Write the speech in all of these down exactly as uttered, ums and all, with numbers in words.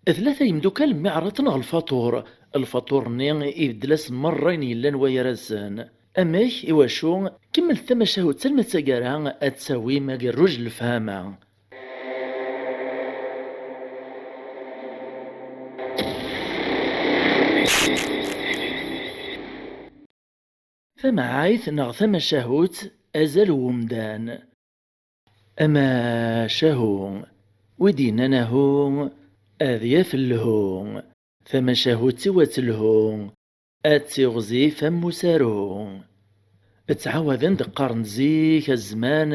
Tlata yemdukal mmiɛraten ɣer lfaṭur. Lfaṭur-nni ibeddel-asen merra ayen yellan wayar-asen. Amek? Iwacu? Kemmlet tamacahut alma d taggara, ad tawim agerruj n lefhama. Tamɛayt neɣ tamacahut, azal n wemdan. Amacahu, wi d-yennan ahu, ad yaf lhu. Tamacahut-iw ad telhu, ad tiɣzif am usaru. Ttɛawaden-d qqaren-d zik a zzman,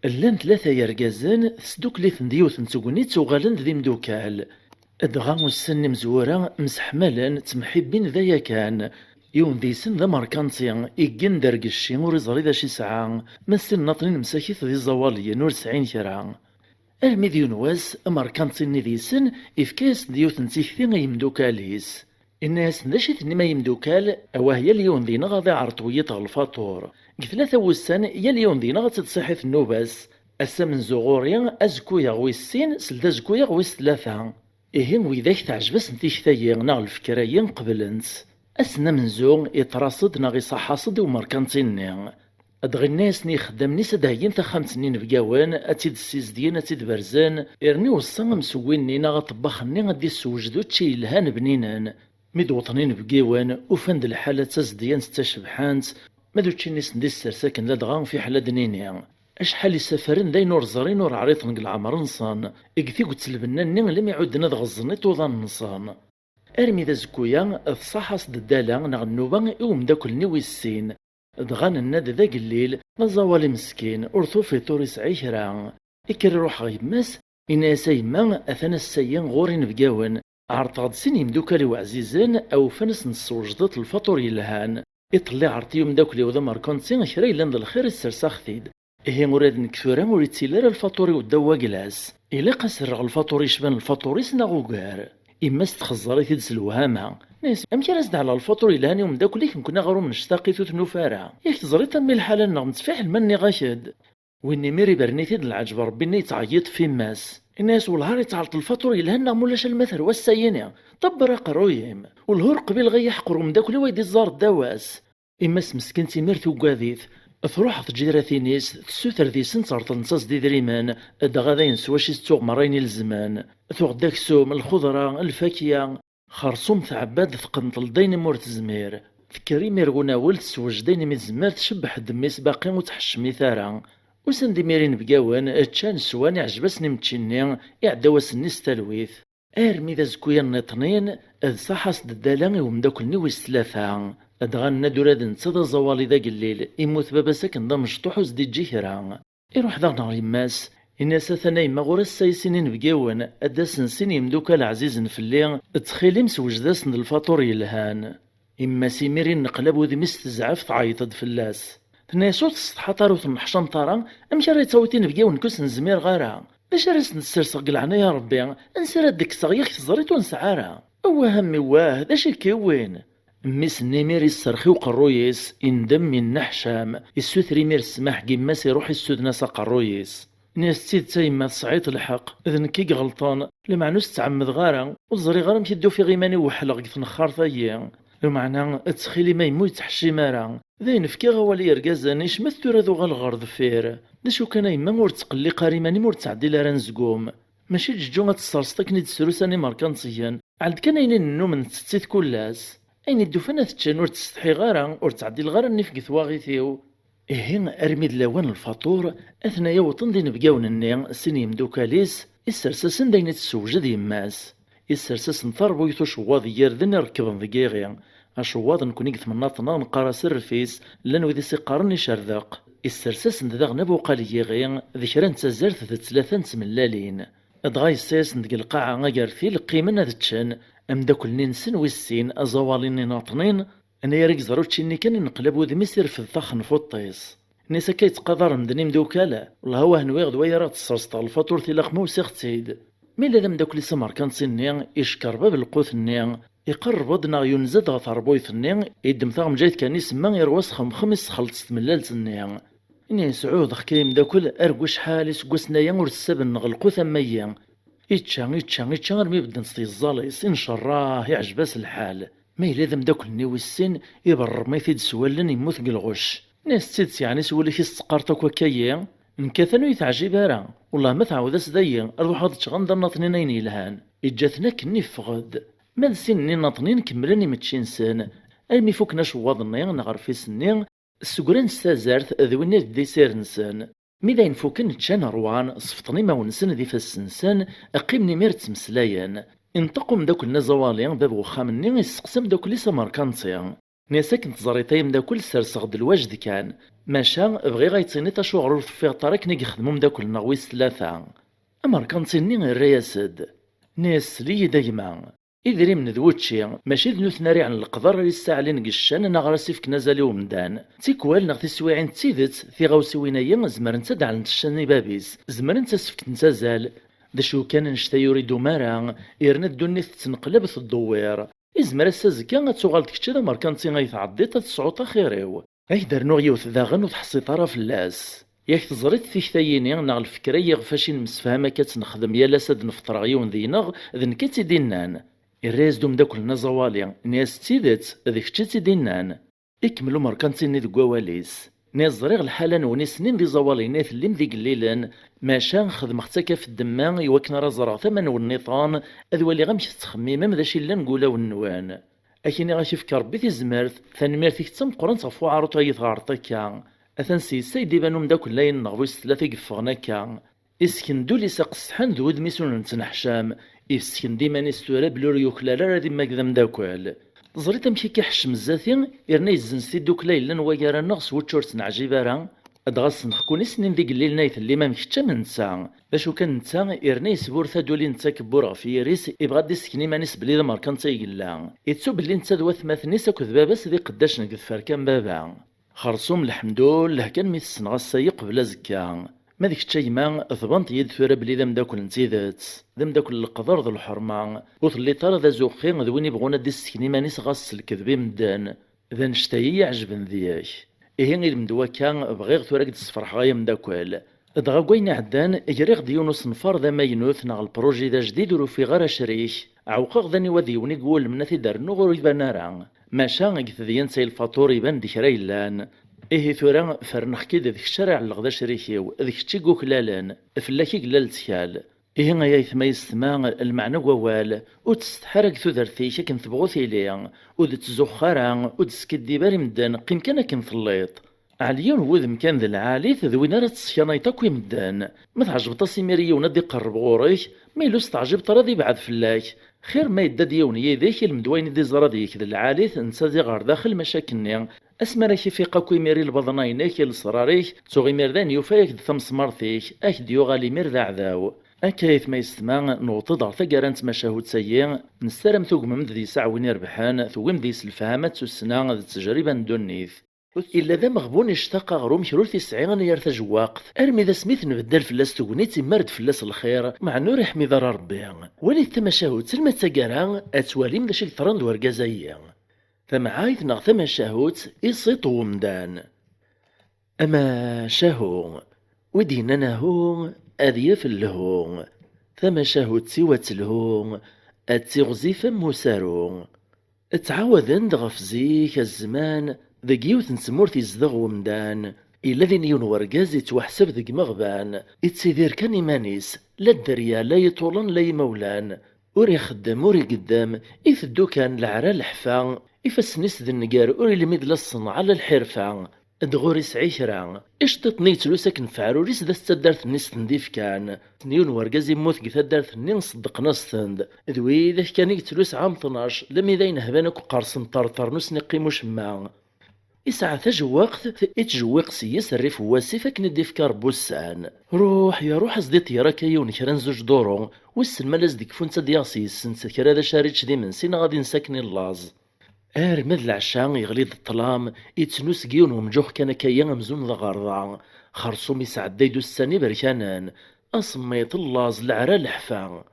llan tlata yergazen, tesdukkel-iten-d yiwet n tegnit, uɣalen d imdukal. Dɣa ussan n imezwura mseḥmalen, ttemḥibbin d aya kan. Yiwen deg-sen d amerkanti, iggen d argecci, ur iẓri d acu yesɛa, ma sin nnaṭnin msakit d iẓawaliyen, ur sɛin kra. Armi d yiwen wass, amerkanti-nni deg-sen ifka-yas-d yiwet n tikti i yimdukal-is. Inna-yasen: "D acu i tennim ay imdukal? Awah, yal yiwen deg-neɣ ad iɛreḍ wiyiḍ ɣer lfaṭur. Deg tlata wussan, yal yiwen deg-neɣ ad tt-id-ṣiḥit nnuba-s. Ass amenzu ɣur-i, azekku-yaɣ wis sin, seld azekku-yaɣ wis tlata." Ihi, widak teɛjeb-asen tikta-yi neɣ lfekra-yi, qeblen-tt. Ass-n amenzu, iṭṭer-as-d neɣ iṣaḥ-as-d i umerkanti-nni. Dɣa inna-yasen i yixeddamen-is ad d-heyyin taxxamt-nni inebgawen, ad tt-id-ssizedgen, ad tt-id-berzen, yerna iweṣṣa amsewwi-nni neɣ aṭebbax-nni ad d-issewjed učči yelhan bninen. Mi d-wwḍen inebgiwen, ufan-d lḥala d tazedyant d tacebḥant, ma d učči-nni sen-d-issers akken ladɣa fiḥel ad d-nini. Acḥal isafaren d ayen ur ẓrin ur ɛriḍen deg leɛmer-nsen, deg tiget n lbenna-nni imi ɛudden ad ɣeẓẓen iṭuḍan-nsen. Armi d azekku-ya, tṣaḥ-as-d ddala neɣ nnuba i umeddakel-nni wis sin. Dɣa nenna-d d agellil, d aẓawali meskin, ur tufiḍ ur isɛi kra. Ikker iruḥ ɣer yemma-s, inna-yas: "A yemma, atan ass-ayi ɣur-i inebgawen, ɛerḍeɣ-d sin yemdukal-iw ɛzizen, awfan ad sen-tessewjdeḍ lfaṭur yelhan. Iḍelli ɛerḍeɣ i umeddakel-iw d amerkanti kra yellan d lxir, issers-aɣ-t-id. Ihi ula d nekk tura ur ittili ara lfaṭur-iw ddaw waglas. Ilaq ad s-rreɣ lfaṭur yecban lfaṭur-is neɣ ugar." Yemma-s txeẓẓer-it-id s lewhama. Tenna-yas: "Amek ara s-d-ɛelleɣ lfaṭur yelhan i umeddakel-ik, nekkni aɣrum nectaq-it ur t-nufi ara? Yak teẓriḍ a mmi lḥala-nneɣ, mettfiḥel ma nniɣ-ak-d." Win imir ibren-it-id leɛǧeb Ṛebbi-nni yettɛeyyiḍ ɣef yemma-s. Inna-yas: "Wellah ar yettɛelleḍ lfaṭur yelhan neɣ ma ulac alma terwa ass-ayini. Ṭebber aqerruy-im. Wellah ur qbileɣ ay aḥeqq ur umeddakel-iw ay d-iẓẓar ddaw-as." Yemma-s meskint imir tuggad-it. Truḥ ɣer tǧiratin-is, tessuter deg-sent ṛeḍlent-as-d idrimen, dɣa d ayen s wacu i tettuɣ merra ayen ilezmen. Tuɣ-d aksum, lxeḍra, lfakya. Xerṣum tɛebba-d, teqnṭel-d ayen umi ur tezmir. Tekker imir ɣer unawel, tessewjed ayen umi tezmer, tcebbeḥ-d mmi-s, baqi ur tḥeccem-it ara. Usan-d imir inebgawen, ččan, swan, iɛjeb-asen imečči-nni, iɛedda wass-nni s talwit. Armi d azekku-ya nniṭnin, d ṣaḥa-s-d ddala i umeddakel-nni wis tlata. Dɣa nenna-d ula d netta d aẓawali d agellil, immut baba-s akken d amecṭuḥ ur s-d-iǧǧi kra. Iruḥ daɣen ɣer yemma-s, inna-as: "Atan a yemma ɣur-i ass-a sin inebgiwen, ad d-asen sin yemdukal ɛzizen fell-i, ttxil-m sewjed-asen-d lfaṭur yelhan." Yemma-s imir inneqlab udem-is tezɛef, tɛeyyeḍ-d fell-as. Tenna-yas: "Ur tessetḥaḍ ara, ur tenneḥcameḍ ara? Amek ara yettawiḍ inebgiwen nekk ur sen-zmireɣ ara? D acu ara sen-d-sserseɣ deg leɛnaya n Ṛebbi? Ansi ara d-kkseɣ, yak teẓriḍ ur nesɛi ara?" "Awah a mmi, wah, d acu i k-iwwin?" Mmi-s-nni imir isserx i uqerruy-is, indem, inneḥcam, issuter imir ssmaḥ deg yemma-s, iruḥ issuden-as aqerruy-is. Nni-as: "D tidet a yemma, tesɛiḍ lḥeqq, d nekk i iɣelṭen, lameɛna ur s-ttɛemmedeɣ ara, ur ẓriɣ ara amek i d-ufiɣ iman-iw weḥleɣ deg tnexxart-agi. Lameɛna ttxil-m a yemma ur yi-ttḥeccim ara, d ayen fkiɣ awal i yergazen, icmet tura ad uɣaleɣ ɣer deffir. D acu kan a yemma, ur ttqelliq ara iman-im, ur ttɛeddil ara anezgum. Mačči d Ǧeǧǧu ad tesserseḍ akken i d-srusan imerkantiyen. Ɛeld kan ayen i nennum nttett-it kul ass. Ayen i d-ufan ad t-ččen, ur ttsetḥiɣ ara, ur ttɛeddileɣ ara nnif deg twaɣit-iw." Ihi, armi d lawan n lfaṭur, atnaya wwḍen-d inebgawen-nni, sin yemdukal-is, issers-asen-d ayen i tessewjed yemma-s. Issers-asen tarbuyt ucewwaḍ n yirden i rekkben deg yiɣi. Acewwaḍ, nekni deg temnaḍt-nneɣ neqqar-as rrfis, llan wid i s-iqqaren icerdeq. Issers-asen-d daɣen abuqal n yiɣi, d kra n tazart d tlata n tmellalin. Dɣa yessa-yasen-d deg lqaɛa agertil qqimen ad ččen, ameddakel-nni-nsen wis sin, aẓawali-nni naṭnin, anagar i yeẓra učči-nni kan, ineqlab wudem-is, irfed taxenfuṭ-is. Nni-as: "Akka yettqadar medden imdukal? Wellah awah nwiɣ d way ara ɣ-tesserseḍ ɣer lfaṭurt, ilaq ma usiɣ-tt-id." Mi yella d ameddakel-is amerkanti-nni, icekkeṛ bab lqut-nni, iqerreb-d neɣ yunez-d ɣer terbuyt-nni, iddem taɣenǧayt kan isemma, irwa s xemxem, issexleṭ s tmellalt-nni. Ini-as: "Ɛuhdeɣ-k ay ameddakel, argu acḥal iseggasen aya ur ssabneɣ lqut am wagi. Ičča, ičča, ičča armi bedden s tyeẓẓal-is, incerraḥ, iɛjeb-as lḥal. Ma yella d ameddakel-nni wis sin, iberrem-it-id s wallen, yemmut deg lɣecc. Nniɣ-as: "D tidet yeɛni s wul-ik i s-teqqareḍ akk akka-yi? Nekk atan ur yi-teɛjib ara. Wellah ma tɛawed-as dayi, ad ruḥeɣ ad ččeɣ anda nnaṭnin ayen yelhan." Iǧǧa-ten akken, iffeɣ-d. Ma d sin-nni nnaṭnin kemmlen imečči-nsen, armi fukken acewwaḍ-nni neɣ rfis-nni, ssegran s tazart d win i d ddisir-nsen. Mi d ayen fukken ččan, ṛwan, sefṭen imawen-nsen d ifassen-nsen, qqimen imir ttmeslayen. Inṭeq umeddakel-nni aẓawali, bab n uxxam-nni, isseqsa ameddakel-is amerkanti. Nniɣ-as: "Akken teẓriḍ ay ameddakel, serseɣ-d lwajd kan. Maca bɣiɣ ay d-tiniḍ acuɣer ur teffiɣeḍ ara akken i yexdem umeddakel-nneɣ wis tlata." Amerkanti-nni irra-yas-d. Nniɣ-as: "Sel-iyi-d a gma. Idrimen d wučči, mačči d nutni ara iɛen leqder ara yessaɛlin deg ccan neɣ ara s-ifken azal i umdan. Tikwal neɣ tiswiɛin d tidet, tiɣawsiwin-ayi zemrent ad d-ɛlent ccan i bab-is, zemrent ad s-fkent azal. D acu kan, annect-a ur idum ara, yerna ddunit tettneqlab, teddewwir. Izmer ass azekka ad tuɣaleḍ kečč d amerkanti ay tɛeddiḍ, ad tesɛuḍ axir-iw. Ad k-d-rnuɣ yiwet daɣen ur teḥṣiḍ ara fell-as. Yak teẓriḍ tikta-yini neɣ lfekra-yi ɣef wacu i nemsefham akka ad tt-nexdem yal ass ad d-nefṭreɣ yiwen deg-neɣ, d nekk i tt-id-innan." Irra-yas-d umeddakel-nni aẓawali, nniɣ-as: "D tidet, d kečč i tt-id-innan." Ikemmel umerkanti-nni deg wawal-is. Nniɣ-as: "Ẓriɣ lḥala-nwen i snin d iẓawaliyen ay tellim d igellilen, maca xedmeɣ-tt akka ɣef ddemma i wakken ara ẓreɣ tama-nwen niḍen, ad waliɣ amek tettxemmimem, d acu yellan deg wulawen-nwen. Ad k-iniɣ ad k-ifk Rebbi tizmert, tanemmirt-ik d tameqqrant ɣef uɛaruṭ ay iyi-tɣerḍeḍ akka. Atan s yes-s ay d-iban umeddakel-nni ay nenneɣ wis tlata i yeffɣen akka. Isken-d ul-is aqesḥan d wudem-is ur nettneḥcam, ifsken-d iman-is tura belli ur yuklal ara ad immag d ameddakel. Teẓriḍ amek i k-iḥeccem zdat-i, yerna yezzenz tiddukla yellan wagar-aneɣ s wučči ur tt-neɛjib ara? Dɣa ssneɣ-ken i snin d igellilen ay tellim am kečč am netta. D acu kan, netta yerna yesburta-d ul-in d takebburt ɣef yiri-s, ibɣa ad d-issken iman-is belli d amerkanti i yella. Ittu belli netta d watmaten-is akked baba-s d iqeddacen deg tferka n baba. Xersum, leḥmdullah kan mi t-ssneɣ ass-a-yi qbel azekka. Ma d kečč a gma, tbaneḍ-iyi-d tura belli d ameddakel n tidet, d ameddakel n leqder d lḥerma, ur telliḍ ara d azuxxi d win ibɣun ad d-issken iman-is ɣas s lekdeb i medden. D annect-a i yi-iɛejben deg-k. Ihi ilmend wakka, bɣiɣ tura ad k-d-sferḥeɣ ay ameddakel. Dɣa deg wayen iɛeddan, griɣ-d yiwen usenfar d amaynut neɣ lpruji d ajdid ur ufiɣ ara acrik. Ɛewqeɣ d aniwa d yiwen i iwulmen ad t-id-rnuɣ ur iban ara. Maca deg tedyant ay lfaṭur iban-d kra yellan. Ihi tura ferneɣ-k-id d kečč ara iɛelleɣ d acrik-iw, d kečč i yuklalen, fell-ak i yella lettkal. Ihi ay aytma yessetma, lmeɛna n wawal, ur ttsetḥi ara deg tudert-ik akken tebɣu tili, ur d-ttzuxxu ara, ur d-skiddib ara i medden, qqim kan akken telliḍ. Ɛli yiwen n wudem kan d lɛali-t, d win ara tesseknayeḍ akk i medden. Ma tɛejbeḍ-as imir i yiwen ad d-iqerreb ɣur-k, ma yella ur s-teɛjibeḍ ara ad ibɛed fell-ak. Xir ma yedda-d yiwen yid-k, ilmend wayen i d-iẓra deg-k d lɛali-t, netta diɣ ɣer daxel, maca akkenni, asmi ara k-ifiq akk imir i lbaḍna-inek, i lesrar-ik, tuɣ imir dayen yufa-yak-d tamesmart-ik, ad k-d-yuɣal imir d aɛdaw. Akka aytma yessetma, newweḍ-d ɣer taggara n tmacahut-agi, nessaram tugmem-d deg-s aɛwin irebḥen, tewwim deg-s lefhama d tussna d ttejriba n ddunit. Illa d ameɣbun ictaq aɣrum kra ur t-isɛi anayer tajewwaqt, armi d asmi tenbeddal fell-as tegnit immar-d fell-as lxir, meɛna ur iḥmid ara Rebbi. Walit tamacahut alma d taggara, ad twalim d acu i yeḍran d urgaz-agi. Tamɛayt neɣ tamacahut, iṣiṭ n umdan. Amacahu, wi d-yennan ahu, ad yaf lhu. Tamacahut-iw ad telhu, ad tiɣzif am usaru. Ttɛawaden-d ɣef zik, a zzman, deg yiwet n tmurt izdeɣ umdan, yella din yiwen wergaz yettwaḥsab deg imeɣban, ittidir kan iman-is, la dderya, la iṭulen, la imawlan. Ur ixeddem, ur igeddem, iteddu kan leɛra leḥfa, ifassen-is d nnger, ur ilmid la ṣṣenɛa la lḥirfa. Dɣa ur isɛi kra. Iceṭṭiṭen i yettlus akken feɛrur-is d at taddart-nni s ten-d-ifkan. Yiwen wergaz immut deg taddart-nni, ṣeddqen-as-ten-d. D widak kan i yettlus ɛam tnac, lami d ayen hban akk qqersen ṭerṭer n ur sen-iqqim ucemma. Isɛa tajewwaqt, ittjewwiq s-yes rrif n wasif akken i d-ifka Rebbi ussan. Ruḥ ya ruḥ, as-d-iṭeyyer akka yiwen kra n zuǧ duru, wissen ma la s-d-kfunt ad d-yaɣ s-yessent kra d acu ara yečč d imensi neɣ ad insa akken i llaẓ. Arma d leɛca yeɣli-d ṭṭlam, ittnu seg yiwen wemǧuḥ kan akka-ya amzun d aɣerda. Xersum isɛedday-d ussan iberkanen, asemmiḍ, llaẓ, leɛra, leḥfa.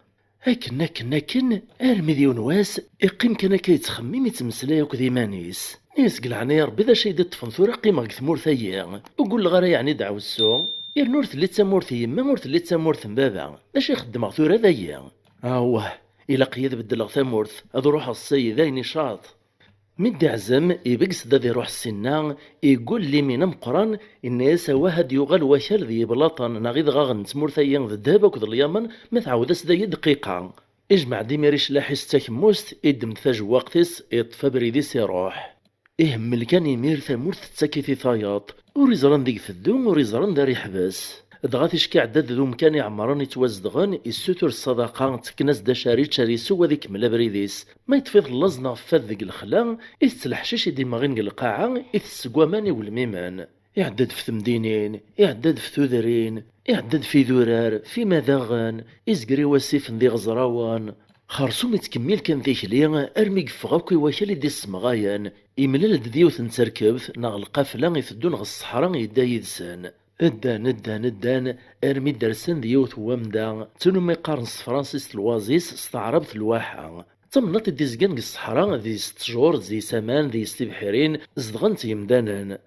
Akken, akken, akken, armi d yiwen wass, iqqim kan akka yettxemmim, ittmeslay akked iman-is. Nniɣ-as deg leɛnaya Rebbi, d acu ay d-iṭṭfen tura qqimeɣ deg tmurt-agi? Ur gulleɣ ara yeɛni d aɛewsu? Yerna ur telli d tamurt n yemma, ur telli d tamurt n baba. D acu i xeddmeɣ tura dayi? Awah, ilaq-iyi ad beddleɣ tamurt, ad ruḥeɣ s sayid, ayen icaḍ. Mi d-iɛzem, ibegges-d ad iruḥ ssinna, iggul limin ameqqran, inna-yas awah ad yuɣal wakal d yiblaṭen neɣ idɣaɣen n tmurt-ayi d ddheb akked lyamen, ma tɛawed-as dayi dqiqa. Ijmeɛ-d imir iclaḥ-is d takemmust, iddem-d tajewwaqt-is, iṭṭef abrid-is iruḥ. Ihemmel kan imir tamurt tettak-it i tayeḍ, ur iẓran deg teddu, ur iẓran d ara iḥbes. Dɣa ticki iɛedda-d d umkan iɛemmren ittwazedɣen, issutur ṣṣadaqa, ttekken-as-d acu ara yečč, ara isew, ad ikemmel abrid-is. Ma yeṭṭef-it laẓ neɣ fad deg lexla, itett leḥcic i d-imɣin deg lqaɛa, itess seg waman iwelmimen. Iɛedda-d f temdinin, iɛedda-d f tudrin, iɛedda-d f idurar, f imadaɣen, izger i wasifen d iɣeẓrawen. Xersum ittkemmil kan tikli armi yeffeɣ akk i wakal i d-issemɣayen, imlal-d d yiwet n terkebt neɣ lqafla iteddun ɣer ṣṣeḥra, yedda yid-sen. Ddan, ddan, ddan, armi d-rsen d yiwet n wamda, ttun umi qqaren s tefransist l'oasis, s taɛrabt lwaḥa. D tamnaḍt i d-izgan deg ṣṣeḥra, deg-s ttjur, deg-s aman, deg-s tibḥirin, zedɣen-tt yemdanen.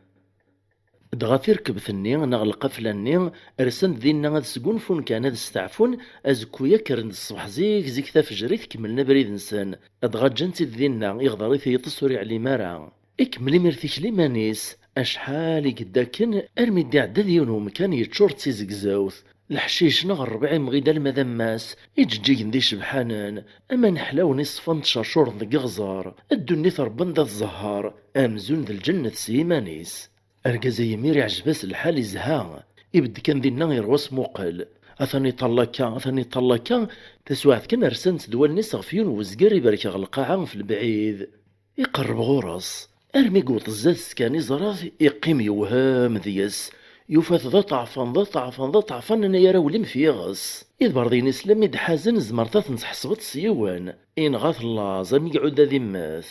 Dɣa tirkebt-nni neɣ lqafla-nni rsen-d dinna ad sgunfun kan, ad steɛfun, azekku-ya kkren-d ṣṣbeḥ zik zik tafejrit, kemmlen abrid-nsen, dɣa ǧǧan-tt-id dinna, iɣder-it yiṭes ur iɛlim ara. Ikemmel imir tikli iman-is, acḥal i yedda akken armi d-iɛedda d yiwen wemkan yeččur d tizegzewt, leḥcic neɣ rrbiɛ imɣi-d alma d ammas, iǧeǧǧigen d icebḥanen, aman ḥlawen iṣfan ttcercuren deg iɣzer, ddunit rebban d at zzher, amzun d lǧennet s yiman-is. Argaz-a imir iɛjeb-as lḥal, izha. Ibedd kan dinna, iṛwa asmuqel. Atan iṭall akka, atan iṭall akka. Taswiɛt kan rsan-tt d wallen-is ɣef yiwen wezger iberk ɣer lqaɛa ɣef lebɛid. Iqerreb ɣur-s. Armi yewweḍ zdat-s kan iẓra-t, iqqim yewhem deg-s. Yufa-t d aṭeɛfan, d aṭeɛfan, d aṭeɛfan, nna-yar awlim f yiɣes. Iberḍiyen-is lammi d-ḥazen, tzemreḍ ad ten-tḥesbeḍ s yiwen. Inɣa-t llaẓ, am iɛudd ad immet.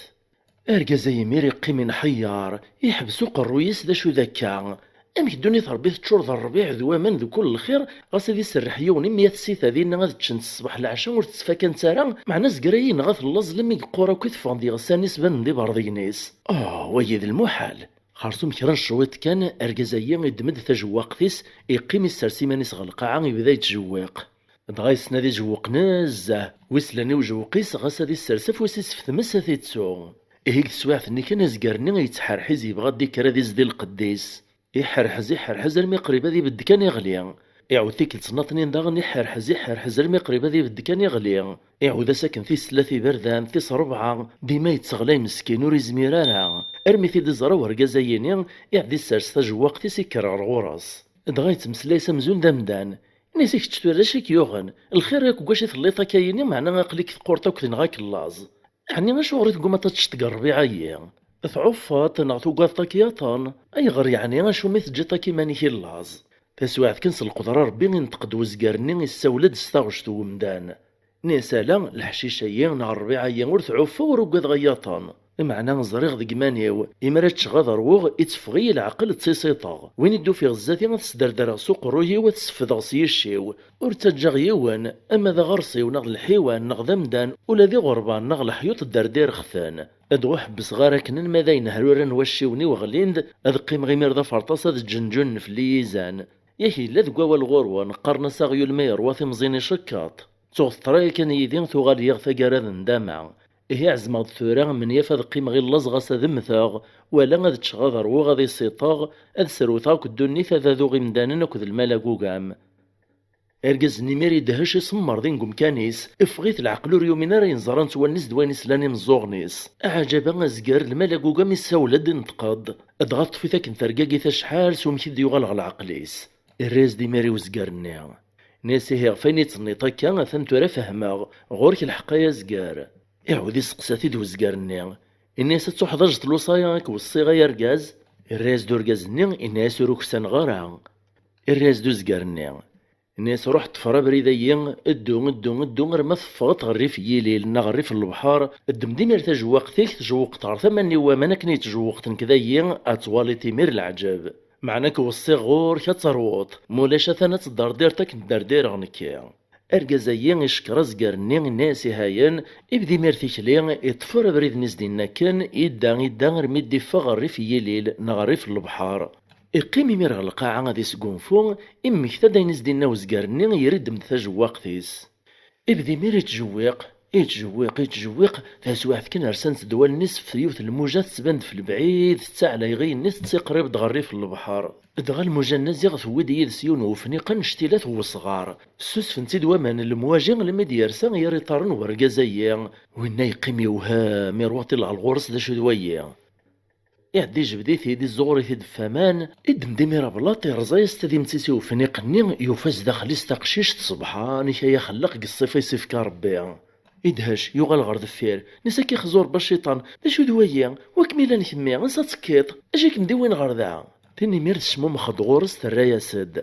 Argaz-a imir iqqim inḥeyyer, iḥbes uqerruy-is d acu d akka. Amek ddunit Ṛebbi teččur d rrbiɛ d waman d kul lxir, ɣas ad iserreḥ yiwen i mya tsita dinna ad ččent ṣṣbeḥ leɛca ur tettfakant ara, meɛna azger-ayi yenɣa-t llaẓ lammi yeqqur akk i teffɣen-d iɣsan-is banen-d iberḍiyen-is. Oh, wagi d lmuḥal! Xersum kra n cwiṭ kan, argaz-ayi iddem-d tajewwaqt-is, iqqim issers iman-is ɣer lqaɛa, ibda yettjewwiq. Dɣa yessen ad ijewweq nezzeh, wi slan i ujewweq-is ɣas ad issers afus-is f tmes ad t-ittu. Ihi deg teswiɛt-nni kan azger-nni yettḥerḥiz, yebɣa ad d-ikker ad izdi lqedd-is. Iḥerḥez, iḥerḥez armi qrib ad ibedd kan iɣli. Iɛawed tikkelt nnaṭnin daɣen, iḥerḥez, iḥerḥez armi qrib ad ibedd kan iɣli. Iɛawed-as akken tis tlata iberdan, tis rebɛa, dima yetteɣlay meskin ur izmir ara. Armi t-id-iẓra urgaz-ayini, iɛedda issers tajewwaqt-is, ikker ɣer ɣur-s. Dɣa yettmeslay s amzun d amdan. Ini-as: "I kečč tura d acu i k-yuɣen? Lxir yakk deg wacu i telliḍ akka-yini, meɛna aql-ik teqqurḍ akk tenɣa-k llaẓ. Ɛni acuɣer i teggumaḍ ad teččeḍ deg ṛṛbiɛa-yi?" Tɛuffaḍ neɣ tugadeḍ akk yaṭan? Ayɣer yeɛni, acu mi teǧǧiḍ akk iman-ik i llaẓ? Taswiɛt kan s lqedra Ṛebbi inṭeq-d wezger-nni, issawel-d s taɣect n wemdan. Ini-as: "Ala, leḥcic-ayi neɣ ṛṛbiɛa-yi ur tɛuffa, ur ugadeɣ ay yaṭan. Meɛna ẓriɣ deg iman-iw, imi ara ččeɣ ad ṛwuɣ, itteffeɣ-iyi leɛqel, ttisiṭeɣ. Win i d-ufiɣ zdat-i ad t-sderdareɣ s uqerruy-iw, ad t-sefdeɣ s yicc-iw. Ur ttaǧǧaɣ yiwen, ama d aɣersiw neɣ d lḥiwan neɣ d amdan, ula d iɣerban neɣ leḥyuṭ dderdireɣ-ten. Ad ur ḥebbseɣ ara akken alma d ayen hruran wacciwen-iw ɣlin-d, ad qqimeɣ imir d aferṭas ad ǧǧenǧunen fell-i yizan. Yak yella deg wawal ɣur-wen, qqaren-as aɣyul ma yerwa timẓin icekkeḍ. Tuɣ teṭra yakan yid-i, tuɣal yiɣ taggara d ndama. Ihi ɛezmeɣ-d tura, menyaf ad qqimeɣ i llaẓ ɣas ad mmteɣ, wala ad ččeɣ ad ṛwuɣ ad isiṭeɣ, ad srewteɣ akk ddunit, ad aduɣ imdanen akked lmal agugam." Argaz-nni imir idhec, isemmer din deg umkan-is, iffeɣ-it leɛqel, ur yumin ara ayen ẓrant wallen-is d wayen islan imeẓẓuɣen-is. Aɛǧaba azger, lmal agugam issawel-d, inṭeq-d. Dɣa teṭṭef-it akken tergagit acḥal s wamek i d-yuɣal ɣer leɛqel-is. Irra-yas-d imir i uzger-nni. Ini-as: "Ihi ɣef ayen i d-tenniḍ akka, atan tura fehmeɣ. Ɣur-k lḥeqq ay azger." Iɛawed iseqsa-t-id uzger-nni. Ini-as: "Ad tuḥdaǧeḍ lewṣaya i k-weṣṣiɣ ay argaz?" Irra-yas-d urgaz-nni, ini-as: "Ur uksaneɣ ara." Irra-yas-d uzger-nni. Ini-as: "Ruḥ ṭṭfer abrid-ayi, ddu, ddu, ddu, arma teffɣeḍ ɣer rrif n yilil neɣ rrif n lebḥer, ddem-d imir tajewwaqt-ik, tjewwqeḍ ɣer tama-nni n waman akken i yettjewweq nekk dayi, ad twaliḍ imir leɛǧeb. Meɛna k-weṣṣiɣ ɣur-k ad terwuḍ, ma ulac atan ad tedderdireḍ akken dderdireɣ nekki." Argaz-ayi icekkeṛ azger-nni, inna-yas: "Ihayen." Ibda imir tikli, iṭṭef abrid-nni s din akken, idda, idda armi d-iffeɣ ɣer rrif n yilil neɣ rrif n lebḥer. Iqqim imir ɣer lqaɛa ad isgunfu, immekta-d ayen i s-d-inna uzgar-nni, yerr-d tajewwaqt-is. Ibda imir ittjewwiq, ittjewwiq, ittjewwiq, taswiɛt kan rsan-tt-id wallen-is ɣef yiwet n lmuja tettban-d f lebɛid, tettaɛla iɣi-nni, tetti qrib-d ɣer rrif n lebḥer. Dɣa lmuja-nni ziɣ tewwi-d yid-s yiwen n ufniq annect-ilat n wesɣar. Ssusfen-tt-id waman n lemwaji almi d-yersa ɣer iṭarren n urgaz-ayi. Winna yeqqim yewhem, iruwa-t-id ɣer ɣur-s d acu d wayi. Iɛedda ijbed-it-id, iẓẓuɣer-it-id f waman, iddem-d imir ablaṭ, irẓa-yas tadimt-is i ufniq-nni, yufa zdaxel-is taqcict, sebḥan-ik ay axellaq deg ṣṣifa i s-ifka Rebbi. Idhec, yuɣal ɣer deffir, nni-as akka ixẓur Rebbi a cciṭan, d acu d wayi? Wa kem-ilan kemmi, ansa tekkiḍ? Acu i kem-d-iwin ɣer da? Tin imir tecmumex-d ɣur-s, terra-yas-d.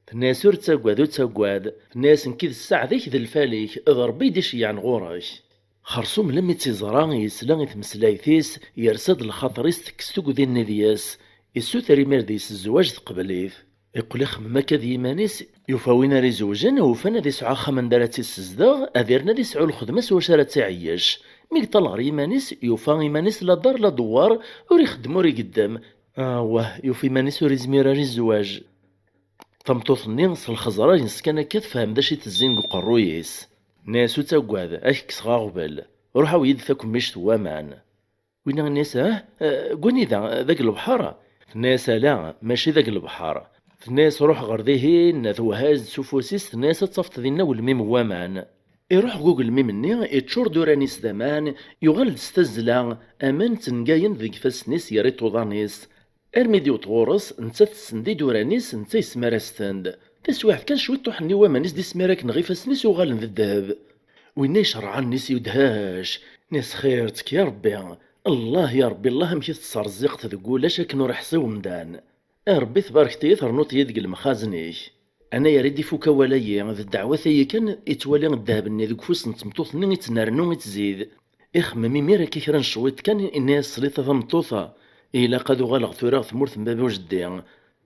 Tenna-yas ur ttaggad, ur ttaggad. Tenna-yas nekki d sseɛd-ik d lfal-ik, d Rebbi i d-iceyyɛen ɣur-k. Xersum lemmi tt-iẓra, yesla i tmeslayt-is, yersa-d lxaṭer-is, tekkes tugdi-nni deg-s. Issuter imir deg-s zzwaǧ, teqbel-it. Iqqel ixemmem akka d yiman-is, yufa win ara izewjen, ufan ad isɛu axxam anda ara tt-issezdeɣ, ad irn ad isɛu lxedma s wacu ara tt-iɛeyyec. Mi yeṭṭal ɣer yiman-is, yufa iman-is la dar la dewwar, ur ixeddem ur igeddem. Awah, yufa iman-is ur izmir ara i zzwaǧ. Tameṭṭut-nni s lxeẓra-ines kan akka tefhem d acu i tezzin deg uqerruy-is. Tenna-yas ur ttaggad, ad k-kkseɣ aɣbel. Ruḥ awi-yi-d takemmict n waman. Winna yenna-yas ah, eh, deg wanida, deg lebḥer? Tenna-yas ala, mačči deg lebḥer. Tenna-yas ruḥ ɣer dihin, twehha-yas-d s ufus-is, tenna-yas ad tafeḍ dinna agelmim n waman. Iruḥ deg ugelmim-nni, iččur-d uran-is d aman, yuɣal-d s tazzla, aman ttengayen deg ifassen-is yerra iṭuḍan-is. Armi d-iwweḍ ɣur-s, nettat tessendi-d uran-is, netta yesmar-as-ten-d. Taswiɛt kan cwiṭuḥ-nni waman i s-d-ismir akken ɣef ifassen-is uɣalen d ddheb. Winna icerɛen-is yudhec, nni-as xir-ttk ya Rebbi, Allah ya Rebbi Allah amek i tettserziqeḍ deg ulac akken ur iḥṣi umdan. A Rebbi tbarek-iyi ternuḍ-iyi deg lemxazen-ik. Anayer i d-ifuk awal-ayi, d ddeɛwat-ayi kan i ttwali ddheb-nni deg ufus n tmeṭṭut-nni i ttnernu i ttzid. Ixemmem imir akka kra n cwiṭ kan, inna-yas sliḍ a tameṭṭut-a, ilaq ad uɣaleɣ tura ɣer tmurt n baba u jeddi.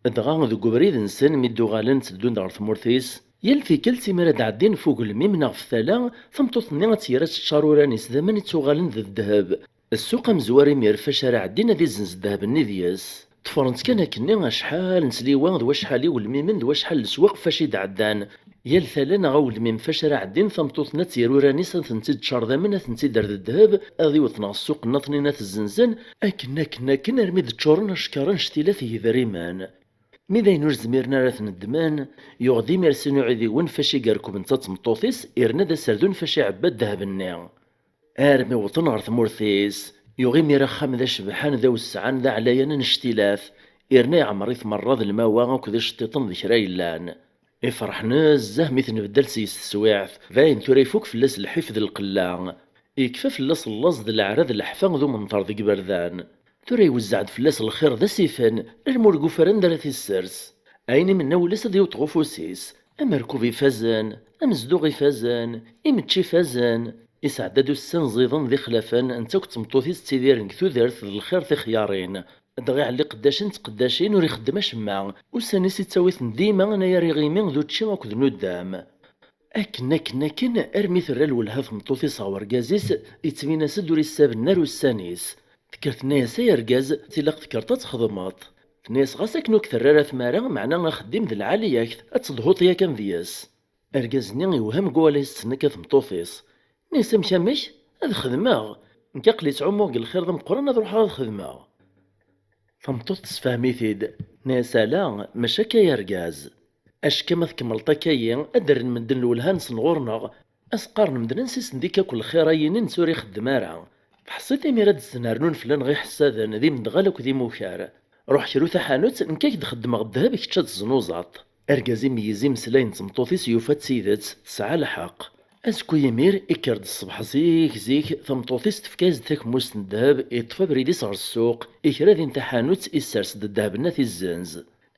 Dɣa deg ubrid-nsen mi d-uɣalen tteddun-d ɣer tmurt-is, yal tikkelt imi ara d-ɛeddin f ugelmim neɣ f tala, tameṭṭut-nni ad tt-yerr ad teččar uran-is d aman i ttuɣalen d ddheb. Ssuq amezwar imir fac ara ɛeddin ad izzenz ddheb-nni deg-s. Ṭṭfren-tt kan akkenni acḥal n tliwa d wacḥal iwelmimen d wacḥal n leswaq fac i d-ɛeddan. Yal tala neɣ awelmim fac ara ɛeddin, tameṭṭut-nni ad tt-yerr uran-is ad tent-id-tččar d aman ad tent-id-terr d ddheb, ad iwet neɣ ssuq nnaṭnin ad t-zzenzen, akken, akken, akken armi d-ččuren acekkaṛ annect-ila teg idrimen. Mi d ayen ur zmiren ara ad ten-ddmen, yuɣ-d imir sin uɛidiwen fac i yerkeb netta d tmeṭṭut-is, irna d aserdun fac iɛebba ddheb-nni. Armi wwḍen ɣer tmurt-is, yuɣ imir axxam d acebḥan, d awesɛan, d aɛlayan annect-ilat, irna iɛemmer-it merra d lmawa akked iceṭṭiṭen d kra yellan. Ifreḥ nezzeh mi tnbeddal seg-s teswiɛt, dayen tura ifuk fell-as lḥif d lqella. Yekfa fell-as llaẓ d leɛra d leḥfa d umenṭer deg iberdan. Tura iwezzeɛ-d fell-as lxir d asifen, armi ur yufi ara anda ara t-issers. Ayen imenna wul-is ad yewweḍ ɣef ufus-is, amerkub ifazen, amezduɣ ifazen, imečči ifazen. Isɛedda-d ussan ẓiden d ixlafen, netta akked tmeṭṭut-is ttidiren deg tudert d lxir tixyarin. Dɣa iɛelli qeddacen d tqeddacin, ur ixeddem acemma. Ussan-is ittawi-ten dima anayer iɣimi d učči akked nuddam. Akken, akken, akken, armi terra lwelha tmeṭṭut-is ɣer urgaz-is, yettbin-as-d ur issaben ara ussan-is. Tekker tenna-yas ay argaz, tilaq tekkreḍ ad txedmeḍ. Tenna-yas ɣas akken ur k-terra ara tmara, meɛna axeddim d lɛali-yak, ad tedhuḍ yakan deg-s. Argaz-nni yewhem deg wawal-is tessen akka tmeṭṭut-is. Nni-as amek, amek? Ad xedmeɣ? Nekk aql-i ttɛummuɣ deg lxir d ameqqran, ad ruḥeɣ ad xedmeɣ. Tameṭṭut tessefhem-it-id. Tenna-yas ala, mačči akka ay argaz. Acekka ma tkemmleḍ akka-yi, ad d-rren medden lwelha-nsen ɣur-neɣ. Ad s-qqaren medden ansi sen-d-ikka akk lxir-ayini netta ur ixeddem ara. Tḥeṣṣiḍ imir ad d-ttnernun fell-aneɣ iḥessaden d imedɣal akked imukar. Ruḥ kru taḥanut, nekk ad k-d-xeddmeɣ ddheb kečč ad teznuzaḍ. Argaz imeyyez imeslayen n tmeṭṭut-is yufa d tidet, tesɛa lḥeqq. Azekka imir ikker-d ṣṣbeḥ zik zik, tameṭṭut-is tefka-yas-d takemmust n ddheb, iṭṭef abrid-is ɣer ssuq, ikra din taḥanut, issers-d ddheb-nni ad t-izzenz.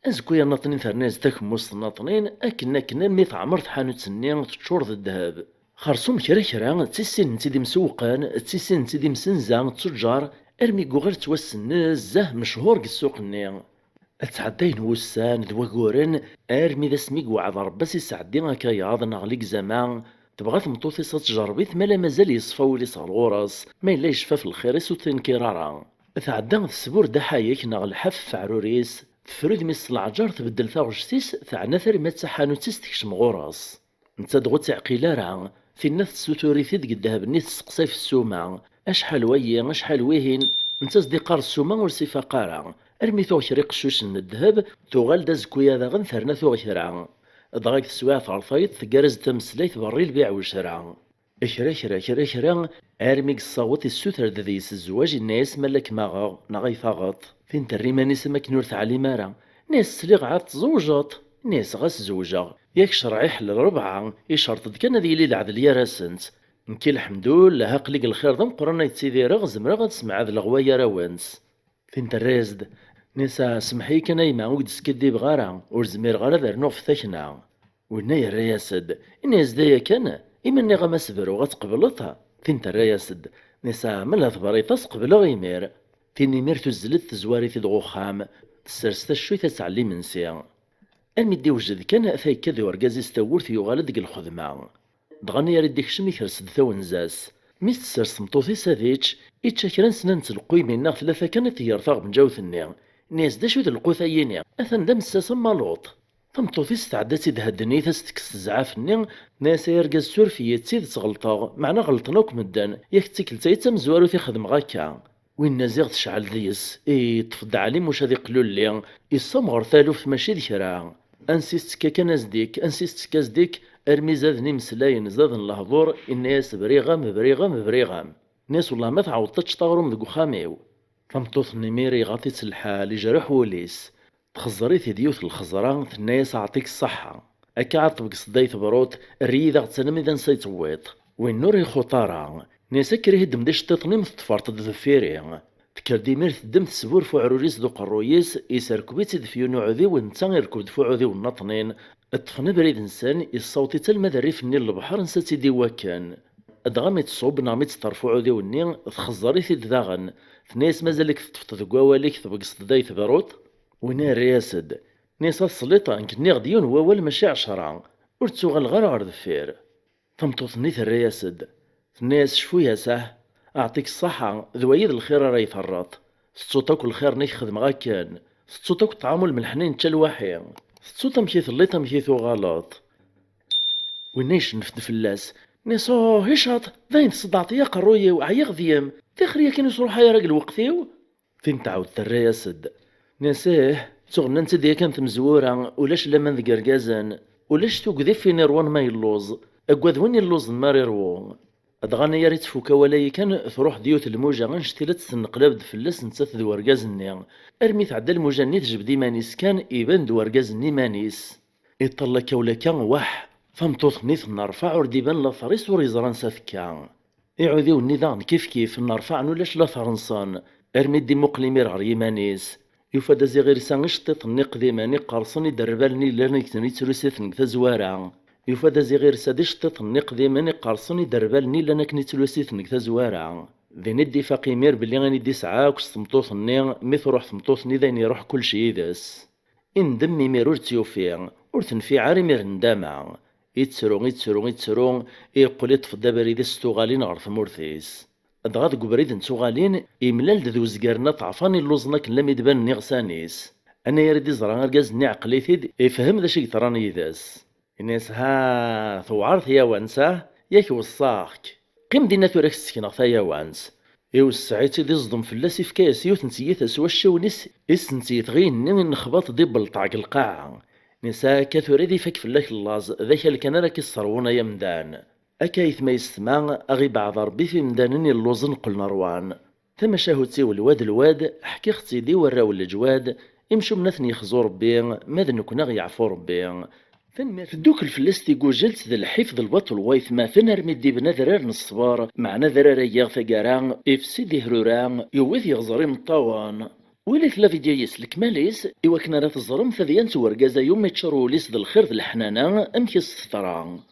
Azekka nnaṭnin terna-yas-d takemmust nnaṭnin, akken akken armi teɛmer tḥanut-nni teččur d ddheb. Xersum kra kra, ttissinent-id imsewwqen, ttissinent-id imsenza, ttuǧǧar, armi yuɣal ttwassen nezzeh mechur deg ssuq-nni. Ad ttɛeddayen wussan d waguren, armi d asmi i yewɛed Rebbi ad s-isɛeddi akayaḍ neɣ ligzama, tebɣa tmeṭṭut-is ad tjerreb-it, ma la mazal yeṣfa wul-is ɣer ɣur-s, ma yella yecfa f lxir-is ur t-inkir ara. Tɛedda tesbur-d aḥayek neɣ lḥaf f aɛrur-is, Tefrud mi s-leɛǧer tbeddel taɣect-is, teɛna-t armi d taḥanut-is tekcem ɣur-s. Netta dɣa ur tt-iɛqil ara, tinna tessutur-it-id deg ddheb-nni, tesseqsay f ssuma. Acḥal wayi, acḥal wihin? Netta s-d-iqqar ssuma ur s-ifaq ara. Armi tuɣ kra iqeccucen n ddheb, tuɣal-d azekka-ya daɣen terna tuɣ kra. Dɣa deg teswiɛt ɣer tayeḍ tgerrez tameslayt berri lbiɛ ucra. Kra kra kra kra, armi yessaweḍ issuter-d deg-s zzwaǧ, inna-yas: "Ma la kem-aɣeɣ, neɣ ay taɣeḍ?" Tin terra iman-is am akken ur teɛlim ara. Inna-yas: "Sliɣ ɛad tzewǧeḍ." Inna-yas: "Ɣas zewǧeɣ, yak ccreɛ iḥell rebɛa, icerṭ-d kan ad yili leɛdel gar-asent. Nekki lḥemdullah aql-i deg lxir d ameqqran ay ttidireɣ, zemreɣ ad smeɛdleɣ wa gar-awent." Tin terra-yas-d: "Nisa, semmeḥ-iyi kan a yemma, ur k-d-skiddibeɣ ara, ur zmireɣ ara ad rnuɣ ɣef takna." Winna yerra-yas-d, inna-yas-d: "Aya kan, imi nniɣ-am ad as-bruɣ, ad tqebleḍ?" Tin terra-yas-d: "Nisa, ma la tebriḍ-as, qebleɣ imir." Tin imir tuzzel-d tezwar-it-id ɣer uxxam, tessers taccuyt ad tɛelli imensi. Armi d-iwjed kan, ata yekka-d urgaz-is tawwurt, yuɣal-d deg lxedma. Dɣa mi ara d-ikcem, ikres-d tawenza-s. Mi s-tessers tmeṭṭut-is ad ičč, ičča kra n snat n telquymin neɣ tlata kan, iṭeyyer taɣenǧawt-nni. Inna-yas: "D acu d lqut-ayini? Atan d amessas am ma luṭ." Tameṭṭut-is tɛedda-tt-id heddnit, as-tekkes tezɛaft-nni, tenna-yas: "Ay argaz, suref-iyi, d tidet ɣelṭeɣ, meɛna ɣelṭen akk medden, yak d tikkelt-agi d tamezwarut i xedmeɣ akka." Winna ziɣ tecɛel deg-s, iṭṭef-d Ɛli Muc ad iqlulli, issemɣer taluft mačči d kra. Ansi s-tekka kan azdik, ansi s-tekka azdik, armi zaden imeslayen, zaden lehdur, inna-yas: "Briɣ-am, briɣ-am, briɣ-am." Inna-yas: "Wellah ma tɛawdeḍ ad teččeḍ aɣrum deg uxxam-iw." Tameṭṭut-nni imir iɣaḍ-itt lḥal, ijreḥ wul-is. Txeẓẓer-it-id yiwet n lxeẓra, tenna-yas: "Ɛṭik ṣṣeḥḥa. Akka ad tbegseḍ ay tebrut, err-iyi daɣ d tanami d ansa i tewwiḍ." Win ur ixuṭ ara, nni-as: "Kker ihi ddem-d iceṭṭiḍen-im teṭṭfeḍ-t-id deffir-i." Tekker-d imir teddem tesbur f uɛrur-is d uqerruy-is, iserkeb-itt-id f yiwen uɛudiw, netta irekb-d f uɛudiw nnaṭnin, ṭṭfen abrid-nsen, issaweḍ-itt alma d rrif-nni n lebḥer ansa tt-id-iwakken. Dɣa mi tṣubb neɣ mi tt-teṭṭerf uɛudiw-nni, txeẓẓer-it-id daɣen, tenna-yas: "Mazal-ik teṭṭfeḍ deg wawal-ik, tbegseḍ-d ay tebrut?" Winna yerra-yas-d, nni-as: "A tesliḍ, nekk nniɣ-d yiwen wawal mačči ɛecra, ur ttuɣaleɣ ara ɣer deffir." Tameṭṭut-nni terra-yas-d, tenna-yas: "Cfu-yas ah, aɛṭik ṣṣaḥa, d wayi d lxir ara yi-terreḍ. Tettuḍ akk lxir-nni i k-xedmeɣ akken, tettuḍ akk ṭṭɛam u lmelḥ-nni nečča lwaḥi, tettuḍ amek i telliḍ, amek i tuɣaleḍ." Winna icennef-d fell-as, nni-as: "Uh, icaṭ, dayen tṣeddɛeḍ-iyi aqerruy-iw, ɛyiɣ deg-m, tixer yakan ur sruḥay ara deg lweqt-iw." Tin tɛawed terra-yas-d, nni-as: "Ih, ttuɣ nnant-id yakan tmezwura, ulac laman deg irgazen, ulac tugdi f win iṛwan ma yelluẓ, aggad win illuẓen mi ara iṛwu." Dɣa mi ara tfuk awal-ayi kan, truḥ-d yiwet n lmuja annect-ila tt-tenneqlab-d fell-as nettat d urgaz-nni, armi tɛedda lmuja-nni tejbed iman-is kan, iban-d urgaz-nni iman-is. Iṭṭal akka u lakka, waḥ! Tameṭṭut-nni tennerfaɛ, ur d-iban later-is, ur yeẓra ansa tekka. Iɛudiwen-nni daɣen kifkif, nnerfaɛen ulac later-nsen, armi d-imuqel imir ɣer yiman-is. Yufa-d aziɣ irsa iceṭṭiḍen-nni iqdimen iqqerṣen i d-rrbalen i yellan akken i ttlusiten deg tazwara. Yufa-d aziɣ irsa-d iceṭṭiḍen-nni iqdimen iqqerṣen i d-rrbalen i yellan akken i ttlusiten deg tazwara. Din i d-ifaq imir belli ayen i d-isɛa akk s tmeṭṭut-nni, mi truḥ tmeṭṭut-nni d ayen iruḥ kullec yid-s. Indem imir ur tt-yufi, ur tenfiɛ ara imir ndama. Ittru, ittru, ittru, iqqel iṭṭef-d abrid-is s tuɣalin ɣer tmurt-is. Dɣa deg ubrid n tuɣalin, imlal-d d uzger n aṭɛefan illuẓen akken lammi d-banen iɣsan-is. Anayer i d-iẓra argaz-nni iɛqel-it-id, ifhem d acu i yeḍran yid-s. Ini-as: "Ha, tewɛer tyawant, ah? Yak weṣṣaɣ-k. Qqim dinna tura, ad k-ssekneɣ tayawant." Iwesseɛ-itt-id, iẓdem fell-as, ifka-yas yiwet n tyita s wacciwen-is, i s-tent-yetɣi, yenni: "Innexbaṭ-d ibelṭeɛ deg lqaɛa." Nisa akka tura ad ifak fell-ak llaẓ, d akal kan ara k-isserwun ay amdan. Akka aytma yessetma, a ɣ-ibeɛɛed Ṛebbi f imdanen illuẓen qqlen ṛwan. Tamacahut-iw lwad lwad, ḥkiɣ-tt-id i warraw n leǧwad, imcumen ad ten-yexzu Ṛebbi, ma d nekkni a ɣ-yeɛfu Ṛebbi. Tanemmirt. Teddukel fell-as tigujelt d lḥif d lbaṭel n waytmaten armi d-iben adrar n ṣṣber, meɛna adrar-agi taggara, ifsi-d ihrura, yewwi-t yeɣẓer imeṭṭawen. Wilit la vidéo-yi s lekmal-is, iwakken ara teẓrem tadyant n urgaz-a umi ččur wul-is d lxir d leḥnana, amek i s-teḍra.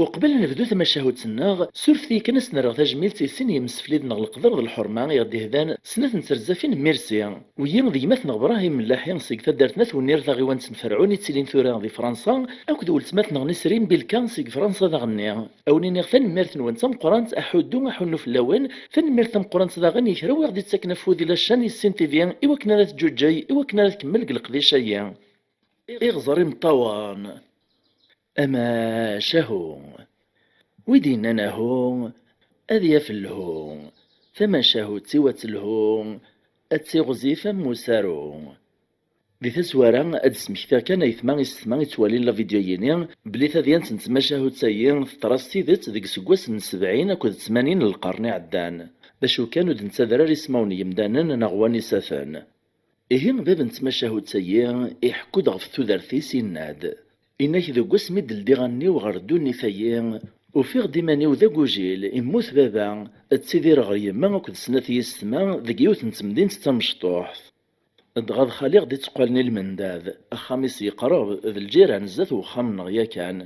Uqbel ad nebdu tamacahut-nneɣ, surfet-iyi kan ad sen-rreɣ tajmilt i sin yemsefliden ɣer leqder d lḥerma i ɣ-d-ihdan snat n trezzafin n Mirsi. Wiyi d gma-tneɣ Brahim Mellaḥi seg taddart n At Wenni ar taɣiwant n Ferɛun i ttilin tura di Fransa, akked weltma-tneɣ Nisrin Bilka seg Fransa daɣenni. A wen-iniɣ tanemmirt-nwen d tameqqrant, aḥuddu aḥunnu fell-awen, tanemmirt tameqqrant daɣen i kra wi ɣ-d-ittaken afud i la chaîne Yessin T V i wakken ara teǧǧuǧǧeg, i wakken ara tkemmel deg leqdic-agi. Iɣẓer imeṭṭawen. Amacahu. Wi d-yennan ahu, ad yaf lhu. Tamacahut-iw ad telhu, ad tiɣzif am usaru. Di tazwara, ad d-smektiɣ kan ayetma isetma ittwalin la vidéo-yini, belli tadyant n tmacahut-agi teḍra s tidet deg iseggasen n sebɛin akked tmanyin n lqern iɛeddan. D acu kan, ur d-nettader ara ismawen n yemdanen neɣ wan isaten. Ihi, bab n tmacahut-agi iḥekku-d ɣef tudert-is, yenna-d: Inna-k, deg wasmi d-ldiɣ allen-iw ɣer ddunit-agi, ufiɣ-d iman-iw d agujil, immut baba, ttidireɣ ɣer yemma akked snat yissetma deg yiwet n temdint d tamecṭuḥt. Dɣa d xali ɣ-d-itteqqalen i lmendad, axxam-is yeqreb, d lǧiran zdat wexxam-nneɣ yakan.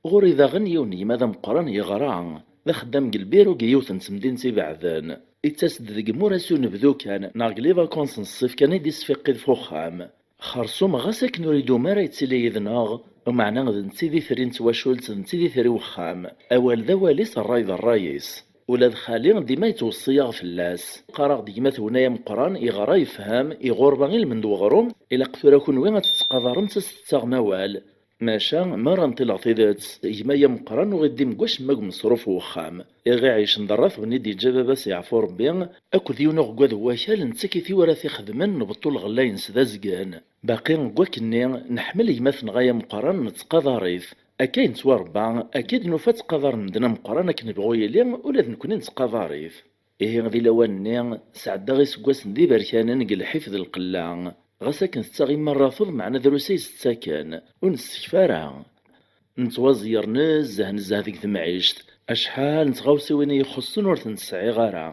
Ɣur-i daɣen yiwen n gma d ameqqran yeɣra, d axeddam deg lbiru deg yiwet n temdint ibeɛden. Ittas-d deg imuras unebdu kan, neɣ deg les vacances n ṣṣif kan i d-isfiqqid f uxxam. Xersum ɣas akken ur idum ara yettili yid-neɣ, meɛna d netta i d itri n twacult, d netta i d itri n uxxam. Awal d awal-is, ṛṛay d ṛṛay-is. Ula d xali dima yettweṣṣi-yaɣ fell-as. Qqareɣ-d gma-twen ay ameqqran, iɣra yefhem, iɣurba ilmend weɣrum, ilaq tura kunwi ad tettqadaremt, ad s-tettaɣem awal. Maca, mi ara nṭileɣ tidet, gma-ya ameqqran ur ɣ-iddim deg wacemma deg umeṣruf n wexxam. Iɣ iɛicen d rratben i d-yeǧǧa baba-s, yeɛfu Rebbi, akked yiwen uɣeggad n wakal, nettak-it i wara t-ixedmen, nbeṭṭu lɣella-ines d azgen. Baqi deg wakkenni, neḥmel gma-tneɣ ay ameqqran, nettqadar-it. Akka i nettwarebba, akka i d-nufa ttqadaren medden ameqqran akken ibɣu yili, ula d nekkni nettqadar-it. Ihi, di lawan-nni, sɛeddaɣ iseggasen d iberkanen deg lḥif d lqella. Ɣas akken tettaɣ imarrateḍ, meɛna drus ay s-ttaken, ur nessekfa ara. Nettwaẓeyyer nezzeh nezzeh deg temɛict, acḥal n tɣawsiwin i yi-ixuṣṣen ur tent-sɛiɣ ara.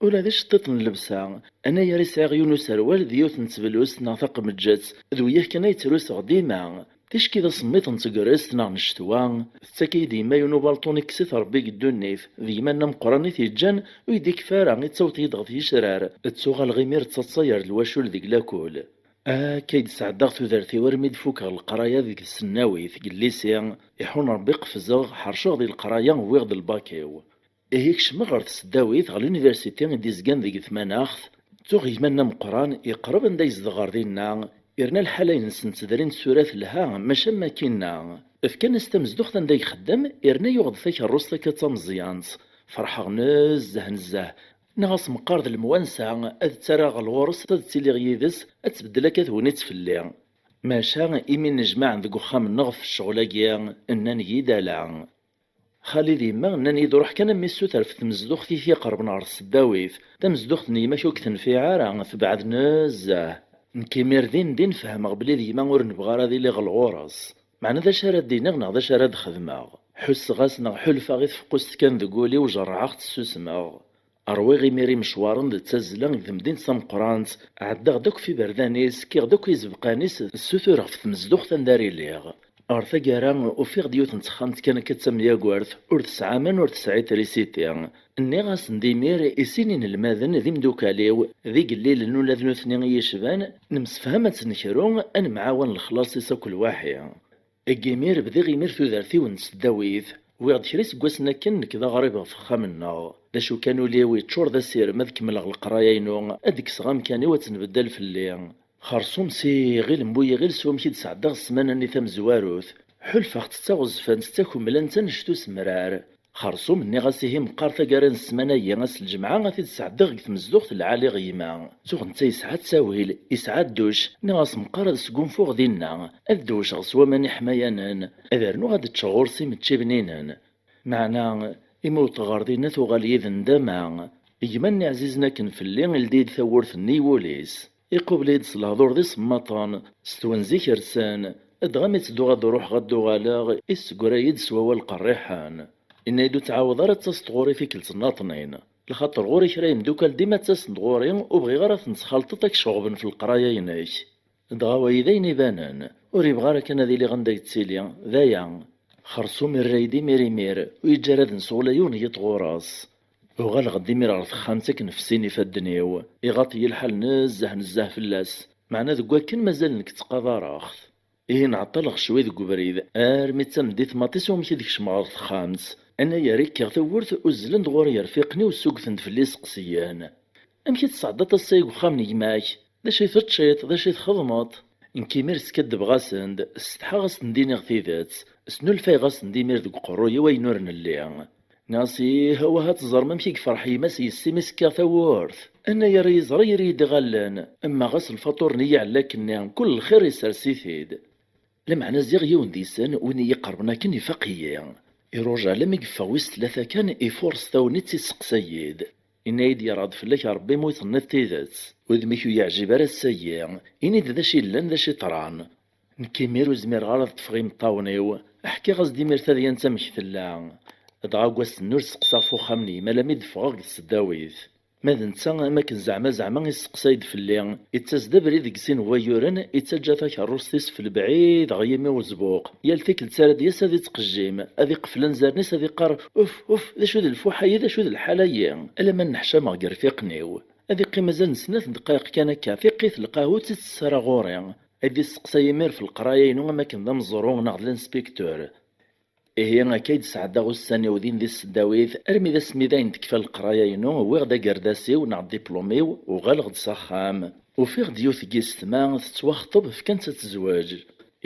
Ula d iceṭṭiḍen n llebsa, anayer i sɛiɣ yiwen userwal d yiwet n teblust neɣ taqemǧet, d wiyak kan ay ttruseɣ dima. Ticki d asemmiḍ n tegrest neɣ n ccetwa, tettak-iyi-d yemma yiwen ubalṭun ikkes-it Rebbi deg ddunit, d gma-nni ameqqran i t-yeǧǧan, ur yi-d-ikfi ara, ittaweḍ-iyi-d ɣer yicrar, ttuɣaleɣ imir d taḍsa gar lwacul deg lakul. Akka i d-sɛeddaɣ tudert-iw armi d-fukeɣ leqraya deg tesnawit, deg llisi, iḥun Rebbi qefzeɣ, ḥerceɣ di leqraya, wwiɣ-d lbak-iw. Ihi kecmeɣ ɣer tesdawit, ɣer l'université i d-izgan deg tmanaɣt, ttuɣ gma-nni ameqqran, iqreb anda yezdeɣ ɣer dinna, irna lḥala-ines n tedri n tsura telha, maca am wakken-nna. Fkan-as tamezduɣt anda ixeddem, irna yuɣ-d takerrust akka d tameẓyant. Ferḥeɣ nezzeh nezzeh. Nniɣ-as meqqar d lemwansa, ad ttarraɣ ɣer ɣur-s, ad ttiliɣ yid-s, ad tbeddel akka tegnit fell-i. Maca imi nnejmaɛen deg uxxam-nneɣ ɣef ccɣel-agi, nnan-iyi-d ala. Xali d yemma nnan-iyi-d ruḥ kan a mmi ssuter ɣef tmezduɣt i t-iqerben ɣer tseddawit. Tamezduɣt n yemma-k ur k-tenfiɛ ara, tebɛed nezzeh. Nekk imir din din fehmeɣ belli d gma ur nebɣi ara ad iliɣ ɣer ɣur-s. Meɛna d acu ara d-iniɣ neɣ d acu ara d-xedmeɣ? Ḥusseɣ-as neɣ ḥulfaɣ i tfeqqust kan deg wul-iw, jerrɛeɣ-tt, ssusmeɣ. Rwiɣ imir imecwaren d tazzla deg temdint tameqqrant, ɛeddaɣ-d akk f iberdan-is, kkiɣ-d akk izebqan-is, ssutureɣ ɣef tmezduɣt anda ara iliɣ. Ɣer taggara, ufiɣ-d yiwet n texxamt kan akka d tamyagwart, ur tesɛi aman, ur tesɛi trisiti. Nniɣ-asen-d imir i sin inelmaden d imdukal-iw, d igellilen ula d nutni i yi-icban, nemsefham ad tt-nekru, ad nemɛawan lexlaṣ-is akk lwaḥi. Deg imir bdiɣ imir tudert-iw n tseddawit. Wwiɣ-d kra iseggasen akken nekk d aɣrib ɣef uxxam-nneɣ. D acu kan, ul-iw yeččur d asirem ad kemmleɣ leqraya-inu, ad d-kkseɣ amkan-iw ad tenbeddal fell-i. Xersum s iɣil n bu yiɣil s wamek i d-sɛeddaɣ ssmana-nni tamezwarut. Ḥulfaɣ-tt d taɣezfant, d takemlant, annect usemrar. Xersum nniɣ-as ihi meqqar taggara n ssmana-yi ass n lǧemɛa ad t-id-sɛeddaɣ deg tmezduɣt lɛali ɣ yima. Tuɣ netta yesɛa ttawil, yesɛa dduc, nniɣ-as meqqar ad sgunfuɣ dinna, ad dewceɣ s waman iḥmayanen, ad rnuɣ ad ččeɣ ɣur-s imečči bninen. Meɛna, imi wwḍeɣ ɣer dinna tuɣal-iyi d ndama. Gma-nni ɛzizen akken fell-i ildi-yi-d tawwurt-nni i wul-is. Iqubel-iyi-d s lehdur d isemmaṭen, s twenza ikersen, dɣa mi ttedduɣ ad d-ruḥeɣ ad d-uɣaleɣ, issegra-yi-d s wawal qerriḥen. Inna-yi-d ur ttɛawed ara ad taseḍ ɣur-i tikkelt nnaṭnin, lxaṭer ɣur-i kra yemdukal dima ttasen-d ɣur-i, ur bɣiɣ ara ad ten-txalṭeḍ ad k-ceɣben f leqraya-inek. Dɣa wayi d ayen ibanen, ur yebɣi ara kan ad iliɣ anda yettili, d aya. Xersum irra-yi-d imir imir, ur yeǧǧi ara ad nsuɣla yiwen n yiṭ ɣur-s. Uɣaleɣ-d imir ɣer texxamt akken fessin ifadden-iw. Iɣaṭ-iyi lḥal nezzeh nezzeh fell-as, meɛna deg wakken mazal nekk ttqadareɣ-t. Ihi nɛeṭṭaleɣ cwi deg ubrid, armi d tameddit maḍi s wamek i d-kecmeɣ ɣer texxamt. Anayer i kkiɣ tawwurt, uzzlen-d ɣur-i yerfiqen-iw ssugten-d fell-i iseqsiyen. Amek i tesɛeddaḍ ass-a deg uxxam n gma-k? D acu i teččiḍ? D acu i txedmeḍ? Nekk imir skaddbeɣ-asen-d, setḥaɣ ad sen-d-iniɣ tidet, snulfayeɣ-asen-d imir deg uqerruy-iw ayen ur nelli. Nniɣ-as ih, awah ad teẓrem amek i yefreḥ yemma-s yes-i mi s-kkiɣ tawwurt. Anayer i yeẓra yer-iyi-d iɣallen, ama ɣas lfaṭur-nni iɛella akkenni, kul lxir isers-it-id. Lameɛna ziɣ yiwen deg-sen, win i yi-iqerben akken ifaq-iyi. Iruja alammi yeffeɣ wis tlata kan, ifuṛes tagnit isseqsa-yi-d. Yenna-yi-d yerɣed fell-ak Ṛebbi ma ur tenniḍ tidet. Udem-ik ur yeɛjib ara ass-agi. Ini-d d acu yellan d acu yeḍran. Nekk imir ur zmireɣ ara ad ṭṭfeɣ imeṭṭawen-iw. Ḥkiɣ-as-d imir tadyant amek tella. Dɣa deg wass-nni ur steqsaɣ ɣef uxxam n yemma alammi d-ffɣeɣ deg tseddawit. Ma d netta, am akken zeɛma zeɛma isteqsay-d fell-i, ittas-d abrid deg sin n wayyuren, ittaǧǧa takerrust-is f lebɛid ɣer yimi uzbuq. Yal tikkelt ara d-yas ad ittqejjim, ad iqfel anzaren-is, ad iqqar: "Uf, uf, d acu d lfuḥ-ayi, d acu d lḥal-ayi?" Alamma nneḥcameɣ deg rfiqen-iw. Ad iqqim azal n snat n ddqayeq kan akka, tiqqit lqahwa ur tt-ittess ara ɣur-i. Ad d-isteqsay imir f leqraya-inu am akken d ameẓru neɣ d l'inspecteur. Ihi akka i d-sɛeddaɣ ussan-iw din di tseddawit, armi d asmi dayen tekfa leqraya-inu, wwiɣ-d agerdas-iw neɣ diplum-iw, uɣaleɣ-d s axxam. Ufiɣ-d yiwet n yissetma tettwaxṭeb, fkan-tt ad tezweǧ.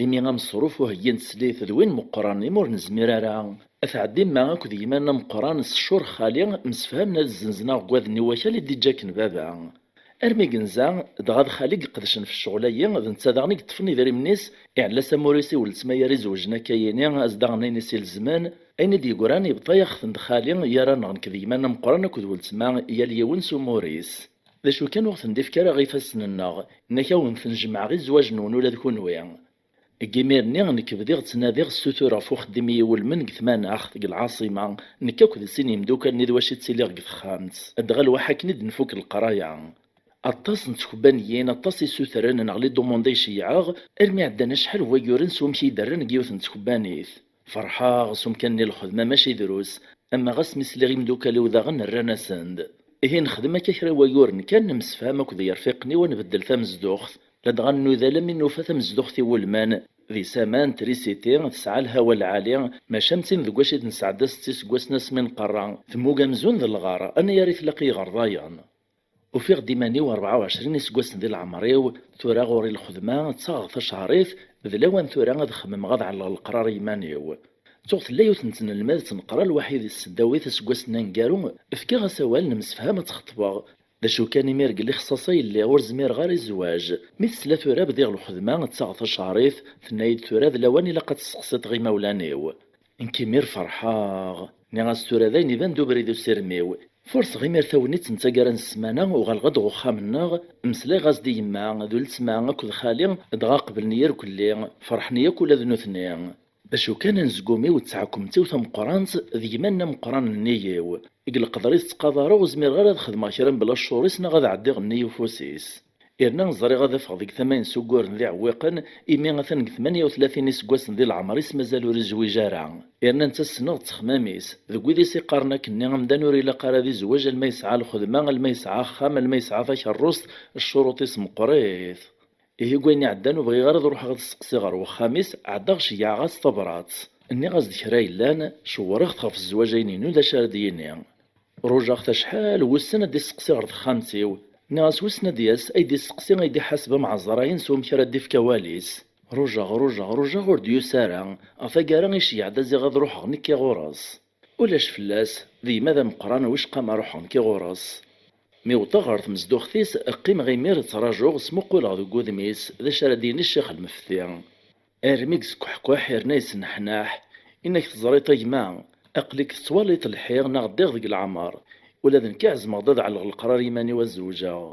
Imi ameṣruf uheggi n teslit d win meqqren, imi ur nezmir ara. Ad tɛeddi yemma akked gma-nni ameqqran s ccur xali, msefhamen ad zzenzen aɣeggad-nni n wakal i d-iǧǧa akken baba. Armi genza, dɣa d xali i iqedcen f ccɣel-ayi, d netta daɣen i yeṭṭfen idrimen-is, iɛella-s amur-is i weltma-yi ara izewjen akka-yini, as-d aɣen ayen i s-ilezmen, ayen i d-yeggran yebḍa-yaɣ-ten-d xali, yerra-nneɣ nekk d gma-nni ameqqran akked weltma, yal yiwen s umur-is. D acu kan ur ɣ-ten-d-ifki ara ɣer ifassen-nneɣ, yenna-k a wen-ten-jemɛeɣ i zzwaǧ-nwen ula d kunwi. Deg imir-nni, nekk bdiɣ ttnadiɣ, ssutureɣ ɣef uxeddim i yi-iwulmen deg tmanaɣt, deg lɛaṣima, nekk akked sin yimdukal-nni d wacu i ttiliɣ deg texxamt. Dɣa lwaḥ akken i d-nfuk leqraya. Aṭas n tkebbaniyin, aṭas isutren neɣ les demandes i ceyyɛeɣ, armi ɛeddan acḥal n wayyuren s wamek i yi-d-rran deg yiwet n tkebbanit. Ferḥeɣ s umkan-nni n lxedma mačči drus, ama ɣas mi sliɣ i imdukal-iw daɣen rran-asen-d. Ihi nexdem akka kra n wayyuren kan, nemsefham akked yirfiqen-iw ad nbeddel tamezduɣt, ladɣa nnuda alammi nufa tamezduɣt iwulmen, d isaman, trisiti, tesɛa lhawa lɛali, maca am tin deg wacu i d-nesɛedda setta iseggasen asmi nqerra, temmug amzun d lɣar, anayer i tlaq i yiɣerdayen. Ufiɣ-d iman-iw rebɛa u ɛecrin iseggasen di leɛmer-iw, tura ɣur-i lxedma, ttaɣeɣ tacehrit, d lawan tura ad xemmemeɣ ad ɛelleɣ leqrar i yiman-iw. Ttuɣ tella yiwet n tnelmadt neqra lwaḥid i tseddawit aseggas-nni aneggaru, fkiɣ-as awal nemsefham ad tt-xeṭbeɣ. D acu kan imir deg lixṣaṣ ay lliɣ ur zmireɣ ara i zzwaǧ. Mi tesla tura bdiɣ lxedma ttaɣeɣ tacehrit, tenna-yi-d tura d lawan ilaq ad testeqsiḍ ɣer imawlan-iw. Nekk imir ferḥeɣ. Nniɣ-as tura dayen iban-d ubrid usirem-iw. Furseɣ imir tagnit n taggara n ssmana, uɣaleɣ-d ɣer uxxam-nneɣ, meslayeɣ-as-d i yemma, d weltma akked xali, dɣa qeblen-iyi irkelli, ferḥen-iyi akk ula d nutni. D acu kan anezgum-iw d tɛekkemt-iw tameqqrant d gma-nni ameqqran n nnig-iw. Deg leqder i t-ttqadareɣ ur zmireɣ ara ad xedmeɣ kra mebla ccur-is neɣ ad ɛeddiɣ nnig ufus-is. Yerna ẓriɣ ad afeɣ deg tama-ines uguren d iɛewwiqen, imi atan deg tmanya u tlatin iseggasen di leɛmer-is mazal ur izwiǧ ara. Yerna netta ssneɣ-t s texmam-is, deg wid i s-iqqaren akkenni amdan ur ilaq ara ad izweǧ alma yesɛa lxedma, alma yesɛa axxam, alma yesɛa takerrust, ccuruṭ-is meqqrit. Ihi deg wayen iɛeddan ur bɣiɣ ara ad ruḥeɣ ad steqsiɣ ɣer wexxam-is, ɛeddaɣ ceyyɛeɣ-as tabrat. Nniɣ-as-d kra yellan, cewwreɣ-t ɣef zzwaǧ-ayni-inu d acu ara d-yini. Rujaɣ-t acḥal wussan ad d-isteqsi ɣer texxamt-iw. Nniɣ-as wissen ad d-yas, ay d-isteqsi, ay d-iḥaseb ameɛẓar-ayen s wamek ara d-ifk awal-is. Rujaɣ, rujaɣ, rujaɣ, ur d-yusi ara. Ɣer taggara iceyyeɛ-d ad ziɣ ad ruḥeɣ nekki ɣur-s. Ulac fell-as, d gma d ameqqran, wicqa ma ruḥeɣ nekki ɣur-s. Mi wwḍeɣ ɣer tmezduɣt-is, qqimeɣ imir ttrajuɣ, smuquleɣ deg wudem-is, d acu ara d-yini ccix lmefti. Armi yeskuḥkuḥ yerna yesneḥnaḥ, inna-k teẓriḍ a gma, aql-ik tettwaliḍ lḥir neɣ ddiɣ deg leɛmer, ula d nekk ɛezmeɣ-d ad ɛelleɣ leqrar iman-iw ad zewǧeɣ.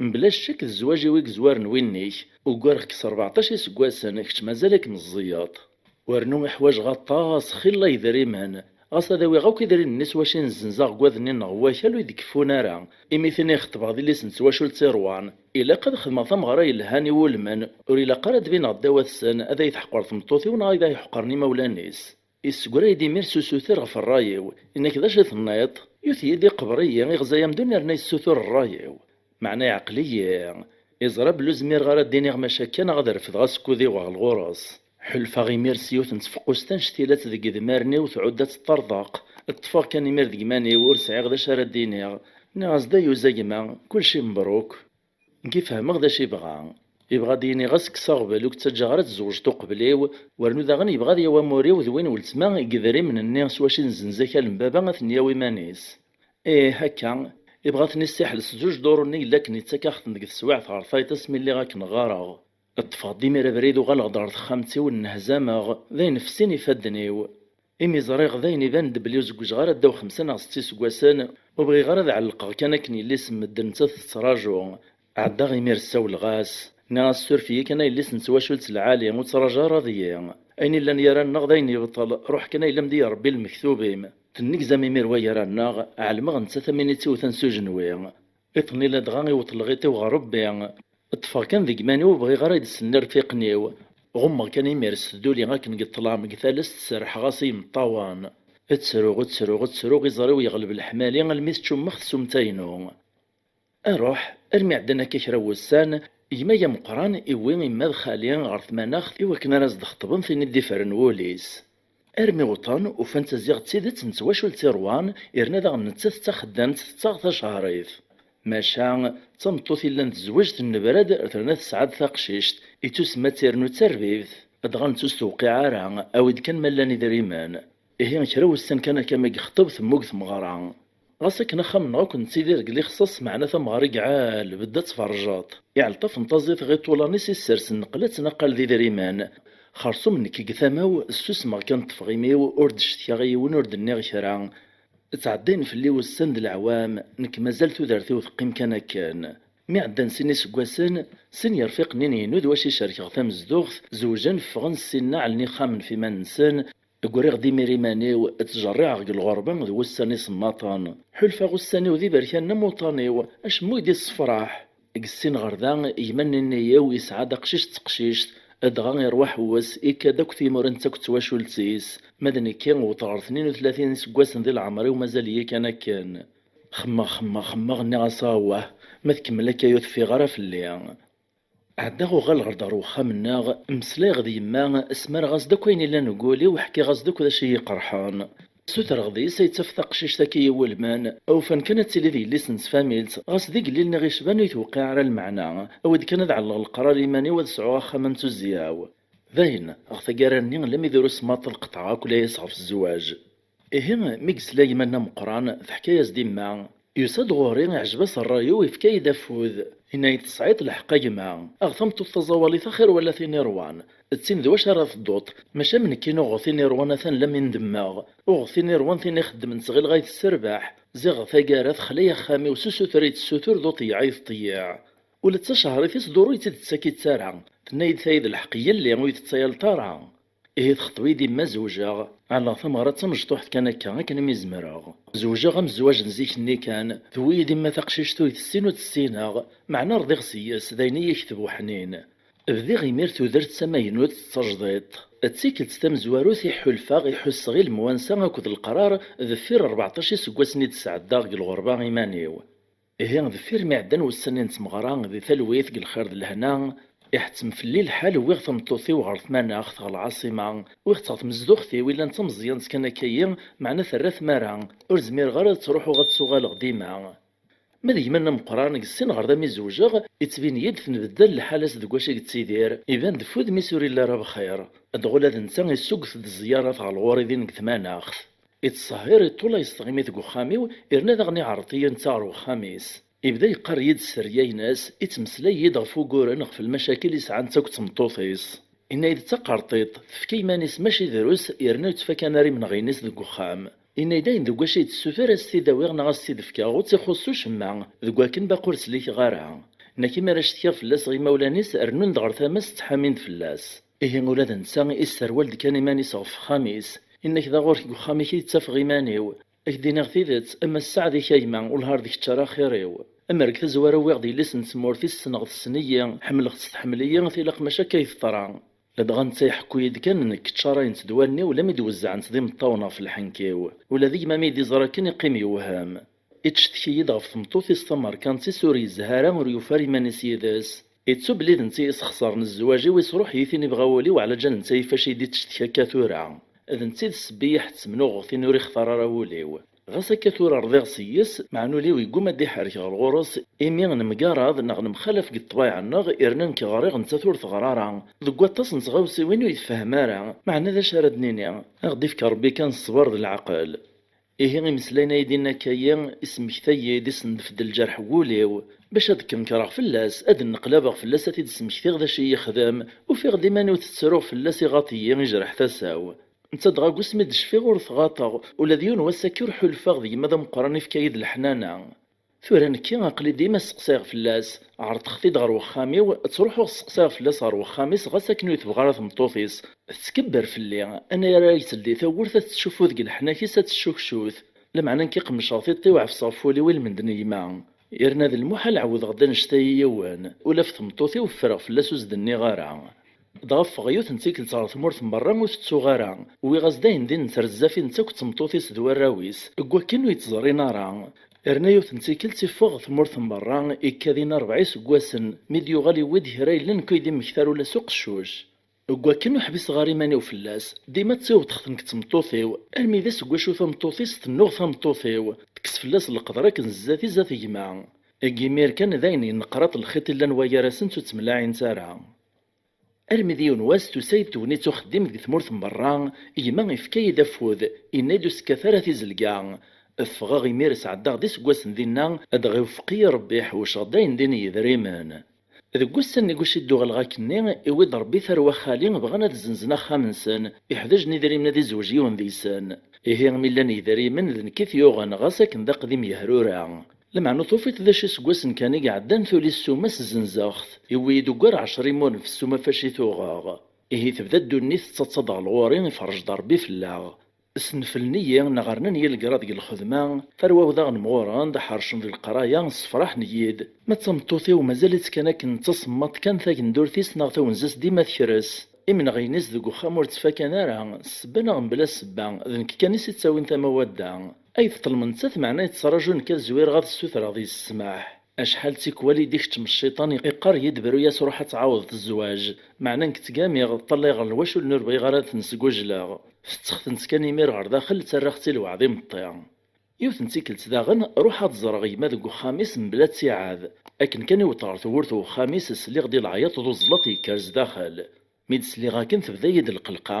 Mebla ccek d zzwaǧ-iw i yezwaren win-ik, ugareɣ-k s rbeɛṭac iseggasen, kečč mazal-ik meẓẓiyeḍ. Wernu ḥwajeɣ aṭas xilla idrimen, ɣas ad awiɣ akk idrimen-nni s wacu i nezzenz aɣeggad-nni-nneɣ n wakal ur yi-d-keffun ara, imi tin i xeṭbeɣ d yelli-s n twacult iṛwan. Ilaq ad xedmeɣ tameɣra yelhan i wulmen, ur ilaq ara ad d-bineɣ ddaw-atsen, ad ay-teḥqer tmeṭṭut-iw neɣ ad ay-ḥeqren imawlan-is. Issegra-yi-d imir s usuter ɣef ṛṛay-iw, yenna-k: "D acu i tenniḍ?" Yut-iyi-d iqber-iyi, iɣza-yam-d ur nerna yessutur ṛṛay-iw. Meɛna iɛqel-iyi, iẓra belli ur zmireɣ ara ad d-iniɣ maca kan ad refdeɣ asekkud-iw ɣer lɣur-s. Ḥulfaɣ imir s yiwet n tfeqqust annect-ilat deg idmaren-iw tɛudd ad teṭṭerḍeq. Ṭṭfeɣ kan imir deg iman-iw, ur sɛiɣ d acu ara d-iniɣ. Nniɣ-as-d: "Ayyuz a gma, kulci mebruk." Nekk fehmeɣ d acu yebɣa. Yebɣa ad d-yini ɣas kkes aɣbel, ur k-ttaǧǧaɣ ara ad tzewǧeḍ uqbel-iw, wernu daɣen yebɣa ad yawi amur-iw d win n weltma deg idrimen-nni s wacu i nzenz akal n baba ad ten-yawi iman-is. Ih, akka. Yebɣa ad ten-issiḥel s zuǧ duṛu-nni yella akken yettak-aɣ-ten deg teswiɛt ɣer tayeḍ asmi lliɣ akken ɣɣareɣ. Ṭṭfeɣ-d imir abrid, uɣaleɣ-d ɣer texxamt-iw, nnehzameɣ, d ayen fessin ifadden-iw. Imi ẓriɣ d ayen ibanen-d belli ur zewǧeɣ ara ddaw xemsa neɣ setta iseggasen, ur bɣiɣ ara ad ɛellqeɣ kan akken yelli-s n medden nettat tettraǧu. Ɛeddaɣ imir ssawleɣ-as. Nniɣ-as: "Suref-iyi kan a yelli-s n twacult lɛali, ur ttraǧu ara deg-i. Ayen illan gar-aneɣ d ayen yebṭel, ruḥ kan a yelli am d-iyi Rebbi lmektub-im." Tennegzam imir wa gar-aneɣ, ɛelmeɣ nettat am win i tt-iwten s ujenwi. Iḍ-nni ladɣa iwweḍ lɣiṭ-iw ɣer Rebbi. Ṭṭfeɣ kan deg iman-iw, ur bɣiɣ ara ad d-slen irfiqen-iw. Ɣummeɣ kan imir s tduli akken deg ṭṭlam, deg talest serrḥeɣ-as i yimeṭṭawen. Ttruɣ, ttruɣ, ttruɣ, iẓri-w yeɣleb leḥmali almi teččummex tsumta-inu. Aruḥ, armi ɛeddan akka kra n wussan, gma-y ameqqran iwwi yemma d xali ɣer tmanaɣt i wakken ara s-d-xeṭben tin i d-ifren wul-is. Armi wwḍen, ufan-tt ziɣ d tidet n twacult i ṛwan, yerna daɣen nettat d taxeddamt tettaɣ tacehṛit. Maca, d tameṭṭut illan tezweǧ, tennebra-d, terna tesɛa-d taqcict, ittusemma d tirnu d tarbibt, dɣa nettat ur s-tewqiɛ ara, awi-d kan ma llan idrimen. Ihi, kra wussan kan akka mi yexṭeb, temmug tmeɣra. Ɣas akken axxam-nneɣ akk nettidir deg lixṣaṣ, meɛna tameɣra i iɛal, bedd ad tferrjeḍ. Iɛelṭaf n taẓi tɣiṭ ulan-is isers nneqla ttnaqal d idrimen. Xerṣum nekk deg tama-w, ssusmeɣ kan ṭṭfeɣ imi-w, ur d-ccetkaɣ i yiwen, ur d-nniɣ kra. Ttɛeddayen fell-i wussan d leɛwam, nekk mazal tudert-iw teqqim kan akken. Mi ɛeddan sin iseggasen, sin yerfiqen-inu d wacu i cerkeɣ tamezduɣt, zewǧen, ffɣen, ssinna ɛellen ixxamen f iman-nsen, Ggriɣ-d imir iman-iw, ttjerriɛeɣ deg lɣerba d wussan isemmaḍen. Ḥulfaɣ ussan-iw d iberkanen am uṭan-iw, acemma ur d-issefraḥ. Deg sin ɣer da, gma-nni-nni-iw yesɛa-d aqcic d teqcict, dɣa iṛwa ḥewwes, ikka-d akk timura netta akked twacult-is. Ma d nekki, wwḍeɣ ɣer tnin u tlatin iseggasen di leɛmer-iw, mazal-iyi kan akken. Xemmeɣ, xemmeɣ, xemmeɣ, nniɣ-as: "Awah, ma tkemmel akka ur teffiɣ ara fell-i." Ɛeddaɣ uɣaleɣ-d ɣer wexxam-nneɣ, mmeslayeɣ d yemma, smareɣ-as-d akk ayen illan deg wul-iw, ḥkiɣ-as-d akk d acu i yi-iqerḥen. Sutreɣ deg-s ad yettaf taqcict akka iwulmen, ufan kan ad tili d yelli-s n tfamilt, ɣas d igellil-nni ɣ-icban ur yi-tewqiɛ ara lmeɛna, awi-d kan ad ɛelleɣ leqrar i iman-iw ad sɛuɣ axxam am tuzzya-w. Dayen, ɣer taggara-nni, almi drus maḍi lqeṭɛeɣ akk layas ɣef zzwaǧ. Ihi, mi yesla gma-nni ameqqran, teḥka-yas-d yemma. Yusa-d ɣur-i, iɛjeb-as ṛṛay-iw, yefka-yi-d afud. Yenna-yi-d: "Tesɛiḍ lḥeqq a gma. Aɣ tameṭṭut taẓawalit axir wala tin iṛwan. D tin d wacu ara tedduḍ. Maca am nekkini uɣeɣ tin iṛwan atan lammi ndemmeɣ. Uɣeɣ tin iṛwan tin ixeddmen ttɣileɣ ay tesserbaḥ. Ziɣ ɣer taggara texla-yi axxam-iw s usuter i d-tessutur d uṭeyyeɛ i teṭeyyeɛ. Ula d tacehṛit-is duṛu i tt-id-tettak-itt ara. Tenna-yi-d tayi d lḥeqq yelli ur yi-tettayaleḍ ara." Ihi texṭeb-iyi-d yemma zewǧeɣ, ɛelleɣ tameɣra d tamecṭuḥt kan akka, akken mi zemreɣ. Zewǧeɣ am zzwaǧ n zik-nni kan, tewwi-yi-d yemma taqcict ur tessin ur tt-ssineɣ, meɛna rḍiɣ seg-s, d ayen i yi-yekteb uḥnin. Bdiɣ imir tudert d tamaynut d tajdiṭ. D tikkelt tamezwarut i ḥulfaɣ, i ḥusseɣ i lemwansa akked leqrar deffir rbeɛṭac iseggasen i d-sɛeddaɣ deg lɣerba iman-iw. Ihi, deffir mi ɛeddan wussan-nni n tmeɣra, di talwit, deg lxir d lehna, iḥettem fell-i lḥal, wwiɣ tameṭṭut-iw ɣer tmanaɣt, ɣer lɛaṣima, wwiɣ-tt ɣer tmezduɣt-iw, illan d tameẓyant kan akka-yi, meɛna terra tmara, ur zmireɣ ara ad ttruḥuɣ ad ttuɣaleɣ dima. Ma d gma-nni ameqqran, deg sin ɣer da mi zewǧeɣ, ittbin-iyi-d tenbeddal lḥala-s deg wacu i yettidir, iban-d f wudem-is ur illi ara bxir, dɣa ula d netta issugget-d zziyarat ɣer lɣur-i din deg tmanaɣt. Ittṣehhir iṭṭul ay s-tɣimi deg uxxam-iw, yerna daɣen iɛreḍ-iyi netta ɣer uxxam-is. Ibda yeqqar-iyi-d sserya-ines, ittmeslay-iyi-d ɣef wuguren, ɣef lmacakil i sɛant akk d tmeṭṭut-is. Yenna-yi-d d taqerṭiṭ, tefka iman-is mačči drus, yerna ur ttfaka ara imenɣiyen-is deg uxxam. Yenna-yi-d ayen deg wacu i d-tessutur ad s-t-id-awiɣ neɣ ad s-t-id-fkeɣ, ur tt-ixuṣṣ ucemma, deg wakken baqi ur slikiɣ ara. Nekk mi ara cetkiɣ fell-as ɣ imawlan-is, rennun-d ɣer tama-s ttḥamin-d fell-as. Ihi ula d netta isserwal-d kan iman-is ɣef uxxam-is. Inna-k da ɣur-k deg uxxam-ik i d-ttafeɣ iman-iw. Ad k-d-iniɣ tidet, ama sseɛd-ik a gma, ulhar d kečč ara axir-iw. Amer deg tazwara wwiɣ-d yelli-s n tmurt i ssneɣ tessen-iyi, ḥemmleɣ-tt tḥemmel-iyi, tilaq mačči akka i teḍra. Ladɣa netta iḥekku-yi-d kan nekk ččarayent-d wallen-iw lammi d-wezzɛent d imeṭṭawen ɣef lḥenk-iw. Ula d gma mi yi-d-iẓra kan iqqim yewhem. Ittcetki-yi-d ɣef tmeṭṭut-is tamerkant-is ur yezha ara, ur yufi ara iman-is yid-s. Ittu belli d netta i yesxeṣren zzwaǧ-iw, isruḥ-iyi tin ibɣa wul-iw, ɛlaǧal netta ifac-iyi-d ittcetki akka tura. D netta i d ssebba i iḥettmen uɣeɣ-t-in ur ixtar ara wul-iw. Ɣas akka tura rḍiɣ s-yes, meɛna ul-iw yegguma ad d-iḥerrek ɣer ɣur-s, imi nemgaraḍ neɣ nemxalaf deg ṭṭbayeɛ-nneɣ, yerna nekk ɣriɣ nettat ur teɣri ara. Deg waṭas n tɣawsiwin ur yetfehhem ara, meɛna d acu ara d-nini? A ɣ-d-ifk Rebbi kan ṣṣber d leɛqel. Ihi imeslayen ay d-inna akka-yi, ismekta-yi-d, isendef-d lǧerḥ n wul-iw. Bac ad d-knenkreɣ fell-as, ad nneqlabeɣ fell-as, ad t-id-smektiɣ d acu i yi-yexdem, ufiɣ-d iman-iw tettruɣ fell-as, iɣaṭ-iyi, ijreḥ tasa-w. Netta dɣa deg wasmi d-cfiɣ ur t-ɣaṭeɣ, ula d yiwen wass akka ur ḥulfaɣ d gma d ameqqran ifka-yi-d leḥnana. Tura nekki aql-i dima sseqsayeɣ fell-as, ɛerḍeɣ-t-id ɣer wexxam-iw, ttruḥuɣ sseqsayeɣ fell-as ɣer wexxam-is ɣas akken ur tebɣi ara tmeṭṭut-is, tettkebber fell-i, anayer ara yetteldi tawwurt ad tettcuffu deg leḥnak-is ad teccukcut, lameɛna nekk qemceɣ tiṭ-iw ɛefseɣ ɣef wul-iw ilmend n gma. Yerna d lmuḥal ɛewwdeɣ-d annect-a i yiwen, ula ɣef tmeṭṭut-iw ffreɣ fell-as ur s-d-nniɣ ara. Dɣa ffɣeɣ yiwet n tikkelt ɣer tmurt n berra ur t-ttuɣ ara. Wwiɣ-as-d ayen din n trezzafi netta akked tmeṭṭut-is d warraw-is, deg wakken ur yi-ttẓerrin ara. Yerna yiwet n tikkelt iffeɣ ɣer tmurt n berra, ikka din rebɛa iseggasen, mi d-yuɣal yewwi-d kra yellan nekk ur yi-d-immekti ara ula s uqeccuc. Deg wakken ur ḥbiseɣ ara iman-iw fell-as, dima ttewṭeɣ-t nekk d tmeṭṭut-iw, armi d ass n wacu tameṭṭut-is tennuɣ tameṭṭut-iw, tekkes fell-as leqder akken zdat-i zdat gma. Deg imir kan d ayen yenneqraṭ lxiṭ i llan waygar-asent ur ttemlaɛint ara. Armi d yiwen wass tusa-yi-d tegnit uxeddim deg tmurt n berra, gma ifka-yi-d afud, yenna-yi-d ur sekkat ara tizelga. Ffɣeɣ imir sɛeddaɣ-d iseggasen dinna, dɣa iwefeq-iyi Rebbi ḥewceɣ-d ayen din n yedrimen. Deg wussan-nni deg uciddu ɣelɣ akkenni, iwwi-d Rebbi tarwa xali bɣan ad zzenzen axxam-nsen, iḥdajen idrimen ad izweǧ yiwen deg-sen. Ihi mi llan yedrimen d nekk i t-yuɣen ɣas akken d aqdim yehrura. Lameɛna ur tufiḍ d acu iseggasen kan i iɛeddan tuli ssuma-s zzenzeɣ-t. Iwwi-yi-d ugar ɛecra imuren f ssuma fac i t-uɣeɣ. Ihi tebda ddunit tettaḍsa-d ɣer lɣur-i, iferrej-d Rebbi fell-aɣ. Sneflen-iyi neɣ rnan-iyi legrad deg lxedma, tarwa-w daɣen mɣuren-d, ḥercen di leqraya, ssefraḥen-iyi-d. Ma d tameṭṭut-iw mazal-itt kan akken d tasemmaḍt kan tagendurt-is neɣ tawenza-s dima tekres. Imenɣiyen-is deg uxxam ur ttfakan ara, ssebba neɣ mebla ssebba, d nekk kan i s-ittawin tama wadda. Ay teṭṭlem nettat meɛna yettraǧu nekk ad zwireɣ ad ssutreɣ deg-s ssmaḥ. Acḥal d tikwal i d-ikeččem cciṭan iqqar-iyi-d bru-yas ruḥ ad tɛawdeḍ zzwaǧ, meɛna nekk ttgamiɣ, ṭṭalayeɣ ɣer lwaculin ur bɣiɣ ara ad ten-sgujleɣ. Tetteɣ-tent kan imir ɣer daxel, ttarraɣ-tt i lweɛd imeṭṭi. Yiwet n tikkelt daɣen, ruḥeɣ ad ẓreɣ gma deg uxxam-is mebla ttiɛad. Akken kan i wwḍeɣ ɣer tewwurt n uxxam-is, sliɣ-d i leɛyaṭ d uzlaṭ yekker zdaxel. Mi d-sliɣ akken tebda-yi-d lqelqa,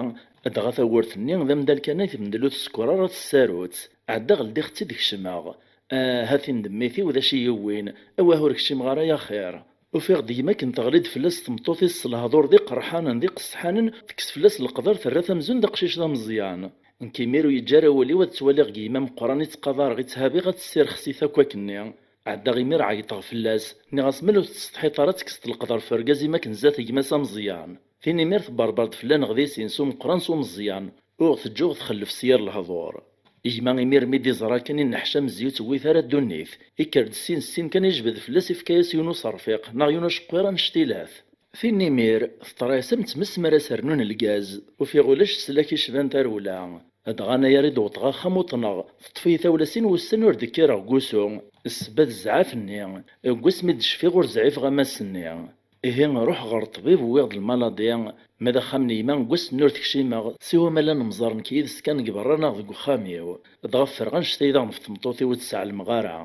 dɣa tawwurt-nni d amdal kan ay temdel ur tsekkeṛ ara tessarut. Ɛeddaɣ ldiɣ-tt-id kecmeɣ. Ah, ha tin d mmi-t-iw d acu i yi-yewwin, awah ur kcimeɣ ara yaxir. Ufiɣ-d gma akken teɣli-d fell-as tmeṭṭut-is s lehḍur d iqerḥanen d iqesḥanen, tekkes fell-as leqder terra-t amzun d aqcic d ameẓyan. Nekk imir ur yeǧǧi ara wul-iw ad ttwaliɣ deg gma ameqqran i ttqadareɣ i tthabiɣ ad tessirxes-it akk akkenni. Ɛeddaɣ imir ɛeyṭeɣ fell-as, nniɣ-as ma ur tettsetḥiḍ ara tekkseḍ leqder f urgaz-im akken zdat gma-s ameẓyan. Tin imir tebberber-d fell-aneɣ di sin s umeqqran s umeẓyan, uɣ teǧǧuɣ txellef s yir lehdur. Gma imir mi d-iẓra kan inneḥcam zzi ur tewwit ara ddunit, ikker-d sin sin kan ijbed fell-as ifka-yas yiwen userfiq neɣ yiwen uceqqir annect-ilat. Tin imir teṭra-yas am tmes mi ara s-rnun lgaz, ufiɣ ulac s lak icban tarewla. Dɣa anayer i d-wwḍeɣ axxam uṭneɣ, teṭṭef-iyi tawla sin wussan ur d-kkireɣ deg wusu, ssebba d zzɛaf-nni, deg wasmi d-cfiɣ ur zɛifeɣ am ass-nni. Ihi ruḥeɣ ɣer ṭṭbib wwiɣ-d lmaladi, ma d axxam n yemma deg wass-nni ur t-kcimeɣ, siwa ma llan mẓer nekk yid-s kan deg berra neɣ deg uxxam-iw, dɣa ffreɣ annect-a daɣen ɣef tmeṭṭut-iw ur tt-sɛelmeɣ ara.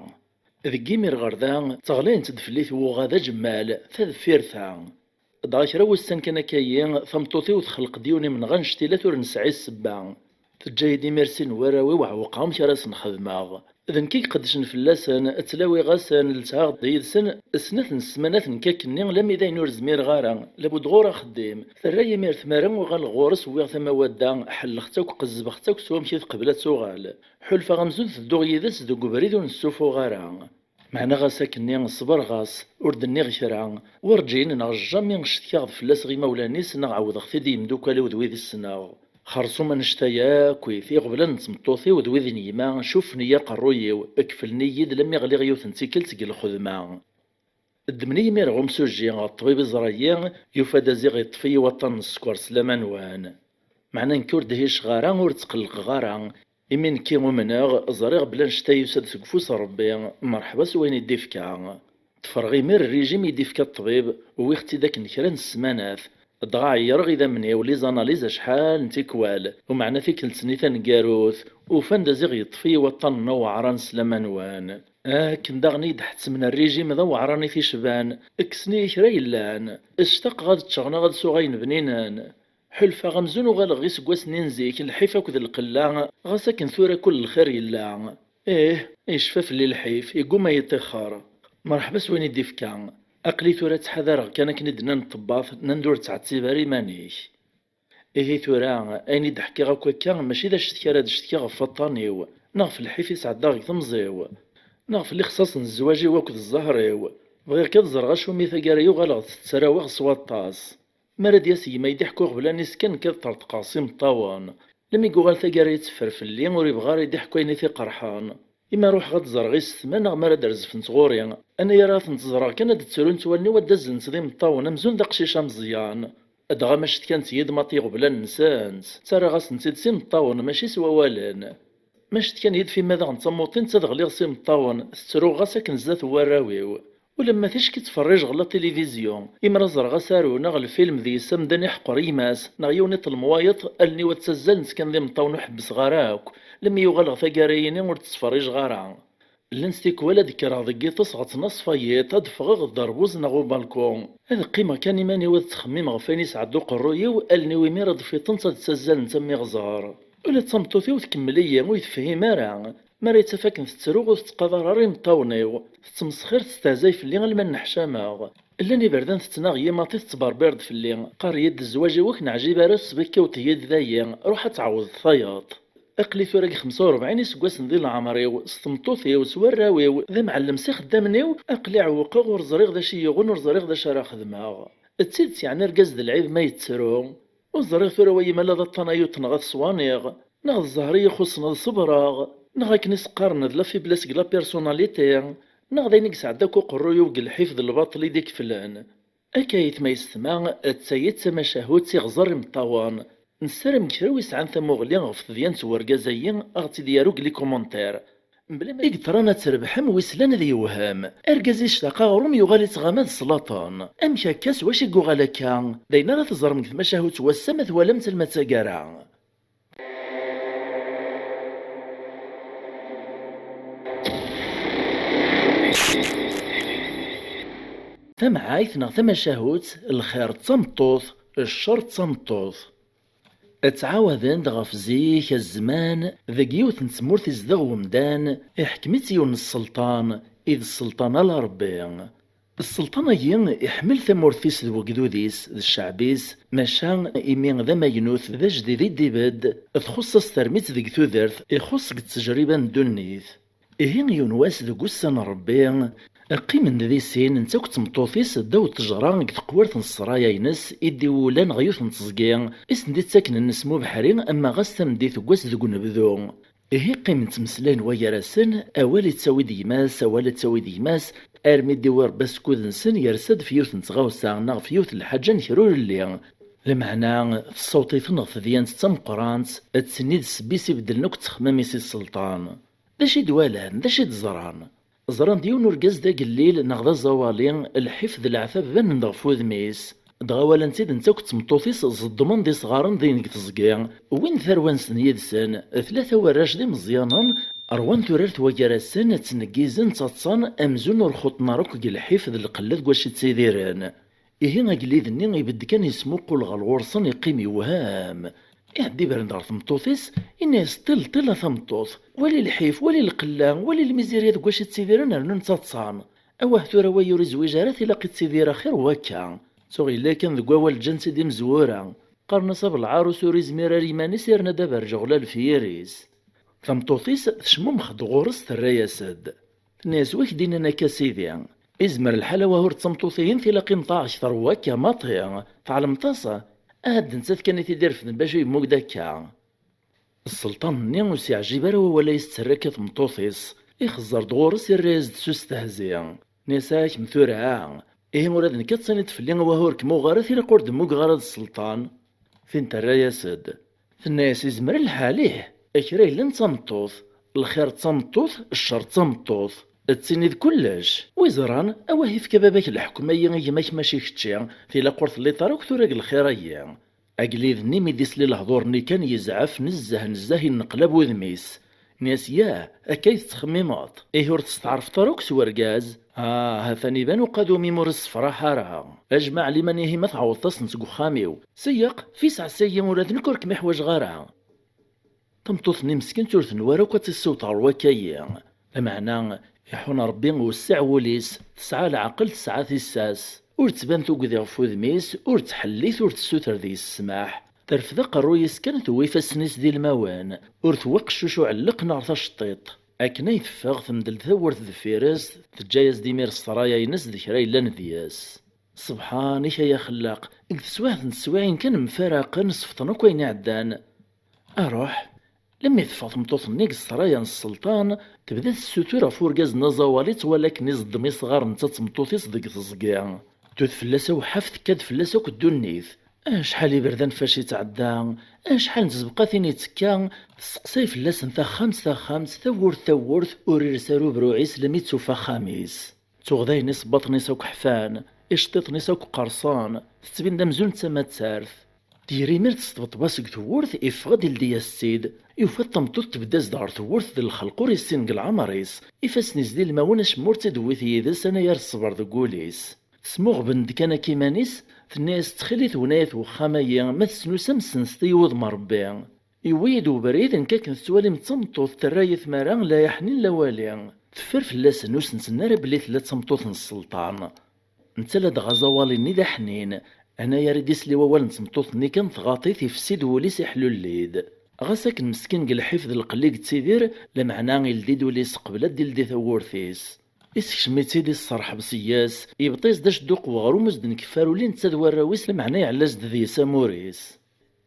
Deg imir ɣer da, ttaɣlayent-d fell-i twuɣa d aǧemmal, ta deffir ta. Dɣa kra wussan kan akka-yi, tameṭṭut-iw txelq-d yiwen imenɣi annect-ilat ur nesɛi ssebba. Teǧǧa-yi-d imir sin n warraw-iw ɛewqeɣ amek ara sen-xedmeɣ. D nekk i iqeddcen fell-asen, ttlawiɣ-asen, lsɛaɣ-d yid-sen snat n ssmanat nekk akkenni lammi d ayen ur zmireɣ ara, labud ɣur axeddim. Terra-yi imir tmara uɣaleɣ ɣur-s wwiɣ tama wadda, ḥelleɣ-tt akk qezzbeɣ-tt akk s wamek i teqbel ad tuɣal. Ḥulfaɣ amzun tedduɣ yid-s deg ubrid ur nessufuɣ ara. Meɛna ɣas akkenni ṣebreɣ-as, ur d-nniɣ kra. Werǧin neɣ jamais cetkaɣ-d fell-as ɣ imawlan-is neɣ ɛawdeɣ-t-id i yimdukal-iw d wid i ssneɣ. Xerṣum annect-a yakk-it, iɣeblan n tmeṭṭut-iw d wid n yemma cuffen-iyi aqerruy-iw, keflen-iyi-d lammi ɣliɣ yiwet n tikkelt deg lxedma. Ddmen-iyi imir ɣer umsujji, ɣer ṭṭbib iẓra-yi, yufa-d aziɣ yeṭṭef-iyi waṭṭan n sskeṛ s laman wan. Meɛna nekk ur dhiceɣ ara, ur ttqelliqeɣ ara. Imi nekki umneɣ, ẓriɣ belli annect-a yusa-d seg ufus n Ṛebbi, merḥba s wayen i d-ifka. Ṭṭfeɣ imir rrijim i d-ifka ṭṭbib, wwiɣ-tt-id akken kra n ssmanat. Dɣa ɛeyyreɣ idammen-iw, les analyses acḥal n tikwal, umeɛna tikkelt-nni taneggarut, ufan-d aziɣ yeṭṭef-iyi waṭṭan-nni aweɛṛan s laman wan. Akken daɣen i yi-d-ḥettmen rrijim d aweɛṛan i t-icban, kksen-iyi kra yellan. Ctaqeɣ ad ččeɣ neɣ ad sweɣ ayen bninen. Ḥulfaɣ amzun uɣaleɣ iseggasen-nni n zik, lḥif akked lqella, ɣas akken tura kul lxir yella. Ih, yecfa fell-i lḥif, yegguma yiṭixxer. Merḥba s wayen i d-ifka. Aql-i tura ttḥadareɣ kan akken i d-nnan ṭṭebbat, nnan-d ur ttɛettib ara iman-ik. Ihi tura, ayen i d-ḥkiɣ akk akka, mačči d acetki ara d-cetkiɣ ɣef waṭṭan-iw, neɣ ɣef lḥif i sɛeddaɣ deg temẓi-w, neɣ ɣef lixṣaṣ n zzwaǧ-iw akked zzher-iw. Bɣiɣ kan ad ẓreɣ acumi taggara-yi uɣaleɣ ttettarawiɣ s waṭas. Mi ara d-yas gma i d-iḥku ɣeblan-is kan nekk ad ṭerṭqeɣ s imeṭṭawen. Lmi yuɣal taggara yetteffer fell-i, ur ibɣi ara i d-iḥku ayen i t-iqerḥen. Imi ruḥeɣ ad ẓreɣ isetma neɣ mi ara d-rezfent ɣur-i, anayer ara tent-ẓreɣ kan ad d-ttrunt wallen-iw, ad d-azzlent d imeṭṭawen amzun d aqcic ameẓyan. Dɣa ma cetkan-iyi-d maḍi iɣeblan-nsent, ttarraɣ-asent-id s imeṭṭawen mačči s wawalen. Ma cetkan-iyi-d f imma daɣen d tamuṭint ad ɣliɣ s imeṭṭawen, tettruɣ ɣas akken zdat n warraw-iw. Ulamma ticki ttferrijeɣ la tilivizyu, imi ara ẓreɣ asaru neɣ lfilm deg-s amdan iḥeqer gma-s neɣ yiwen iṭṭel mwayeḍ, allen-iw ad ttazzalent kan d imeṭṭawen ur ḥebbseɣ ara akk, lemmi uɣaleɣ taggara-yini ur tt-ttferrijeɣ ara. Llant tikwal ad kkreɣ deg yiṭes ɣer ttnaṣfa yiḍ, ad ffɣeɣ d derbuz neɣ ubalku. Ad qqimeɣ kan iman-iw ad ttxemmimeɣ ɣef wayen isɛedda uqerruy-iw, allen-iw imir ad fiṭent ad ttazzalent am iɣẓer. Ula d tameṭṭut-iw tkemmel-iyi, ur yi-tefhim ara. Mi ara yettaf akken tettru, ur tettqadar ara imeṭṭawen-iw. Tettmesxir, testehzay fell-i alma nneḥcameɣ. Llan iberdan tettnaɣ-iyi maḍi, tettberbir-d fell-i. Qqar-iyi-d zzwaǧ-iw ur k-neɛjib ara, tesbikkiwḍ-iyi-d dayi. Ruḥ ad tɛawdeḍ tayeḍ. Aql-i tura deg xemsa u rebɛin iseggasen di leɛmer-iw, s tmeṭṭut-iw, s warraw-iw, d amɛellem s ixeddamen-iw, aql-i ɛewqeɣ, ur ẓriɣ d acu i yi-yuɣen, ur ẓriɣ d acu ara xedmeɣ. D tidet yeɛni argaz d lɛib ma yettru? Ur ẓriɣ tura wa yemala d aṭṭan ay uṭneɣ ad t-swaniɣ, neɣ d zzher i yi-ixuṣṣen ad ṣebreɣ, neɣ akken i s-qqaren d la faiblesse deg la personnalité, neɣ d ayen i yesɛedda akk uqerruy-iw deg lḥif d lbaṭel i d-ikeflen. Akka ayetma yessetma, d tayi d tamacahut i ɣẓer imeṭṭawen. Nessaram kra wi yesɛan tamuɣli ɣef tedyant n urgaz-ayi, a ɣ-tt-id-yaru deg les commentaires. Mebla ma i yeṭṭran ad trebḥem, wi slan ad yewhem. Argaz yectaq aɣrum yuɣal ittɣama d sslaṭen. Amek akka, s wacu i yuɣal akka? D ayen ara teẓrem deg tmacahut n wass-a ma twalamt alma d taggara. Tamɛayt neɣ tamacahut, lxir d tameṭṭut, ccer d tameṭṭut. Ttɛawaden-d ɣef zik, zzman, deg yiwet n tmurt izdeɣ wemdan, iḥkem-itt yiwen n sselṭan, i d sselṭan ala Rebbi. Sselṭan-agi iḥemmel tamurt-is d wegdud-is d cceɛb-is, maca imi d amaynut, d ajdid i d-ibedd, txuṣṣ-as termit deg tudert, ixuṣṣ deg ttejriba n ddunit. Ihi yiwen wass deg ussan n Ṛebbi, qqimen di sin netta akked tmeṭṭut-is ddaw ttejra deg teqwirt n ssraya-ines i d-iwulan ɣer yiwet n teẓgi i sen-d-ittaken nnes n ubeḥri, ama ɣas tameddit n wass deg unebdu. Ihi qqimen ttmeslayen wagar-asen, awal ittawi-d gma-s, awal ittawi-d gma-s, armi d-iwi Ṛebbi askud-nsen yersa-d f yiwet n tɣawsa neɣ f yiwet n lḥaǧa n kra ur illi. Lameɛna tessaweḍ-iten ɣer tedyant d tameqqrant, d tin i d ssebba-s ibeddlen akk ttexmam-is i sselṭan. D acu i d-walan? D acu i d-ẓran? Ẓran-d yiwen urgaz d agellil neɣ d aẓawali, lḥif d leɛtab banen-d ɣef wudem-is. Dɣa walan-t-id netta akked tmeṭṭut-is ẓeddmen-d isɣaren din deg teẓgi, wwin tarwa-nsen yid-sen, tlata warrac d imeẓyanen, ṛwan turart wagar-asen, ttneggizen, ttaḍsan, amzun ur xuṭṭen ara akk deg lḥif d lqella deg wacu ttidiren. Ihi agellid-nni ibedd kan yesmuqul ɣer ɣur-sen, iqqim yewhem. Iɛedda ibren-d ɣer tmeṭṭut-is, yenna-yas: "Ṭil, ṭil a tameṭṭut, wali lḥif, wali lqella, wali lmizirya deg wacu ttidiren rnu ttaḍsan. Awah tura wagi ur izwiǧ ara, tilaq ittidir axir n wakka." Tuɣ yella kan deg wawal ǧǧan-tt-id imezwura. Qqaren-as abelɛarus ur izmir ara iman-is, yerna-d aberǧeɣ ula lefyir-is. Tameṭṭut-is tecmumex-d ɣur-s, terra-yas-d. Tenna-yas: "Wa k-d-innan akka, a sidi? Izmer lḥal awah ur d tameṭṭut-ihin tilaq i meṭṭaɛ kter n wakka, maṭi? Tɛelmeḍ-as? Ahat d nettat kan i t-id-irefden bacu yemmug-d akka." Sselṭan-nni ur s-yeɛjib ara wawal ay s-terra akka tmeṭṭut-is. Ixezzer-d ɣur-s, irra-yas-d s ustehzi: Nniɣ-as: "Akem tura, ihi ula d nekk ad tiniḍ fell-i wah ur kem-uɣ ara, tilaq ur d-mmugeɣ ara d sselṭan." Tin terra-yas-d, tenna-yas: "Izmer lḥal, ih, a kra yellan d tameṭṭut, lxir d tameṭṭut, ccer d tameṭṭut, d tin i d kullec. Wi ẓran, awah ifka baba-k leḥkem-ayi i gma-k mačči kečči, tilaq ur telliḍ ara akk tura deg lxir-ayi." Agellid-nni mi d-isli lehdur-nni kan yezɛef nezzeh nezzeh, inneqlab wudem-is. Nniɣ-as: "Yah, akka i tettxemmimeḍ? Ihi ur testeɛrfeḍ ara akk s wergaz?" "Ah, ha-t-an iban uqadum-im ur issefraḥ ara. Ajmaɛ liman ihi ma tɛawdeḍ-asen seg uxxam-iw. Seyyeq, fis ɛessa-yi, ula d nekk ur kem-iḥwaǧeɣ ara." Tameṭṭut-nni meskint ur tenwa ara akk ad tt-issiweḍ ɣer wakka-yi. Lameɛna, iḥun Ṛebbi, wessiɛ wul-is, tesɛa leɛqel, tesɛa tissas. Ur tettban tugdi ɣef wudem-is, ur tettḥellit, ur tessuter deg-s ssmaḥ. Terfed aqerruy-is kan, tewwi ifassen-is d ilmawen, ur tewwi qeccuc uɛelleq neɣ taceṭṭiṭ. Akken ay teffeɣ, temdel tawwurt deffir-s, teǧǧa-yas-d imir ssṛaya-ines d kra yellan deg-s. Ṣebḥan-ik ay axellaq, deg teswiɛt n teswiɛin kan mfaraqen, sefḍen akk ayen iɛeddan. Aruḥ, lemmi teffeɣ tmeṭṭut-nni deg ssṛaya n sselṭan, tebda tessutur ɣef urgaz-nni aẓawali, twala akken iẓeddem isɣaren netta d tmeṭṭut-is deg teẓgi. Tdud fell-as awḥaf, tekka-d fell-as akk ddunit. Acḥal iberdan fac ittɛedda, acḥal n tzeqqa tin ittekka, tesseqsay fell-asen taxxamt taxxamt, tawwurt tawwurt, ur ires ara ubruɛ-is lemmi d-tufa axxam-is. Tuɣdayin isebbaḍen-is akk ḥfan, iceṭṭiḍen-is akk qerṣen, tettbin-d amzun d tamattart. Tger imir tesṭebṭeb-as deg tewwurt, iffeɣ-d ildi-yas-tt-id, yufa-d tameṭṭut tebedd-as-d ɣer tewwurt d lxelq ur issin deg leɛmer-is, ifassen-is d ilmawen, acemma ur tt-id-tewwit yid-s, anayer ṣṣber deg wul-is. Tesmuɣben-d kan akka iman-is, tenna-yas: "Ttxil-i, wen ayat wexxam-ayi, ma tesnusam ssenset-iyi wudem n Ṛebbi." Yewwi-yi-d ubrid, nekk akken tettwalim d tameṭṭut terra-yi tmara, la aḥnin la awali. Teffer fell-asen, ur sen-tenna ara belli tella d tameṭṭut n sselṭan. Netta ladɣa aẓawali-nni d aḥnin, anayer i d-isli wawal n tmeṭṭut-nni kan tɣaḍ-it, ifsi-d wul-is, iḥlulli-d. Ɣas akken meskin deg lḥif d lqelli i yettidir, lameɛna ildi-d ul-is qbel ad d-ildi tawwurt-is. Isekcem-itt-id, isserḥeb seg-s, yebṭa-yas-d acedduq weɣrum, ur s-d-nkeffer ula i netta d warraw-is, lameɛna iɛella-as-d deg-s amur-is.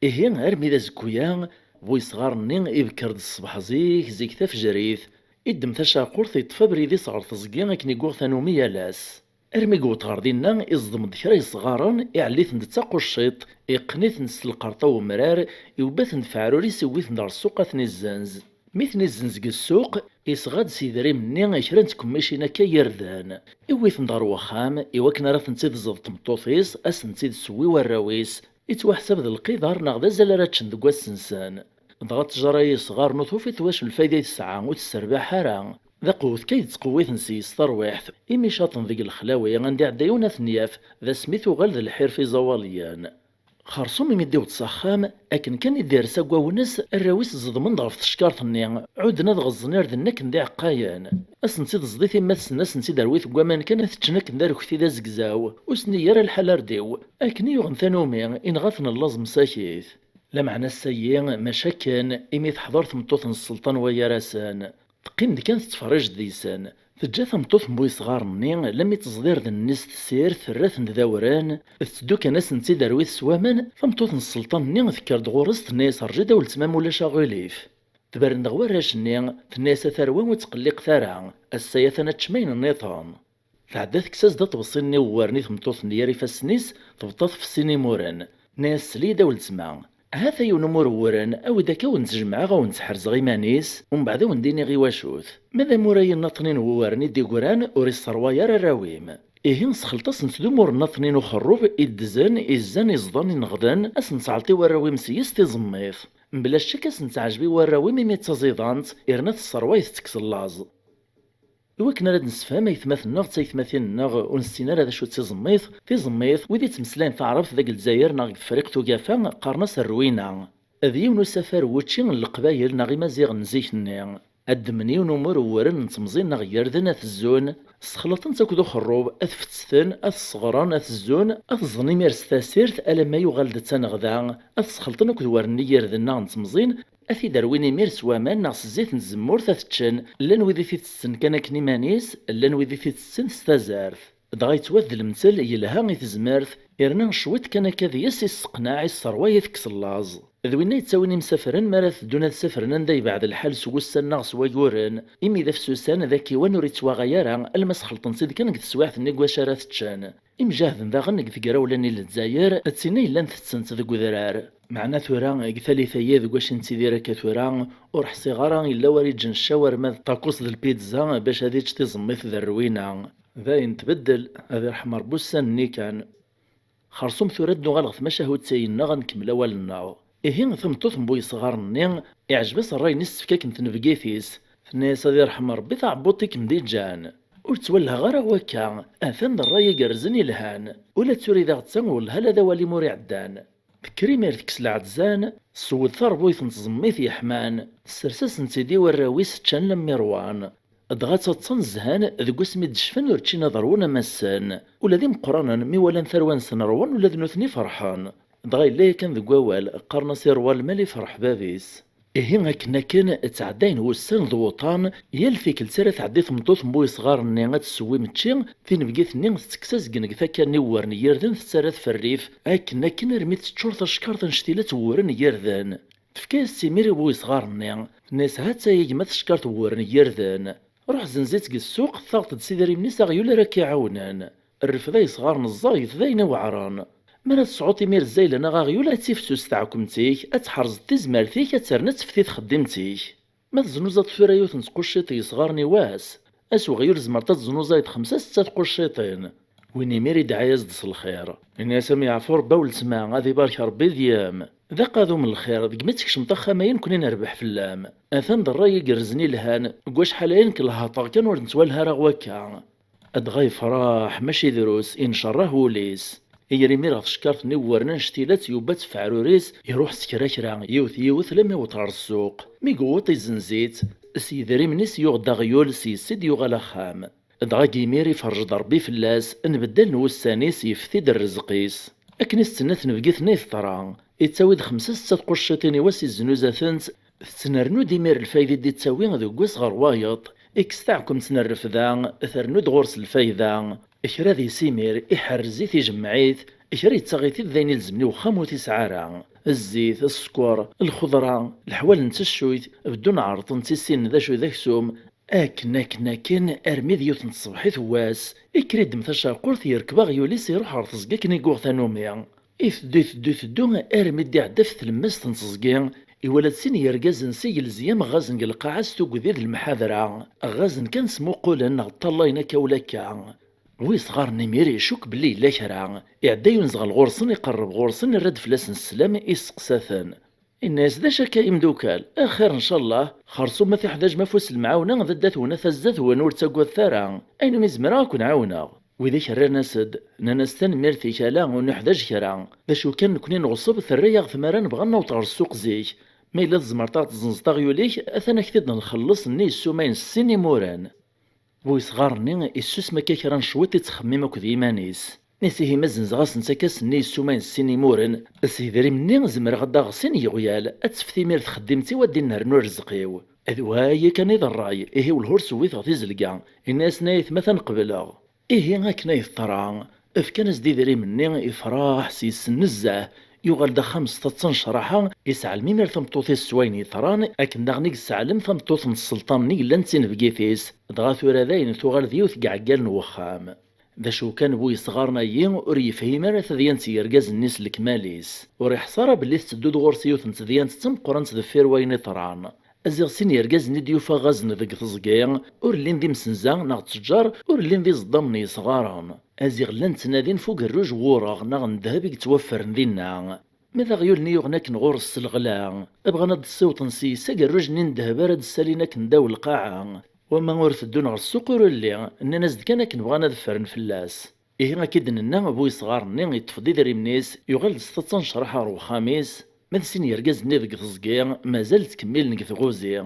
Ihi, armi d azekku-ya, bu yesɣar-nni ibekker-d ṣṣbeḥ zik, zik tafejrit, iddem tacaqurt, iṭṭef abrid-is ɣer teẓgi akken i yuɣ tanumi yal ass. Armi yewweḍ ɣer dinna, iẓdem-d kra yesɣaren, iɛelli-ten-d d taqucciṭ, iqqen-iten-d s lqerṭ awemrar, iwebba-ten-d f aɛrur-is, iwwi-ten-d ɣer ssuq ad ten-izzenz. Mi ten-izzenz deg ssuq, isɣa-d s yedrimen-nni kra n tkemmicin akka n yirden. Iwwi-ten-d ɣer wexxam, iwakken ara ten-id-tẓeḍ tmeṭṭut-is, ad sen-id-tesseww i warraw-is. Ittwaḥsab d lqidar neɣ d azal ara ččen deg wass-nsen. Dɣa ttjara yesɣaren ur tufiḍ wacu lfayda i tesɛa, ur tesserbaḥ ara. D aqewwet kan i d-ttqewwiten seg-s tarwiḥt, imi caṭen deg lexlawi, anda iɛedda yiwen ad ten-yaf, d asmi tuɣal d lḥirf iẓawaliyen. Xerṣum imi d-iwweḍ s axxam, akken kan i d-ires aggawen-is, arraw-is ẓedmen-d ɣef tcekkart-nni, ɛudden ad ɣeẓẓen irden akken d iɛeqqayen. Ad sen-tt-id-tẓeḍ i timmad-sen, ad sen-tt-id-terwi deg waman kan, ad t-ččen akken d arekti d azegzaw, ur sen-igi ara lḥal ar d-iw. Akken i yuɣen tanumi, inɣa-ten llaẓ msakit. Lameɛna ass-ayi, maca akken, imi teḥḍer tmeṭṭut n sselṭan wayar-asen, teqqim-d kan tettferrij deg-sen. Teǧǧa tameṭṭut n bu yesɣaren-nni, lammi teẓḍ irden-nni s tessirt, terra-ten d awren, tetteddu kan ad sen-tt-id-terwi s waman, tameṭṭut n sselṭan-nni tekker-d ɣur-s, tenna-yas: "Rǧu-d a weltma, ma ulac aɣilif." Tebren-d ɣer warrac-nni, tenna-yas: "A tarwa, ur ttqelliqet ara, ass-a atan ad teččem ayen nniḍen." Tɛedda tekkes-as-d aṭebsi-nni iwewren i tmeṭṭut-nni ar ifassen-is, tbeṭṭa-t f sin imuren. Tenna-yas: "Sel-iyi-d a weltma. Hata yiwen umur uwren, awi-d akka a wen-tt-jemɛeɣ, a wen-tt-ḥerzeɣ iman-is, umbeɛd a wen-d-iniɣ i wacu-t. Ma d amur-ayi nniḍnin uwren i d-igran, ur isserway ara arraw-im. Ihi, sxelṭ-asent d umur nniḍnin uxerrub, iddzen, izzan, iẓḍan, ineɣden, ad sen-tɛelṭ i warraw-im s-yes tiẓemmit. Mebla ccek ad sen-teɛjeb i warraw-im imi d taẓiḍant, irna tesserway, tettekkes llaẓ." Iwakken ara d-nessefhem aytmaten-nneɣ d taytmatin-nneɣ ur nessin ara d acu d tiẓemmit, tiẓemmit, wid ittmeslayen taɛrabt deg Lezzayer neɣ deg Tefriqt Ugafa, qqaren-as rwina. D yiwen usafar n wučči n Leqbayel neɣ Imaziɣen n zik-nni. Ad ddmen yiwen umur uwren n temẓin neɣ n yirden, ad t-zzun, sxelṭen-t akked uxerrub, ad t-fetteten, ad t-sseɣren, ad t-zzun, ad t-ẓẓen imir s tasirt alamma yuɣal-d d taneɣda, ad t-sxelṭen akked werni n yirden neɣ n temẓin, ad t-id-rwin imir s waman neɣ s zzit n tzemmurt ad t-ččen, llan wid i t-itetten kan akken iman-is, llan wid i t-itetten s tazart. Dɣa yettwat d lemtel yelha i tezmert, irna cwiṭ kan akka deg-s isseqnaɛ, isserway, itekkes llaẓ. D winna yettawin imsafren mi ara teddun ad safren anda yebɛed lḥal s wussan neɣ s wayyuren, imi d afsusan d akiwan ur yettwaɣay ara alma sxelṭen-tt-id kan deg teswiɛt-nni deg wacu ara t-ččen. Imjahden daɣen deg tegrawla-nni n Lezzayer d tinna yellan tetten-tt deg udrar. Meɛna tura deg tallit-agi deg wacu nettidir akka tura, ur ḥṣiɣ ara yella war iǧen ccaw arma d ṭakus d lpizza bac ad ičč tiẓemmit d rwina. Dayen tbeddel, ad irḥem Ṛebbi ussan-nni kan. Xerṣum tura ad nuɣal ɣer tmacahut-agi-nneɣ ad nkemmel awal-nneɣ. Ihi tameṭṭut n bu yesɣaren-nni, iɛjeb-as ṛṛay-nni s-tefka akken tenbegit-is. Tenna-yas ad irḥem Ṛebbi taɛebbuḍt i kem-d-iǧǧan. Ur ttwalleheɣ ara wakka, atan d ṛṛay igerrzen ilhan. Ula d tura i d aɣ-tta wellah ala d awal-im ur iɛeddan. Tekker imir tekkes lɛezzan, tessewwed taṛbuyt n tẓemmit yeḥman, tessers-asen-tt-id i warraw-is ččan lammi ṛwan. Dɣa ttaḍsan zhan deg wasmi d-cfan ur ččin ad ṛwun am ass-n. Ula d imeqqranen mi walan tarwa-nsen ṛwan ula d nutni ferḥen. Dɣa yella yakan deg wawal, qqaren-as iṛwa lmal ifreḥ bab-is. Ihi akken akken ttɛeddayen wussan d wuṭan, yal tikkelt ara tɛeddi tmeṭṭut n bu yesɣaren-nni ad tesseww imečči, tinebgit-nni tettekkes azgen deg takka-nni uwren n yirden tettarra-t f rrif, akken akken armi teččur tacekkart annect-ila tt-uwren n yirden. Tefka-yas-tt imir i bu yesɣaren-nni, tenna-yas ha-tt-a a gma tacekkart uwren n yirden. Ruḥ zenz-itt deg ssuq, taɣeḍ-d s idrimen-is aɣyul ara k-iɛawnen. Rrefd ay isɣaren ẓẓayet d ayen iweɛren. Mi ara tesɛuḍ imir zzayla neɣ aɣyul, ad tifsus teɛkumt-ik, ad tḥerzeḍ tizmert-ik, ad terna ad tefti txeddimt-ik. Ma teznuzaḍ tura yiwet n tqucciṭ i yesɣaren i wass, ass uɣyul tzemreḍ ad teznuzayeḍ xemsa setta tqucciṭin. Win imir idɛa-yas-d s lxir. Ini-as am yeɛfu Rebbi a weltma, ad ibarek Rebbi deg-m. D aqadum n lxir, deg mi tkecmeḍ axxam-ayi nekni nerbeḥ fell-am. Atan d ṛṛay igerrzen ilhan, deg wacḥal-aya nekk lehṭeɣ kan ur nettwalha ara wakka. Dɣa yefṛeḥ, mačči drus, incerreḥ wul-is. Iger imir ɣer tcekkart-nni uwren annect-ila tt-yubba-tt f aɛrur-is, iṛuḥ s kra kra, yiwet yiwet, lammi yewweḍ ɣer ssuq. Mi yewweḍ izenz-itt, s yedrimen-is yuɣ-d aɣyul, s yes-i d-yuɣal axxam. Dɣa deg imir iferrej-d Ṛebbi fell-as, nbeddalen wussan-is, yefti-d rrezq-is. Akken i s-tenna tnebgit-nni i teḍra, ittawi-d xemsa setta tqucciṭin i wass iznuza-tent, tettnernu-d imir lfayda i d-ittawi deg wass ɣer wayeḍ, ikkes taɛkumt n rrefda, ternu-d ɣur-s lfayda. Kra di simir, iḥerrez-it, ijemmeɛ-it, kra yettaɣ-it-id d ayen ilezmen i wexxam ur t-isɛi ara. Zzit, sskeṛ, lxeḍra, leḥwal n teccuyt, beddun ɛerḍen-tt i ssinen d acu d aksum, akken, akken, akken, armi d yiwet n tṣebḥit n wass, ikker iddem tacaqurt, yerkeb aɣyul-is, iruḥ ɣer teẓgi akken i yuɣ tanumi. Iteddu, iteddu, iteddu, armi d-iɛedda ɣef tlemmast n teẓgi, iwala-d sin yergazen s igelzi ameɣɣazen deg lqaɛa s tugdi d lemḥadra. Ɣɣazen kan smuqulen neɣ ṭṭallayen akka ula akka. Bu yesɣaren imir icukk belli yella kra. Iɛedda yunzeɣ ɣur-sen, iqerreb ɣur-sen, irra-d fell-asen sslam, isteqsa-ten. Inna-yas: "D acu akka, imdukal? Axir, ncallah, xerṣum ma tiḥdaǧem afus lemɛawna d adda-twen a tazzat-wen, ur ttagadet ara. Ayen umi zemreɣ ad ken-ɛawneɣ." Widak rran-as-d, nnan-as: "Tanemmirt-ik, ala, ur nuḥdaǧ kra. D acu kan, nekni neɣṣeb, terra-yaɣ tmara nebɣa ad naweḍ ɣer ssuq zik. Ma yella tzemreḍ ad ɣ-tezzenzeḍ aɣyul-ik, atan ad k-t-id-nxelleṣ nni yessumayen s sin imuren." Bu yesɣar-nni issusem akka kra n cwiṭ, ittxemmim akked yiman-is. Nniɣ-as: "Ihi ma zzenzeɣ-asen-tt akka s nni yessumayen s sin imuren, s yedrimen-nni zemreɣ ad d-aɣeɣ sin yiɣyal, ad tefti imir txeddimt-iw, ad d-innernu rrezq-iw." D waya kan i d ṛṛay, ihi wellah ur s-wwiteɣ tizelga. Inna-yasen: "Ay atma, atan qebleɣ." Ihi akken ay teḍra, fkan-as-d idrimen-nni, ifraḥ s yes-sen nezzeh, yuɣal-d axxam s taḍsa n ccraḥa, isɛellem imir tameṭṭut-is s wayen yeḍran, akken daɣen i yesseɛlem tameṭṭut n sselṭan-nni yellan d tinebgit-is, dɣa tura dayen tuɣal d yiwet n yiɛeggalen n wexxam. D acu kan, bu yesɣaren-ayi ur yefhim ara tadyant n yergazen-nni s lekmal-is. Ur iḥṣa ara belli tetteddu-d ɣur-s yiwet n tedyant d tameqqrant deffir wayen iḍran. Aziɣ sin yergazen i d-yufa ɣazen deg teẓgi, ur llin d imsenza neɣ ttejjar, ur llin d iẓeḍḍamen n yesɣaren. Aziɣ llan ttnadin f ugerruj n wureɣ neɣ n ddheb i yettwaffren dinna. Ma d aɣyul-nni yuɣen akken ɣur-s s leɣla, bɣan ad d-ssiwḍen s-yes agerruj-nni n ddheb ara d-ssalin akken ddaw lqaɛa. Wamma ur teddun ɣer ssuq ur llin, nnan-as-d kan akken bɣan ad ffren fell-as. Ihi akka i d-nenna, bu yesɣar-nni yeṭṭef-d idrimen-is, yuɣal-d s taḍsa n ccraḥa ɣer wexxam-is, ma d sin yergazen-nni deg teẓgi, mazal ttkemmilen deg tɣuzi.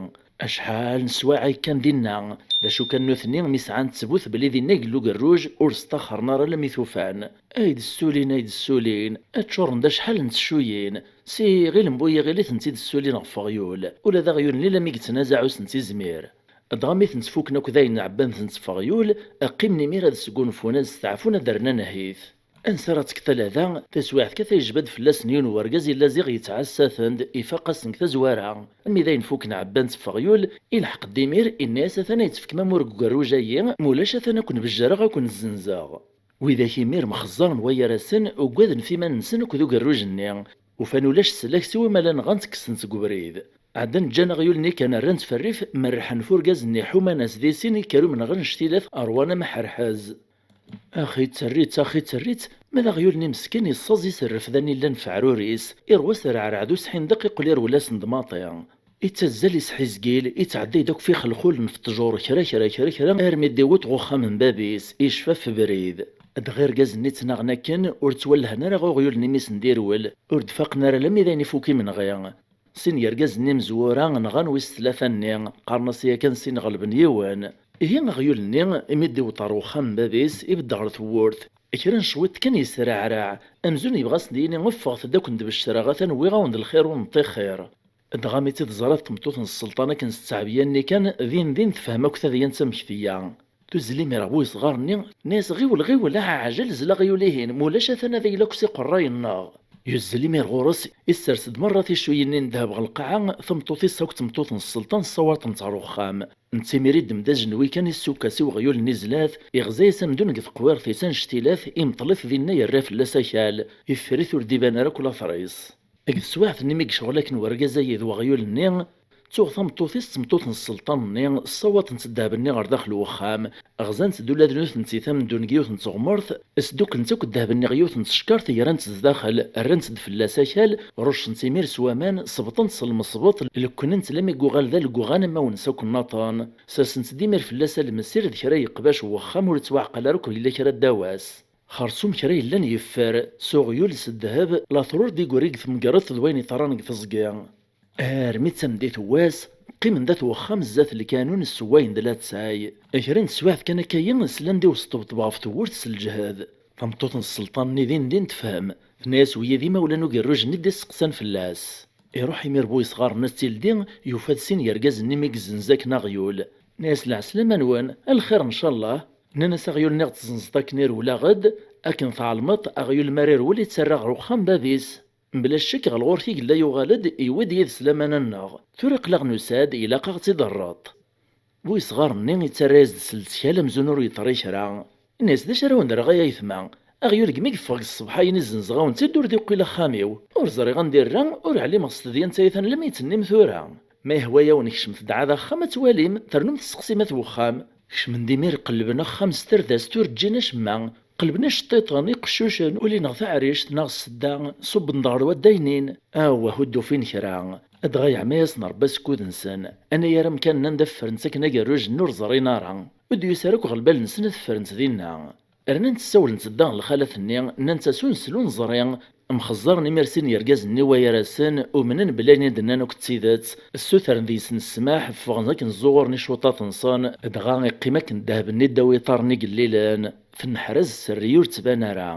Acḥal n sswayeɛ kan dinna, d acu kan nutni mi sɛan ttbut belli dinna yella ugerruj, ur sṭaxren ara alammi t-ufan. Ay d-ssulin, ay d-ssulin, ččuren d acḥal n teccuyin, s iɣil n bu yiɣil i tent-id-ssulin ɣef uɣyul, ula d aɣyul-nni alammi yettnazaɛ ur s-nettizmir. Dɣa mi tent-fuken akk dayen ɛebban-tent f uɣyul, qqimen imir ad sgunfun, ad steɛfun, ad rren anehhit. Ansi ara tekk talada, taswiɛt kan yejba-d fell-asen yiwen n urgaz yella ziɣ yettɛassa-ten-d, ifaq-asen deg tazwara. Armi d ayen fukken ɛebban-tt ɣef uɣyul, ilḥeq-d imir, inna-yas: "Atan ad yettefkem amur deg ugerruj-ayi, ma ulac atan ad ken-bejjreɣ, ad ken-zzenzeɣ." Widak imir mxeẓẓaren wayar-asen, ugaden f iman-nsen akked ugerruj-nni. Ufan ulac ssellak siwa ma la nɣan-tt, kksen-tt deg ubrid. Ɛeddan ǧǧan aɣyul-nni kan, rran-t f rrif, merrḥen f urgaz-nni, ḥuman-as di sin, ikker umenɣel n cctilat, rwan am aḥerḥez. Ax, itterri-tt, ax, itterri-tt, ma d aɣyul-nni meskin, yessaẓ iserrefdan illan f ɛrur-is, iṛwa s rreɛreɛ d usḥindeq, iqqel irwel-asen-d maṭi. Ittazzal, isḥizgil, ittɛedday-d akk f ixelxulen f ttjur, kra, kra, kra, kra, armi d-iwweḍ ɣ uxxam n bab-is, icfa f ubrid. Dɣa irgazen-nni ttnaɣen akken, ur ttwallhen ara ɣ uɣyul-nni mi sen-d-irwel, ur d-faqen ara alammi d ayen ifuk imenɣi. Sin yergazen-nni imezwura nɣan wis tlata-nni, qqaren-as yakan sin ɣelben yiwen. Ihi aɣyul-nni, imi d-iwweḍ ɣer uxxam n bab-is, ibedd ɣer tewwurt. Kra n cwiṭ kan yesreɛreɛ, amzun yebɣa ad sen-d-yini: "Ffɣet-d, ad ken-d-beccreɣ, atan wwiɣ-awen-d lxir ur neṭṭixir." Dɣa mi tt-id-teẓra tmeṭṭut n sselṭan akken s ttɛebga-nni kan, din din tefhem akk tadyant amek tga. Tuzzel imir ɣer bu yesɣaren-nni, tenna-yas: "Ɣiwel, ɣiwel, aɛjel, zel aɣyul-ihin, ma ulac atan ad yili akk s iqerray-nneɣ." Yuzzel imir ɣur-s, issers-d merra ticuyin-nni n ddheb ɣer lqaɛa, tameṭṭut-is akked tmeṭṭut n sselṭan ssawaḍent ɣer uxxam. Netta imir iddem-d ajenwi kan, issukk-as i uɣyul-nni zdat, iɣza-yas amdun deg teqwirt-is annect-ilat, imeṭṭel-it dinna, yerra fell-as akal, iffer-it, ur d-iban ara akk later-is. Deg teswiɛt-nni mi yecɣel akken wergaz-agi d weɣyul-nni, ttuɣ tameṭṭut-is d tmeṭṭut n sselṭan-nni, ssawaḍent ddheb-nni ɣer daxel n uxxam, ɣzant-d ula d nutenti tamdun deg yiwet n teɣmert, sdukklent akk ddheb-nni ɣer yiwet n tcekkart, grant-t zdaxel, rrant-d fell-as akal, ruccent imir s waman, sebṭent s lmesbeṭ, lekknent lami yuɣal d aleggɣan am awen s akk nnaṭen, sersent-d imir fell-as alemsir d kra n yeqbac n wexxam, ur ttwaɛqal ara akk yella kra ddaw-as. Xersum kra yellan yeffer, s uɣyul, s ddheb, later ur d-igri deg temgerḍt d wayen iḍerran deg teẓgi. Armi d tameddit n wass, qqimen dat wexxam zdat lkanun ssewwayen-d latay. Kra n teswiɛt kan akka-yi, slan-d i usṭebṭeb ɣef tewwurt s lǧehd. Tameṭṭut n sselṭan-nni din din tefhem. Tenna-yas: "Wiyi d imawlan ugerruj-nni d-isteqsan fell-as." Iruḥ imir bu yesɣaren ad tildi, yufa-d sin yergazen-nni mi yezzenz akken aɣyul. Tenna-yas: "Lɛeslama-nwen, a lxir ncallah." Nnan-as: "Aɣyul-nni ɣ-tezzenzeḍ akken irewleɣ-d, akken tɛelmeḍ, aɣyul mi ara irwel ittarra ɣer uxxam bab-is. Mebla ccek ɣer ɣur-k i yella, yuɣal-d, yewwi-d yid-s lamana-nneɣ. Tura aql-aɣ nusa-d, ilaq a ɣ-tt-id-terreḍ." Bu yesɣaren-nni ittarra-yas-d s lettkal amzun ur yeḍri kra. Inna-yas: "D acu ara wen-d-rreɣ ay aytma? Aɣyul deg mi yeffeɣ deg ṣṣbeḥ-ayen i zzenzeɣ-awen-tt-id ur d-iqqil axxam-iw. Ur ẓriɣ anda irra, ur ɛlimeɣ s tedyant ay atan lammi yettennim tura. Ma yehwa-yawen kecmet-d ɛad axxam ad twalim, ternum testeqsim at wexxam." Kecmen-d imir qellben axxam s tardast ur ǧǧin acemma. Qelben iceṭṭiṭen, iqeccucen, ulin ɣer taɛrict neɣ ssedda, ṣubben-d ɣer waddaynin. Awah, ur d-ufin kra. Dɣa yeɛma-yasen Ṛebbi asekkud-nsen. Anagar amkan-nni anda ffren-tt akken agerruj-nni ur ẓrin ara. Ur d-yusi ara akk ɣer lbal-nsen ad ffren-tt dinna. Rnant ssawlent-d daɣen lxalat-nni, nnant-as: "Ur nsell, ur neẓri." Mxeẓẓaren imir sin yergazen-nni wayar-asen, umnen belli ayen i d-nnan akk d tidet, ssutren deg-sen ssmaḥ, ffɣen akken zzuɣuren icuṭaṭ-nsen, dɣa iqqim akken ddheb-nni ddaw iṭarren igellilen, tenneḥraz sserri ur d-tban ara.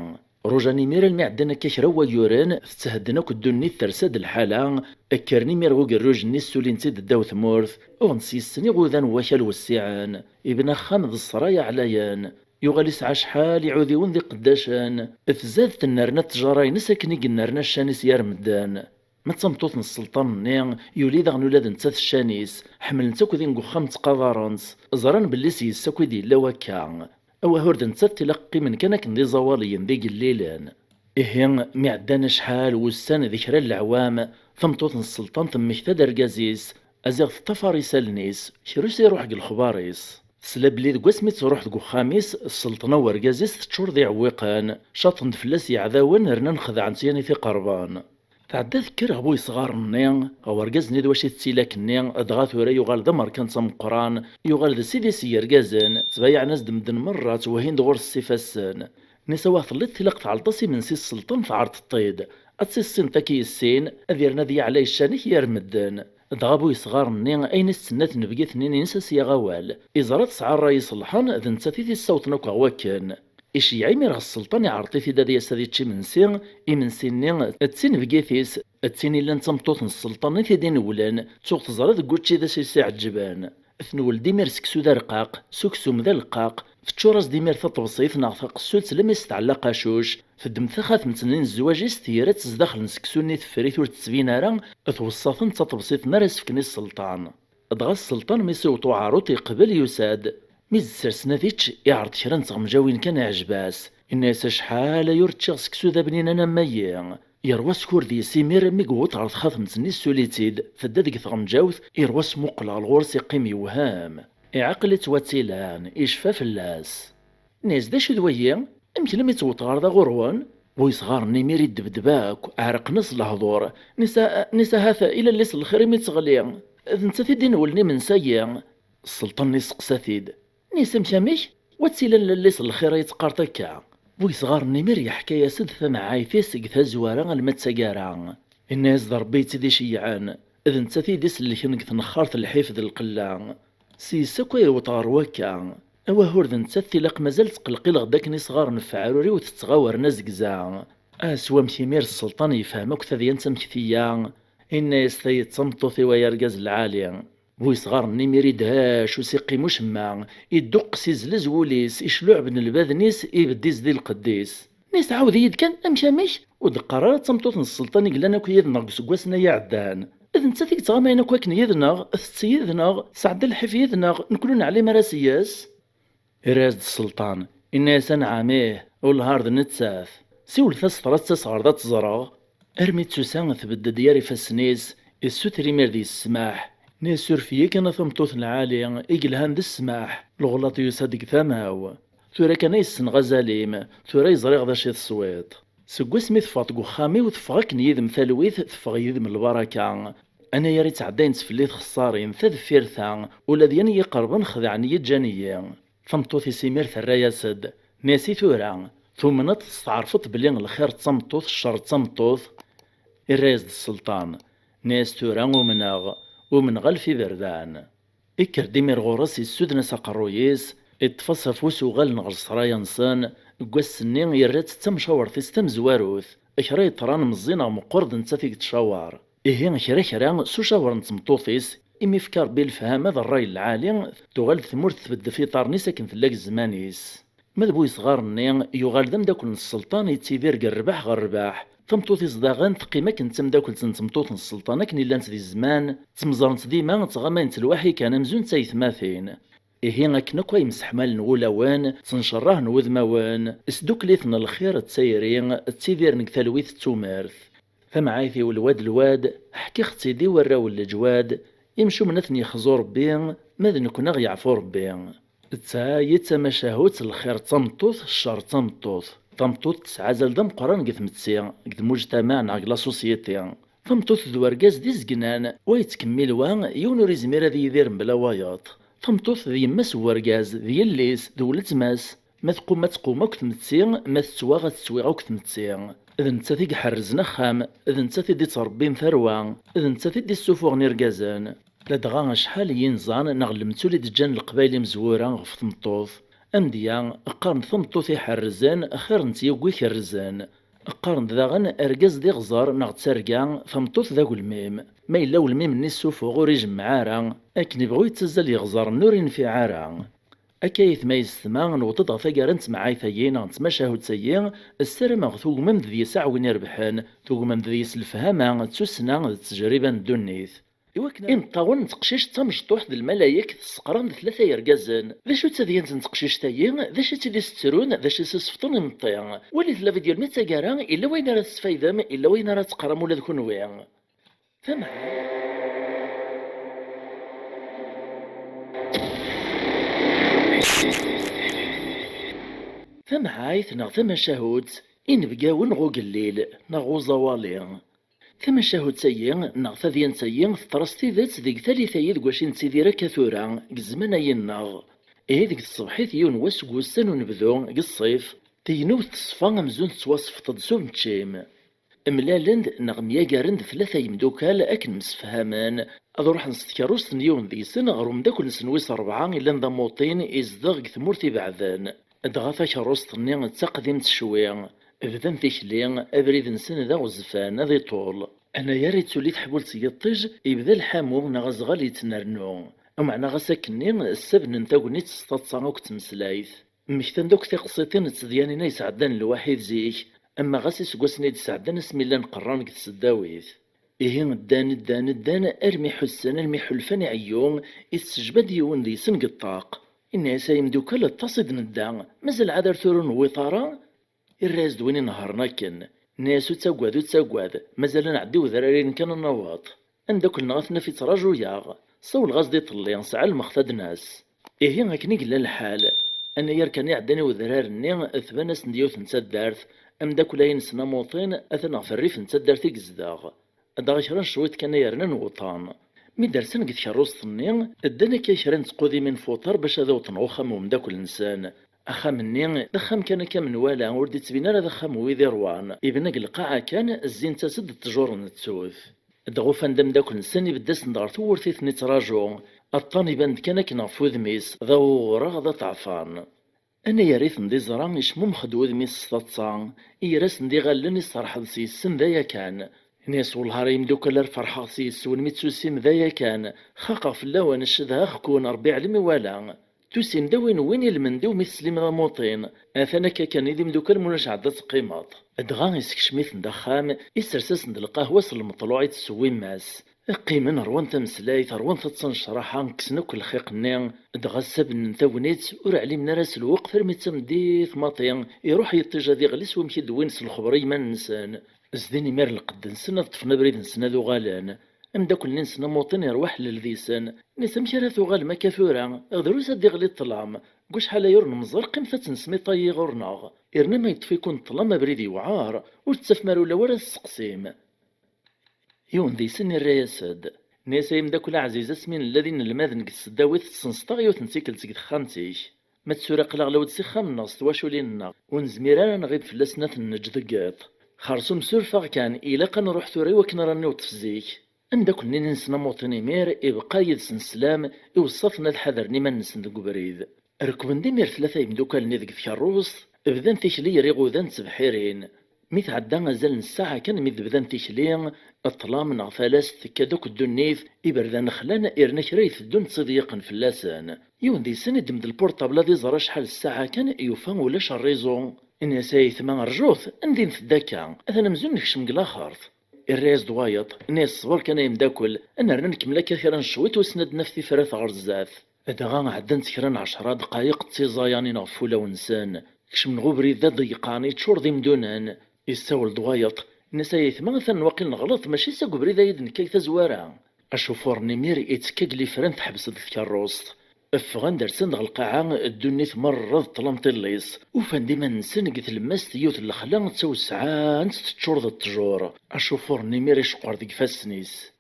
Rujan imir almi ɛeddan akka kra n wayyuren, tetthedden akk ddunit, tersa-d lḥala, kkren imir ɣer ugerruj-nni, ssulin-t-id ddaw tmurt, uɣen-d s yes-sen iɣudan n wakal wessiɛen, ibna axxam d ṣṣraya ɛlayen. Yuɣal isɛa acḥal iɛudiwen d iqeddacen. Tzad tennerna ttjara-ines akken i yennerna ccan-is gar medden. Ma d tameṭṭut n sselṭan-nni, yuli daɣen ula d nettat ccan-is. Ḥemmlen-tt akk din deg uxxam, ttqadaren-tt. Ẓran belli s yes-s akk i d-yella wakka. Awah, ur d nettat, tilaq qqimen kan akken d iẓawaliyen d igellilen. Ihi, mi ɛeddan acḥal wussan d kra n leɛwam, tameṭṭut n sselṭan temmekta-d argaz-is, aziɣ teṭṭafar isallen-is, kra ur s-iruḥ deg lexbar-is. Tesla belli deg wasmi d-truḥ deg uxxam-is, sselṭna n urgaz-is teččur d iɛewwiqen, caṭen-d fell-as yeɛdawen, rnan xedɛen-tt yan i t-iqerben. Tɛedda tekker ɣer bu yesɣaren-nni, ɣer urgaz-nni d wacu i tettili akkenni, dɣa tura yuɣal d amerkanti ameqqran, yuɣal d sidi-s n yergazen, ttbayaɛen-as-d medden merra, ttwehhin-d ɣur-s s ifassen. Nisa wa telliḍ tilaq tɛelleḍ-as imensi i sselṭan, tɛerḍeḍ-t-id. Ad tissineḍ akka yes-sin, ad yerna ad yeɛlay ccan-ik gar medden. Dɣa bu yesɣaren-nni, ayen i s-tenna tnebgit-nni-ines a s-yaɣ awal. Iẓra tesɛa ṛṛay iṣelḥen, d nettat i t-issawḍen akk ɣer wakken. Iceyyeɛ imir ɣer sselṭan, iɛreḍ-it-id ad yas ad yečč imensi. Imensi-nni d tinebgit-is, d tin illan d tameṭṭut n sselṭan i t-id-inewlen, tuɣ teẓra deg wučči d acu i s-iɛeǧben. Tenwel-d imir seksu d arqaq, s uksum d aleqqaq, teččur-as-d imir taṭebsit neɣ taqessult lammi s-tɛella aqacuc, teddem taxatemt-nni n zzwaǧ-is, tger-tt zdaxel n seksu-nni tefrit ur tettbin ara, tweṣṣa-ten d taṭebsit mi ara s-fken i sselṭan. Dɣa sselṭan mi s-iwweḍ uɛaruḍ iqbel yusa-d. Mi s-d-sersen ad ičč, iɛreḍ kra n tɣemjawin kan iɛjeb-as. Inna-yas: "Acḥal ay ur ččiɣ seksu d abninan am wayi." Yerwa skur deg-s imir mi yewweḍ ɣer txatemt-nni, ssuli-tt-id, tedda deg tɣemjawt, yerwa s-muqleɣ ɣur-s iqqim yewhem. Iɛqel-itt wattilan, icfa fell-as. Inna-yas: "D acu d wayi? Amek lammi tt-wwḍeɣ ɣer da ɣur-wen?" Bu yesɣaren imir iddebdeb akk, ɛerqen-as lehdur. Nisa, nisa hat, i lalli-s n lxir imi teɣli. D nettat i d-inewlen imensayi. Sselṭan-nni yesteqsa-t-id. Inna-yas: "Amek amek? Wa tt-ilan lalli-s n lxir ay teqqareḍ akka?" Bu yesɣaren imir yeḥka-yas-d tamɛayt-is seg tazwara alma d taggara. Inna-yas-d: "Rebbi i tt-id-iceyyɛen, d nettat i d-isellken deg tnexxart lḥif d lqella. S yes akk ay yewweḍ ɣer wakka. Awah, ur d nettat tilaq mazal ttqelqileɣ-d akken isɣaren n feɛrur-iw tettɣawaren azegza." Ass wamek imir sselṭan yefhem akk tadyant amek teyya, inna-yas: "Tayi d tameṭṭut-iw ay argaz lɛali." Bu yesɣaren imir idhac, ur s-iqqim ucemma, idduqqes, izlez wul-is, icluɛben lbaden-is, ibedd-is di lqedd-is. Nni-s: "Ɛawed-iyi-d kan, amek amek?" Ur d-qqar ara d tameṭṭut n sselṭan i yellan akk yid-neɣ deg useggasen-a iɛeddan. D nettat i yettɣamayen akk akken yid-neɣ, tett yid-neɣ, tesɛedda lḥif yid-neɣ, nekk ur neɛlim ara seg-s. Irra-yas-d sselṭan, inna-yas: "Anɛam, ih, wellah ar d nettat. Siwlet-as tura ad d-tas ɣer da ad tt-ẓreɣ." Armi d tusa tbedd-d yar ifassen-is, issuter imir deg-s ssmaḥ. Nni-as: "Suref-iyi kan a tameṭṭut lɛali, i yelhan d ssmaḥ, lɣelṭ yusa-d deg tama-w. Tura kan ay ssneɣ azal-im, tura ay ẓriɣ d acu i teswiḍ. Seg wasmi teffeɣ deg uxxam-iw, teffeɣ akken yid-m talwit, teffeɣ yid-m lbaraka. Anayer i ttɛeddayent fell-i txessarin, ta deffir ta, ula d yan i yi-qerben xedɛen-iyi, ǧǧan-iyi." Tameṭṭut-is imir terra-yas-d, nni-as: "I tura, tumneḍ, testeɛrfeḍ belli lxir d tameṭṭut, ccer d tameṭṭut?" Irra-yas-d sselṭan, nni-as: "Tura umneɣ, umneɣ alef iberdan." Ikker-d imir ɣur-s, issuden-as aqerruy-is, iṭṭef-as afus, uɣalen ɣer ṣṣraya-nsen. Deg wass-nni, yerra-tt d tamcawart-is tamezwarut. Kra yeḍran meẓẓi neɣ meqqer, d nettat i yettcawar. Ihi, kra kra, s ucawar n tmeṭṭut-is, imi yefka Rebbi lefhama d ṛṛay lɛali, tuɣal tmurt tbeddef iḍarren-is akken tella deg zzman-is. Ma d bu yesɣaren-nni, yuɣal d ameddakel n sselṭan, yettidir deg rrbeḥ ɣer rrbeḥ. Tameṭṭut-is daɣen teqqim akken d tameddakkelt n tmeṭṭut n sselṭan akken i llant di zzman, ttemẓarent dima, ttɣamayent lwaḥi kan amzun d tayetmatin. Ihi akken akk ay mseḥmalen wulawen, ttencerrahen wudmawen, sdukkel-iten lxir d tayri, ttidiren deg talwit d tumert. Tamɛayt-iw lwad lwad, ḥkiɣ-tt-id i warraw n leǧwad, imcumen ad ten-yexzu Rebbi, ma d nekkni ad ɣ-yeɛfu Rebbi. D ta i d tamacahut, lxir d tameṭṭut, ccer d tameṭṭut. Tameṭṭut tesɛa azal d ameqqran deg tmetti, deg tmujtamaɛ neɣ deg la société. Tameṭṭut d urgaz d izegnan, wa yettkemmil wa, yiwen ur izmir ad yidir mebla wayeḍ. Tameṭṭut d yemma-s n urgaz, d yelli-s, d weltma-s. Ma tqum ad tqum akk tmetti, ma tettwaɣ ad tettwiɣ akk tmetti. D nettat i iḥerrzen axxam, d nettat i d-ittrebbin tarwa, d nettat i d-issufuɣen irgazen. Ladɣa acḥal n yinẓan neɣ lemtul i d-ǧǧan leqbayel imezwura ɣef tmeṭṭut. Amedya, qqaren tameṭṭut iḥerrzen xir n tyuggi ikerrzen. Qqaren-d daɣen argaz d iɣzer neɣ d targa, tameṭṭut d agelmim. Ma yella agelmim-nni issuffuɣ ur ijemmeɛ ara, akken ibɣu yettazzal yeɣzer-nni ur infiɛ ara. Akka ayetma yessetma, newweḍ-d ɣer taggara n temɛayt-agi neɣ n tmacahut-agi, ssarameɣ tugmem-d deg-s aɛwin irebḥen, tugmem-d deg-s lefhama d tussna d ttejriba n ddunit. Imeṭṭawen n teqcict d tamecṭuḥt d lmalayek tesseqran d tlata yergazen. D acu d tadyant n teqcict-agi? D acu i tt-id-isettrun? D acu i s-isefḍen imeṭṭi? Walit la vidéo almi d taggara, illa wayen ara tesfaydem, illa wayen ara teqqarem ula d kunwi. Tamɛayt. Tamɛayt neɣ tamacahut, inebgawen ɣ ugellil neɣ ɣ uẓawali. Tamacahut-agi neɣ tadyant-agi teḍra s tidet deg tallit-agi deg wacu i nettidir akka tura, deg zzman-agi-nneɣ. Ihi deg tṣebḥit yiwen wass deg wussan unebdu, deg ṣṣif, tegnewt teṣfa amzun tettwasfeḍ-d s umeččim. Mlalen-d neɣ myagaren-d tlata yemdukal akken msefhamen ad ruḥen s tkerrust n yiwen deg-sen ɣer umeddakel-nsen wis rebɛa yellan d amuṭin izdeɣ deg tmurt ibeɛden. Dɣa takerrust-nni d taqdimt ccwi. Bdan tikli, abrid-nsen d aɣezfan, ad iṭul. Anayer ittuli teḥbult n yiṭij, ibda lḥamu neɣ azɣal yettnernu. Ameɛna ɣas akkenni, ssabnen tagnit s taḍsa akked tmeslayt. Mmektan-d akk tiqsiṭin d tedyanin ay sɛeddan lwaḥid zik, ama ɣas iseggasen ay d-sɛeddan asmi llan qerran deg tseddawit. Ihi ddan, ddan, ddan, armi ḥussan, armi ḥulfan i ɛeyyu, issejba-d yiwen deg-sen deg ṭṭaq. Inna-yas: "Ay imdukkal, ṭṭas i d-nedda, mazal ɛad ar tura ur newwiḍ ara?" Irra-yas-d win inehhṛen akken, inna-yas: "Ur ttaggad, ur ttaggad, mazal ad nɛeddi i wedrar-inem kan ad naweḍ. Ameddakel-nneɣ ad t-naf yettraǧu-yaɣ." Sawleɣ-as-d iḍelli, sɛelmeɣ-t ad d-nas. Ihi akken i yella lḥal, anayer kan iɛeddan i wedrar-nni, tban-asen-d yiwet n taddart, ameddakel-a-ines n Amuṭin atan ɣef rrif n taddart i yezdeɣ. Dɣa kra n cwiṭ kan ay rnan wuṭan. Mi d-rsen deg tkerrust-nni, ddan akka kra n tqudimin f uṭar bac ad awḍen ɣer uxxam n umeddakel-nsen. Axxam-nni d axxam kan akka menwala, ur d-ittbin ara d axxam n wid iṛwan. Ibna deg lqaɛa kan, zzint-as-d ṭṭjur n ttut. Dɣa ufan-d ameddakel-nsen ibedd-asen-d ɣer tewwurt i ten-ittraǧu. Aṭṭan iban-d kan akken ɣef wudem-is, d awuɣraɣ, d aṭeɛfan. Anayer i ten-d-iẓra, icmummex-d wudem-is s taḍsa, iger-asen-d iɣallen, iserḥeḍ s yes-sen d aya kan. Ini-as: "Wellah ara imdukkal ar ferḥeɣ s yes-wen mi d-tusim d aya kan, xaqeɣ fell-awen, cedhaɣ-ken, Ṛebbi iɛlem iwala. Tusim-d a win n win ilmend iwumi teslim d amuṭin, atan akka kan i d imdukkal, ma ulac ɛad ad teqqimeḍ." Dɣa isekcem-iten-d axxam, isers-asen-d lqahwa s lmeṭluɛ i tessewwim-as. Qqimen ṛwan tameslayt, ṛwan taḍsa n ccraḥa, kksen akk lxiq-nni, dɣa ssabnen tagnit, ur ɛlimen ara s lweqt armi d tameddit maḍi, iṛuḥ yiṭij ad iɣli s wamek i d-wwin s lexber i yiman-nsen. Zdin imir lqedd-nsen ad ṭṭfen abrid-nsen ad uɣalen. Ameddakel-nni-nsen Amuṭin iṛwa ḥellel deg-sen, inna-as: "Amek ara tuɣalem akka tura? Drus ad d-iɣli ṭṭlam. Deg wacḥal aya ur nemẓer, qqimet ad tensmiṭay ɣur-neɣ. Irna ma yeṭṭef-iken ṭṭlam abrid yewɛer, ur tettafem ara ula wara ad testeqsim." Yiwen deg-sen irra-yas-d, inna-yas: "Ay ameddakel aɛziz, asmi nella d inelmaden deg tseddawit, tessenseḍ-aɣ yiwet n tikkelt deg texxamt-ik. Ma d tura aql-aɣ lawed s ixxamen-nneɣ s twaculin-nneɣ, ur nezmir ara ad nɣib fell-asen ad ten-neǧǧ deg yiḍ. Xersum suref-aɣ kan, ilaq ad nruḥ tura i wakken ara niweṭṭef zik." Ameddakel-nni-nsen Amuṭin imir ibqa yid-sen sslam, iweṣṣa-ten ad ḥadren iman-nsen deg ubrid. Rekben-d imir tlata yemdukal-nni deg tkerrust, bdan tikli ger iɣudan d tebḥirin. Mi tɛedda azal n ssaɛa kan mi d-bdan tikli, ṭṭlam neɣ talast tekka-d akk ddunit, iberdan xlan, irna kra iteddun ttiḍyiqen fell-asen. Yiwen deg-sen iddem-d lpurṭabl ad iẓer acḥal ssaɛa kan, yufa ulac rriẓu. Inna-yas: "Ay aytma, rjut, ndin-t-d akka, atan amzun nekcem deg laxert." Irra-yas-d wayeḍ, inna-yas: "Ṣber kan ay ameddakel, ad nerna nkemmel akka kra n cwiṭ, wissen ad d-naf tifrat ɣer zdat." Dɣa ɛeddant kra n ɛecra dqayeq d tiẓayanin ɣef wulawen-nsen. Kecmen ɣer ubrid d aḍeyqan, yeččur d imdunen. Yessawel-d wayeḍ, inna-as: "Ay aytma, atan waqil neɣleḍ, mačči s deg ubrid ay d-nekka deg tazwara." Acufur-nni imir ittekka deg lifran, teḥbes-d tkerrust. Ffɣen-d, rsen-d ɣer lqaɛa, ddunit merra d ṭṭlam ṭillis. Ufan-d iman-nsen deg tlemmast yiwet n lexla d tawesɛant, teččur d ttjur. Acufur-nni imir iceqqer deg ifassen-is.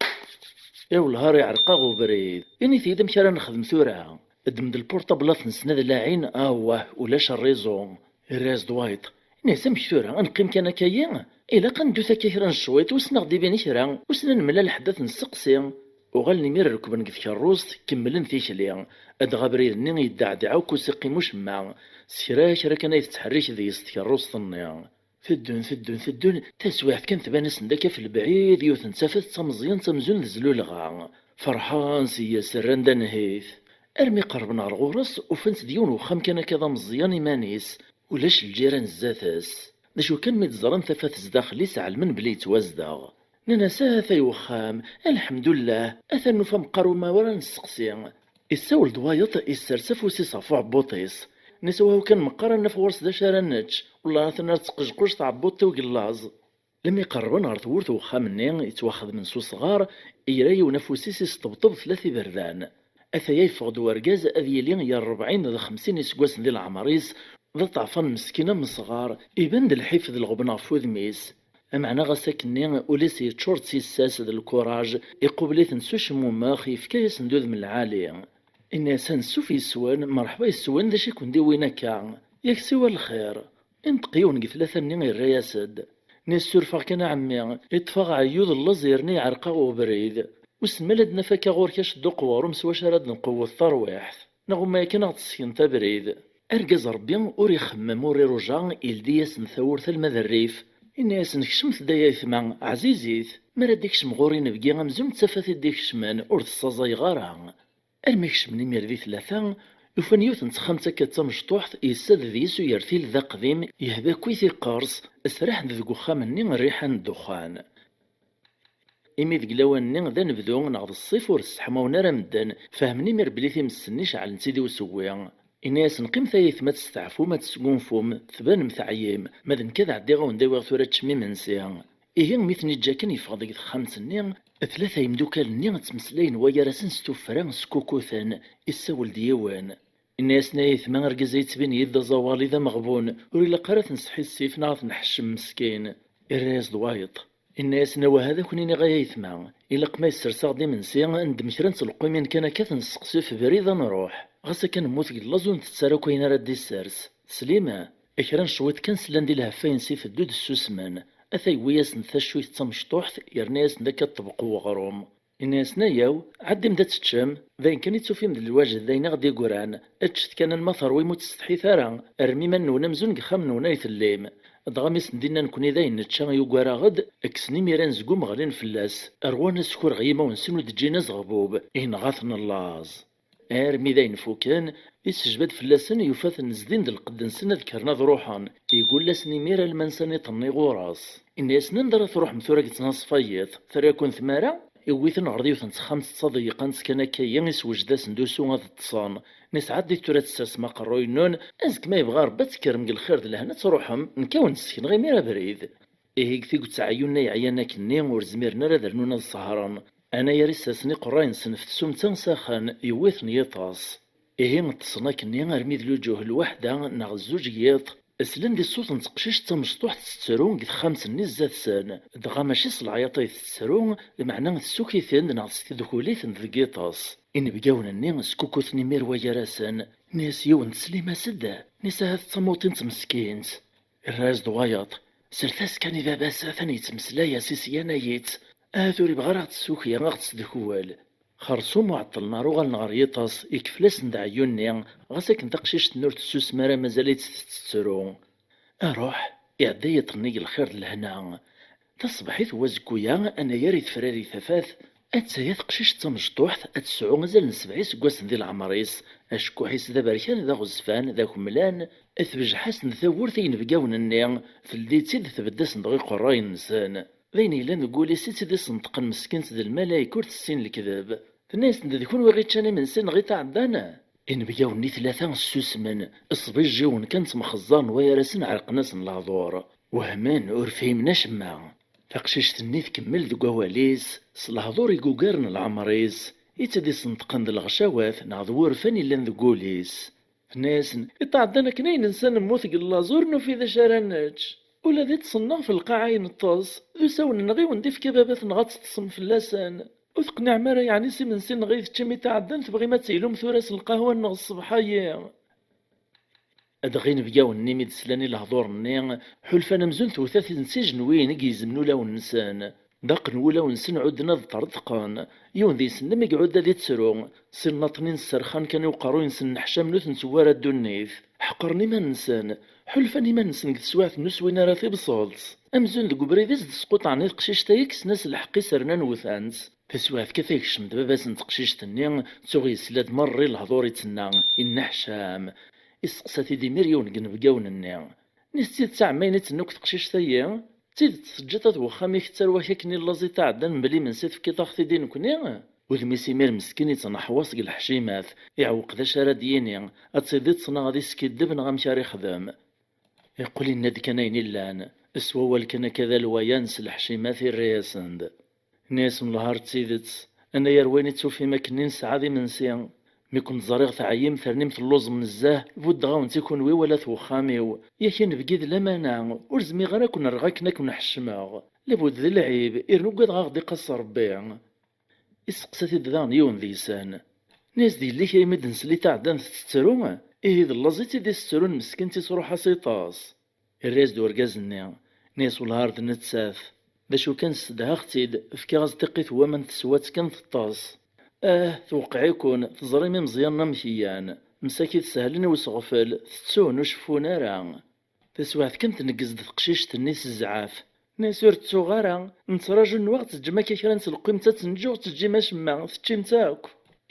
"Iwelha iɛreq-aɣ ubrid. Init-iyi-d amek ara nexdem tura." Ddem-d lpurṭablat-nsen ad laɛin, awah, ulac rriẓu. Irra-yas-d wayeḍ, inna-yas: "Amek tura, ad neqqim kan akka-yi? Ilaq ad neddu akka kra n cwiṭ, wissen ad ɣ-d-ibin kra, wissen ad nemlal ḥedd ad t-nesteqsi." Uɣalen imir rekben deg tkerrust, kemmlen tikli. Dɣa abrid-nni yeddeɛdeɛ akk, ur s-iqqim ucemma. S kra kra kan ay tettḥerrik deg-s tkerrust-nni. Teddun, teddun, teddun, taswiɛt kan tban-asen-d akka ɣef lebɛid yiwet n tafat d tameẓyant amzun d zlulɣa. Ferḥen s yes, rran-d anhit. Armi qerben ɣer ɣur-s, ufan-tt d yiwen uxxam kan akka d ameẓyan iman-is. Ulac lǧiran zdat-s. D acu kan, mi d-ẓran tafat zdaxel-is, ɛelmen belli yettwazdeɣ. Nnan-as: "Atay uxxam, lḥemdullah, atan nufa meqqar umi ara nesteqsi." Issawel-d wayeḍ, issers afus-is ɣef uɛebbuḍ-is. Nnan-as: "Wahu kan meqqar ad naf ɣur-s d acu ara nečč, wellah atan ar tettqejquj tɛebbuḍt-iw deg llaẓ." Lemmi qerrben ɣer tewwurt n uxxam-nni yettwaxedmen s usɣar, ira yiwen afus-is, isṭebṭeb tlata iberdan. Ataya yeffeɣ-d wergaz ad yili ger rebɛin d xemsin iseggasen di leɛmer-is, d aṭeɛfan meskin amesɣar, iban-d lḥif d lɣebn ɣef wudem-is. Ameɛna ɣas akkenni, ul-is yeččur d tissas d lkuraj, iqubel-iten s ucmumex, yefka-yasen-d udem lɛali. Inna-yas: "Ansuf yes-wen, merḥba yes-wen, d acu i ken-d-iwwin akka? Yak siwa lxir." Inṭeq yiwen deg tlata-nni, irra-yas-d. Nnan-as: "Suref-aɣ kan a ɛemmi, iṭṭef-aɣ ɛeyyu d llaẓ yerna iɛreq-aɣ ubrid. Wissen ma la d-naf akka ɣur-k acedduq weɣrum s wacu ara d-nqewwet tarwiḥt, neɣ uma akken ad ɣ-d-tessekneḍ abrid." Argaz Ṛebbi ur ixemmem, ur iruja, ildi-yasen tawwurt alma d rrif. Inna-yasen: "Kecmet-d ay aytma, ɛzizit, mi ara d-ikcem ɣur-i inebgi amzun d tafat i d-ikecmen, ur t-ssaẓayeɣ ara." Armi kecmen imir di tlata, ufan yiwet n texxamt akka d tamecṭuḥt, yessad deg-s uyertil d aqdim, yehda akk i tiqqers, sraḥen-d deg uxxam-nni rriḥa n ddexxan. Imi deg lawan-nni d anebdu neɣ d ṣṣif ur sseḥmawen ara medden, fehmen imir belli times-nni ceɛlent-id i usewwi. Inna-yasen: "Qqimet ay aytma ad testeɛfum, ad tesgunfum, tbanem teɛyim, ma d nekk ad ɛeddiɣ ad wen-d-awiɣ tura ad teččem imensi." Ihi mi ten-iǧǧa kan yeffeɣ deg texxamt-nni, tlata yemdukal-nni ttmeslayen wayar-asen s tuffra skukuten, issawel-d yiwen. Inna-yasen: "Ay aytma, argaz-a yettbin-iyi-d d aẓawali d ameɣbun, ur ilaq ara ad t-nesḥissif neɣ ad t-nḥeccem meskin." Irra-yas-d wayeḍ. Inna-yasen: "Awah, ad ak-n-iniɣ ay aytma, ilaq ma yessers-aɣ-d imensi, ad neddem kra n telqwimin kan akka, ad t-nesteqsi ɣef ubrid, ad nruḥ. Ɣas akka nemmut deg llaẓ, ur ntett ara akk ayen ara d-issers. Teslim? Kra n cwiṭ kan slan-d i lheffa-ines iteddu-d ssusmen. Ata yewwi-yasen-d taccuyt d tamecṭuḥt, yerna-yasen-d akka ṭṭbeq n weɣrum." Inna-yasen: "Ayaw, ɛeddim-d ad teččem, d ayen kan i tufim d lwaǧed d ayen i ɣ-d-yeggran. Ččet kan alma terwim ur ttsetḥit ara, rrem iman-nwen amzun deg uxxam-nwen ay tellim." Dɣa mi sen-d-inna nekkni d ayen nečča yugar-aɣ-d, kksen imiren seg umeɣli n fell-as, rwan askur ɣer yimawen-nsen ur d-ǧǧin azeɣbub, inɣa-ten llaẓ. Armi d ayen fuken, isejba-d fell-asen, yufa-ten zdin-d lqedd-nsen ad kkren ad ruḥen. Igull-asen imir alma nsan iṭenni ɣur-s. Inna-yasen: "Anda ara truḥem tura deg ttnaṣfa n yiḍ? Terra-ken tmara?" Iwwi-ten ɣer yiwet n texxamt d taḍeyyqant kan akka-yi, isewjed-asen-d usu ad ṭṭsen. Nni-as: "Ɛeddi tura ad tessersem aqerruy-nnun, azekka ma yebɣa Rebbi ad tekkrem deg lxir d lehna ad truḥem, nekk ad wen-d-ssekneɣ imir abrid." Ihi deg tiget ɛeyyun-nni yeɛyan akkenni ur zmiren ara ad rnun ad sehṛen. Anayer issersen iqerray-nsen ɣef tsumta s axxam, yewwi-ten yiṭas. Ihi ṭṭsen akkenni armi d luǧuh lwaḥda neɣ zzuǧ n yiḍ, slan di ṣṣut n teqcict tamecṭuḥt tettru deg texxamt-nni zdat-sen, dɣa mačči s leɛyaṭ ay tettru, meɛna tessuk-iten-d neɣ testedkul-iten-d deg yiṭas. Inebgawen-nni skukuten imir wayar-asen, nni-as yiwen: "Teslim-as-d?" Nni-as: "Ahat d tamuṭint meskint." Irra-yas-d wayeḍ: "Slet-as kan i baba-s, atan yettmeslay-as i syan-a-itt. Ahat ur ibɣi ara ad ɣ-d-tessuki, a ɣ-d-tesdekkel." Xersum ur ɛeṭṭlen ara uɣalen ɣer yiṭas, ikfel-asen-d ɛeyyun-nni, ɣas akken taqcict-nni ur tessusem ara, mazal-itt tettru. Aruḥ, iɛedda yiṭ-nni deg lxir d lehna. Taṣebḥit n wazekku-ya, anayer i tefrari tafat, attaya teqcict d tamecṭuḥt ad tesɛu azal n sebɛa iseggasen di leɛmer-is, acekkuḥ-is d aberkan, d aɣezfan, d akemlan, tbejjeḥ-asen-d tawwurt i yinebgawen-nni, teldi-tt-id, tbedd-asen-d ɣer iqerrayen-nsen. D ayen yellan deg wul-is i tt-id-isenṭqen meskint d lmalayek ur tessin lekdeb. Tenna-yasen-d: "D kunwi i ɣ-iččan imensi neɣ i t-iɛeddan?" Inebgawen-nni tlata ssusmen, ṣbijjiwen kan ttemxeẓẓaren wayar-asen ɛerqen-asen lehdur. Wehmen, ur fhimen acemma. Taqcict-nni tkemmel deg wawal-is, s lehdur igugaren leɛmer-is, i tt-id-isenṭqen d lɣecawat neɣ d wurfan yellan deg wul-is. Tenna-yasen: "Iṭ-, ɛeddan akken ay nensa nemmut deg llaẓ, ur nufi d acu ara nečč. Ula d iṭṭsen-nneɣ f lqaɛa ay neṭṭes, d usawen-nneɣ i wen-d-ifka baba-tneɣ ad teṭṭsem fell-asen. Ur teqniɛem ara yeɛni s imensi-nneɣ i teččam iṭ-, ɛeddan, tebɣim ad teylum tura s lqahwa-nneɣ ṣṣbeḥ-agi?" Dɣa inebgawen-nni mi d-slan i lehdur-nni, ḥulfan amzun tewwet-aten s ijenwiyen i yegzem ulawen-nsen. Daqen wulawen-nsen ɛudden ad ṭṭerḍqen. Yiwen deg-sen mi iɛudd ad ittru, sin laṭnin sserxan kan i uqerruy-nsen nneḥcamen ur ten-tewwi ara ddunit. Ḥeqren iman-nsen, ḥulfan iman-nsen deg teswiɛt-nni ur swin ara tibṣelt. Amzun deg ubrid i s-d-squṭɛen i teqcict-agi, kksen-as lḥeqq-is rnan wwten-tt. Taswiɛt kan tekcem-d baba-s n teqcict-nni, tuɣ yesla-d merra i lehdur i d-tenna, inneḥcam. Isteqsa-t-id imir yiwen deg inebgawen-nni. Nni-as: "D tidet a ɛemmi ayen i d-tenna akk teqcict-agi? D tidet teǧǧiḍ at wexxam-ik ttarwa-k akken i llaẓ i t-iɛeddan mebla imensi tefkiḍ-aɣ-t-id i nekkni?" Udem-is imir meskin yettneḥwaṣ deg lḥcimat, iɛewweq d acu ara d-yini, ad tt-idiṭ neɣ ad iskiddeb neɣ amek ara ixdem. Iqqel inna-d kan ayen illan, s wawal kan akka d alwayan s leḥcimat irra-yasen-d. Nni-asen: "Lhar d tidet, anayer wayen i tufim akkenni nesɛa d imensi. Mi ken-ẓriɣ teɛyim, ternim telluẓem nezzeh, buddeɣ-awen-tt i kunwi wala at wexxam-iw. Yak inebgi d lamana, ur zmireɣ ara ad ken-rreɣ akken ad ken-ḥeccmeɣ. Labud d lɛib, irnu ugadeɣ ad ɣ-d-iqass Rebbi." Isteqsa-t-id daɣen yiwen deg-sen. Nni-as-d: "Yella kra imi d-nsel i tɛeddan tettettru? Ihi d llaẓ i tt-id-isettrun meskint i sruḥ-as iṭas." Irra-yas-d urgaz-nni, nni-as: "Wellah ar d nettat. D acu kan, ssedhaɣ-tt-id, fkiɣ-as tiqqit n waman teswa-tt kan teṭṭes." Ah, tewqeɛ-iken, teẓrim imeẓyanen amek llan. Msakit sehlen i useɣfel, tettun, ur ceffun ara. Taswiɛt kan tneggez-d teqcict-nni s zzɛaf. Nni-as: "Ur ttuɣ ara. Nettraǧu nniɣ teǧǧem akka kra n telqwimt ad tt-neǧǧ, ur teǧǧim acemma, teččim-tt akk."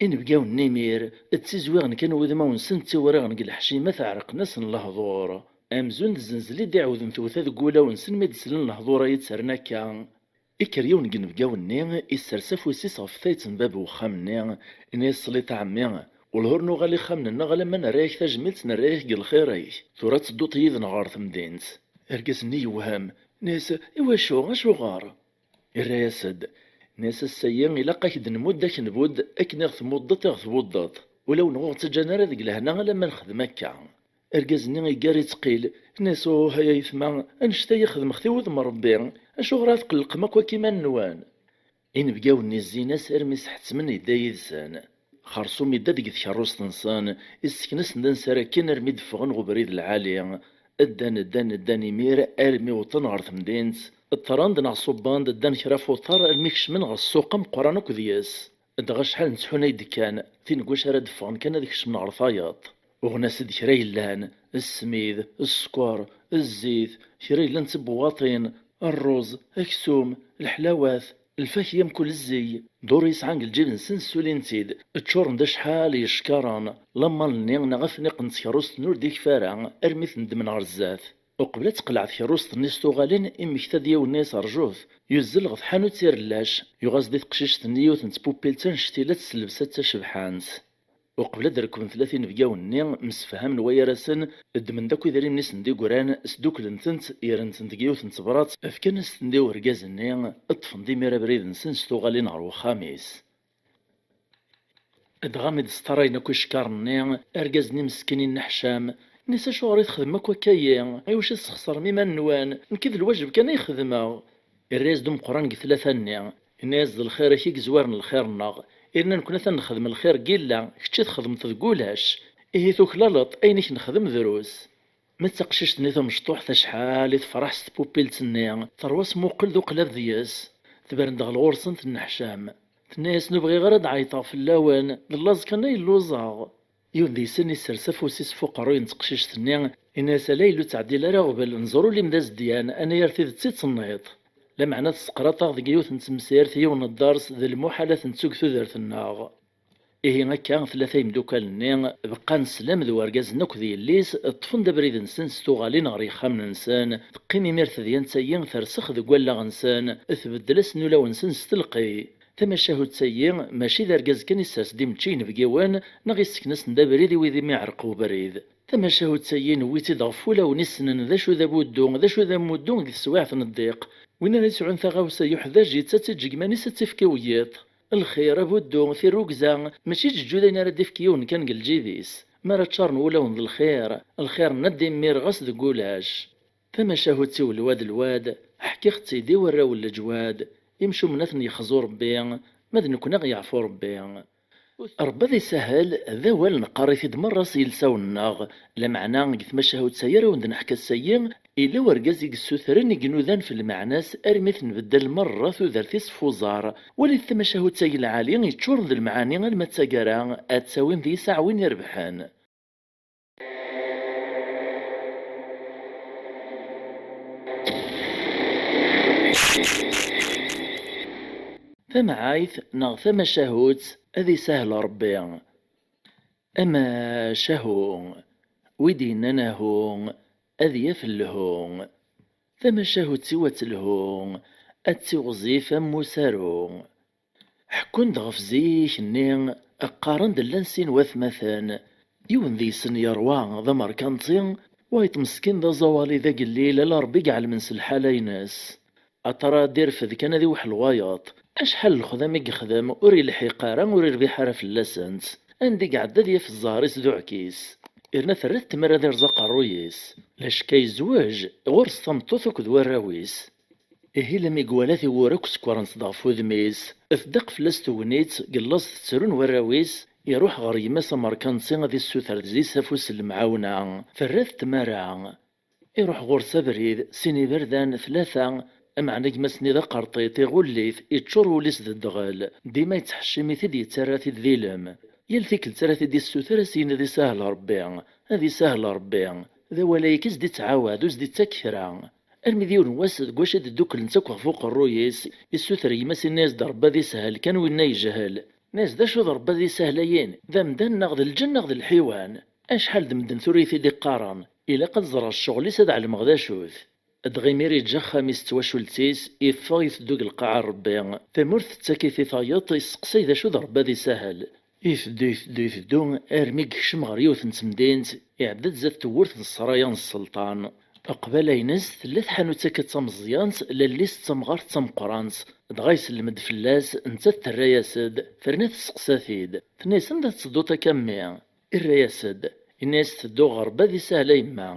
Inebgawen-nni imir ttizwiɣen kan wudmawen-nsen, ttiwriɣen deg leḥcimat, ɛerqen-asen lehdur. Amzun d zzenzel i d-iɛawden tewta deg wulawen-nsen mi d-slen lehdur-a yettren akka. Ikker yiwen deg inebgawen-nni, issers afus-is ɣef tayet n bab uxxam-nni, inna-yas: "Ṣṣlit a ɛemmi, wellah ur nuɣal ixxamen-nneɣ alamma nerra-yak tajmilt, nerra-yak deg lxir-ik, tura ad tedduḍ yid-neɣ ɣer temdint." Argaz-nni yewhem, inna-yas: "Iwacu? Acuɣer?" Irra-yas-d, inna-yas: "Ass-agi ilaq-ak-d nmudd akenbud akken i ɣ-tmuddeḍ i ɣ-twuddeḍ. Ulawen ur ɣ-ttaǧǧan ara deg lehna alamma nexdem akka." Argaz-nni iggar ittqil, inna-yas: "Uh, ay aytma, annect-a i xedmeɣ-t i wudem n Ṛebbi, acuɣer ara tqellqem akk akka iman-nwen?" Inebgawen-nni zzin-as armi sḥettmen yedda yid-sen. Xersum idda deg tkerrust-nsen, issken-asen-d ansi ara kkin armi d-ffɣen ɣer ubrid lɛali. Ddan, ddan, ddan imir armi wwḍen ɣer temdint. Ṭṭren-d neɣ ṣubben-d, ddan kra ɣef uṭar armi kecmen ɣer ssuq ameqqran akk deg-s. Dɣa acḥal n ttḥuna i d-kkan, tin n wacu ara d-ffɣen kan ad kecmen ɣer tayeḍ. Uɣen-as-d kra yellan, ssmid, sskeṛ, zzit, kra yellan d tibewwaṭin, ṛṛuz, aksum, leḥlawat, lfakya mkul zzig. Dur yesɛan deg lǧib-nsen ssulin-t-id, ččuren d acḥal yeckaṛen. Lammal-nni neɣ afniq n tkerrust-nni ur d-ikfi ara, armi ten-ddmen ɣer zdat. Uqbel ad teqleɛ tkerrust-nni s tuɣalin, immekta-d yiwen-nni-as: "Rjut." Yuzzel ɣer tḥanut irellac, yuɣ-as-d i teqcict-nni yiwet n tpupilt annect-ila s llebsa d tacebḥant. Uqbel ad rekben tlata inebgawen-nni, msefhamen wayar-asen, ddmen-d akk idrimen i sen-d-igran, sduklen-tent, yerren-tent deg yiwet n tebrat, fkan-as-tent i urgaz-nni, ṭṭfen-d imir abrid-nsen s tuɣalin ɣer wexxam-is. Dɣa mi d-sṭarayen akk icekkaṛen-nni, argaz-nni meskin inneḥcam, inna-s: "Acuɣer i txedmem akk akka-yi? Iwacu i tesxeṣrem iman-nwen? Nekk d lwajeb kan ay xedmeɣ." Irra-yas-d umeqqran deg tlata-nni, inna-yas: "D lxir-ik i yezwaren lxir-nneɣ, irna nekkni atan nexdem lxir deg illa, kečč i txedmeḍ deg ulac. Ihi tuklaleḍ, ayen i k-nexdem drus." Ma d taqcict-nni tamecṭuḥt acḥal i tefreḥ s tpupilt-nni, terwa-s muqel d uqlab deg-s. Tebren-d ɣer ɣur-sen tenneḥcam. Tenna-yas: "Ur bɣiɣ ara ad ɛeyṭeɣ fell-awen, d llaẓ kan ay lluẓeɣ." Yiwen deg-sen issers afus-is f uqerruy n teqcict-nni, inna-yas: "Ala yellu, ttɛeddil ara aɣbel, nẓer ul-im d azedyan, anayer tidet i d-tenniḍ. Lameɛna tesseqraḍ-aɣ deg yiwet n temsirt, yiwen n dders, d lmuḥal ad t-nettu deg tudert-nneɣ." Ihi akka, tlata imeddukal-nni beqqan slam d wergaz-nni akked yelli-s, ṭṭfen-d abrid-nsen s tuɣalin ɣer yexxamen-nsen. Teqqim imir tedyant-agi tersex deg wallaɣ-nsen, tbeddel-asen ulawen-nsen s telqey. Tamacahut-agi mačči d argaz kan issers-d imečči inebgiwen neɣ issken-asen-d abrid i wid imi iɛreq ubrid. Tamacahut-agi newwi-tt-id ɣef wulawen issnen d acu d abuddu, d acu d amuddu deg teswiɛt n ddiq. Win ara yesɛun taɣawsa yuḥdaǧ-itt, ad tt-iǧǧ deg iman-is, ad tt-ifk i wiyiḍ. Lxir, abuddu, tirrugza, mačči d ǧǧuda ayen ara d-ifk yiwen kan deg lǧib-is. Mi ara ččaren wulawen d lxir, lxir n ad d-immir ɣas deg ulac. Tamacahut-iw lwad lwad, ḥkiɣ-tt-id i warraw n leǧwad, imcumen ad ten-yexzu Rebbi, ma d nekkni ad ɣ-yeɛfu Rebbi. Rebbi ad isahel, d awal neqqar-it-id merra s yilsawen-nneɣ, lameɛna deg tmacahut-agi ara wen-d-neḥka ass-agi, yella urgaz i yessutren i inudan f lmeɛna-s armi tenbeddal merra tudert-is f uẓar. Walit tamacahut-agi lɛali yeččuren d lemɛani alma d taggara, ad tawim deg-s aɛwin irebḥen. Tamɛayt neɣ tamacahut, ad isahel Rebbi. Amacahu, wi d-yennan ahu, ad yaf lhu. Tamacahut-iw ad telhu, ad tiɣzif am usaru. Ḥekkun-d ɣef zik-nni, qqaren-d llan sin watmaten, yiwen deg-sen yerwa d amerkanti, wayeḍ meskin d aẓawali d agellil, ala Rebbi i iɛelmen s lḥala-ines. Aṭara ad irfed kan ad iweḥel wayeḍ. Acḥal n lexdam i yexdem, ur ilḥiq ara, ur irbiḥ ara fell-asent. Anda i iɛedda ad yaf zzher-is d uɛkis. Irna terra-t tmara ad irẓ aqerruy-is. Lacekka yezweǧ, ɣur-s tameṭṭut akked warraw-is. Ihi lami iwala tiwwura akk sekkrent-d ɣef wudem-is, tdaq fell-as tegnit, deg llaẓ tettrun warraw-is, iruḥ ɣer gma-s amerkanti ad issuter deg-s afus n lemɛawna. Terra-t tmara. Iruḥ ɣur-s abrid, sin iberdan, tlata, ameɛna gma-s-nni d aqerṭiṭ, iɣull-it, iččur wul-is d ddɣel, dima yettḥeccim-it-id, yettarra-t-id d ilem. Yal tikkelt ara t-id-issuter, ad s-yini ad isahel Rebbi, ad isahel Rebbi. D awal-agi kan i s-d-ittɛawad, ur s-d-ittak kra. Armi d yiwen wass, deg wacu i d-ddukklent akk ɣef uqerruy-is, issuter gma-s, inna-yas-d Rebbi ad ishel kan winna yejhel. Nnas d acu d Ṛebbi ad isahel ayen? D amdan neɣ d lǧenn neɣ d lḥiwan? Acḥal d medden tura i t-id-iqqaren? Ilaq ad ẓreɣ ccɣel-is ad ɛelmeɣ d acu-t. Dɣa imir iǧǧa axxam-is d twacult-is, iffeɣ iteddu deg lqaɛa n Ṛebbi. Tamurt tettak-it i tayeḍ, isseqsay d acu d Ṛebbi ad isahel. Iteddu, iteddu, iteddu, armi yekcem ɣer yiwet n temdint, iɛedda-d zdat tewwurt n ssraya n sselṭan. Qbala-ines tella tḥanut akka d tameẓyant, lall-is d tamɣart d tameqqrant, dɣa isellem-d fell-as, nettat terra-yas-d, terna tesseqsa-t-id, tenna-yas: "Anda tettedduḍ akka a mmi?" Irra-yas-d, inna-yas: "Tedduɣ ɣer Ṛebbi ad isahel a yemma."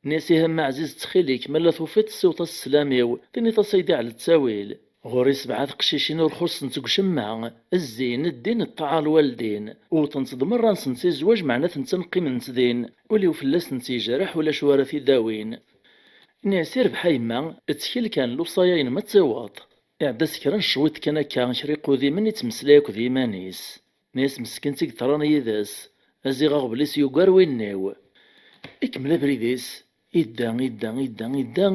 Nni-as: "Ihi a mmi ɛziz, ttxil-k, ma la tufiḍ ssiweḍ-as sslam-iw, tiniḍ-as ay d-iɛell ttawil. Ɣur-i sebɛa teqcicin ur xuṣṣent deg ucemma, zzin, ddin, ṭṭaɛa lwaldin. Wwḍent-d merra-nsent i zzwaǧ, meɛna-tent qqimemt din. Ul-iw fell-asent yejreḥ, ulac wara t-id-awin." Nni-as: "Irbeḥ a yemma, ttkel kan, lewṣaya-inem ad tiweḍ." Iɛedda-d kra n cwiṭ kan akka, kra iqudimen, ittmeslay akked yiman-is. Nni-as: "Meskint i yeḍran yid-s, aziɣ aɣbel-is yugar win-iw." Ikemmel abrid-is, idda, idda, idda, idda,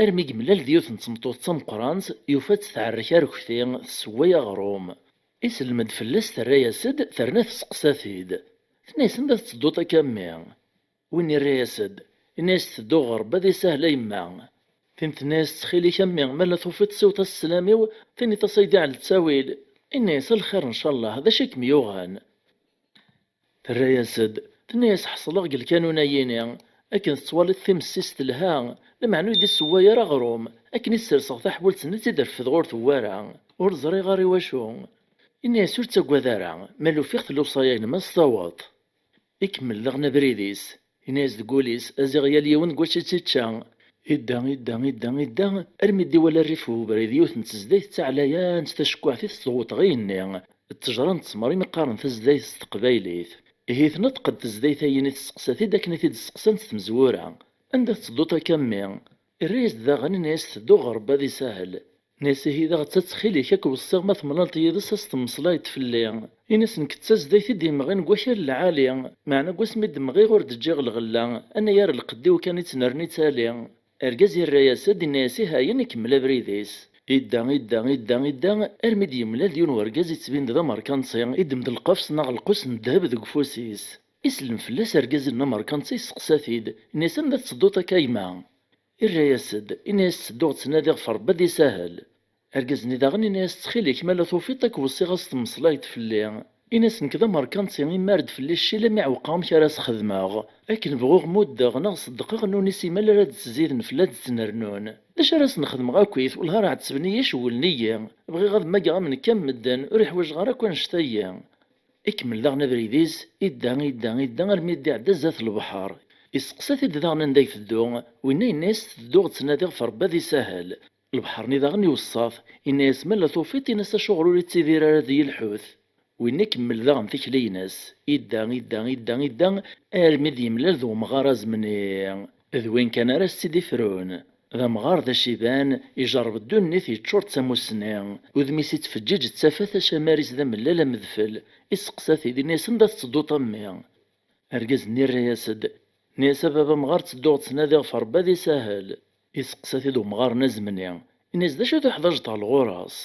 armi yemlal d yiwet n tmeṭṭut d tameqqrant, yufa-tt tɛerrek arekti, tessewway aɣrum. Isellem-d fell-as, terra-yas-d, terna tesseqsa-t-id. Tenna-yas: "Anda tettedduḍ akka a mmi?" Win irra-yas-d, inna-yas: "Tedduɣ ɣer Ṛebbi ad isahel a yemma." Tin tenna-yas: "Ttxil-k a mmi, ma la tufiḍ ssiweḍ-as sslam-iw, tiniḍ-as ay d-iɛell ttawil." Inna-yas: "A lxir ncallah, d acu i kem-yuɣen?" Terra-yas-d, tenna-yas: "Ḥeṣleɣ deg lkanun-ayini, akken tettwaliḍ timessist telha, lameɛna ur yi-d-issewway ara aɣrum, akken i sserseɣ taḥbult-nni ad tt-id-refdeɣ ur tewwi ara, ur ẓriɣ ara i wacu." Inna-yas: "Ur ttagad ara, ma lufiɣ-t lewṣaya-inem ad s-taweḍ." Ikemmel daɣen abrid-is, yenna-yas deg wul-is: "Aziɣ yal yiwen deg wacu i tt-ičča." Idda, idda, idda, idda, armi d-iwala rrif n ubrid yiwet n tezdayt d taɛlayant tacekkuɛt i tɣuṭ ɣi-nni. Ttejra n ttmer imi qqaren tazdayt s teqbaylit. Ihi tneṭq-d tezdayt-ayin i testeqsa-t-id akken i t-id-steqsant tmezwura: "Anda tettedduḍ akka a mmi?" Irra-yas-d daɣen, yenna-yas: "Tedduɣ ɣer Ṛebbi ad isahel." Nni-as: "Ihi daɣ ttxil-k, ad k-weṣṣiɣ ma temlaleḍ yid-s ad s-temmeslayeḍ fell-i. Ini-as nekk d tazdayt i d-yemɣin deg wakal lɛali, meɛna deg wasmi d-mɣiɣ ur d-ǧǧiɣ lɣella, anagar lqedd-iw kan i ttnerni ttali." Argaz irra-yas-d, inna-yas: "Ihi ayen, ikemmel abrid-is." Idda, idda, idda, idda, armi d-yemlal d yiwen wergaz ittbin-d d amerkanti, iddem-d lqefs neɣ lqus n ddheb deg ufus-is. Isellem fell-as argaz-nni amerkanti, yesteqsa-t-id, inna-yas: "Anda tettedduḍ akka a gma?" Irra-yas-d, inna-yas: "Ttedduɣ ttnadiɣ ɣef Ṛebbi ad isahel." Argaz-nni daɣen inna-yas: "Ttxil-k, ma la tufiḍ ad k-weṣṣiɣ ad s-temmeslayeḍ fell-i. Ini-as nekk d amerkanti, imar-d fell-i ccil a mi ɛewqeɣ amek ara s-xedmeɣ. Akken bɣuɣ muddeɣ neɣ ṣeddqeɣ, nuni simal ara d-ttziden fell-i ad d-ttnernun. D acu ara sen-xedmeɣ akkit, wellah ar ɛettben-iyi, cewwlen-iyi. Bɣiɣ ad mmageɣ am nekk am medden, ur ḥwajeɣ ara akk annect-ayi." Ikemmel daɣen abrid-is, idda, idda, idda, armi d-iɛedda zdat lebḥer. Isteqsa-t-id daɣen anda iteddu, winna yenna-yas: "Tedduɣ ttnadiɣ ɣef Ṛebbi ad isahel." Lebḥer-nni daɣen iweṣṣa-t, inna-yas: "Ma la tufiḍ, in-as acuɣer ur ittidir ara d-yelḥut." Winna ikemmel daɣen tikli-ines, idda, idda, idda, idda, armi d-yemlal d umɣar azemni. D win kan ara s-tt-id-ifrun. D amɣar d aciban, ijerreb ddunit yeččur d tamussni. Udem-is ittfeǧǧiǧ d tafat, acamar-is d amellal am udfel. Isteqsa-t-id, inna-yas: "Anda tettedduḍ a mmi?" Argaz-nni irra-yas-d, inna-yas: "A baba amɣar, ttedduɣ ttnadiɣ ɣef Ṛebbi ad isahel." Isteqsa-t-id umɣar-nni azemni, inna-yas: "D acu i tuḥwaǧeḍ ɣer ɣur-s?"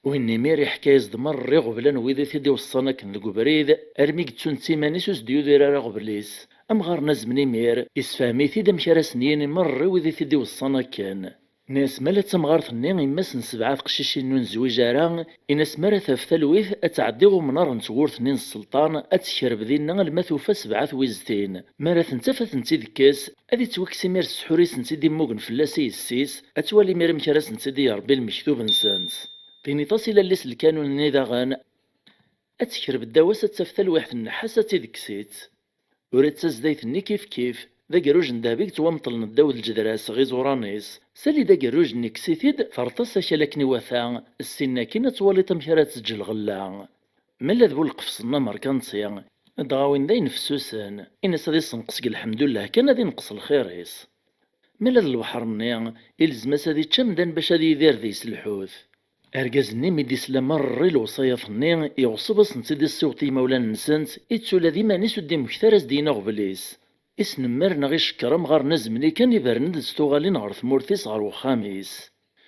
Win imir iḥka-yas-d merra iɣeblan n wid i t-id-iweṣṣan akken deg ubrid, armi yettun d timan-is ur s-d-yudir ara aɣbel-is. Amɣar-nni azemni imir, issefhem-it-id amek ara sen-yini merra i wid i t-id-iweṣṣan akken. Nni-as: "Ma la d tamɣart-nni, yemma-s n sebɛa teqcicin ur nezwiǧ ara, in-as ma ara taf talwit, ad tɛeddi i umnar n tewwurt-nni n sselṭan, ad tekreb dinna alma tufa sebɛa twiztin. Ma ara ten-taf, ad tent-id-tekkes, ad ittwakkes imir ssḥur i sent-id-immugen fell-as i yessi-s, ad twali imir amek ara sent-id-yerbi lmektub-nsent. Tiniḍ-as i lall-is lkanun-nni daɣen, ad tekreb ddaw-as, ad taf talwiḥt n nnḥas, ad tt-id-tekkes-itt." Ula d tazdayt-nni kifkif, d agerruj n ddheb i yettwameṭlen ddaw d lǧedra-s ɣer iẓuran-is. Sali d agerruj-nni, kkes-it-id, terreḍ-as akal akken iwata, ssin-nni akkin ad twaliḍ amek ara teǧǧ lɣella. Ma la d bu lqefṣ-nni amerkanti, dɣa win d ayen fessusen, in-as ad isenqes deg lḥemdullah kan, ad inqes lxir-is. Ma la d lebḥer-nni, ilzem-as ad ičč amdan bac ad yidir deg-s lḥut. Argaz-nni mi d-isla merra i lewṣayat-nni, iɣṣeb ad sent-id-issiweḍ i yimawlan-nsent, ittu ula d iman-is ur d-immekta ara ad s-d-yini aɣbel-is. Isnemmer neɣ icekker amɣar-nni azemni kan, iberren-d s tuɣalin ɣer tmurt-is, ɣer wexxam-is.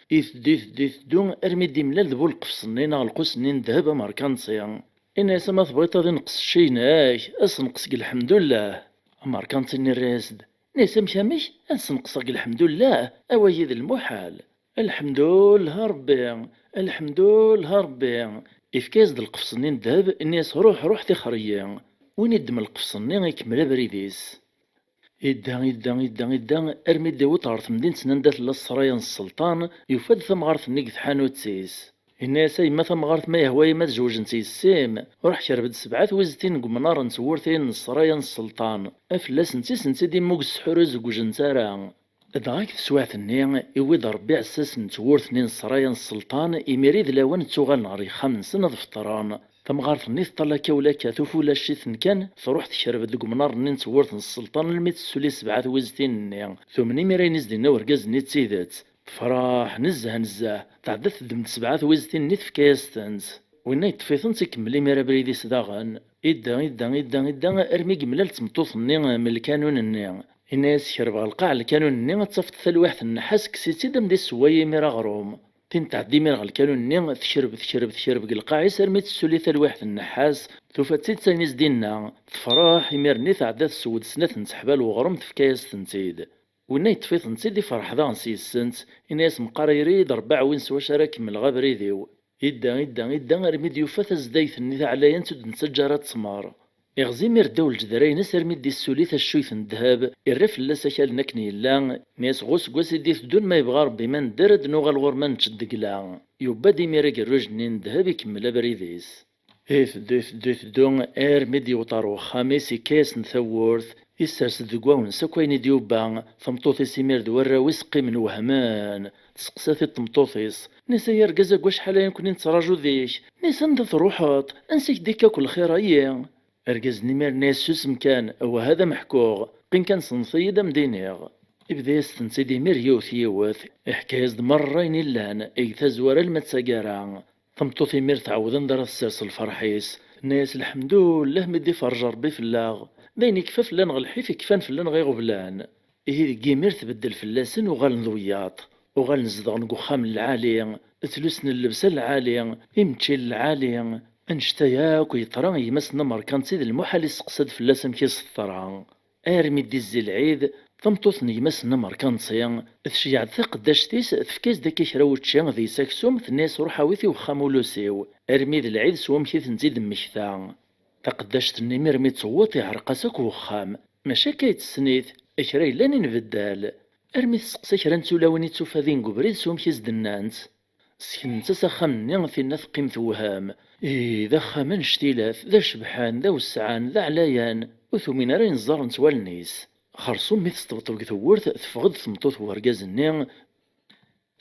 Iteddu, iteddu, iteddu, armi d-imlal d bu lqefṣ-nni neɣ lqus-nni n ddheb amerkanti. Ini-as: "Ma tebɣiḍ ad inqes cci-inek, ad senqes deg lḥemdullah." Amerkanti-nni irra-yas-d: "Ini-as: amek, amek? Ad senqseɣ deg lḥemdullah? Awagi d lmuḥal. Lḥemdullah a Ṛebbi, lḥemdullah a Ṛebbi." Ifka-yas-d lqefṣ-nni n ddheb, ini-as: "Ruḥ, ruḥ, tixer-iyi." Win iddem lqefṣ-nni, ikemmel abrid-is. Idda, idda, idda, idda, armi d-iwweḍ ɣer temdint n anda tella ssṛaya n sselṭan, yufa-d tamɣart-nni deg tḥanut-is. Yenna-yas: "A yemma tamɣart, ma yehwa-yam ad zewjent yes-m, ruḥ kerb-d sebɛa twiztin deg umnar n tewwurt-in n ssṛaya n sselṭan, a fell-asent i sent-id-immug ssḥur ur zeggujent ara." Dɣa deg teswiɛt-nni, iwwi-d Ṛebbi aɛessas n tewwurt-nni n ssṛaya n sselṭan, imir i d lawan ttuɣalen ɣer yexxam-nsen ad feṭṭren. Tamɣart-nni teṭṭal akka u lakka, tufa ulac-iten kan, truḥ tekreb-d deg umnar-nni n tewwurt n sselṭan almi tessuli sebɛa twiztin-nni. Tumen imir ayen i s-d-yenna urgaz-nni d tidet. Tefreḥ nezzeh nezzeh, tɛedda teddem-d sebɛa twiztin-nni tefka-yas-tent. Winna yeṭṭef-itent, ikemmel imir abrid-is daɣen. Idda, idda, idda, idda, armi yemlal d tmeṭṭut-nni am lkanun-nni. Yenna-yas: "Kerbeɣ lqaɛ n lkanun-nni, ad tafeḍ talwiḥt n nnḥas, kkes-itt-id, ad m-d-issewway imir aɣrum." Tin tɛedda imir ɣer lkanun-nni, tekreb, tekreb, tekreb deg lqaɛ-is armi tessuli talwiḥt n nnḥas, tufa-tt-id d ayen i s-d-inna. Tefreḥ, imir-nni tɛedda tessew-d snat n teḥbal uɣrum, tefka-yas-tent-id. Winna yeṭṭef-itent-id, ifreḥ daɣen s yis-sent, yenna-yas: "Meqqar ayri-d Ṛebbi, ɛwin s wacu ara kemmleɣ abrid-iw." Idda, idda, idda, armi d-yufa tazdayt-nni taɛlayant ur d-nettaǧǧa ara ttmer. Iɣzi imir ddaw lǧedra-ines armi d-issuli taccuyt n ddheb, irra fell-as akal-nni akken yella, yenna-yas: "Ɣur-s seg wass i d-iteddun, ma yebɣa Ṛebbi ma nedder, ad d-nuɣal ɣur-m ad nečč ddegla." Yubba-d imir agerruj-nni n ddheb, ikemmel abrid-is. Iteddu, iteddu, iteddu, armi d-yewweḍ ɣer wexxam-is, ikka-yasen tawwurt, issers-d deg wagens akk ayen i d-yubba. Tameṭṭut-is imir d warraw-is qqimen wehmen. Testeqsa-t-id tmeṭṭut-is, tenna-yas: "Ay argaz, agi acḥal aya nekkni nettraǧu deg-k. Tenna-yas: anda truḥeḍ? Ansi k-d-ikka akk lxir-ayi?" Argaz-nni imir yenna-yas: "Susem kan, wah ad am-ḥkuɣ. Qqim kan, sneḍ-iyi-d ad m-d-iniɣ." Ibda-yas-tent-id imir yiwet yiwet, iḥka-yas-d merra ayen illan, deg tazwara alma d taggara. Tameṭṭut imir tɛawed anda ara tessers lferḥ-is, tenna-yas: "Lḥemdullah mi d-iferrej Ṛebbi fell-aɣ. D ayen ikfa fell-aneɣ lḥif i kfan fell-aneɣ iɣeblan." Ihi deg imir tbeddel fell-asen, uɣalen d wiyaḍ. Uɣalen zedɣen deg uxxam n lɛali, ttlusen llebsa n lɛali, imečči n lɛali. Annect-a yakk yeḍra i gma-s-nni amerkanti, d lmuḥal isteqsa-d fell-as amek i s-teḍra. Armi d-izzi lɛid, tameṭṭut n gma-s-nni amerkanti tceyyeɛ-d taqeddact-is, tefka-yas-d akka kra n wučči, deg-s aksum, tenna-yas: "Ruḥ awi-t i wexxam ulusi-w, armi d lɛid s wamek i tent-id-mmekta." Taqeddact-nni imir mi tewweḍ, iɛreq-as akk wexxam, maca akka yettsen-it, kra yellan i nbeddal. Armi testeqsa kra n tulawin i tufa din deg ubrid s wamek i s-d-nnant. Sseknent-as axxam-nni, tinna teqqim tewhem. Ih, d axxam annect-ilat, d acebḥan, d awesɛan, d aɛlayan, ur tumin ara ayen ẓẓarent wallen-is. Xersum mi tesṭebṭeb deg tewwurt, teffeɣ-d tmeṭṭut n urgaz-nni,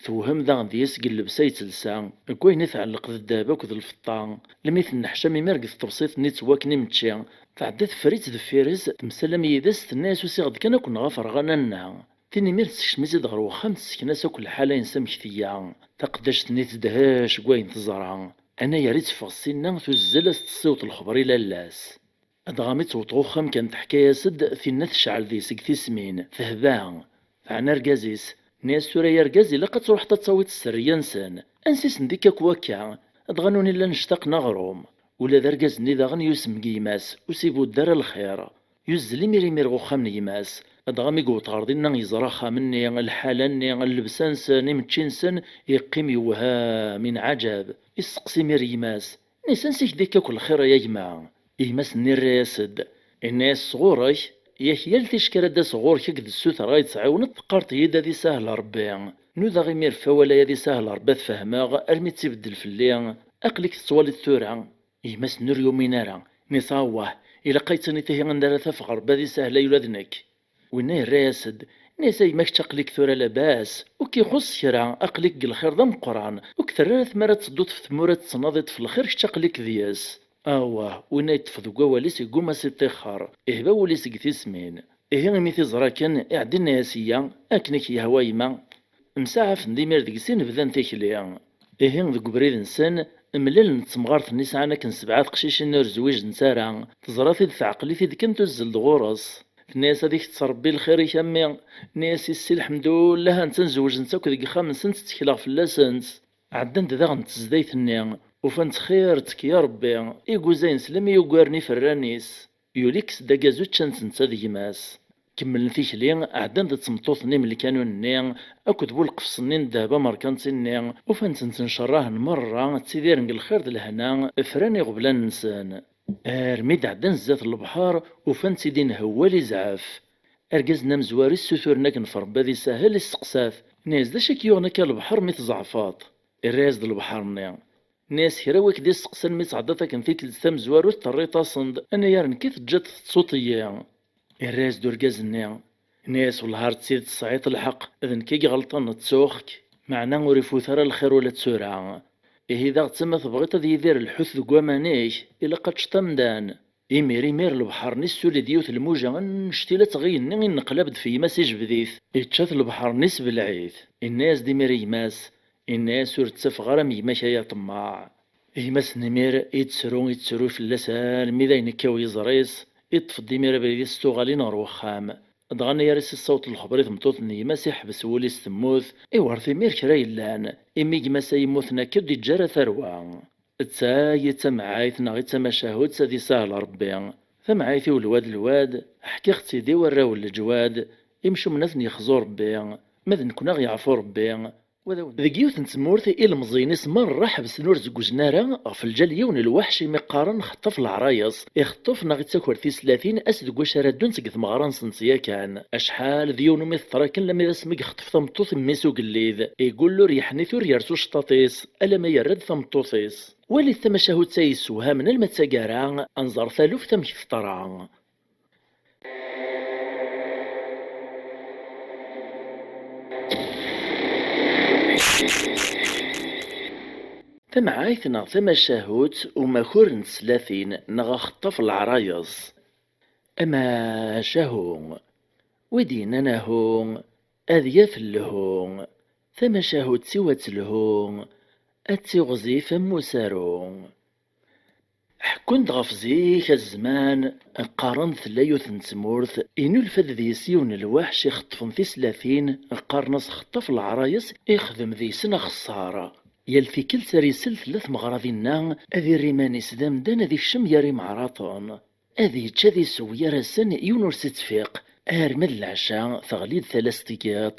tewhem daɣen deg-s deg llebsa i telsa, deg wayen i tɛelleq d ddheb akked lfeṭṭa, almi tenneḥcam imir deg tṭebsit-nni ttwakken imečči, tɛedda teffer-itt deffir-s, temsalam yid-s, tenna-yas: "Usiɣ-d kan ad ken-ɣafreɣ a nanna." Tin imir tessekcem-itt-id ɣer wexxam, tessken-as akk lḥala-ines amek tga. Taqeddact-nni tedhec deg wayen teẓra. Anayer i teffeɣ ssinna, tuzzel ad s-tessiweḍ lexber i lalla-s. Dɣa mi tewweḍ ɣer uxxam kan, teḥka-yas-d, tinna tecɛel deg-s deg tismin, tehba. Teɛna argaz-is, tenna-yas: "Tura ay argaz, ilaq ad truḥeḍ ad tawiḍ sserriya-nsen. Ansi sen-d-ikka akk wakka? Dɣa nuni llan ctaqen aɣrum." Ula d argaz-nni daɣen yusem deg gma-s, ur s-ibudd ara lxir. Yuzzel imir imir ɣer uxxam n gma-s. Dɣa mi yewweḍ ɣer dinna, yeẓra axxam-nni, lḥala-nni, llebsa-nsen, imečči-nsen, yeqqim yewhem, inɛaǧab. Yesteqsi imir gma-s, tenna-yas: "Ansi k-d-ikka akk lxir ay a gma?" Gma-s-nni irra-yas-d, yenna-yas: "Sɣur-k, yak yal ticki ara d-aseɣ ɣur-k ad k-d-ssutreɣ ad yi-tɛiwneḍ, teqqareḍ-iyi-d ad isahel Ṛebbi. Nudaɣ imir ɣef wawal-a ad isahel Ṛebbi ad t-fehmeɣ, armi tt-ibeddel fell-i. Aql-ik tettwaliḍ tura." Gma-s-nni ur yumin ara, yenna-yas: "Awah, ilaq ad yi-d-tiniḍ ihi anda ara t-afeɣ Ṛebbi ad isahel ay ula d nekk." Winna yerra-yas-d, yenna-yas: "A gma, kečč aql-ik tura labas, ur k-ixuṣṣ kra, aql-ik deg lxir d ameqqran, ur k-terri ara tmara ad tedduḍ ɣef tmura ad tettnadiḍ ɣef lxir, kečč aql-ik deg-s." Awah, winna yeṭṭef deg wawal-is, yegguma s iṭixxer, ihba wul-is deg tismin. Ihi imi t-iẓra kan, iɛedda yenna-yas: "Iyya, akken i k-yehwa a gma." Msaɛafen-d imir deg-s i nebdan tikli. Ihi deg ubrid-nsen, mlalen d temɣart-nni sɛan akken sebɛa teqcicin ur zwijent ara, teẓra-t-id, teɛqel-it-id kan, tuzzel-d ɣur-s. Tenna-yas: "Ad ak-tettrebbi lxir-ik a mmi." Tenna-yas: "Issi, lḥemdullah, ha-tt-an zewjent akk deg yexxam-nsent, ttekleɣ fell-asent." Ɛeddan-d daɣen d tezdayt-nni, Ufan-tt xir, ttekki a Ṛebbi, i yuzayen s lami yugaren iferran-is. Yuli kkes-d agazu, ččan-tt netta d gma-s. Kemmlen tikli, ɛeddan-d d tmeṭṭut-nni Melkanun-nni akked bu lqefṣ-nni n ddheb amerkanti-nni, ufan-ten ttencerrahen merra, ttidiren deg lxir d lehna, fran iɣeblan-nsen. Armi d-ɛeddan zdat n lebḥer, ufan-tt-id inhewwal izɛef. Argaz-nni amezwaru issuturen akken f Ṛebbi ad isahel, isteqsa-t, inna-yas: "D acu i k-yuɣen akka lebḥer mi tzeɛfeḍ?" Irra-yas-d lebḥer-nni. Inna-yas: "Kra wi k-d-isteqsan mi tɛeddaḍ akken tikkelt tamezwarut terriḍ-asen-d, anayer nekk i teǧǧiḍ tettuḍ-iyi." Irra-yas-d urgaz-nni, inna-yas: "Wellah ar d tidet tesɛiḍ lḥeqq, d nekk i iɣelṭen, ttuɣ-k, meɛna ur ifut ara lxir ula d tura. Ihi daɣ d tama tebɣiḍ ad yidir lḥut deg waman-ik, ilaq ad teččeḍ amdan." Imir imir lebḥer-nni issuli-d yiwet lmuja annect-ila tɣiyenni inneqlab-d f gma-s ijbed-it, ičča-t lebḥer-nni isbelɛ-it. Inna-yas-d imir i gma-s, inna-yas: "Ur ttafeɣ ara am gma-k ay aṭemmaɛ." Gma-s n imir ittru, ittru fell-as armi d ayen ikkaw yiẓri-s, iṭṭef-d imir abrid-is s tuɣalin ɣer wexxam. Dɣa anayer-is issaweḍ lexber i tmeṭṭut n gma-s, iḥbes wul-is temmut, iwerret imir kra yellan, imi gma-s ay yemmuten akka ur d-iǧǧa ara tarwa. D ta i d tamɛayt neɣ i d tamacahut ad isahel Ṛebbi. Tamɛayt-iw lwad lwad, ḥkiɣ-tt-id i warraw n leǧwad, imcumen ad ten-yexzu Ṛebbi, ma d nekkni ad ɣ-yeɛfu Ṛebbi. Deg yiwet n tmurt, ilemẓiyen-is merra ḥebsen ur zeggzen ara ɣef lǧal yiwen n lweḥc imi qqaren xeṭṭef leɛrayeẓ, ixeṭṭef neɣ ittaker tislatin as deg wacu ara ddunt deg tmeɣra-nsent yakan. Acḥal d yiwen umi teḍra kan lammi d asmi yexṭef tameṭṭut mmi-s ugellid, igull ur yeḥnit ur yersu cṭaṭ-is, alamma yerra-d tameṭṭut-is. Walit tamacahut-a yessewhamen alma d taggara, ad nẓer taluft amek teḍra. Tamɛayt neɣ tamacahut, umakur n teslatin neɣ axeṭṭaf n leɛrayeẓ. Amacahu, wi d-yennan ahu, ad yaf lhu, tamacahut-iw ad telhu, ad tiɣzif am usaru. Ḥekkun-d ɣef zik a zzman, qqaren tella yiwet n tmurt, inulfa-d deg-s yiwen n lweḥc ixeṭṭfen tislatin, qqaren-as xeṭṭaf leɛrayeẓ, ixdem deg-sen axeṣṣar. Yal tikkelt ar isel tella tmeɣra dinna, ad irr iman-is d amdan ad ikcem gar imeɛraṭen. Ad yečč, ad isew, gar-asen yiwen ur s-ittfiq, arma d leɛca teɣli-d talast n yiḍ.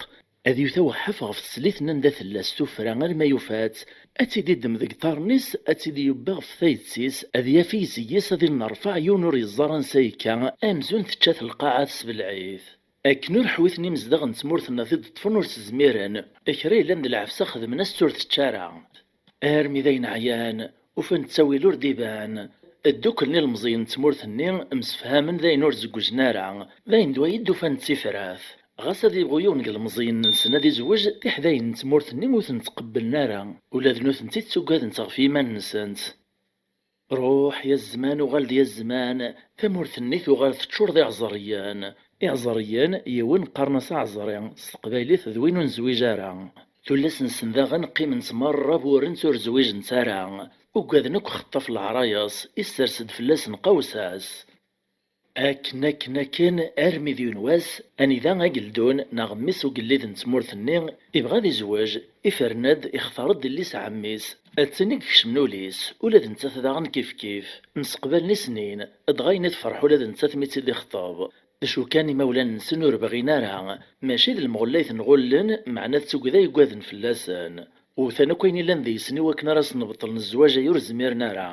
Ad iwet aweḥḥaf ɣef teslit-nni anda tella s tuffra arma yufa-tt, ad tt-id-iddem deg iḍarren-is, ad tt-id-yubbi ɣef tayet-is, ad yaf izeg-is, ad innerfeɛ, yiwen ur yeẓẓar ansa yekka, amzun tečča-t lqaɛa tesbelɛ-it. Akken ur ḥwiten imezdaɣ n tmurt-nni ad t-id-ṭṭfen ur s-zmiren, kra yellan d lɛefsa xedmen-as-tt ur tečči ara. Armi d ayen ɛyan, ufan ttawil ur d-iban. Dduklen ilmeẓyen n tmurt-nni, msefhamen d ayen ur zeggjen ara, d ayen d wayi d-ufan d tifrat. Ɣas ad yebɣu yiwen deg ilmeẓyen-nsen ad izweǧ, tiḥdayin n tmurt-nni ur ten-ttqebblen ara, ula d nutenti ttuggadent ɣef yiman-nsent. Ruḥ ya zzman, uɣal-d ya zzman, tamurt-nni tuɣal teččur d iɛeẓriyen. Iɛeẓriyen, yiwen qqaren-as aɛeẓri, s teqbaylit d win ur nezwiǧ ara. Tullas-nsen daɣen qqiment merra burrent ur zwijent ara. Uggaden akk xeṭṭaf leɛrayeẓ, issers-d fell-asen qawsas. Akken, akken, akken, armi d yiwen wass, anida ageldun neɣ mmi-s ugellid n tmurt-nni ibɣa ad izweǧ, ifren-d, ixtar-d yelli-s ɛemmi-s, attan i ikecmen ul-is, ula d nettat daɣen kifkif. Mseqbalen i snin, dɣa yenna tefreḥ ula d nettat mi tt-id-ixṭeb. D acu kan, imawlan-nsen ur bɣin ara, mačči d lemɣella i ten-ɣullen, meɛna d tugda yuggaden fell-asen. Wwten akk ayen illan deg-sen i wakken ara sen-beṭlen zzwaǧ-ayi ur zmiren ara.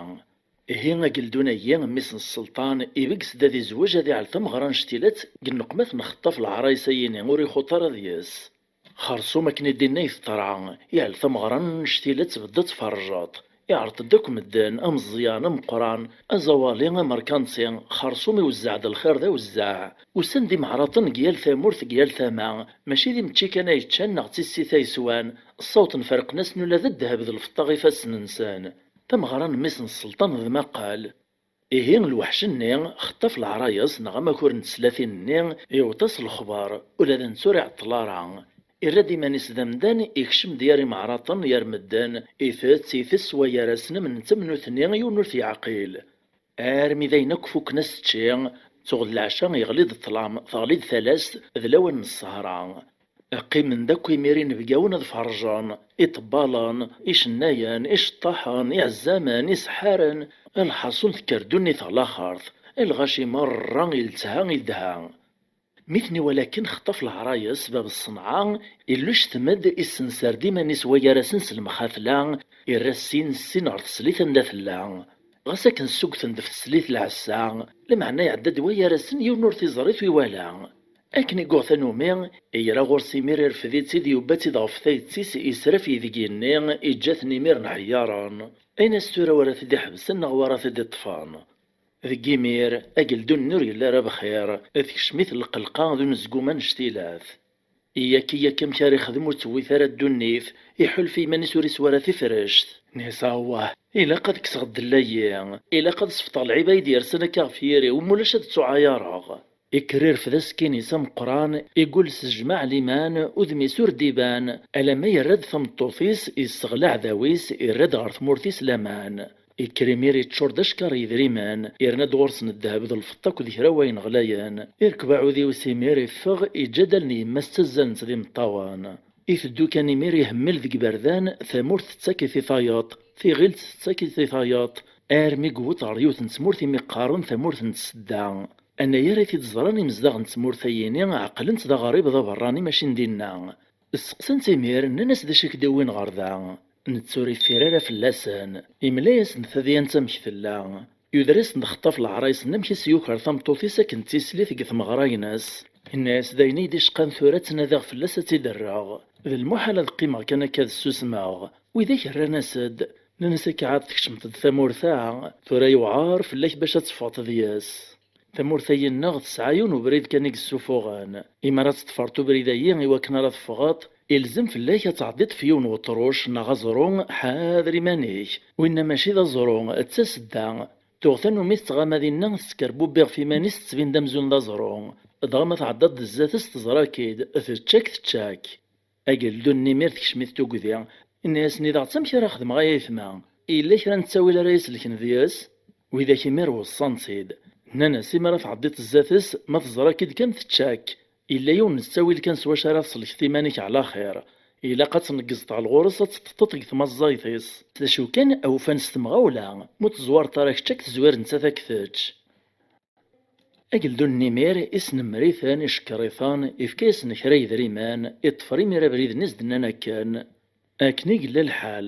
Ihi ageldun-agi, mmi-s n sselṭan, ibegges-d ad izweǧ, ad iɛell tameɣra n cctilat deg nneqmat n xeṭṭaf leɛrayes-ayini ur ixuṭ ara deg-s. Xerṣum akken i d-inna i teḍra, iɛell tameɣra n cctilat tbedda tferrjeḍ. Iɛreḍ-d akk medden, ameẓyan, ameqqran, aẓawali, amerkanti, xerṣum iwezzeɛ-d lxir d awezzeɛ. Usan-d imeɛraṭen deg yal tamurt, deg yal tama, mačči d imečči kan ay ččan neɣ d tissit ay swan, ssawḍen ferqen-asen ula d ddheb d lfeṭṭa ɣef ifassen-nsen. Tameɣra n mmi-s n sselṭan d maqqal. Ihi lweḥc-nni, xeṭṭaf leɛrayes neɣ amakur n teslatin-nni, iwweḍ-as lexbar, ula d netta ur iɛeṭṭel ara. Irra-d iman-is d amdan, ikcem-d gar imeɛraṭen, gar medden, itett, itess, wa gar-asen am netta am nutni, yiwen ur t-yeɛqil. Armi d ayen akk fukken asečči, tuɣ d leɛca, yeɣli-d ṭṭlam, teɣli-d talast, d lawan n ssehra. Qqimen-d akk imir inebgawen ad ferrjen, iṭebbalen, icennayen, iceṭṭaḥen, iɛezzamen, iseḥḥaren, lḥaṣun tekker ddunit ɣer laxert, lɣaci merra i letha i ddha. Mi ten-iwala akken xeṭṭaf leɛrayes, bab ṣṣenɛa, illuctem-d, issenser-d iman-is wayar-asen s lemxatla, irra sin sin ɣer teslit anda tella. Ɣas akken ssugten-d ɣef teslit lɛessa, lameɛna iɛedda-d wayar-asen yiwen ur t-iẓri ur t-iwala. Akken i yuɣ tanumi, ira ɣur-s imir irfed-itt-id yubba-tt-id ɣef tayet-is israf yedeg-inni, iǧǧa-ten imir nḥeyyaren. Ayen-as tura wara t-id-iḥebsen neɣ wara t-id-iṭṭfen. Deg imir, ageldun-nni ur yelli ara bxir, tekcem-it lqelqa d unezgum annect-ilat. Yak yak amek ara ixdem ur tewwit ara ddunit, iḥulfa iman-is ur iswi ara tifrect. Nniɣ-as awah, ilaq ad kkseɣ ddella-yi, ilaq ad sefṭeɣ lɛib ay d-yersen akka ɣef yiri-w, mulac ad ttuɛayareɣ. Ikker irfed asekkin-is ameqqran, igul s jmaɛ liman, udem-is ur d-iban, alamma yerra-d tameṭṭut-is, isseɣli aɛdaw-is, irra-d ɣer tmurt-is laman. Ikker imir iččur d acekkeṛ yedrimen, yerna-d ɣur-sen ddheb d lfeṭṭa akked kra wayen ɣlayen. Irkeb aɛudiw-is imir iffeɣ, iǧǧa-d allen yemma-s ttazzalent d imeṭṭawen. Iteddu kan imir ihemmel deg iberdan, tamurt tettak-it i tayeḍ, tiɣilt tettak-it i tayeḍ, armi yewweḍ ɣer yiwet n tmurt imi qqaren tamurt n tsedda. Anayer i t-id-ẓran imezdaɣ n tmurt-ayini, ɛeqlen-t d aɣrib d aberrani mačči n dinna. Steqsan-t imir, nnan-as d acu i k-d-iwwin ɣer da? Netta ur iffir ara fell-asen. Imla-yasen tadyant amek tella. Yuder-asen-d xeṭṭaf leɛrayes-nni amek i s-yuker tameṭṭut-is akken d tislit deg tmeɣra-ines. Inna-yas d ayen i yi-d-icqan tura ttnadiɣ fell-as ad tt-id-rreɣ. D lmuḥal ad qqimeɣ kan akka ad ssusmeɣ. Widak rran-as-d, nnan-as akka ɛad tkecmeḍ-d tamurt-a, tura yewɛer fell-ak bac ad teffɣeḍ deg-s. Tamurt-ayi-nneɣ tesɛa yiwen ubrid kan i yessufuɣen. Imi ara teṭṭfeḍ ubrid-ayi i wakken ara teffɣeḍ, ilzem fell-ak ad tɛeddiḍ f yiwen weṭruc neɣ aẓru, ḥader iman-ik. Winna mačči d aẓru, d tasedda. Tuɣ tanumi tettɣama dinna teskerbubi ɣef iman-is tettbin-d amzun d aẓru. Dɣa ma tɛeddaḍ-d zdat-s teẓra-k-id, tečča-k tečča-k. Ageldun-nni imir tekcem-it tugdi, inna-yasen i daɣ amek ara xedmeɣ ay aytma? Yella kra n ttawil ara iselken deg-s? Widak imir weṣṣan-tt-id. Nnan-as imi ara tɛeddiḍ zdat-s, ma teẓra-k-id kan tečča-k. Yella yiwen n ttawil kan s wacu ara tselkeḍ iman-ik ɛla xir. Ilaq ad tneggzeḍ ɣer ɣur-s ad teṭṭeḍ deg tmaẓẓayt-is. D acu kan, awfan s temɣawla, ma ur teẓwareḍ ara kečč ad k-tezwir nettat ad k-tečč. Ageldun-nni imir isnemmer-iten, icekkeṛ-iten, ifka-yasen kra yedrimen, iṭṭef imir abrid-nni s-d-nnan akken. Akken i yella lḥal,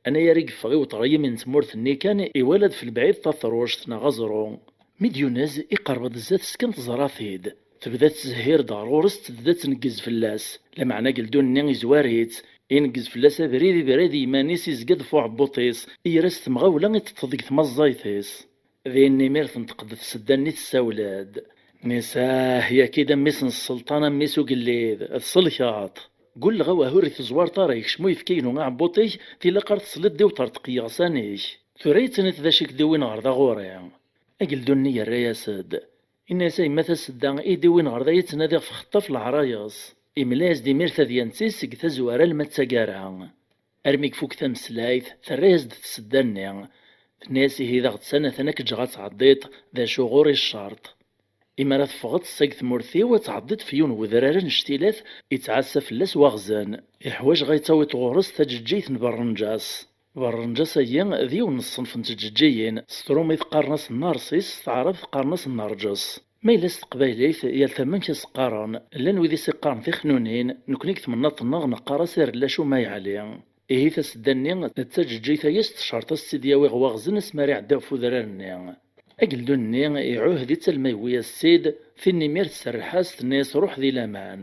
anayer i yeffeɣ i weṭrayim n tmurt-nni kan iwala-d f lebɛid taṭruct neɣ aẓru. Mi d-yunez, iqerreb-d zdat-s kan teẓra-t-id. Tebda tettzehhir-d ɣer ɣur-s, tebda tneggez fell-as. Lameɛna ageldun-nni izwar-itt, ineggez fell-as abrid, ibra-d i yiman-is, izga-d f uɛebbuṭ-is, ira s temɣawla iṭṭeḍ deg tmaẓẓayt-is. Din imir tenṭeq-d tsedda-nni tessawel-d. Nnis ah, yaki d a mmi-s n sselṭan, a mmi-s ugellid, tselkeḍ. Gulleɣ awah ur i-teẓwareḍ ara, ikcem uyefki-inu aɛebbuṭ-ik, tilaq ar tesliḍ-d i uṭerṭeq n yiɣsan-ik. Tura i ttiniḍ d acu i k-d-iwin ɣer da ɣur-i? Ageldun-nni yerra-yas-d. Inna-yas a yemma tasedda i d-iwin ɣer da i ttnadiɣ f xeṭṭaf leɛrayes. Imla-yas-d imir tadyant-is seg tazwara alma d taggara. Armi ifuk tameslayt, terra-yas-d tsedda-nni. Tenna-yas ihi d aɣetsan atan ad k-ǧǧeɣ ad tɛeddiḍ, d acu ɣur-i ccerṭ. Imi ara teffɣeḍ seg tmurt-iw ad tɛeddiḍ f yiwen wedrar annect-ilat ittɛassa fell-as waɣzen. Iḥwaǧ ɣa yettawiḍ ɣur-s taǧeǧǧigt n berrenǧas. Berrenǧas-agi d yiwen n ṣṣenf n tǧeǧǧiyin, s tṛumit qqaren-as narṣis, s taɛrabt qqaren-as nerǧes. Ma yella s teqbaylit, yal tama amek as-qqaren, llan wid i s-iqqaren tixnunin, nekni deg temnaḍt-nneɣ neqqar-as irella cuma yeɛli. Ihi tasedda-nni d taǧeǧǧit-agi s tecreḍ ad s-tt-id-yawi ɣer waɣzen asmi ara iɛeddi ɣef udrar-nni. Ageldun-nni iɛuhed-itt alma yewwi-yas-tt-id, tin imir tserreḥ-as tenna-yas ruḥ di laman.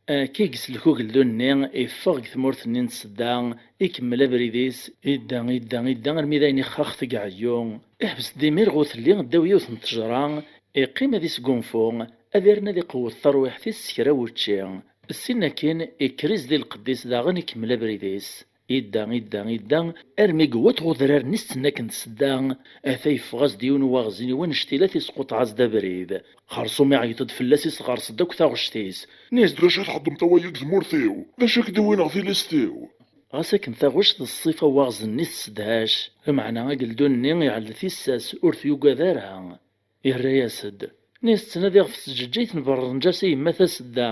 Akka i yeslek ugeldun-nni, iffeɣ deg tmurt-nni n tsedda, ikemmel abrid-is, idda, idda, idda armi d ayen ixxax deg ɛeyyu. Iḥbes-d imir ɣer utelli ddaw yiwet n ttejra, iqqim ad isgunfu, ad irn ad iqewwet tarwiḥt-is s kra n wučči. Ssin akin, ikker izdi lqedd-is daɣen ikemmel abrid-is. Idda, idda, idda, armi yewweḍ ɣer udrar-nni s-ttnaken tsedda, ata yeffeɣ-as-d yiwen n waɣzen i wannect-ilat isquṭeɛ-as-d abrid. Xerṣum iɛeyyeḍ-d fell-as, isɣers-d akk taɣect-is. Nni-as-d d acu i txeddmeḍ a wayyi deg tmurt-iw? D acu i k-d-iwwin ɣer tilist-iw? Ɣas akken taɣect d ṣṣifa n waɣzen-nni tessedhac, lameɛna ageldun-nni iɛell tissas, ur t-yugad ara. Yerra-yas-d. Nni-as ttnadiɣ ɣef tǧeǧǧigt n berrenǧas i yemma tasedda.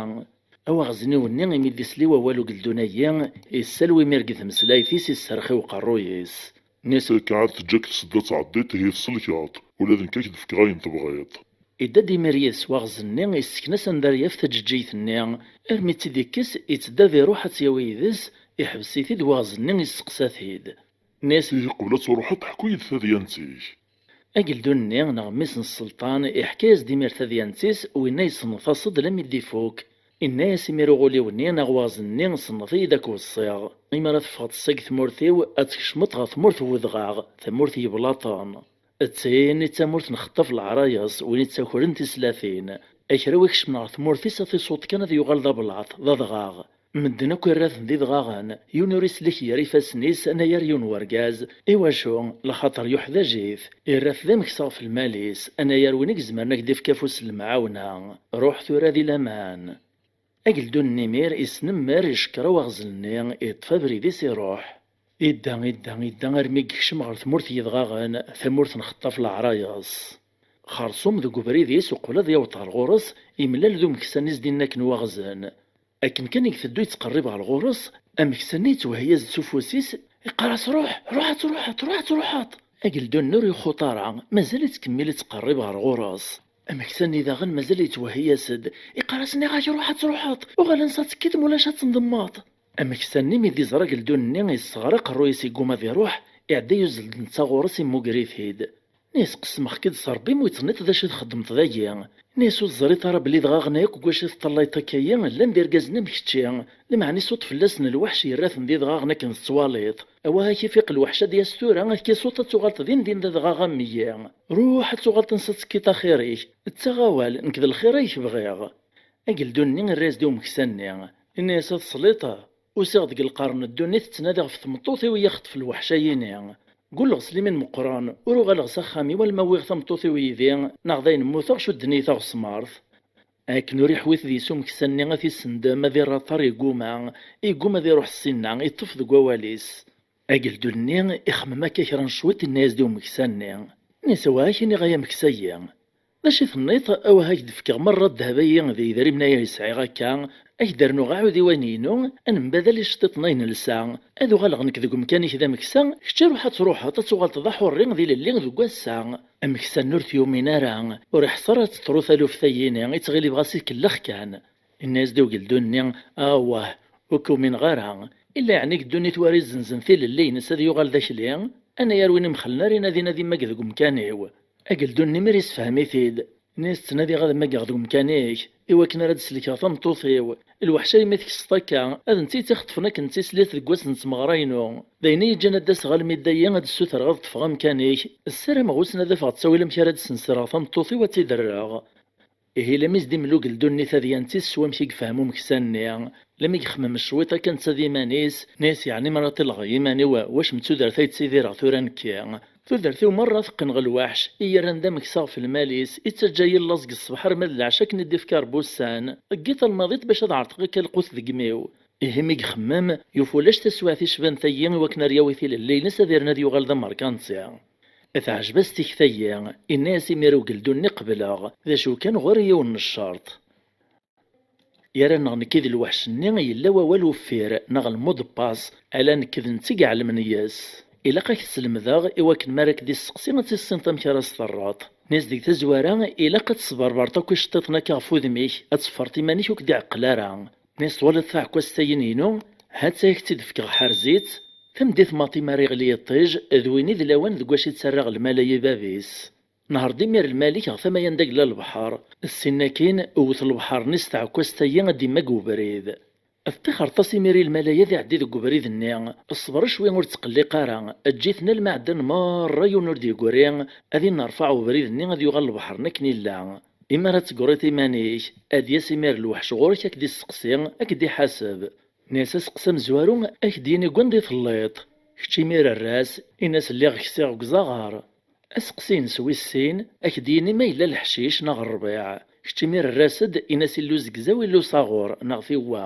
Awaɣezniw-nni, imi d-isli wawal ugeldun-agi, issalwi imir deg tmeslayt-is, isserx i uqerruy-is. Nni-as: "Akka ad teǧǧ-ak tsedda tɛeddiḍ, ihi tselkeḍ, ula d nekk ad k-d-fkeɣ ayen tebɣiḍ." Idda-d imir yid-s waɣzen-nni, issken-as anda ara yaf taǧeǧǧigt-nni, armi tt-id-ikkes, itteddu ad iruḥ ad tt-yawi yid-s, iḥbes-it-id waɣzen-nni, isseqsa-t-id. Nni-as: "Ihi qbel ad truḥeḍ, ḥku-yi-d tadyant-ik." Ageldun-nni, neɣ mmi-s n sselṭan, iḥka-yas-d imir tadyant-is, winna yessenɣet-as-d lammi d-ifuk. Inna-yas imir uɣuliw-nni neɣ waɣzen-nni: "Senneḍ-iyi-d ad k-weṣṣiɣ. Imi ara teffɣeḍ seg tmurt-iw, ad tkecmeḍ ɣer tmurt n wedɣaɣ, tamurt n yeblaṭen. D tin i d tamurt n xeṭṭaf leɛrayeẓ, win ittakren tislatin. Kra wi ikecmen ɣer tmurt-is ad t-iṣuḍ kan ad yuɣal d ablaṭ, d adɣaɣ. Medden akk irra-ten d idɣaɣen, yiwen ur islik gar ifassen-is anagar yiwen wergaz. Iwacu? Laxaṭer yuḥdaǧ-it, irra-t d ameksa ɣef lmal-is, anagar win i izemren ad k-d-ifk afus n lemɛawna. Ruḥ tura di laman." Ageldun-nni imir isnemmer, icekkeṛ awaɣzel-nni, iṭṭef abrid-is, iruḥ. Idda, idda, idda armi yekcem ɣer tmurt n yedɣaɣen, tamurt n xeṭṭaf leɛrayeẓ. Xerṣum deg ubrid-is, uqbel ad yaweḍ ɣer ɣur-s, imlal d umeksa-nni s-d-inna akken waɣzen. Akken kan i iteddu yettqerrib ɣer ɣur-s, ameksa-nni yettwehhi-yas-d s ufus-is, iqqar-as: "Ruḥ, ruḥ ad truḥeḍ, ruḥ ad truḥeḍ." Ageldun-nni ur ixuṭ ara, mazal ittkemmil ittqerrib ɣer ɣur-s. Ameksa-nni daɣen mazal yettwehhi-yas-d, iqqar-as: "Nniɣ-ak ruḥ ad truḥeḍ, uɣal ansa tekkiḍ, mulac ad tendemmeḍ." Ameksa-nni mi d-iẓra ageldun-nni yesseɣra aqerruy-is, yegguma ad iruḥ, iɛedda yuzzel-d netta ɣur-s, immuger-it-id. Nni-as: "Qesmeɣ-k-id s Ṛebbi, mi ur teẓniḍ d acu i txeddmeḍ dagi." Nni-as: "Ur teẓriḍ ara belli idɣaɣen akk deg wacu i teṭṭallayeḍ akka-yi, llan d irgazen am kečči, lmeɛna isuṭ fell-asen lweḥc, yerra-ten d idɣaɣen akken tettwaliḍ. Awah, ad k-ifiq lweḥc ad d-yas tura, ad k-isuṭ ad tuɣaleḍ din din d adɣaɣ am wiyi. Ruḥ ad tuɣaleḍ ansa tekkiḍ axir-ik, ttaɣ awal, nekk d lxir ay k-bɣiɣ." Ageldun-nni irra-yas-d i umeksa-nni, inna-yas: "A tesliḍ, usiɣ-d deg lqern n ddunit ttnadiɣ ɣef tmeṭṭut-iw i yaxeṭṭef lweḥc-ayini. Gulleɣ s limin meqqren, ur uɣaleɣ s axxam-iw alma wwiɣ tameṭṭut-iw yid-i, neɣ dayen mmuteɣ, cudden-iyi taɣesmart." Akken ur iḥwit deg-s umeksa-nni ad t-issendem, ad irr aṭar, yegguma, yegguma ad iruḥ ssinna, iṭṭef deg wawal-is. Ageldun-nni ixemmem akka kra n cwiṭ, inna-yas-d i umeksa-nni, inna-yas: "Awah, ad k-iniɣ ay ameksa-yi. D acu i tenniḍ? Awah, ad k-d-fkeɣ merra ddheb-ayi d yidrimen-ayi ay sɛiɣ akka, ad k-d-rnuɣ aɛudiw-inu, ad nembadal iceṭṭiḍen ay nelsa, ad uɣaleɣ nekk deg umkan-ik d ameksa, kečč ruḥ ad truḥeḍ, ad tuɣaleḍ d aḥurri d ilelli deg wass-a." Ameksa-nni ur t-yumin ara, ur iḥṣa ara ad teḍru taluft-ayini, ittɣil ibɣa s ikellex kan. Inna-yas-d ugeldun-nni: "Awah, ur k-umineɣ ara. Illa yeɛni deg ddunit war izzenzen tilelli-ines ad yuɣal d akli? Anayer win imxellen ara inadin ad immag deg umkan-iw." Ageldun-nni imir issefhem-it-id. Inna-yas: "Ttnadiɣ ad mmageɣ deg umkan-ik, iwakken ara d-sellkeɣ tameṭṭut-iw. Lweḥc-a imi tekkseḍ akka, ad netta i tt-ixeṭṭfen akken d tislit deg wass n tmeɣra-inu. D ayen i yi-ǧǧan ad d-aseɣ almi d dayi ad d-ssutreɣ ad ṭṭfeɣ amkan-ik. Ssarameɣ wissen ad afeɣ ttawil amek ara d-sensreɣ tameṭṭut-iw ad tt-id-rreɣ." Ihi lami s-d-imel ugeldun-nni tadyant-is s wamek i yefhem umeksa-nni, lami yexmem cwiṭ akka netta d iman-is, inna-yas: "Yeɛni mi ara ṭilleɣ i yiman-iw, wacu n tudert ay ttidireɣ tura nekki? Tudert-iw merra teqqen ɣer lweḥc, i yerran d ameksa ɣef lmal-is, ittaǧǧa-yi llaẓ deg ṣṣbeḥ arma d leɛca akken i d-ifka Ṛebbi ussan, deg yiḍ almaḍ-it bac ad ɛerḍeɣ akka lqut deg imi-w." Ihi mi ixemmem, yufa ulac taswiɛt icban tayi i wakken ar yawi tilelli-ines ad irnu ad yuɣal d amerkanti. Teɛjeb-as tikta-yi, inna-yas imir ugeldun-nni: "Qebleɣ, d acu kan ɣur-i yiwen n ccerṭ. Gar-aneɣ nekki d lweḥc-nni yella wawal uffir, neɣ lmudepas, ala nekk d netta i iɛelmen yes. Ilaq ad k-t-slemdeɣ, iwakken mi ara k-d-isseqsi ad tissineḍ amek ara s-terreḍ. Nni-as deg tazwara, ilaq ad tesberberḍ akk iceṭṭiḍen akka ɣef wudem-ik, ad teffreḍ iman-ik ur k-d-iɛeqqel ara." Nni-as: "Twalaḍ taɛekkazt-ayi-inu? Ha-tt-a ad k-tt-id-fkeɣ, ḥrez-itt. Tameddit maḍi mi ara iɣli yiṭij, d win i d lawan deg wacu i ttarraɣ lmal-ayi i bab-is." Nehṛ-d imir lmal-ik ɣer tama-ya anda yella lebḥer. Ssin akkin, wwet lebḥer-nni s tɛekkazt-ayi ad d-immag ubrid. Ṭṭixret-as imir i lmal-ayi ad iɛeddi deg ubrid-nni. Ṣber cwi ur ttqelliq ara, eǧǧ-iten alma ɛeddan merra yiwen ur d-yeggri, ad innerfaɛ ubrid-nni ad yuɣal lebḥer-nni akken illa. Imi ara tegriḍ iman-ik, ad d-yas imir lweḥc ɣur-k ad k-d-isseqsi, ad k-d-iḥaseb. Nni-as: "Aseqsi amezwaru, ad k-d-yini deg wanda i telliḍ." Kečč imir err-as, in-as: "Lliɣ ksiɣ deg uzaɣar." Aseqsi-ines wis sin, ad k-d-yini ma yella leḥcic neɣ rrbiɛ. Kečč imir err-as-d, in-as: "Illu zegzaw, illu saɣur, neɣ tiwwa."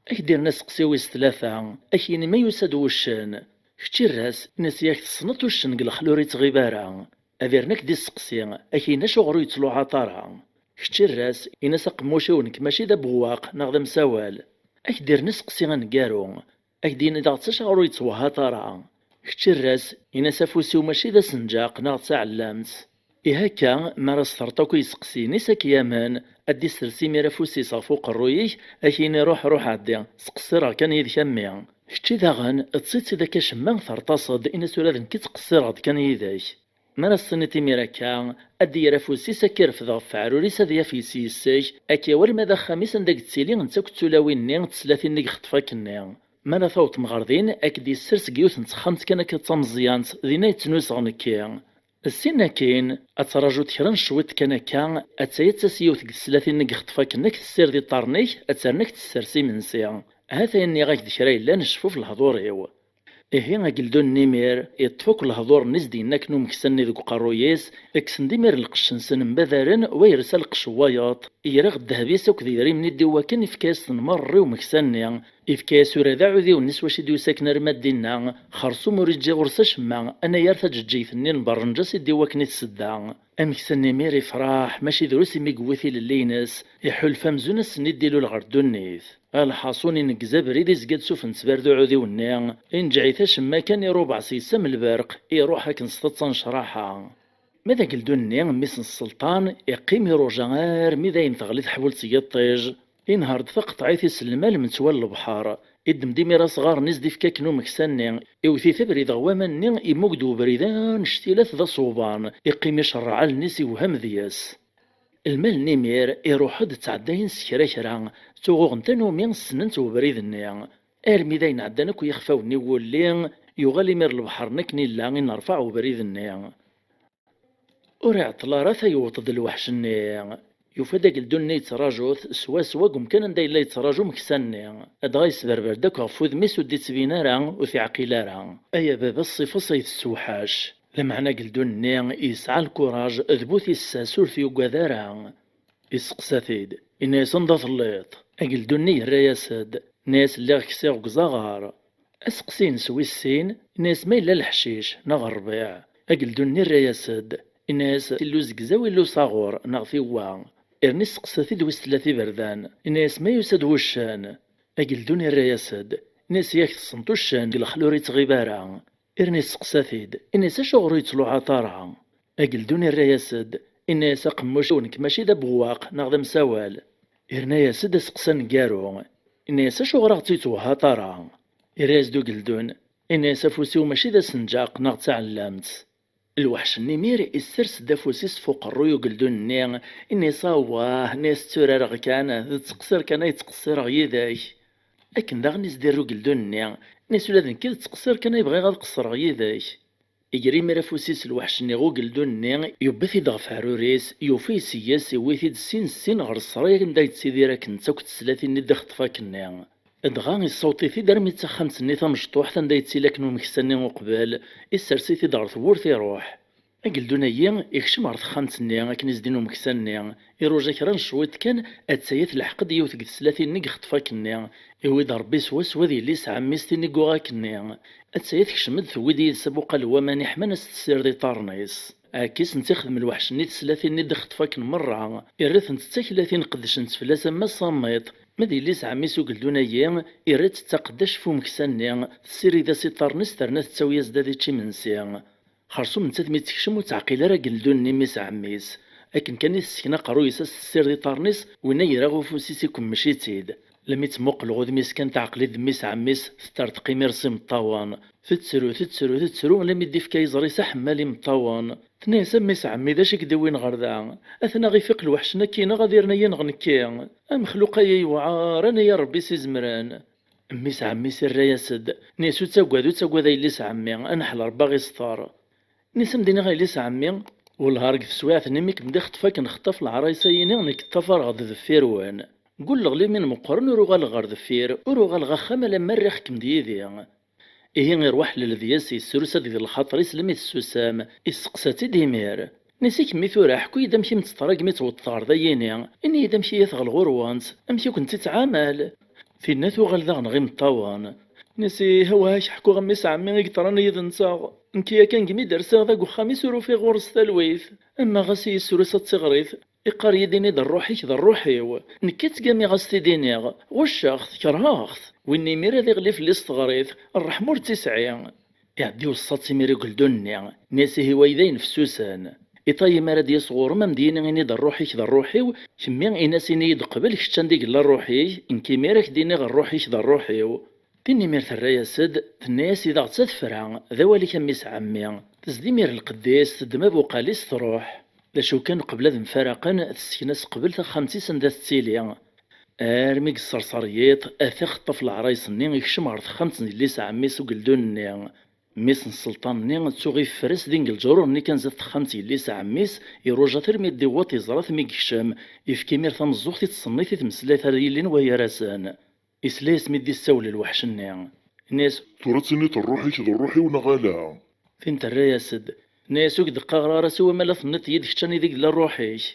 Ad k-d-irren aseqsi wis tlata, ad k-yini ma yusa-d wuccen. Kečč irr-as, in-as: "Yak tessneḍ uccen deg lexla ur ittɣib ara." Ad irren ad k-d-isseqsi, ad k-yini acuɣer ur yettluɛaṭ ara. Kečč irr-as, in-as aqemmuc-iw nekk mačči d abewwaq neɣ d amsawal. Ad k-d-irren aseqsi aneggaru. Ad k-d-yini daɣ d acu aɣur ur yettwehhaṭ ara. Kečč irr-as, in-as afus-iw mačči d asenǧaq neɣ d taɛellamt. Ihi akka, mi ara s-terreḍ akk i yiseqsiyen-is ad k-yamen, ad d-issers imir afus-is ɣef uqerruy-ik, ad k-yini ruḥ, ruḥ ɛeddi, ttqeṣṣireɣ kan yid-k a mmi. Kečči daɣen, ṭṭsi-tt-id akka cemma tertaseḍ, in-as ula d nekk ttqeṣṣireɣ-d kan yid-k. Mi ara s-tiniḍ imir akka, ad d-yerr afus-is ad k-irfed ɣef weɛrur-is ad yaf yes-k, ad k-yawi alma d axxam-is anda i yettili netta akk d tulawin-nni d teslatin-nni i ixeṭṭef akkenni. Mi ara tawḍem ɣer din, ad k-d-yessers deg yiwet n texxamt kan akka d tameẓyant, dinna i ttnuseɣ nekki. Ssin akkin, ad trajuḍ kra n cwiṭ kan akka, attaya d tas yiwet deg teslatin-nni i ixeṭṭef akken ad k-tessired iṭarren-ik, ad ternu ad k-tessers imensi. Ha-t-a nniɣ-ak-d kra yellan cfuf lehdur-iw. Ihi ageldun-nni imir, iṭṭef akk lehdur-nni s-d-yenna akken umeksa-nni deg uqerruy-is, kksen-d imir lqecc-nsen mbadaren, wa yersa lqecc n wayeḍ, yerra ɣ ddheb-is akked idrimen i d-iwakken, ifka-yasen merra i umeksa-nni, ifka-yas ula d aɛudiw-nni s wacu i d-yusa akken arma d dinna, xersum ur iǧǧi ɣur-s acemma, anayer taǧeǧǧigt-nni n berrenǧas i d-iwakken i tsedda. Ameksa-nni imir ifreḥ, mačči drus imi yewwi tilelli-ines, iḥulfa amzun ass-nni i d-ilul ɣer ddunit. Lḥaṣun ineggez abrid, izga-d suf n ttberdu uɛudiw-nni, inǧeɛ-it acemma kan, irubeɛ s yes am lberq, iruḥ akken s taḍsa n ccraḥa. Ma d ageldun-nni, mmi-s n sselṭan, iqqim iruja armi dayen teɣli teḥbult n yiṭij, inher-d taqeṭɛit iselmal metwal lebḥer, iddem-d imir asɣar-nni s-d-ifka akken umeksa-nni, iwet-it abrid ɣer waman-nni, immug-d ubrid annect-ilat d aṣuban, iqqim icerreɛ allen-is iwhem deg-s. Lmal n imir iruḥ-d, ttɛeddayen s kra kra, ttɣuɣen tanumi ssnen-t ubrid-nni. Armi d ayen ɛeddan akk yixfawen i wulli, yuɣal imir lebḥer-nni akken illa, inerfaɛ ubrid-nni. Ur iɛeṭṭel ara, ta yewweḍ-d lweḥc-nni. Yufa-d ageldun-nni yettraǧu-t swaswa deg umkan anda yella yettraǧu umeksa-nni. Dɣa yesberber-d akk ɣef wudem-is, ur d-ittbin ara, ur t-iɛqil ara. Ay a baba, ṣṣifa-s ay tessewḥac! Lameɛna ageldun-nni yesɛa lkuraǧ d bu tissas, ur t-yuggad ara. Yesteqsa-t-id, inna-yas: "Anda telliḍ?" Ageldun-nni yerra-yas-d, inna-yas: "Lliɣ ksiɣ deg uzaɣar." Aseqsi-ines wis sin, inna-yas: "Ma yella leḥcic neɣ rrbiɛ?" Ageldun-nni yerra-yas-d, inna-yas: "Illu zegzaw, illu saɣur neɣ tiwwa." Irna isteqsa-t-id wis tlata iberdan, inna-yas: "Ma yusa-d wuccen?" Ageldun irra-yas-d, inna-yas: "Yak tessneḍ uccen deg lexla ur ittɣib ara." Irna isteqsa-t-id, inna-yas: "Acuɣer ur yettluɛaṭ ara?" Ageldun irra-yas-d, inna-yas: "Aqemmuc-iw nekk mačči d abewwaq neɣ d amsawal." Irna-yas-d aseqsi aneggaru, inna-yas: "Acuɣer ur ɣ-tt-yettwehhaḍ ara?" Irra-yas-d ugeldun, inna-yas: "Afus-iw mačči d asenǧaq neɣ d taɛellamt." Lweḥc-nni imir issers-d afus-is f uqerruy ugeldun-nni, inna-yas: "Awah," inna-yas, "tturareɣ kan, d ttqeṣṣir kan ay ttqeṣṣireɣ yid-k." Akken daɣen i s-d-irra ugeldun-nni, inna-yas: "Ula d nekk d ttqeṣṣir kan ay bɣiɣ ad qeṣṣreɣ yid-k." Iger imir afus-is lweḥc-nni ɣer ugeldun-nni, yewwi-t-id ɣef uɛrur-is, yufa-t yes, iwwi-t-id sin sin ɣer ṣṣray anda yettidir akken netta akked teslatin-nni d-ixeṭṭef akkenni. Dɣa issaweḍ-it-id armi d taxxamt-nni tamecṭuḥt anda yettili akken umeksa-nni uqbel, issers-it-id ɣer tewwurt, iruḥ. Ageldun-agi ikcem ɣer texxamt-nni akken i s-d-inna umeksa-nni, iruja kra n cwiṭ kan, attaya telḥeq-d yiwet deg teslatin-nni i ixeṭṭef akkenni, iwwi-d Ṛebbi swaswa d yelli-s ɛemmi-s tin i yuɣ akkenni. Attaya tekcem-d, tewwi-d yid-s abuqal n waman iḥman, a s-tessired iṭarren-is. Ɛekki-sent ixdem lweḥc-nni teslatin-nni d-ixeṭṭef akken merra, irra-tent d taklatin qeddcent fell-as am ass am iḍ. Ma d yelli-s ɛemmi-s ugeldun-agi, irra-tt d taqeddact f umeksa-nni, tessirid-as iṭarren-is terna tettawi-as-d ad ičč imensi. Xersum nettat mi tekcem ur teɛqil ara ageldun-nni mmi-s ɛemmi-s. Akken kan i tessken aqerruy-is a s-tessired iṭarren-is, winna yerra ufus-is ikemmec-itt-id. Lami temmuqel ɣ udem-is kan teɛqel-it d mmi-s ɛemmi-s, teṭṭerḍeq imir s imeṭṭawen. Tettru, tettru, tettru, lami d-ifka iẓri-s aḥemmal imeṭṭawen. Tenna-yas: "A mmi-s ɛemmi, d acu i k-d-iwwin ɣer da? Atan aɣ-ifiq lweḥc-nni akkin-a ad irna yineɣ nekki. Amexluq-aya yewɛer, anayer Ṛebbi s izemren." Mmi-s ɛemmi-s irra-yas-d, inna-yas: "Ur ttaggad, ur ttaggad a yelli-s ɛemmi, anaḥel Ṛebbi a ɣ-isṭer." Inna-yas: "A m-d-iniɣ a yelli-s ɛemmi, wellah ar deg teswiɛt-nni mi kem-d-ixṭef akken xṭaf leɛrayes-ayini nekk ṭṭafareɣ-d deffir-wen. Gulleɣ limin meqqren ur uɣaleɣ ɣer deffir, ur uɣaleɣ axxam alamma rriɣ-kem-d yid-i." Ihi iruḥ leld yes, yesrusa deg lxaṭer-is lmi tessusem, isteqsa-tt-id imir. Inna-yas: "I kemmi tura, ḥku-yi-d amek i m-teḍra gmi tewwḍeḍ ɣer dayini, ini-yi-d amek i yat ɣer ɣur-went, amek i kent-ittɛamal?" Tinna tuɣal daɣen ɣ imeṭṭawen. Inna-yas: "Ih, awah, ad k-ḥkuɣ a mmi-s ɛemmi i yeḍran yid-nteɣ. Nekk yakan gmi d-rsiɣ da deg uxxam-is ur ufiɣ ɣur-s talwit, ama ɣas i yi-srusa d tiɣrit, Iqqar-yi-d: "Ini-d rruḥ-ik d rruḥ-iw." Nekk i ttgamiɣ ad s-t-id-iniɣ: "Ɣucceɣ-t, kerheɣ-t." Win imir ad iɣli fell-i s teɣrit, ṛṛeḥma ur tt-isɛi. Iɛedda iweṣṣa-tt imir ugeldun-nni, nni-as: "Ihi wa d ayen fessusen. Iṭayem ara d-yas ɣur-m, a m-d-yini: 'Ini-d rruḥ-ik d rruḥ-iw', kemmi ini-as: 'Ini-yi-d qbel, kečč anda i yella rruḥ-ik', nekk imir a k-d-iniɣ: 'Rruḥ-ik d rruḥ-iw'." Tin imir terra-yas-d, tenna-yas: "Idaɣ d tadfra, d awal-ik a mmi-s ɛemmi." Tezdi imir lqedd-is, teddem abuqal-is, truḥ. D acu kan, qbel ad mfaraqen, tesken-as qbel taxxamt-is anda tettili. Armi yesserser yiḍ, ata ixeṭṭef leɛrayes-nni, ikcem ɣer texxamt n yelli-s ɛemmi-s ugeldun-nni. Mmi-s n sselṭan-nni tuɣ iffer-as din deg leǧrur-nni kan zdat texxamt n yelli-s ɛemmi-s, iruja-t armi d-iwweḍ, iẓra-t mi yekcem, ifka imir tameẓẓuɣt i tṣennit i tmeslayt ara yilin wa gar-asen. Isla-yas mi d-issawel lweḥc-nni. Inna-yas: "Tura ad tiniḍ rruḥ-ik d rruḥ-iw neɣ ala?" Tin terra-yas-d, tenna-yas: "Ur k-d-qqareɣ ara siwa ma la tenniḍ-iyi-d kečč anida i yella rruḥ-ik."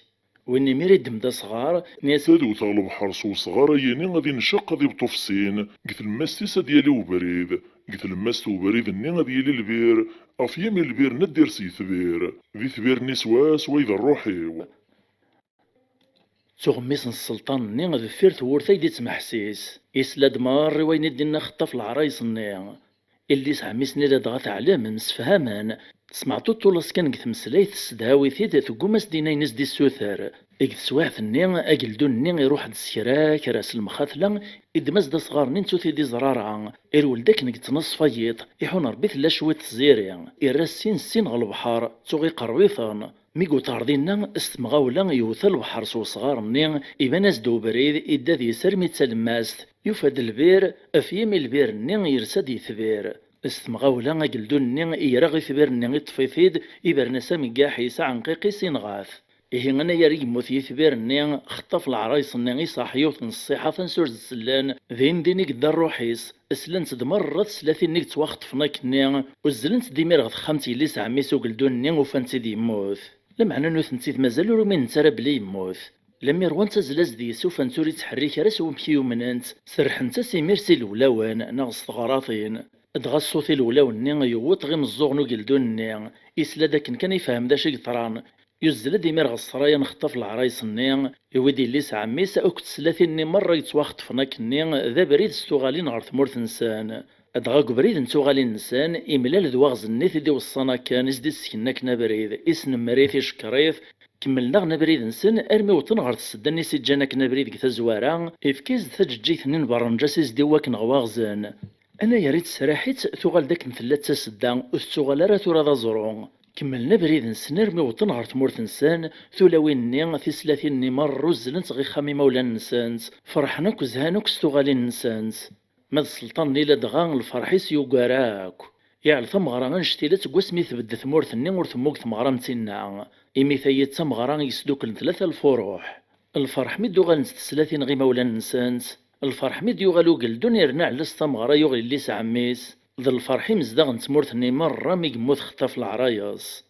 Win imir iddem-d asɣar, inna-yas: "Ad wteɣ lebḥer s wesɣar, ayini ad inceq, ad ibeṭṭu f sin, deg tlemmast-is ad yali ubrid, deg tlemmast n ubrid-nni ad yili lbir, ɣef yimi lbir-nni ad d-ires yetbir, d itbir-nni swaswa i d rruḥ-iw." Tuɣ mmi-s n sselṭan-nni deffir tewwurt ay d-ittmeḥsis. Isla-d merra i wayen i d-inna xeṭṭaf leɛrayes-nni. Illi-s ɛemmi-s-nni ladɣa teɛlem, msefhamen. Tesmeɛṭuṭṭul-as kan deg tmeslayt, tessedhawi-t-id, tegguma s-d-in ayen i s-d-issuter. Deg teswiɛt-nni, ageldun-nni iruḥ-d s kra kra s lemxatla, iddem-as-d asɣar-nni nettu-t-id iẓrara. Irwel-d akken deg ttnaṣfa yiḍ, iḥun Ṛebbi tella cwiṭ tziri. Irra sin sin ɣer lebḥer, tuɣ iqerreb-iten. Mi yewweḍ ɣer dinna, s temɣawla yewwet lebḥer s wesɣar-nni, iban-as-d ubrid, idda deg-s armi d talemmast. Yufa-d lbir, ɣef yimi lbir-nni yersa-d yetbir. S temɣawla, ageldun-nni yerra itbir-nni, iṭṭef-it-id, ibren-as ameggaḥ-is, aɛenqiq-is, inɣa-t. Ihi anagar i yemmut yitbir-nni, xeṭṭaf leɛrayes-nni, iṣaḥ yiwet n ṣṣiḥa tansurzt sellen, din din i yedda rruḥ-is. Slant-d merra teslatin-nni yettwaxeṭfen akkenni, uzzlent-d imir ɣer texxamt yelli-s ɛemmi-s ugeldun-nni, ufan-t-id yemmut. Lameɛna nutenti mazal ur uminent ara belli yemmut. Lemmer wwant azlaz deg-s, ufan-t ur yettḥerrik ara s wamek i umnent, serrḥent-as imir s ilewlawen neɣ s teɣratin. Dɣa ṣṣut ilewlawen-nni yewweḍ ɣer imeẓẓuɣen ugeldun-nni, yesla-d akken kan yefhem d acu i yeḍran. Yuzzel-d imir ɣer ṣṣraya n xeṭṭaf leɛrayes-nni, iwwi-d yelli-s ɛemmi-s akked teslatin-nni merra yettwaxeṭfen akkenni d abrid s tuɣalin ɣer tmurt-nsen. Dɣa deg ubrid n tuɣalin-nsen, imlal d waɣzen-nni t-id-iweṣṣan akken, i s-d-issken akken abrid, isnemmer-it, icekkeṛ-it, kemmlen-aɣen abrid-nsen armi wwḍen ɣer tsedda-nni i s-iǧǧan akken abrid deg tazwara, ifka-as-d taǧeǧǧigt-nni n berrenǧ a s-is-d-iwwi akken ɣer waɣzen. Anagar i tesraḥ-itt, tuɣal-d akken tella d tasedda, ur tettuɣal ara tura d aẓru. Kemmlen abrid-nsen armi wwḍen ɣer tmurt-nsen, tulawin-nni, tislatin-nni merra uzzlent ɣer yexxam imawlan-nsent, ferḥen akk, zhan akk s tuɣalin-nsent. Ma d sselṭan-nni ladɣa lferḥ-is yugar akk. Iɛel tameɣra annect-ila seg wasmi tbedd tmurt-nni ur temmug tmeɣra am tinna, imi tayi d tameɣra i yesduklen tlata lfuruḥ. Lferḥ mi d-uɣalent teslatin ɣer imawlan-nsent, lferḥ mi d-yuɣal ugeldun yerna ɛella s tameɣra yuɣ yelli-s ɛemmi-s, d lferḥ imezdaɣ n tmurt-nni merra mi yemmut xeṭṭaf leɛrayes.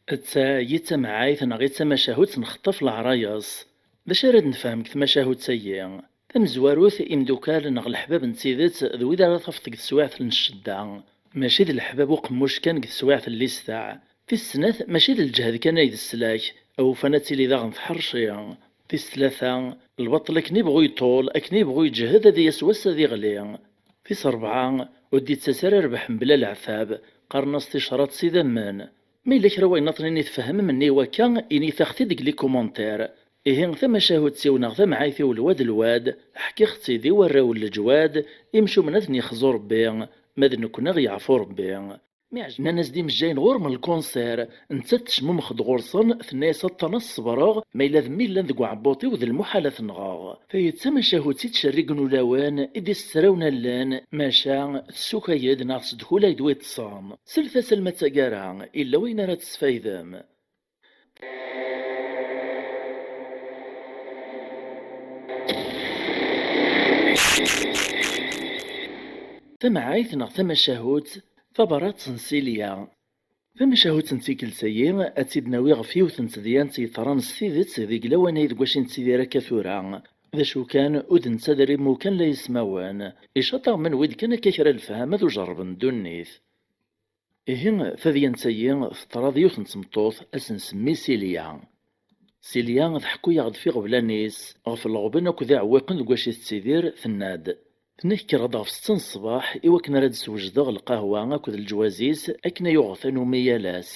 D tayi d tamɛayt neɣ i d tamacahut n xeṭṭaf leɛrayes. D acu ara d-nefhem deg tmacahut-agi? Tamezwarut, imdukal neɣ leḥbab n tidet d wid ara tafeḍ deg teswiɛt n ccedda. Mačči d leḥbab uqemmuc kan deg teswiɛt n listeɛ. Tis snat, mačči d lǧehd kan ay d sslak, awufan ad tili daɣen tḥerci. Tis tlata, lbaṭel akken ibɣu yeṭṭul, akken ibɣu yeǧhed, ad yas wass ad iɣli. Tis rebɛa, ur d-ittas ara rrbeḥ mebla leɛtab, qqaren-as ticraḍ s idammen. Ma yella kra wayen aṭnin i tfehmem nni wakka, init-aɣ-t-id deg les commentaires. Ihi tamacahut-iw neɣ tamɛayt-iw lwad lwad, ḥkiɣ-tt-id i warraw n leǧwad, imcumen ad ten-yexzu Rebbi, ma d nekkni ad ɣ-yeɛfu Rebbi. Mi ɛj-, nnan-as-d imejjayen ɣur-m lkunṣir, nettat tecmumex-d ɣur-sen, tenna-yas: "Aṭṭan ad ṣebreɣ, ma yella d mmi llan deg uɛebbuṭ-iw d lmuḥal ad t-nɣeɣ." Tayi d tamacahut i ttcerrigen ulawen, i d-issesrawen allen, maca tessukay-d neɣ tesdukul-ay-d wi ṭṭsen. Slet-as alma d taggara, illa wayen ara tesfaydem. Tamɛayt neɣ tamacahut, tabrat n Silya. Tamacahut n tikkelt-agi, ad tt-id-nawi ɣef yiwet n tedyant yeḍran s tidet deg lawan ay deg wacu i nettidir akka tura. D acu kan, ur d netta d rimmu kan la yesmawen. Icaṭ-aɣ ma newwi-d kan akka kra lefhama d ujerreb n ddunit. Ihi, tadyant-agi teḍra d yiwet n tmeṭṭut, ad s-nsemmi Silya. Silya tḥekku-yaɣ-d f iɣeblan-is ɣef leɣben akked iɛewwiqen deg wacu i tettidir, tenna-d: Tenna-k kkreɣ-d ɣef setta n ṣṣbeḥ i wakken ara d-swejdeɣ lqahwa akked leǧwaz-is akken ay uɣeɣ tanumi yal ass.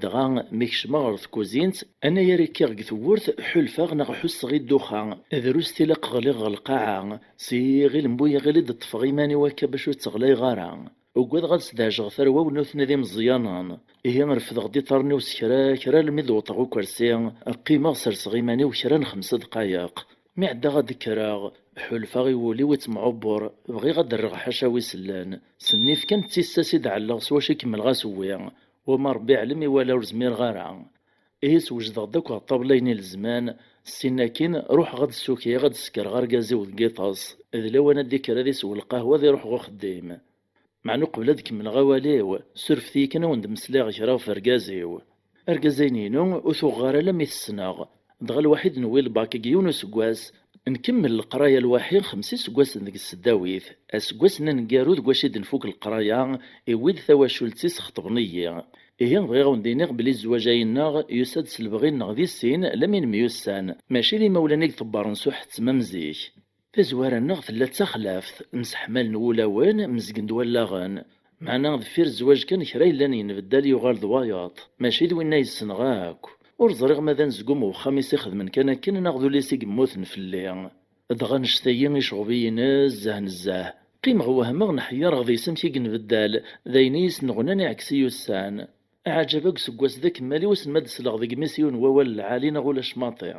Dɣa mi kecmeɣ ɣer tkuzint, anayer i kkiɣ deg tewwurt, ḥulfaɣ neɣ ḥusseɣ i dduxa, drus tilaq ɣliɣ ɣer lqaɛa, s yiɣil n bu yiɣil i d-ṭṭfeɣ iman-iw akka bac ur tteɣlayeɣ ara. Ugadeɣ ad sdeɛjeɣ tarwa-w nutni d imeẓyanen. Ihi refdeɣ-d iṭarren-iw s kra kra almi d-wwḍeɣ ukersi, qqimeɣ serseɣ iman-iw kra n xemsa dqayeq. Mi ɛeddaɣ ad d-kkreɣ, ḥulfaɣ i wul-iw ittemɛubbuṛ, bɣiɣ ad d-rreɣ ḥaca wi sellen. S nnif kan d tissas i d-ɛelleɣ s wacu i kemmleɣ asewwi, wama Ṛebbi iɛlem iwala ur zmireɣ ara. Ihi swejdeɣ-d akk ɣer ṭṭabla ayen i lezman, ssin akkin ruḥeɣ ad d-ssukiɣ ad d-ssekreɣ argaz-iw deg iṭes, d lawan ad d-ikker ad isew lqahwa ad iruḥ ɣer uxeddim. Meɛna uqbel ad kemmleɣ awal-iw, surfet-iyi kan ad wen-d-meslayeɣ kra ɣef urgaz-iw. Argaz-ayni-inu ur t-uɣeɣ ara alammi t-ssneɣ. Dɣa lwaḥi d-newwi lbak deg yiwen useggas, nkemmel leqraya lwaḥi xemsa iseggasen deg tseddawit. Aseggas-nni aneggaru deg wacu i d-nfuk leqraya, iwwi-d tawacult-is xeṭben-iyi. Ihi bɣiɣ ad wen-d-iniɣ belli zzwaǧ-ayi-nneɣ yusa-d s lebɣi-nneɣ di sin, lammi nemyussan, mačči d imawlan i iḍebbren s uḥettem am zik. Tazwara-nneɣ tella d taxlaft, mseḥmalen wulawen, mezgen-d wallaɣen. Meɛna deffir zzwaǧ kan kra yellan yenbeddal yuɣal d wayeḍ, mačči d winna yessenɣ akk. Ur ẓriɣ ma d anezgum n uxxam i s-ixedmen kan akken neɣ d ul-is i yemmuten fell-i. Dɣa annect-agi iceɣb-iyi nezzeh nezzeh. Qqimeɣ wehmeɣ nḥeyyareɣ deg-s amek i yenbeddal, d ayen i yi-sneɣnan iɛeksen ussan. Aɛǧab akk seg wass d akemmal i wass ma d-sleɣ deg-m s yiwen wawal lɛali neɣ ulac maḍi.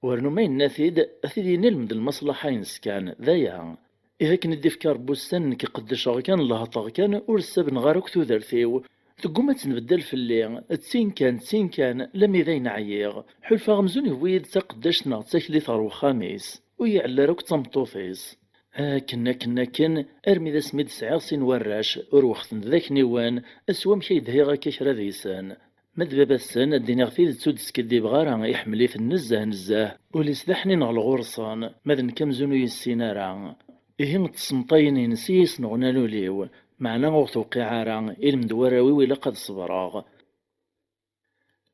Wernu ma yenna-t-id, ad t-id-yini lmed lmaṣlaḥa-ines kan, d aya. Ihi akken i d-ifka Rebbi ussan, nekk qeddceɣ kan, lehṭeɣ kan, ur ssabneɣ ara akk tudert-iw. Tegguma ad tenbeddal fell-i, d tin kan, d tin kan, lammi d ayen ɛyiɣ. Ḥulfaɣ amzun yewwi-yi-d taqeddact neɣ d taklit ɣer wexxam-is, ur yi-iɛelli ara akk d tameṭṭut-is. Akken, akken, akken, armi d asmi d-sɛiɣ sin warrac, ur wexten d akniwen, s wamek ay d-hiɣ akka kra deg-sen. Ma d baba-tsen, ad d-iniɣ tidet, ur d-skiddibeɣ ara, iḥemmel-iten nezzeh nezzeh, ul-is d aḥnin ɣer ɣur-sen, ma d nekk amzun ur yessin ara. Ihi ṭṭsemt ayen-ines i yi-sneɣnan ul-iw, meɛna ur tewqiɛ ara, ilmend warraw-iw ilaq ad ṣebreɣ.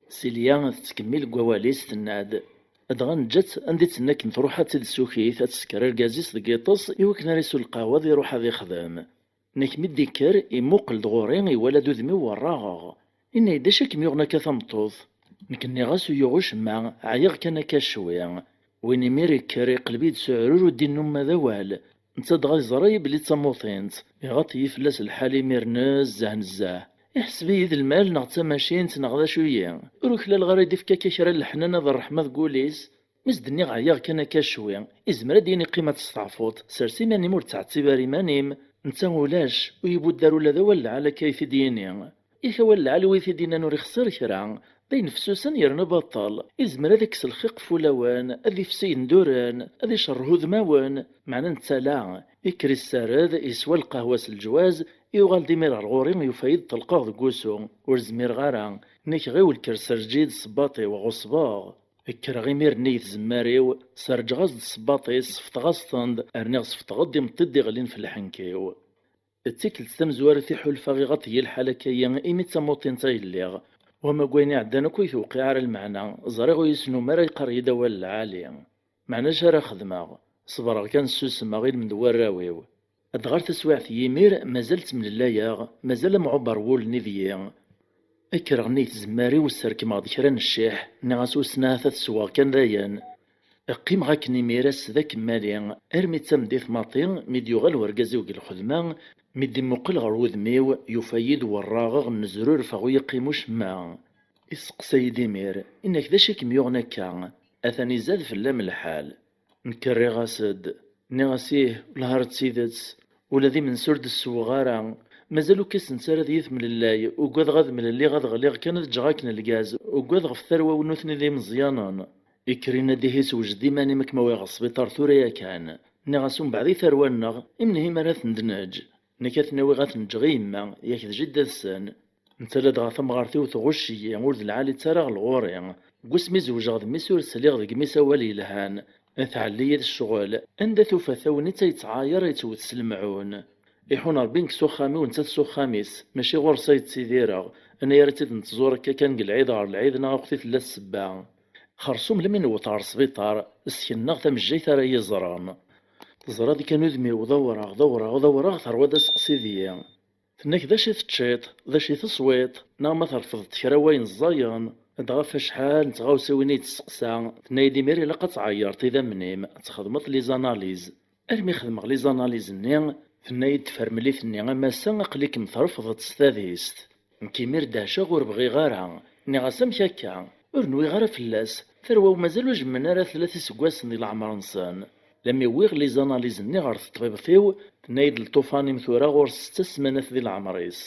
Silya tettkemmil deg wawal-is, tenna-d: Dɣa neǧǧa-tt anda i d-tenna akken truḥ ad tt-id-tessukit, ad tesker argaz-is deg yiṭes i wakken ara isew lqahwa ad iruḥ ad ixdem. Nekk mi d-ikker, imuqel-d ɣur-i, iwala-d udem-iw werraɣeɣ. Inna-yi-d: Acu i kem-yuɣen akka tameṭṭut? Nekk nniɣ-as: Ur yuɣ ucemma, ɛyiɣ kan akka cwi. Win imir ikker, iqleb-iyi-d s uɛrur ur d-innum ma d awal. Netta dɣa yeẓra-yi belli d tamuṭint. Iɣaṭ-iyi fell-as lḥal imir nezzeh nezzeh. Iḥseb-iyi d lmal neɣ d tamacint neɣ d acu-yi. Ur uklaleɣ ara i d-ifka akka kra n leḥnana d ṛṛeḥma deg wul-is. Mi s-d-nniɣ ɛyiɣ kan akka cwi, izmer ad d-yini: Qqim ad testeɛfuḍ, sers iman-im, ur ttɛettib ara iman-im. Netta ulac, ur ibudd ara ula d awal lɛali akka i t-id-yini. Yak awal lɛali wi t-id-yennan ur ixṣir kra, d ayen fessusen yerna baṭel. Izmer ad ikkes lxiq f wulawen, ad ifsi yenduren, ad icerreh udmawen. Meɛna netta la, ikker issared, iswa lqahwa s leǧwaz, yuɣal-d imir ɣer ɣur-i, yufa-yi-d ṭelqeɣ deg wusu, ur zmireɣ ara. Nekk ɣiwel kker serǧ-iyi-d ssebbaṭ-iw, ɣeṣbeɣ. Kkreɣ imir-nni i tzemmar-iw, serǧeɣ-as-d ssebbaṭ-is, sefteɣ-as-ten-d, rniɣ sefteɣ-d imeṭṭi d-iɣlin f lḥenk-iw. D tikkelt tamezwarut i ḥulfaɣ iɣaṭ-iyi lḥal akka-yi imi d tamuṭint ay lliɣ. Wama deg wayen iɛeddan akk ur yi-tewqiɛ ara lmeɛna, ẓriɣ ur yi-snum ara yeqqar-iyi-d awal lɛali. Meɛna acu ara xedmeɣ? Ṣebreɣ kan, ssusmeɣ i lmend n warraw-iw. Dɣa ar taswiɛt n yimir, mazal ttemlellayeɣ, mazal amɛuber n wul-nni deg-i. Kkreɣ nnig tzemmar-iw, sserkmeɣ-d kra n cciḥ, nniɣ-as: Wissen ahat ad sweɣ kan dayen. Qqimeɣ akken imir ass d akemmali, armi d tameddit maḍi, mi d-yuɣal wergaz-iw deg lxedma, mi d-imuqel ɣer wudem-iw, yufa-yi-d werraɣeɣ, nnezrurfeɣ, ur yi-qqim ucemma. Isteqsa-yi-d imir: Inna-k d acu i kem-yuɣen akka? Atan izad fell-am lḥal. Nekk rriɣ-as-d, nniɣ-as: Ih, lhar d tidet, ula d imensi ur d-ssewweɣ ara. Mazal ur kkisent ara ad iyi-temlellay, ugadeɣ ad mlelliɣ, ad ɣliɣ kan, ad ǧǧeɣ akken lgaz, ugadeɣ ɣef tarwa-w nutni d imeẓyanen. Ikker inna-d: Ihi sewjed iman-im, ad kem-awiɣ ɣer sbiṭar tura yakan. Nniɣ-as: Umbeɛd i tarwa-nneɣ, imi nehi mi ara ten-d-neǧǧ? Nekk ad ten-awiɣ ad ten-ǧǧeɣ i yemma, yak d jidda-tsen. Netta ladɣa tamɣart-iw tɣucc-iyi, ur d lɛali-tt ara ɣer lɣur-i. Deg wasmi zewjeɣ d mmi-s ur sliɣ deg mmi-s awal yelhan. Tɛelli-yi d ccɣel. Anda tufa tagnit ay ttɛayar ay ttwet s lemɛun. Iḥun Rebbi nekk s uxxam-iw, nettat s uxxam-is, mačči ɣur-s ay ttidireɣ. Anayer i tt-id-nettẓur akka kan deg lɛid ɣer lɛid, neɣ akk-t i tella ssebba. Xersum lmi newweḍ ɣer sbiṭar, sken-aɣ tamejjayt ara yi-ẓren. Teẓriḍ kan udem-iw d awraɣ, d awraɣ, d awraɣ, terwa d aseqsi deg-i. Tenna-k: "D acu i teččiḍ? D acu i teswiḍ? Neɣ ma terfdeḍ kra n wayen ẓẓayen?" Dɣa ɣef acḥal n tɣawsiwin i d-testeqsa, tenna-yi-d: "Imir ilaq ad tɛeyyreḍ idammen-im, ad txedmeḍ les analyses." Armi xedmeɣ les analyses-nni, tenna-yi-d tfermlit-nni: "A massa, aql-ikem trefdeḍ s tadist." Nekk imir dehceɣ, ur bɣiɣ ara. Nniɣ-as: "Amek akka? Ur nwiɣ ara fell-as. Tarwa-w mazal ur jemmen ara tlata iseggasen di leɛmer-nsen." Lammi wwiɣ les analyses-nni ɣer teṭbibt-iw, tenna-yi-d: "Lṭufan-im tura ɣur-s setta smanat di leɛmer-is."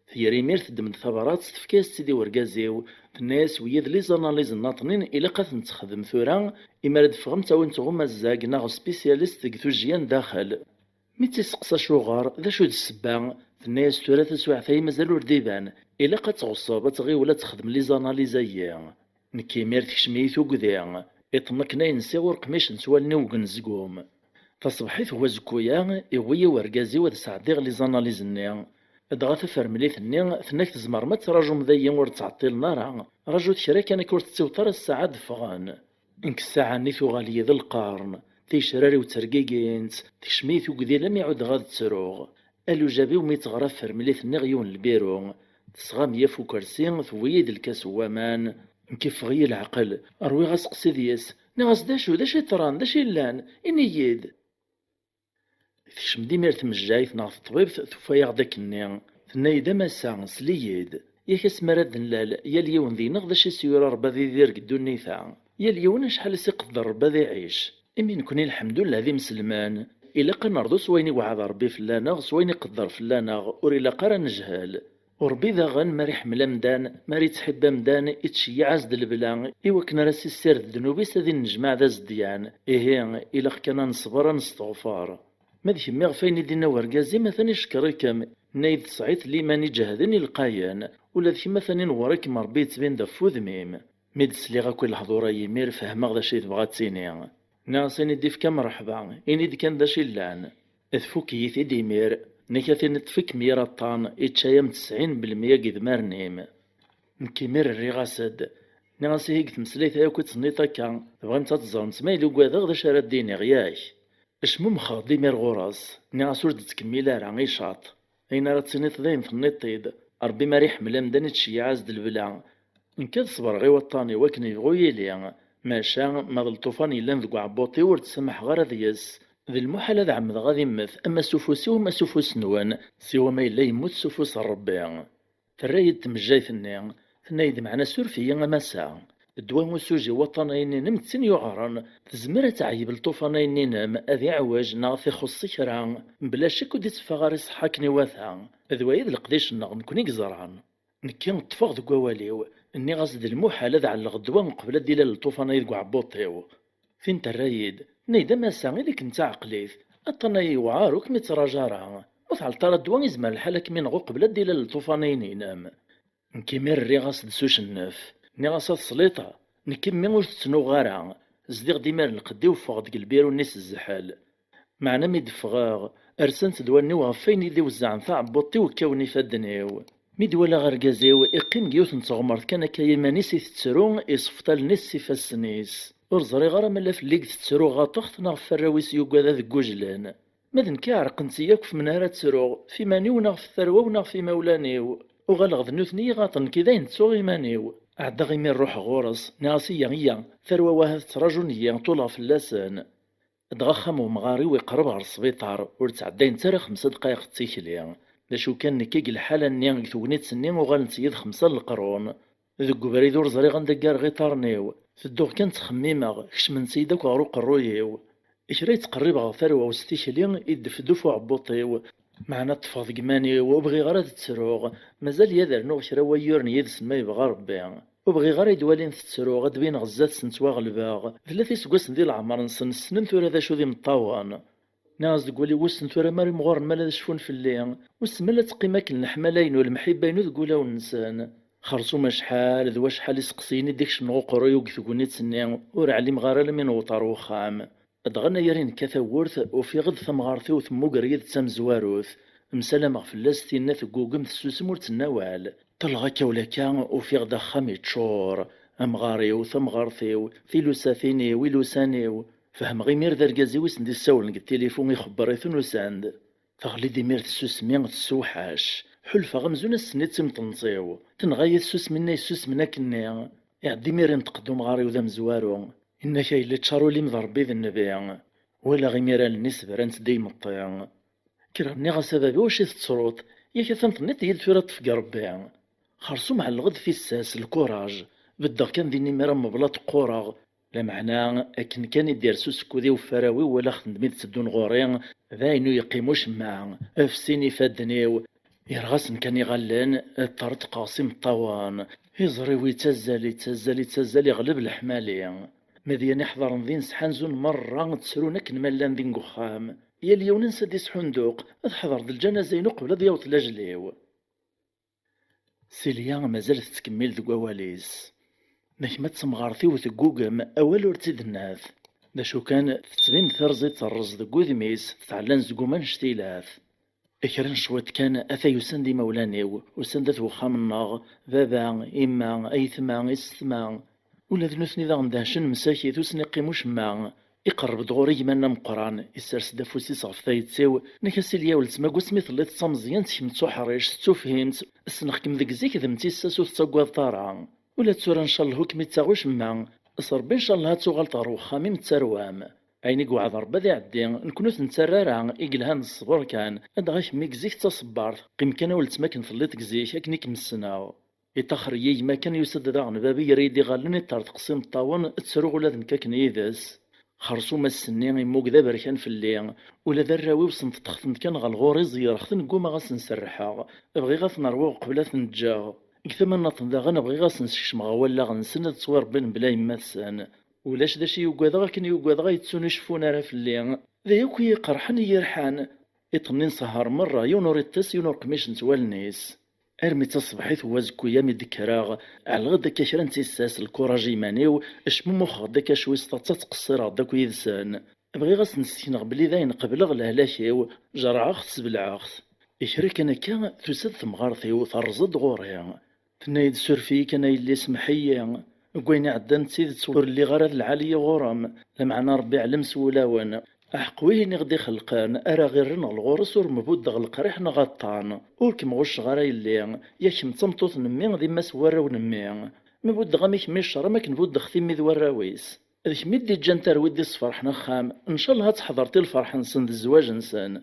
Tger imir teddem-d tabrat, tefka-yas-tt-id i urgaz-iw, tenna-yas: "Wiyi d les analyses nniḍen-in, ilaq ad ten-texdem tura, imi ara d-teffɣem ttawin-tt ɣer umazzag neɣ spécialiste deg tujjya n daxel." Mi tt-isteqsa acuɣer, d acu d ssebba, tenna-yas: "Tura taswiɛt-ayi mazal ur d-iban, ilaq ad tɣeṣṣeb, ad tɣiwel ad texdem les analyses-ayi." Nekk imir tekcem-iyi tugdi, iṭen akken ayen sɛiɣ ur qmicent wallen-iw deg unezgum. Taṣebḥit n wazekku-ya, iwwi-yi urgaz-iw ad sɛeddiɣ les analyses-nni. Dɣa tafermlit-nni tenna-k: "Tzemrem ad traǧum dayi, ur ttɛeṭṭilen ara. Raǧut kra kan, akka ur tettiweḍ ara ssaɛa ad d-ffɣen." Nekk ssaɛa-nni tuɣal-iyi d lqern, ticrar-iw ttergigint, tekcem-iyi tugdi lammi ɛuddeɣ ad ttruɣ. Alujab-iw mi tt-ɣriɣ fermlit-nni ɣer yiwen n lbiru, tesɣa-m yaf ukersi, tewwi-yi-d lkas n waman. Nekk iffeɣ-iyi leɛqel, rwiɣ aseqsi deg-s, nniɣ-as: "D acu, d acu yeḍran, d acu yellan? Ini-yi-d!" Tekcem-d imir tmejjayt neɣ teṭbibt, tufa-yaɣ-d akkenni. Tenna-yi-d: "A massa, sel-iyi-d. Yak asmi ara d-nlal, yal yiwen deg-neɣ d acu i s-yura Rebbi ad idir deg ddunit-a. Yal yiwen acḥal i s-iqedder Rebbi ad iɛic. Imi nekni, lḥemdullah, d imeslman, ilaq ad nerḍu s wayen iweɛɛed Rebbi fell-aneɣ, s wayen iqedder fell-aneɣ, ur ilaq ara ad nejhel. U Rebbi daɣen, mi ara iḥemmel amdan, mi ara yettḥibbi amdan, ittceyyiɛ-as-d lebla, i wakken ara s-issired ddnub-is, ad innejmaɛ d azedyan. Ihi, ilaq kan ad neṣber, ad nesteɣfer." Ma d kemmi, ɣef wayen i d-inna urgaz-im, atan icekkeṛ-ikem. Tenna-yi-d: "Tesɛiḍ liman iǧehden ilqayen, ula d kemm atan inewweṛ-ikem Rebbi, yettbin-d ɣef wudem-im." Mi d-sliɣ akk i lehdur-a yimir, fehmeɣ d acu i tebɣa ad tini. Nniɣ-as: "Ini-d ifka mreḥba, ini-d kan d acu yellan." Tfukk-iyi-t-id imir, nekk ad tiniḍ tfekkem yir aṭṭan, ičča-yam tesɛin belmeyya deg idmaren-im. Nekk imir rriɣ-as-d. Nniɣ-as: "Ihi deg tmeslayt-a akk i d-tenniḍ akka, tebɣamt ad teẓremt ma yella ugadeɣ d acu ara d-iniɣ, yak?" Cmumxeɣ-d imir ɣur-s, nniɣ-as: "Ur d-ttkemmil ara, icaṭ. Ayen ara d-tiniḍ dayen tenniḍ-t-id. Ṛebbi mi ara iḥemmel amdan, ittceyyiɛ-as-d lebla. Nekk ad ṣebreɣ i waṭṭan-iw akken yebɣu yili, maca ma d lṭufan yellan deg uɛebbuṭ-iw, ur ttsamḥeɣ ara deg-s. D lmuḥal ad ɛemmdeɣ ad immet, ama s ufus-iw, ama s ufus-nwen, siwa ma yella yemmut s ufus n Ṛebbi." Terra-yi-d tmejjayt-nni, tenna-yi-d: "Meɛna suref-iyi a massa. Ddwa usuji n waṭṭan-ayi-nni-inem d tin yuɛren, tezmer ad teɛyeb lṭufan-ayi-nni-inem, ad iɛwej neɣ ad t-ixuṣṣ kra, mebla ccek ur d-itteffeɣ ara iṣeḥḥa akken iwata. D waya i d leqdic-nneɣ, nekkni i yeẓran." Nekki ṭṭfeɣ deg wawal-iw, nniɣ-as: "D lmuḥal ad ɛelleɣ ddwa uqbel ad d-ilal lṭufan-ayi deg uɛebbuṭ-iw." Tin terra-yi-d, tenna-yi-d: "A massa, ili-kem d taɛeqlit, aṭṭan-ayi yewɛer, ur kem-ittraǧu ara. Ur tɛelleḍ ara ddwa, izmer lḥal ad kem-ineɣ uqbel ad d-ilal lṭufan-ayi-nni-inem." Nekk imir rriɣ-as-d s ucennef, nniɣ-as: "A tesliḍ, nekk mmi ur t-ttnuɣ ara, zdiɣ-d imir lqedd-iw, ffɣeɣ-d deg lbiru-nni s zzḥel." Meɛna mi d-ffɣeɣ, rsent-d wallen-iw ɣef wayen i d-iwezzɛen taɛebbuḍt-iw, kkawen ifadden-iw. Mi d-walaɣ argaz-iw iqqim deg yiwet n teɣmert kan akka iman-is itettru, iṣeffeṭ allen-is s ifassen-is. Ur ẓriɣ ara ma la fell-i i itettru ɣaṭeɣ-t neɣ ɣef warraw-is yugad ad ggujlen. Ma d nekk iɛerqent-iyi akk ɣef menhu ara ttruɣ, ɣef iman-iw neɣ ɣef tarwa-w neɣ ɣef imawlan-iw. Uɣaleɣ d nutni i ɣaṭen, nekki dayen ttuɣ iman-iw. Ɛeddaɣ imir ruḥeɣ ɣur-s, nniɣ-as: "Iyya, iyya, tarwa-w ahat ttraǧun-iyi, ṭuleɣ fell-asen." Dɣa axxam n umɣar-iw iqerreb ɣer sbiṭar, ur ttɛeddayent ara xemsa dqayeq d tikli. D acu kan, nekk deg lḥala-nni, deg tegnit-nni, uɣalent-iyi-d xemsa n leqrun. Deg ubrid ur ẓriɣ anda ggareɣ iṭarren-iw. Tedduɣ kan ttxemmimeɣ, kecment-iyi-d akk ɣer uqerruy-iw. Kra yettqerrib ɣer tarwa-w s tikli, iddef-d uf uɛebbuṭ-iw. Meɛna ṭṭfeɣ deg iman-iw, ur bɣiɣ ara ad ttruɣ. Mazal-iyi ad rnuɣ kra n wayyuren yid-sen ma yebɣa Rebbi. Ur bɣiɣ ara ad walin tettruɣ, ad d-bineɣ zdat-sent ttwaɣelbeɣ. Tlata iseggasen di leɛmer-nsen, ssnen tura d acu d imeṭṭawen. Nniɣ-as deg wul-iw: "Wissen tura ma ara imɣuren ma la ad cfun fell-i? Wissen ma la teqqim akken leḥmala-inu, lemḥibba-inu deg wulawen-nsen?" Xersum acḥal d wacḥal iseqsiyen i d-ikecmen ɣer uqerruy-iw deg tegnit-nni, ur ɛlimeɣ ara alammi newweḍ ɣer wexxam. Dɣa anayer i nekka tawwurt, ufiɣ-d tamɣart-iw temmuger yid-s tamezwarut. Msalameɣ fell-as, tinna teggugem, tessusem, ur tenni awal. Ṭṭalleɣ akka u lakka, ufiɣ-d axxam yeččur. Amɣar-iw, tamɣart-iw, tilusatin-iw, ilusan-iw. Fehmeɣ imir d argaz-iw i sen-d-issawlen deg tilifun, ixebber-iten, usan-d. Teɣli-d imir tsusmi, tessewḥac. Ḥulfaɣ amzun ass-nni d timṭent-iw. Tenɣa-yi tsusmi-nni yessusmen akkenni. Iɛedda imir inṭeq-d umɣar-iw d amezwaru. Inna-k a yelli ččar ul-im d Ṛebbi d nnbi. Walaɣ imir allen-is brant-d i imeṭṭi. Kkreɣ nniɣ-as a baba wacu i tettruḍ? Yak atan tenniḍ-iyi-d tura ṭṭef deg Ṛebbi. Xersum ɛelleɣ-d tissas, lkuraj. Beddeɣ kan din imir am mebla ṭeqqureɣ. Lameɛna akken kan i d-ires usekkud-iw ɣef warraw-iw, walaɣ-ten-d mi d-tteddun ɣur-i, d ayen ur yeqqim ucemma, fsin ifadden-iw, irɣa-sen kan iɣallen, ṭṭerṭqeɣ s imeṭṭawen, iẓri-w ittazzal, ittazzal, ittazzal, iɣleb leḥmali. Medyan iḥḍren din sḥanzun merra, ttrun akken ma llan din deg uxxam. Yal yiwen ansa d-isḥunduq, teḥḍer-d lǧanaza-inu qbel ad yaweḍ lajel-iw. Silya mazal tettkemmil deg wawal-is. Ma kemm ad temɣart-iw teggugem, awal ur tt-id-nnat. D acu kan, tettbin terẓi terreẓ deg wudem-is, tɛellan zegum annect-ilat. Kra n cwiṭ kan, ata usan-d imawlan-iw, usan-d at wexxam-nneɣ, baba, imma, aytma, isetma. Ula d nutni daɣen dehcen msakit, ur sen-iqqim ucemma. Iqerreb-d ɣur-i gma-nni ameqqran, issers-d afus-is ɣef tayet-iw, nnek a Silya weltma, deg wasmi telliḍ d tameẓyant, kemm d tuḥrict, d tufhimt, ssneɣ-kem deg zik d mm tissas ur tettaggadeḍ ara. Ula d tura ncallah ur kem-ittaɣ ucemma, s Rebbi ncallah ad tuɣaleḍ ɣer wexxam-im d tarwa-m. Ayen i yewɛed Rebbi ad iɛeddi, nekni ur t-nettarra ara, i yelhan d ṣṣber kan, ladɣa kemm i deg zik d taṣebbart, qqim kan a weltma akken telliḍ deg zik, akken i kem-ssneɣ. Iṭaxer-iyi gma kan, yusa-d daɣen baba, yerra-yi-d iɣallen, iṭṭerḍeq s imeṭṭawen, ttruɣ ula d nekk akken yid-s. Xersum ass-nni immug d aberkan fell-i, ula d arraw-iw senṭeṭxeɣ-ten-d kan ɣer lɣur-i, ẓeyreɣ-ten, ggumaɣ ad sen-serrḥeɣ, bɣiɣ ad ten-rwuɣ qbel ad ten-ǧǧeɣ. Deg tama nniḍen daɣen bɣiɣ ad sen-sekcmeɣ ɣer wallaɣ-nsen ad ttwiṛebbin mebla yemma-tsen. Ulac d acu i ugadeɣ akken i ugadeɣ ad yettun ur ceffun ara fell-i. D aya akk i yi-iqerḥen, i yi-irḥan. Iṭ-nni n sehher merra, yiwen ur iṭṭis, yiwen ur qmicent wallen-is. Armi d taṣebḥit n wazekka-ya mi d-kkreɣ, ɛelleɣ-d akka kra n tissas, lkuraj i yiman-iw, cmumuxeɣ-d akka cwi s taḍsa, ttqeṣṣireɣ-d akk yid-sen. Bɣiɣ ad sen-ssekneɣ belli dayen qebleɣ lehlak-iw, jerɛeɣ-t, sbelɛeɣ-t. Kra kan akka, tusa-d temɣart-iw, terreẓ-d ɣur-i. Tenna-yi-d: "Suref-iyi kan a yelli, semmeḥ-iyi. Deg wayen iɛeddan d tidet ur lliɣ ara d lɛali ɣur-m, lameɛna Rebbi iɛlem s wulawen. Aḥeqq wihin i ɣ-d-ixelqen, ara ɣ-irren ɣer ɣur-s ur mbuddeɣ leqriḥ neɣ aṭṭan. Ur kem-ɣucceɣ ara a yelli, yak kemm d tameṭṭut n mmi, d yemma-s n warraw n mmi. Mi buddeɣ-am i kemm i ccer-am akken buddeɣ-t i mmi d warraw-is. D kemm i d-iǧǧan tarwa i d-isferḥen axxam, ncallah ad tḥedreḍ i lferḥ-nsen d zzwaǧ-nsen."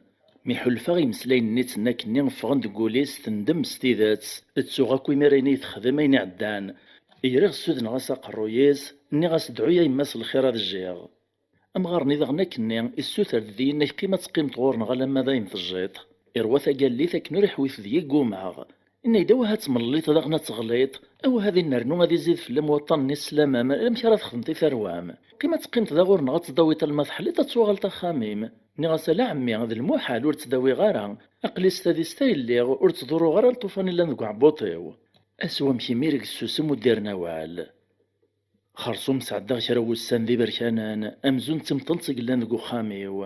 Mi ḥulfaɣ imeslayen-nni d tenna-k-nni ffɣen deg wul-is, tendem s tidet. Ttuɣ akk imir ayen i yi-texdem, ayen iɛeddan. Griɣ ssudneɣ-as aqerruy-is, nniɣ-as: "Dɛu a yemma s lxir ad jjiɣ." Amɣar-nni daɣen akkenni issuter-d deg-i, yenna-k: "Qqim ad teqqimeḍ ɣur-neɣ alamma d ayen tejjiḍ. Irwa tagallit akken ur iḥwi deg-i, ggumaɣ." Yenna-yi-d: "Awah ad temlelliḍ daɣen ad teɣliḍ, awah ad innernu ad izid fell-am waṭṭan-nni sslam-am, amek ara texdmeḍ i tarwa-m? Qqim ad teqqimeḍ da ɣur-neɣ ad tdawiḍ alma teḥliḍ ad tuɣaleḍ axxam-im." Nniɣ-as: "Ala ɛemmi, d lmuḥal, ur ttdawiɣ ara. Aql-i s tadist ay lliɣ, ur ttḍurruɣ ara lṭufan i llan deg uɛebbuṭ-iw." Ass wamek imir i yessusem ur d-irn awal. Xersum sɛeddaɣ kra n wussan d iberkanen, amzun d timṭent i yellan deg uxxam-iw.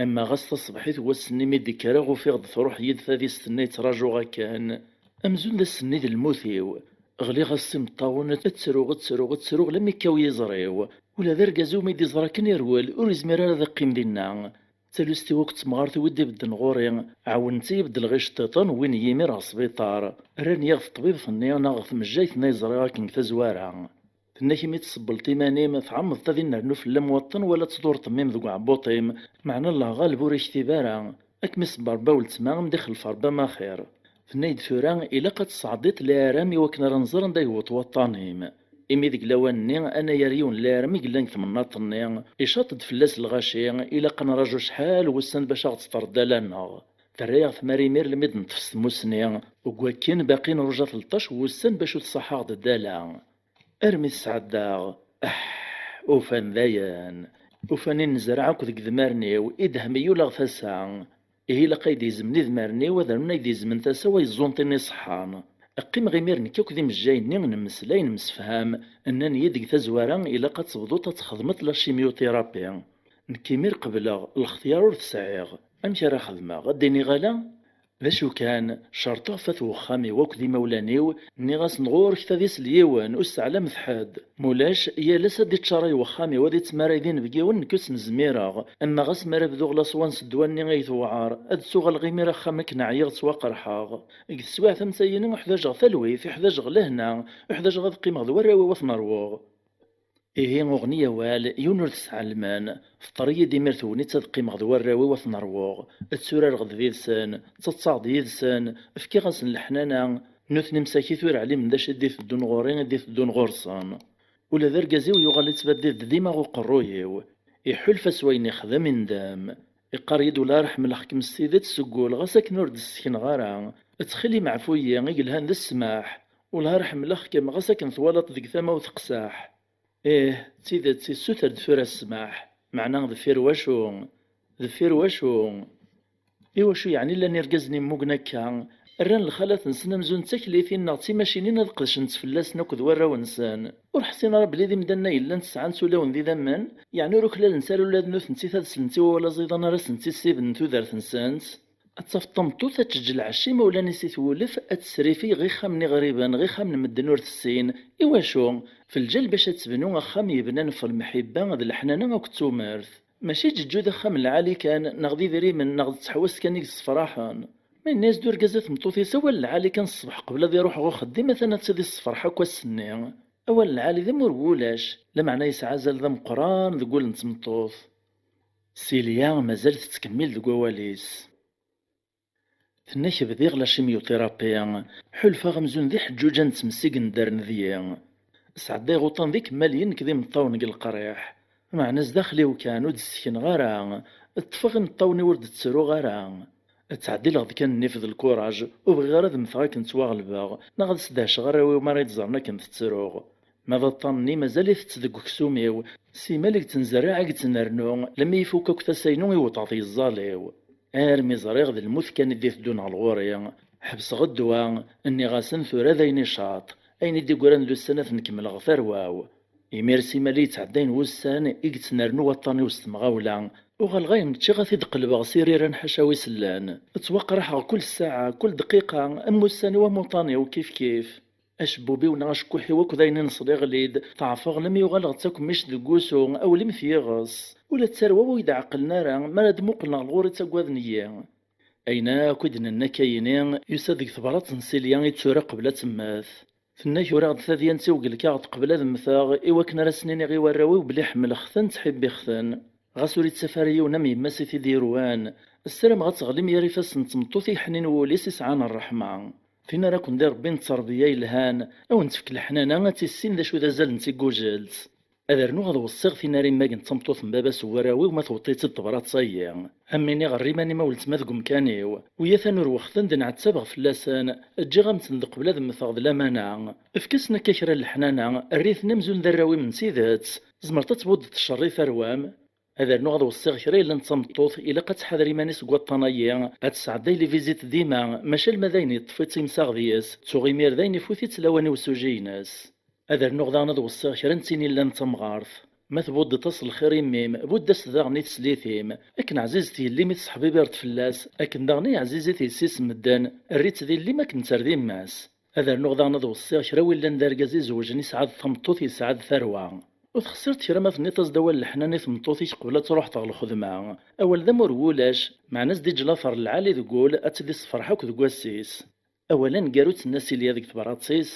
Ama ɣas taṣebḥit n wass-nni mi d-kkreɣ, ufiɣ-d truḥ yid tadist-nni yettrajuɣ akken. Amzun d ass-nni d lmut-iw. Ɣliɣ-as s imeṭṭawen, ttruɣ, ttruɣ, ttruɣ, lammi yekkaw yiẓri-w. Ula d argaz-iw mi d-iẓra akken irwel, ur yezmir ara ad iqqim dinna. Talust-iw akked temɣart-iw i d-ibedden ɣur-i, ɛawnent-iyi beddleɣ iceṭṭiḍen, wwin-iyi imir ɣer sbiṭar. Rran-iyi ɣer teṭbibt-nni neɣ ɣer tmejjayt-nni ay ẓriɣ akken deg tazwara. Tenna-k imi tsebbleḍ iman-im, tɛemmeḍ ad innernu fell-am waṭṭan wala ad tḍurreḍ mmi-m deg uɛebbuṭ-im, meɛna Allah ɣaleb ur iktib ara. Ad kem-iṣebber ba weltma, am d-ixlef Rebbi am axir. Tenna-yi-d tura, ilaq ad tesɛeddiḍ laram i wakken ara nẓer anda yewweḍ waṭṭan-im. Imi deg lawan-nni, anayer yiwen n laram i yellan deg temnaḍt-nni, icaṭ-d fell-as lɣaci, ilaq ad nraǧu acḥal wussan bac ad ɣ-d-teṭṭer ddala-nneɣ. Terra-yaɣ tmara imir lmi d-neṭṭef s tmussni, deg wakken baqi nruja tleṭṭac wussan bac ur tṣaḥ-aɣ-d ddala. Armi tesɛeddaɣ, aḥ, ufan dayen. Ufan i nezreɛ akk deg idmaren-iw, i dehem i yuleɣ tasa. Ihi ilaq ay d-izemn idmaren-iw, ad rnun ay d-izemn tasa-w ay ẓẓunṭin iṣeḥḥan. Qqimeɣ imir nekk akk d imejjay-nni, nemmeslay, nemsefham. Nnan-iyi-d deg tazwara, ilaq ad tebduḍ ad txedmeḍ la chimiothérapie. Nekk imir qebleɣ, lextyar ur t-sɛiɣ. Amek ara xedmeɣ? Ad d-iniɣ ala? D acu kan, cerṭeɣ f at wexxam-iw akked imawlan-iw, nniɣ-asen ɣur-k ta d isel yiwen, ur sseɛlamet ḥedd. Mulac, yal ass ad d-iččaray wexxam-iw, ad ittmaray d inebgiwen, nekk ur sen-zmireɣ. Ama ɣas mi ara bduɣ laṣwa-ns ddwa-nni ay tewɛer, ad d-tuɣaleɣ imir axxam akken ɛyiɣ ttwaqerḥeɣ. Deg teswiɛt am tayini uḥdajeɣ talwit, uḥdajeɣ lehna, uḥdajeɣ ad qqimeɣ d warraw-iw ad ten-ṛwuɣ. Ihi uɣen-iyi awal, yiwen ur t-sɛelmen. Teṭṭer-iyi-d imir tegnit ad qqimeɣ d warraw-iw ad ten-ṛwuɣ. Tturareɣ-d did-sen, ttaḍsaɣ-d yid-sen, fkiɣ-asen leḥnana. Nutni msakit ur ɛlimen d acu i d-iteddun ɣur-i, i d-iteddun ɣur-sen. Ula d argaz-iw yuɣal ittbaddid-d dima ɣer uqerruy-iw. Iḥulfa s wayen ixdem, indem. Iqqar-iyi-d: "Wellah ar ḥemmleɣ-kem s tidet seg wul, ɣas akken ur d-ssekneɣ ara. Ttxil-m, ɛfu-yi, i yelhan d ssmaḥ. Wellah ar ḥemmleɣ-kem, ɣas akken twalaḍ deg tama-w teqseḥ." Ih, d tidet, issuter-d tura ssmaḥ. Meɛna deffir wacu? Deffir wacu? Iwacu yeɛni llan irgazen immugen akka? Rran lxalat-nsen amzun d taklitin neɣ d timacinin ad qedcent fell-asen akked warraw-nsen. Ur ḥsin ara belli d imdanen ay llan sɛan-tt ulawen d idammen? Yeɛni ur uklalent ara ula d nutenti ad slent i wawal aẓidan ara sen-tt-issibnen tudert-nsent? Ad tafeḍ tameṭṭut ad teǧǧ lɛecc imawlan-is i twulef, ad tesrifi ɣ ixxamen iɣriben, ɣ ixxamen n medden ur tessin. Iwacu? F lǧal bac ad tebnu axxam yebnan f lmeḥibba d leḥnana akked tumert. Mačči ǧeǧǧu d axxam n lɛali kan, neɣ d idrimen, neɣ d ttḥewwast kan i yessefraḥen. Ma yenna-yas-d urgaz i tmeṭṭut-is awal lɛali kan ṣṣbeḥ qbel ad iruḥ ɣer uxeddim, atan ad tt-id-issefreḥ akk ass-nni. Awal lɛali d amur n wulac, lameɛna yesɛa azal d ameqqran deg wul n tmeṭṭut. Silya mazal tettkemmil deg wawal-is. Tenna-k bdiɣ la chimiothérapie, ḥulfaɣ amzun d iḥeǧǧuǧa n tmes i yendaren deg-i. Sɛeddayeɣ uṭṭan d ikemmalen nekk d imeṭṭawen deg leqriḥ, meɛna zdaxel-iw kan ur d-ssekneɣ ara, ṭṭfeɣ imeṭṭawen-iw ur d-ttruɣ ara. Ttɛeddileɣ d kan nnif d lkuraj, ur bɣiɣ ara ad mmteɣ akken ttwaɣelbeɣ, neɣ ad sdehceɣ arraw-iw mi ara yi-d-ẓren akken tettruɣ. Ma d aṭṭan-nni mazal-it deg uksum-iw, simal i yettnezreɛ i yettnernu, lemmi ifuk akk tasa-inu iwet ɣef yeẓẓal-iw. Armi ẓriɣ d lmut kan i d-iteddun ɣer ɣur-i. Ḥebseɣ ddwa, nniɣ-asen tura d ayen icaṭ, ayen i d-igran d ussan ad ten-kemmleɣ tarwa-w. Imir simali yettɛeddayen wussan i yettnernu waṭṭan-iw s temɣawla, uɣaleɣ ayen ččiɣ ad t-id-qelbeɣ s iriran ḥaca wi sellan. Ttwaqraḥeɣ kul ssaɛa, kul dqiqa, am ussan-iw am uṭṭan-iw kif kif. Acebbub-iw neɣ acekkuḥ-iw akk d ayen i nesliɣ lid, ṭeɛfeɣ lemmi uɣaleɣ d takemmict deg wusu, awlim f yiɣes. Ula d tarwa-w ur yi-d-ɛeqqlen ara, mi ara d-muqlen ɣer ɣur-i ttaggaden-iyi. Ayen akk i d-nenna akka-yini, yusa-d deg tebrat n Silya i d-tura qbel ad temmet. Tenna-k uriɣ-d tadyant-iw deg lkaɣeḍ qbel ad mmteɣ, i wakken ara sen-iniɣ i warraw-iw belli ḥemmleɣ-ten, ttḥibbiɣ-ten. Ɣas ur ittaf ara yiwen am yemma-s i t-id-irwan, ssarameɣ ad teɣlim yar ifassen n tmeṭṭut i yeḥnin wul-is i sɛan ṛṛeḥma. Tin ara ken-d-iṛebbin d tterbiya yelhan, a wen-tefk leḥnana, ad tissin d acu d azal n tigujelt. Ad rnuɣ ad weṣṣiɣ tin ara immagen d tameṭṭut n baba-s n warraw-iw ma tewweḍ-itt-id tebrat-agi. Am win iɣer iman-im a weltma deg umkan-iw. Wiyaten ur wexten d-nɛettabeɣ fell-asen, ǧǧiɣ-am-ten-d qbel ad mmteɣ d lamana. Efk-asen akka kra n leḥnana, err-iten amzun d arraw-im n tidet. Tzemreḍ ad tbuddeḍ cceṛ i tarwa-m. Ad rnuɣ ad weṣṣiɣ kra yellan d tameṭṭut, ilaq ad tḥader iman-is deg waṭṭan-agi, ad tesɛedday les visites dima, maca alma d ayen yeṭṭef-itt imsaɣ deg-s, tuɣ imir d ayen ifut-itt lawan i usuji-ines. Ad rnuɣ daɣen ad weṣṣiɣ kra n tin yellan d tamɣart. Ma tbuddeḍ-as lxir i mmi-m, budd-as daɣen i teslit-im. Akken ɛzizet yelli-m i tesseḥbibireḍ fell-as, akken daɣen i ɛzizit yessi-s n medden, err-itt d yelli-m akken netter d yemma-s. Ad rnuɣ daɣen ad weṣṣiɣ kra n willan d argaz izewjen isɛa-d tameṭṭut yesɛa-d tarwa. Ur texṣireḍ kra ma tenniḍ-as-d awal leḥnana i tmeṭṭut-ik qbel ad truḥeḍ ɣer lxedma. Awal d amur n wulac, meɛna as-d-iǧǧ later lɛali deg wul, ad tt-id-issefreḥ akk deg wass-is. Awal aneggaru d-tenna Silya deg tebrat-is,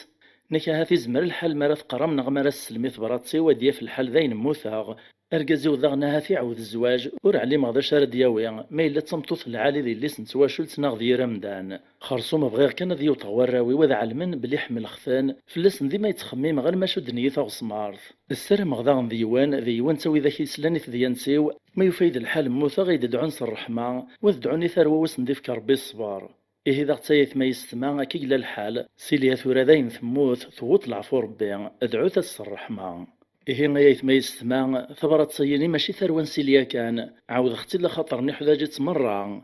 nnek ahat izmer lḥal mi ara teqqar-am neɣ mi ara teslem i tebrat-iw ad d-yaf lḥal dayen mmuteɣ. Argaz-iw daɣen ahat iɛawed zzwaǧ, ur ɛlimeɣ d acu ara d-yawi, ma yella d tameṭṭut lɛali d yelli-s n twacult neɣ d yir amdan. Xersum bɣiɣ kan ad yewṭeɣ warraw-iw ad ɛelmen belli ḥemmleɣ-ten, fell-asen dima i ttxemmimeɣ alma cudden-iyi taɣesmart. Ssarameɣ daɣen d yiwen, d yiwen d tawidak yeslan i tedyant-iw, ma yufa-yi-d lḥal mmuteɣ, ad yi-d-dɛun s ṛṛeḥma, u ad dɛun i tarwa-w ad sen-d-ifk Ṛebbi ṣṣber. Ihi daɣ d tayetma yessetma, akka i yella lḥal. Silya tura dayen temmut, tewweḍ leɛfu Ṛebbi, dɛut-as s ṛṛeḥma. Ihi ay ayetma yessetma, tabrat-agi-ni mačči tarwa n Silya kan, ɛawdeɣ-tt-id laxaṭer nniḥdaǧ-itt merra.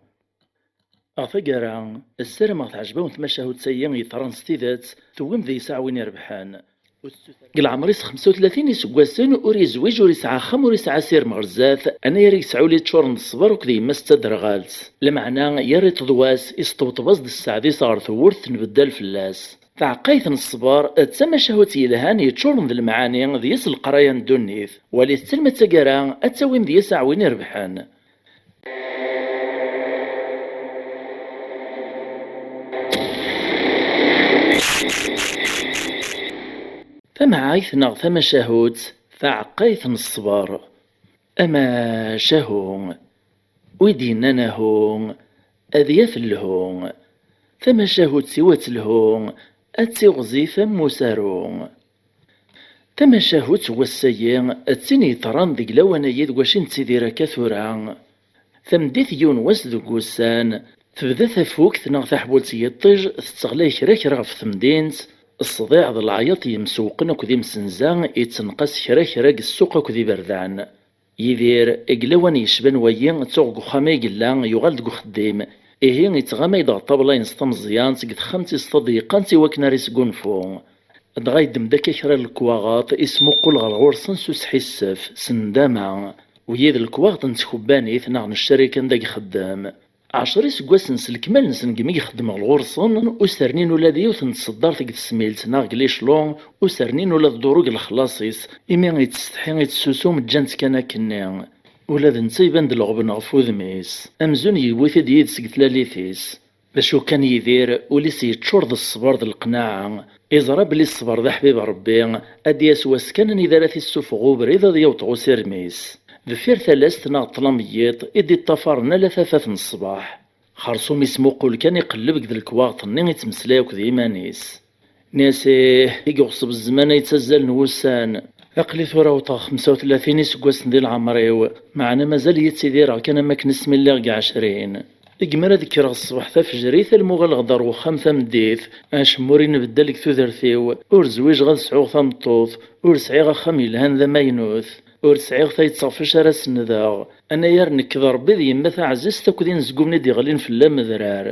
Ɣer taggara, ssarameɣ teɛjeb-awen tmacahut-agi yeḍran s tidet, tewwim deg-s aɛwin irebḥen. Deg leɛmer-is xemsa u tlatin iseggasen, ur yezwiǧ, ur yesɛi axxam, ur yesɛi asirem ɣer zdat, anayer i yesɛa ul yeččuren d ṣṣber akked yemma-s d taderɣalt. Lameɛna, yerra iṭeḍwas, isṭebṭeb-as-d sseɛd-is ɣer tewwurt, tenbeddal fell-as. Taɛeqqayt n ṣṣber d tamacahut yelhan yeččuren d lemɛani, d yis leqraya n ddunit. Walit-tt alma d taggara, ad tawim deg-s aɛwin irebḥen. Tamɛayt neɣ tamacahut, taɛeqqayt n ṣṣber. Amacahu, wi d-yennan ahu, ad yaf lhu. Tamacahut-iw ad telhu, ad tiɣzif am usaru. Tamacahut n wass-agi d tin yeḍran deg lawan-agi deg wacu i nettidir akka tura. Tameddit yiwen wass deg wussan, tebda tafukt neɣ taḥbult n yiṭij tetteɣlay kra kra ɣef temdint, ṣṣdiɛ d leɛyaḍ n yimsewwqen akked imsenza, yettenqas kra kra deg ssuq akked iberdan. Yidir, deg lawan yecban wayi, tuɣ deg uxxam ay yella, yuɣal deg uxeddim. Ihi, yettɣamay-d ɣer ṭṭabla-ines tameẓyant deg texxamt-is taḍeyqant i wakken ara yesgunfu. Dɣa yeddem-d akka kra n lekwaɣeḍ, ismuqul ɣer ɣur-sen s usḥissef, s nndama. Wiyi d lekwaɣeḍ n tkebbanit neɣ n ccarika anda i ixeddem. Ɛecra iseggasen s lekmal-nsen deg mi ixeddem ɣer ɣur-sen, ur s-rnin ula d yiwet n tseddart deg tesmilt neɣ deg liclu, ur s-rnin ula d duru deg lexlaṣ-is, imi yettsetḥi, yettsusum, ǧǧan-t kan akkenni. Ula d netta iban-d leɣben ɣef wudem-is, amzun yewwi-t-id yid-s deg tlalit-is. D acu kan, Yidir, ul-is yeččur d ṣṣber d leqnaɛa. Iẓra belli ṣṣber d aḥbib n Ṛebbi, ad d-yas wass kan anida ara t-issufeɣ ubrid ad yaweḍ ɣer usirem-is. Deffir talast neɣ ṭṭlam n yiḍ i d-iṭṭafaren ala tafat n ṣṣbeḥ. Xersum ismuqul kan, iqelleb deg lekwaɣeḍ-nni, ittmeslay akked yiman-is. Nni-as: "Ih, i iɣeṣṣeb zzman ay ttazzalen wussan. Aql-i tura wwḍeɣ xemsa u tlatin iseggasen di leɛmer-iw, meɛna mazal-iyi ttidireɣ kan am wakken asmi lliɣ deg ɛecrin. Deg mi ara d-kkreɣ ṣṣbeḥ tafejrit almi uɣaleɣ-d ɣer wexxam tameddit, acemma ur inbeddal deg tudert-iw, ur zwijeɣ ad sɛuɣ tameṭṭut, ur sɛiɣ axxam yelhan d amaynut, ur sɛiɣ tayet ɣef wacu ara senndeɣ. Anayer nekk d Ṛebbi d yemma taɛzizt akked inezgumen i d-iɣlin fell-am adrar."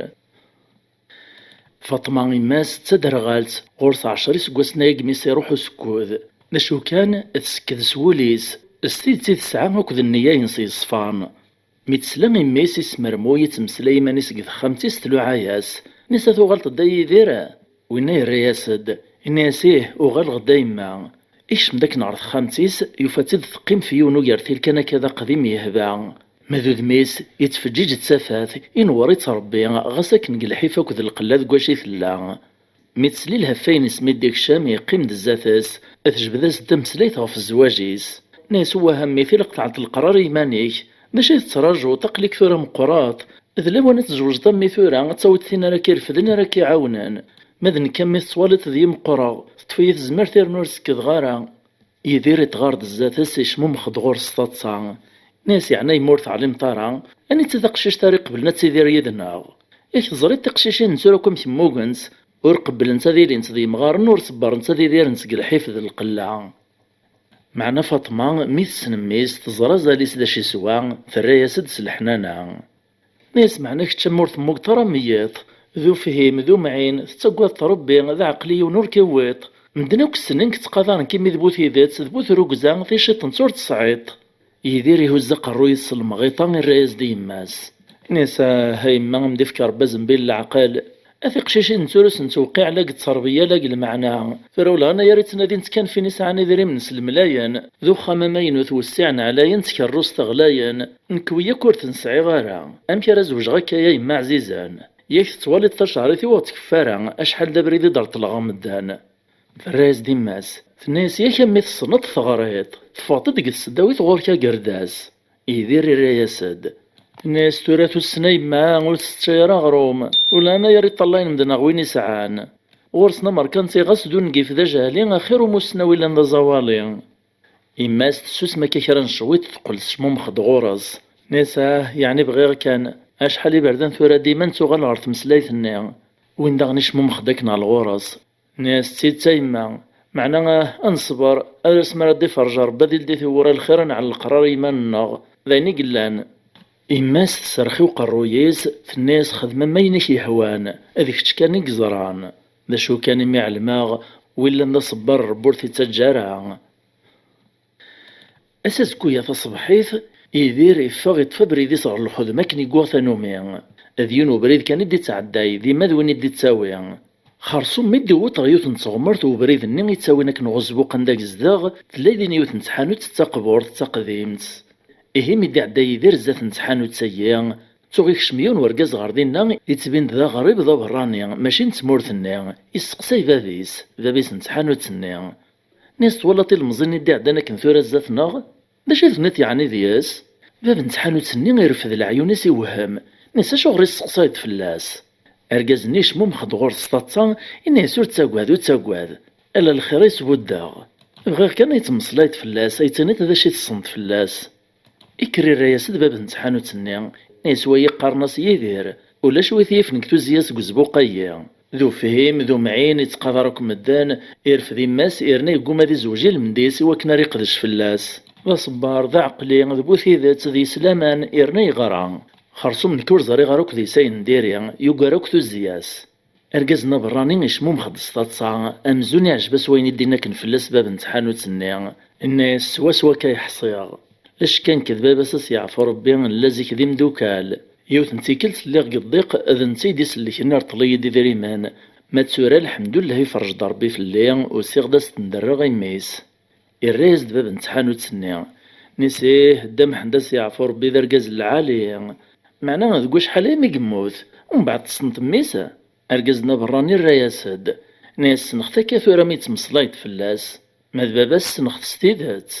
Faṭma, yemma-s d taderɣalt, ɣur-s ɛecra iseggasen aya i s-iruḥ usekkud. D acu kan, tsekked s wul-is, s tidet i tesɛa akked nneyya-ines yeṣfan. Mi tesla i mmi-s ismermuy, ittmeslay iman-is deg texxamt-is, tluɛa-yas, nni-as: "A tuɣaleḍ-d a Yidir?" Winna yerra-yas-d, yenna-yas: "Ih, uɣaleɣ-d a yemma." Ikcem-d akken ɣer texxamt-is, yufa-tt-id teqqim f yiwen ugertil kan akka d aqdim yehba. Ma d udem-is, yettfeǧǧiǧ d tafat, inewwer-itt Ṛebbi, ɣas akken deg lḥif akked lqella deg wacu i tella. Mi tesla i lheffa-ines mi d-ikcem, yeqqim-d zdat-s, tejbed-as-d tameslayt ɣef zzwaǧ-is. Tenna-yas: "Wah a mmi, tilaq tɛedleḍ leqrar i yiman-ik. D acu i tettraǧuḍ? Aql-ik tura meqqreḍ. D lawan ad tzewǧeḍ a mmi tura, ad tawiḍ tin ara k-irefden, ara k-iɛawnen. Ma d nekk a mmi, tettwaliḍ d-iyi meqqreɣ, teṭṭef-iyi tezmert yernu ur sekkedeɣ ara." Yidir iṭɣar-d zdat-s, icmumex-d ɣur-s s taḍsa. Nni-as: "Yeɛni a yemma ur teɛlimeḍ ara? Anita taqcict ara iqeblen ad tidir yid-neɣ? Yak teẓriḍ tiqcicin n tura akk amek mmugent, ur qebblent ad ilint d yemɣaren, ur ṣebbrent ad idirent seg lḥif d lqella." Meɛna Faṭma, mi tessen mmi-s, teẓra azal-is d acu iswa, terra-yas-d s leḥnana. Nni-as: "Meɛna kečč a mmi ur temmugeḍ ara am wiyiḍ, d ufhim, d umɛin, tettagadeḍ Ṛebbi, d aɛeqli yiwen ur k-iwwiḍ. Medden akk ssnen-k, ttqadaren-k imi d bu tidet, d bu trugza, ticciṭent ur tesɛiḍ." Yidir ihuzz aqerruy-is s lemɣiṭa, irra-yas-d i yemma-s. Nni-as: "Ah a yemma, a m-d-ifk Ṛebbi azenbil n leɛqel. A tiqcicin n tura ur sent-tewqiɛ la deg ttṛebeyya la deg lmeɛna. Tura ula anayer i ttnadint kan f win isɛan idrimen s lemlayen, d uxxam amaynut wessiɛen ɛlayen, d tkerrust ɣlayen. Nekk wiyi akk ur ten-sɛiɣ ara. Amek ara zewǧeɣ akka a yemma ɛzizen? Yak tettwaliḍ tacehṛit-iw ur tkeffi ara, acḥal d abrid i d-reṭṭleɣ ɣer medden." Terra-yas-d yemma-s, tenna-yas: "Yak a mmi tessneḍ teɣriḍ, teffɣeḍ-d deg tesdawit ɣur-k agerdas." Yidir irra-yas-d. Tenna-yas: "Tura tussna yemma ur tesseččay ara aɣrum, ula anayer iṭṭalayen medden ɣer win isɛan. Ɣur-sen amerkanti ɣas d ungif d ajehli, axir umusnaw yellan d aẓawali." Yemma-s tessusem akka kra n cwiṭ, teqqel tecmumex-d ɣur-s. Tenna-yas: "Ah, yeɛni bɣiɣ kan. Acḥal iberdan tura dima nettuɣal ɣer tmeslayt-nni." Win daɣen icmumex-d akken ɣer ɣur-s. Nni-as: "D tidet a yemma, meɛna ah, ad neṣber, ar asmi ara d-iferrej Ṛebbi ad ildi tiwwura lxir, ad nɛell leqrar i yiman-nneɣ, d ayen i yellan." Yemma-s tserrex i uqerruy-is, tenna-yas: "Xdem am wayen i k-yehwan, d kečč kan i yeẓran. D acu kan, imi ɛelmeɣ Wi llan d aṣebbar, Ṛebbi ur t-ittaǧǧa ara. Ass azekku-ya taṣebḥit, Yidir iffeɣ, iṭṭef abrid-is ɣer lxedma akken i yuɣ tanumi. D yiwen ubrid kan i d-ittɛedday, dima d win i d-ittawi. Xersum mi d-iwweḍ ɣer yiwet n tɣemmert n ubrid-nni ittawin akken ɣer uzbuq anda yezdeɣ, tella din yiwet n tḥanut d taqburt d taqdimt. Ihi mi d-iɛedda Yidir zdat n tḥanut-agi, tuɣ ikcem yiwen wergaz ɣer dinna, yettbin-d d aɣrib d aberrani, mačči n tmurt-nni. Yesteqsay bab-is, bab-is n tḥanut-nni. Nni-as: "Twalaḍ ilemẓi-nni d-iɛeddan akken tura zdat-neɣ? D acu i tenniḍ yeɛni deg-s?" Bab n tḥanut-nni irfed leɛyun-is, iwehhem. Nni-as: "Acuɣer i tesseqsayeḍ fell-as?" Argaz-nni yecmumex-d ɣur-s s taḍsa, yenna-as: "Ur ttagad, ur ttagad. Ala lxir i s-buddeɣ. Bɣiɣ kan ad yettmeslayeḍ fell-as, ad yi-d-tiniḍ d acu i tessneḍ fell-as." Ikker irra-yas-d bab n tḥanut-nni, yenna-as: "Wayi qqaren-as Yidir, ulac wi t-yifen deg tuzzya seg uzbuq-agi. D ufhim, d umɛin, ittqadar akk medden, irfed yemma-s, irna yegguma ad izewǧ i lmend-is i wakken ara iqdec fell-as. D aṣebbar, d aɛeqli, d bu tidet, d yes laman, irna yeɣra. Xersum nekk ur ẓriɣ ara akk deg-s ayen n diri, yugar akk tuzzya-s." Argaz-nni aberrani icmumex-d s taḍsa, amzun iɛjeb-as wayen i d-inna akken fell-as bab n tḥanut-nni. Yenna-yas: "Swaswa akka i ḥṣiɣ. Acekka nekk d baba-s, ad s-yeɛfu Rebbi, nella zik d imdukal. Yiwet n tikkelt lliɣ deg ḍḍiq, d netta i d-isellken, irṭel-iyi-d idrimen. Ma d tura, lḥemdullah, iferrej-d Rebbi fell-i, usiɣ-d ad s-ten-derreɣ i mmi-s." Irra-yas-d bab n tḥanut-nni. Nni-as: "Ih, Dda Mḥend, ad s-yeɛfu Rebbi, d argaz n lɛali. Meɛna deg wacḥal imi yemmut, umbeɛd tessneḍ mmi-s?" Argaz-nni aberrani irra-yas-d. Nni-as: "Ssneɣ-t akka tura mi yettmeslayeḍ fell-as. Ma d baba-s ssneɣ-t s tidet.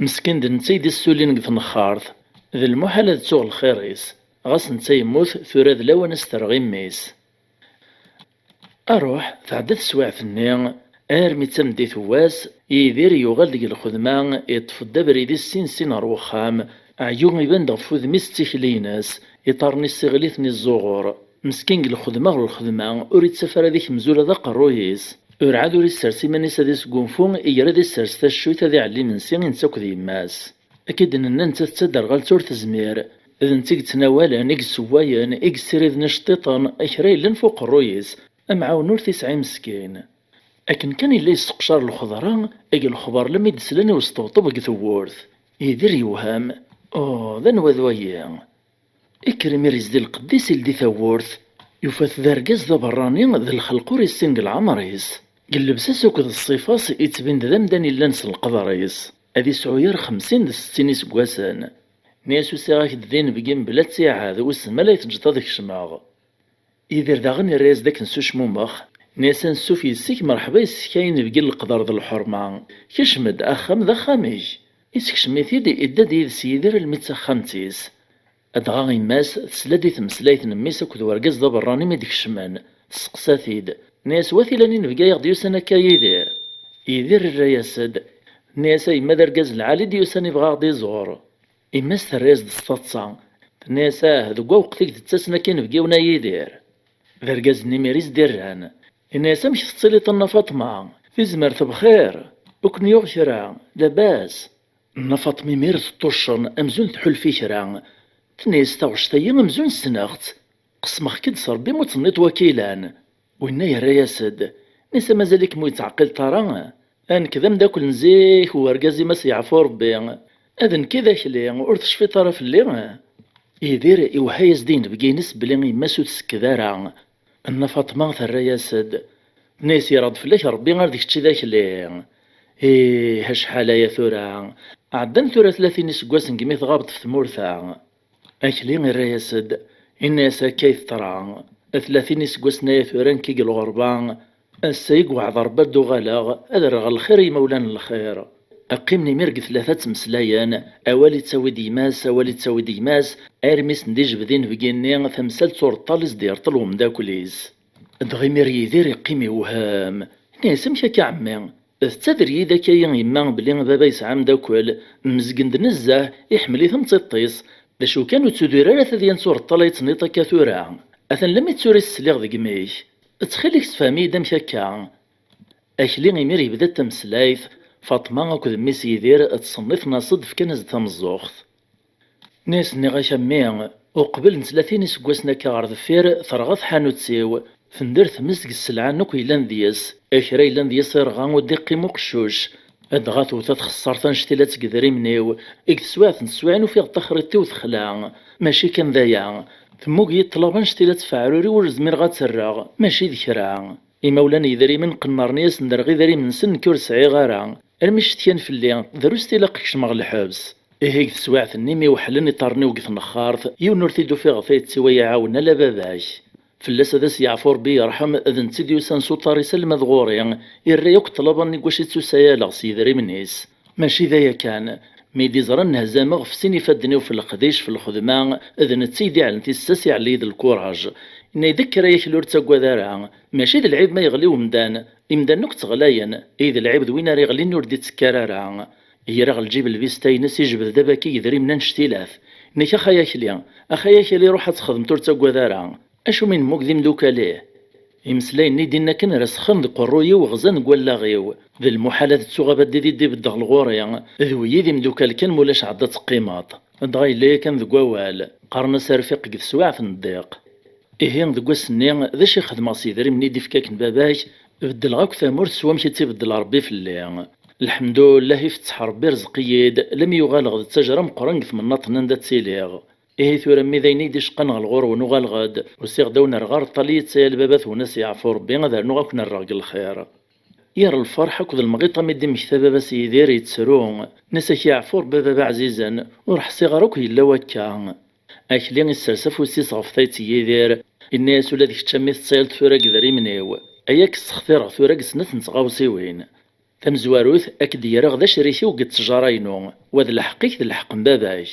Meskin d netta i d-issulin deg tnexxart. D lmuḥal ad ttuɣ lxir-is. Ɣas netta yemmut, tura d lawan ad s-terreɣ i mmi-s." Aruḥ, tɛedda teswiɛt-nni, armi d tameddit n wass, Yidir yuɣal deg lxedma, iṭṭef-d abrid-is sin sin ɣer wexxam, ɛyu iban-d ɣef wudem-is d tikli-ines, iṭarren-is siɣliten izzuɣur. Meskin deg lxedma ɣer lxedma, ur ittaf ara ad ikmez ula d aqerruy-is. Urɛad ur issers iman-is ad isgunfu, iger ad issers taccuyt ad iɛelli imensi i netta akked yemma-s. Akka i d-nenna, nettat d taderɣalt ur tezmir. D netta i yettnawalen, i yessewwayen, i yessiriden iceṭṭiḍen, kra yellan f uqerruy-is, amɛawen ur t-isɛi meskin. Akken kan yella yesseqcar lxeḍra, deg lexbar lammi d-slan i usṭebṭeb deg tewwurt. Yidir yewhem. Oh, d anwa d wayi? Ikker imir izdi lqedd-is, ildi tawwurt. Yufa-t d argaz d aberrani, d lxelq ur issin deg leɛmer-is. Deg llebsa-s akked ṣṣifa-s, ittbin-d d amdan illan s leqder-is. Ad isɛu yir xemsin d settin iseggasen. Nni-as: "Usiɣ-ak-d d inebgi mebla ttiɛad, wissen ma la yi-teǧǧeḍ ad kecmeɣ." Yidir daɣen irra-yas-d akken s ucmumex. Nni-as: "Ansuf yes-k, merḥba yes-k ay inebgi n leqder d lḥerma. Kecm-d, axxam d axxam-ik." Isekcem-it-id, idda-d yid-s Yidir almi d taxxamt-is. Dɣa yemma-s tesla-d i tmeslayt n mmi-s akked wergaz d aberrani mi d-kecmen. Testeqsa-t-id. Nni-as: "Wa t-ilan inebgi ay aɣ-d-yusan akka a Yidir?" Yidir irra-yas-d. Nni-as: "A yemma, d argaz lɛali i d-yusan, ibɣa a ɣ-d-iẓur." Yemma-s terra-yas-d s taḍsa. Tenna-yas: "Ah, deg wawqet i k-d-ttasen akka inebgiwen a Yidir." D argaz-nni imir i s-d-irran. Yenna-yas: "Amek tettiliḍ a Nna Faṭma? Tizmert bxir? Ur ken-yuɣ kra? Labas?" Nna Faṭma imir teṭṭuccen amzun tḥulfa i kra. Tenna-yas: "Taɣect-agi amzun ssneɣ-tt. Qesmeɣ-k-id s Rebbi ma ur tenniḍ wakilan." Winna yerra-yas-d. Nni-as: "Mazal-ikem ur yettɛeqqileḍ ara? A nekk d ameddakel n zik n urgaz-im, a s-yeɛfu Rebbi. Ad nekk i d akli, ur tecfiḍ ara fell-i?" Yidir iwehha-yas-d i yinebgi-ines belli yemma-s ur tsekked ara. Nna Faṭma terra-yas-d. Tenna-yas: "Yerɣ-d fell-ak Rebbi, ar d kečč i d akli." Ih, acḥal aya tura. Ɛeddan tura tlatin iseggasen segmi tɣabeḍ ɣef tmurt-a. Akli irra-yas-d, yenna-yas: "Akka i teḍra. Tlatin iseggasen aya tura nekk i deg lɣerba. Ass-a i iweɛɛed Rebbi ad d-uɣaleɣ, ad rreɣ lxir i yimawlan n lxir." Qqimen imir deg tlata ttmeslayen, awal ittawi-d gma-s, awal ittawi-d gma-s, armi sen-d-ijbed inebgi-nni tamsalt s ureṭṭal i s-d-yerṭel umeddakel-is. Dɣa imir Yidir iqqim iwhem. Yenna-yas: "Amek akka a ɛemmi? Tettader-iyi-d akka yemma belli baba yesɛa ameddakel, mezgen-d nezzeh, iḥemmel-it am tiṭ-is. D acu kan, ur ttudur ara tadyant s ureṭṭal ay tenniḍ akka tura. Atan lammi d tura i s-sliɣ deg imi-k. Ttxil-k, sefhem-iyi-d amek akka." Akli imir yebda-d tameslayt, Faṭma akked mmi-s Yidir ttṣennifen-as-d, fkan-as-d tameẓẓuɣt. Nni-as: "Nniɣ-ak a mmi, uqbel n tlatin iseggasen akka ɣer deffir, terɣa tḥanut-iw, Tender tmes deg sselɛa-nni akk yellan deg-s. Kra yellan deg-s irɣa, ur d-iqqim uqeccuc. Dɣa tewta txeṣṣart annect-ila deg idrimen-iw, deg teswiɛt n teswiɛin ufiɣ-d taxriḍt-iw texla. Mačči kan d aya, temmug-iyi ṭṭlaba annect-ila d tefɛruri ur zmireɣ ad tt-rreɣ, mačči d kra. Imawlan n yidrimen qennren-iyi-asen derɣ idrimen-nsen, nekk ur sɛiɣ ara. Armi cetkan fell-i, drus tilaq kecmeɣ lḥebs. Ihi deg teswiɛt-nni mi weḥlen iṭarren-iw deg tnexxart, yiwen ur t-id-ufiɣ ɣef ay tt-iwa iɛawen ala baba-k. Fell-as ad as-yeɛfu Rebbi yerḥem, d netta i d-yusan s uṭar-is alma d ɣur-i, irra yakk ṭṭlaba-nni deg wacu i ttusayaleɣ s yidrimen-is. Mačči d aya kan, mi d-iẓra nnehzameɣ ɣef sin ifadden-iw f leqdic, f lxedma, d netta i d-iɛellen tissas, iɛelli-yi-d lkuraj. Yenna-yi-d: "Kker ay akli, ur ttaggad ara, mačči d lɛib ma yeɣli umdan, imdanen akk ttɣlayen, i d lɛib d win ara iɣlin ur d-ittekkar ara." Greɣ lǧib lbista-ines, ijbed-d abaki idrimen annect-ilat. Nekk: "Ax ay akli, ax ay akli, ruḥ ad txedmeḍ, ur ttaggad ara. Acu mi nemmug d imdukal-ih?" Imeslayen-nni d-inna akken resxen deg uqerruy-iw, ɣzan deg wallaɣ-iw. D lmuḥal ad ttuɣ abaddi i d-ibedd ɣer ɣur-i. D wiyi d imdukal kan, mulac ɛad ad teqqimeḍ. Dɣa yella yakan deg wawal. Qqaren-as arfiq deg teswiɛt n ddiq. Ihi, deg wass-nni, d acu i xedmeɣ s yedrimen i d-ifka akken baba-k? Beddleɣ akk tamurt s wamek i tt-ibeddel Rebbi fell-i. Lḥemdullah, ifetteḥ Rebbi, irzeq-iyi-d, lammi uɣaleɣ d ttajer ameqqran deg temnaḍt-nni anda ttiliɣ. Ihi tura, mmi, d ayen i d-iceqqan ɣer ɣur-wen, uɣaleɣ-d, usiɣ-d a wen-rreɣ areṭṭal i yettayal baba-twen, a s-yeɛfu Rebbi, ad rnuɣ a ken-rreɣ deg lxir. Yir lferḥ akked lemɣiṭṭa mi d-immekta baba-s Yidir yettru, nna-s: "A k-yeɛfu Rebbi a baba ɛzizen, ur ḥṣiɣ ara akk yella wakka." Akli issers afus-is ɣef tayet n Yidir, inna-yas: "Ula d kečč a mmi tettayaleḍ tura deg idrimen-iw, aya k-ssextireɣ tura deg snat n tɣawsiwin. Tamezwarut, ad k-d-greɣ d acrik-iw deg ttejara-inu, wa d lḥeqq-ik d lḥeqq n baba-k.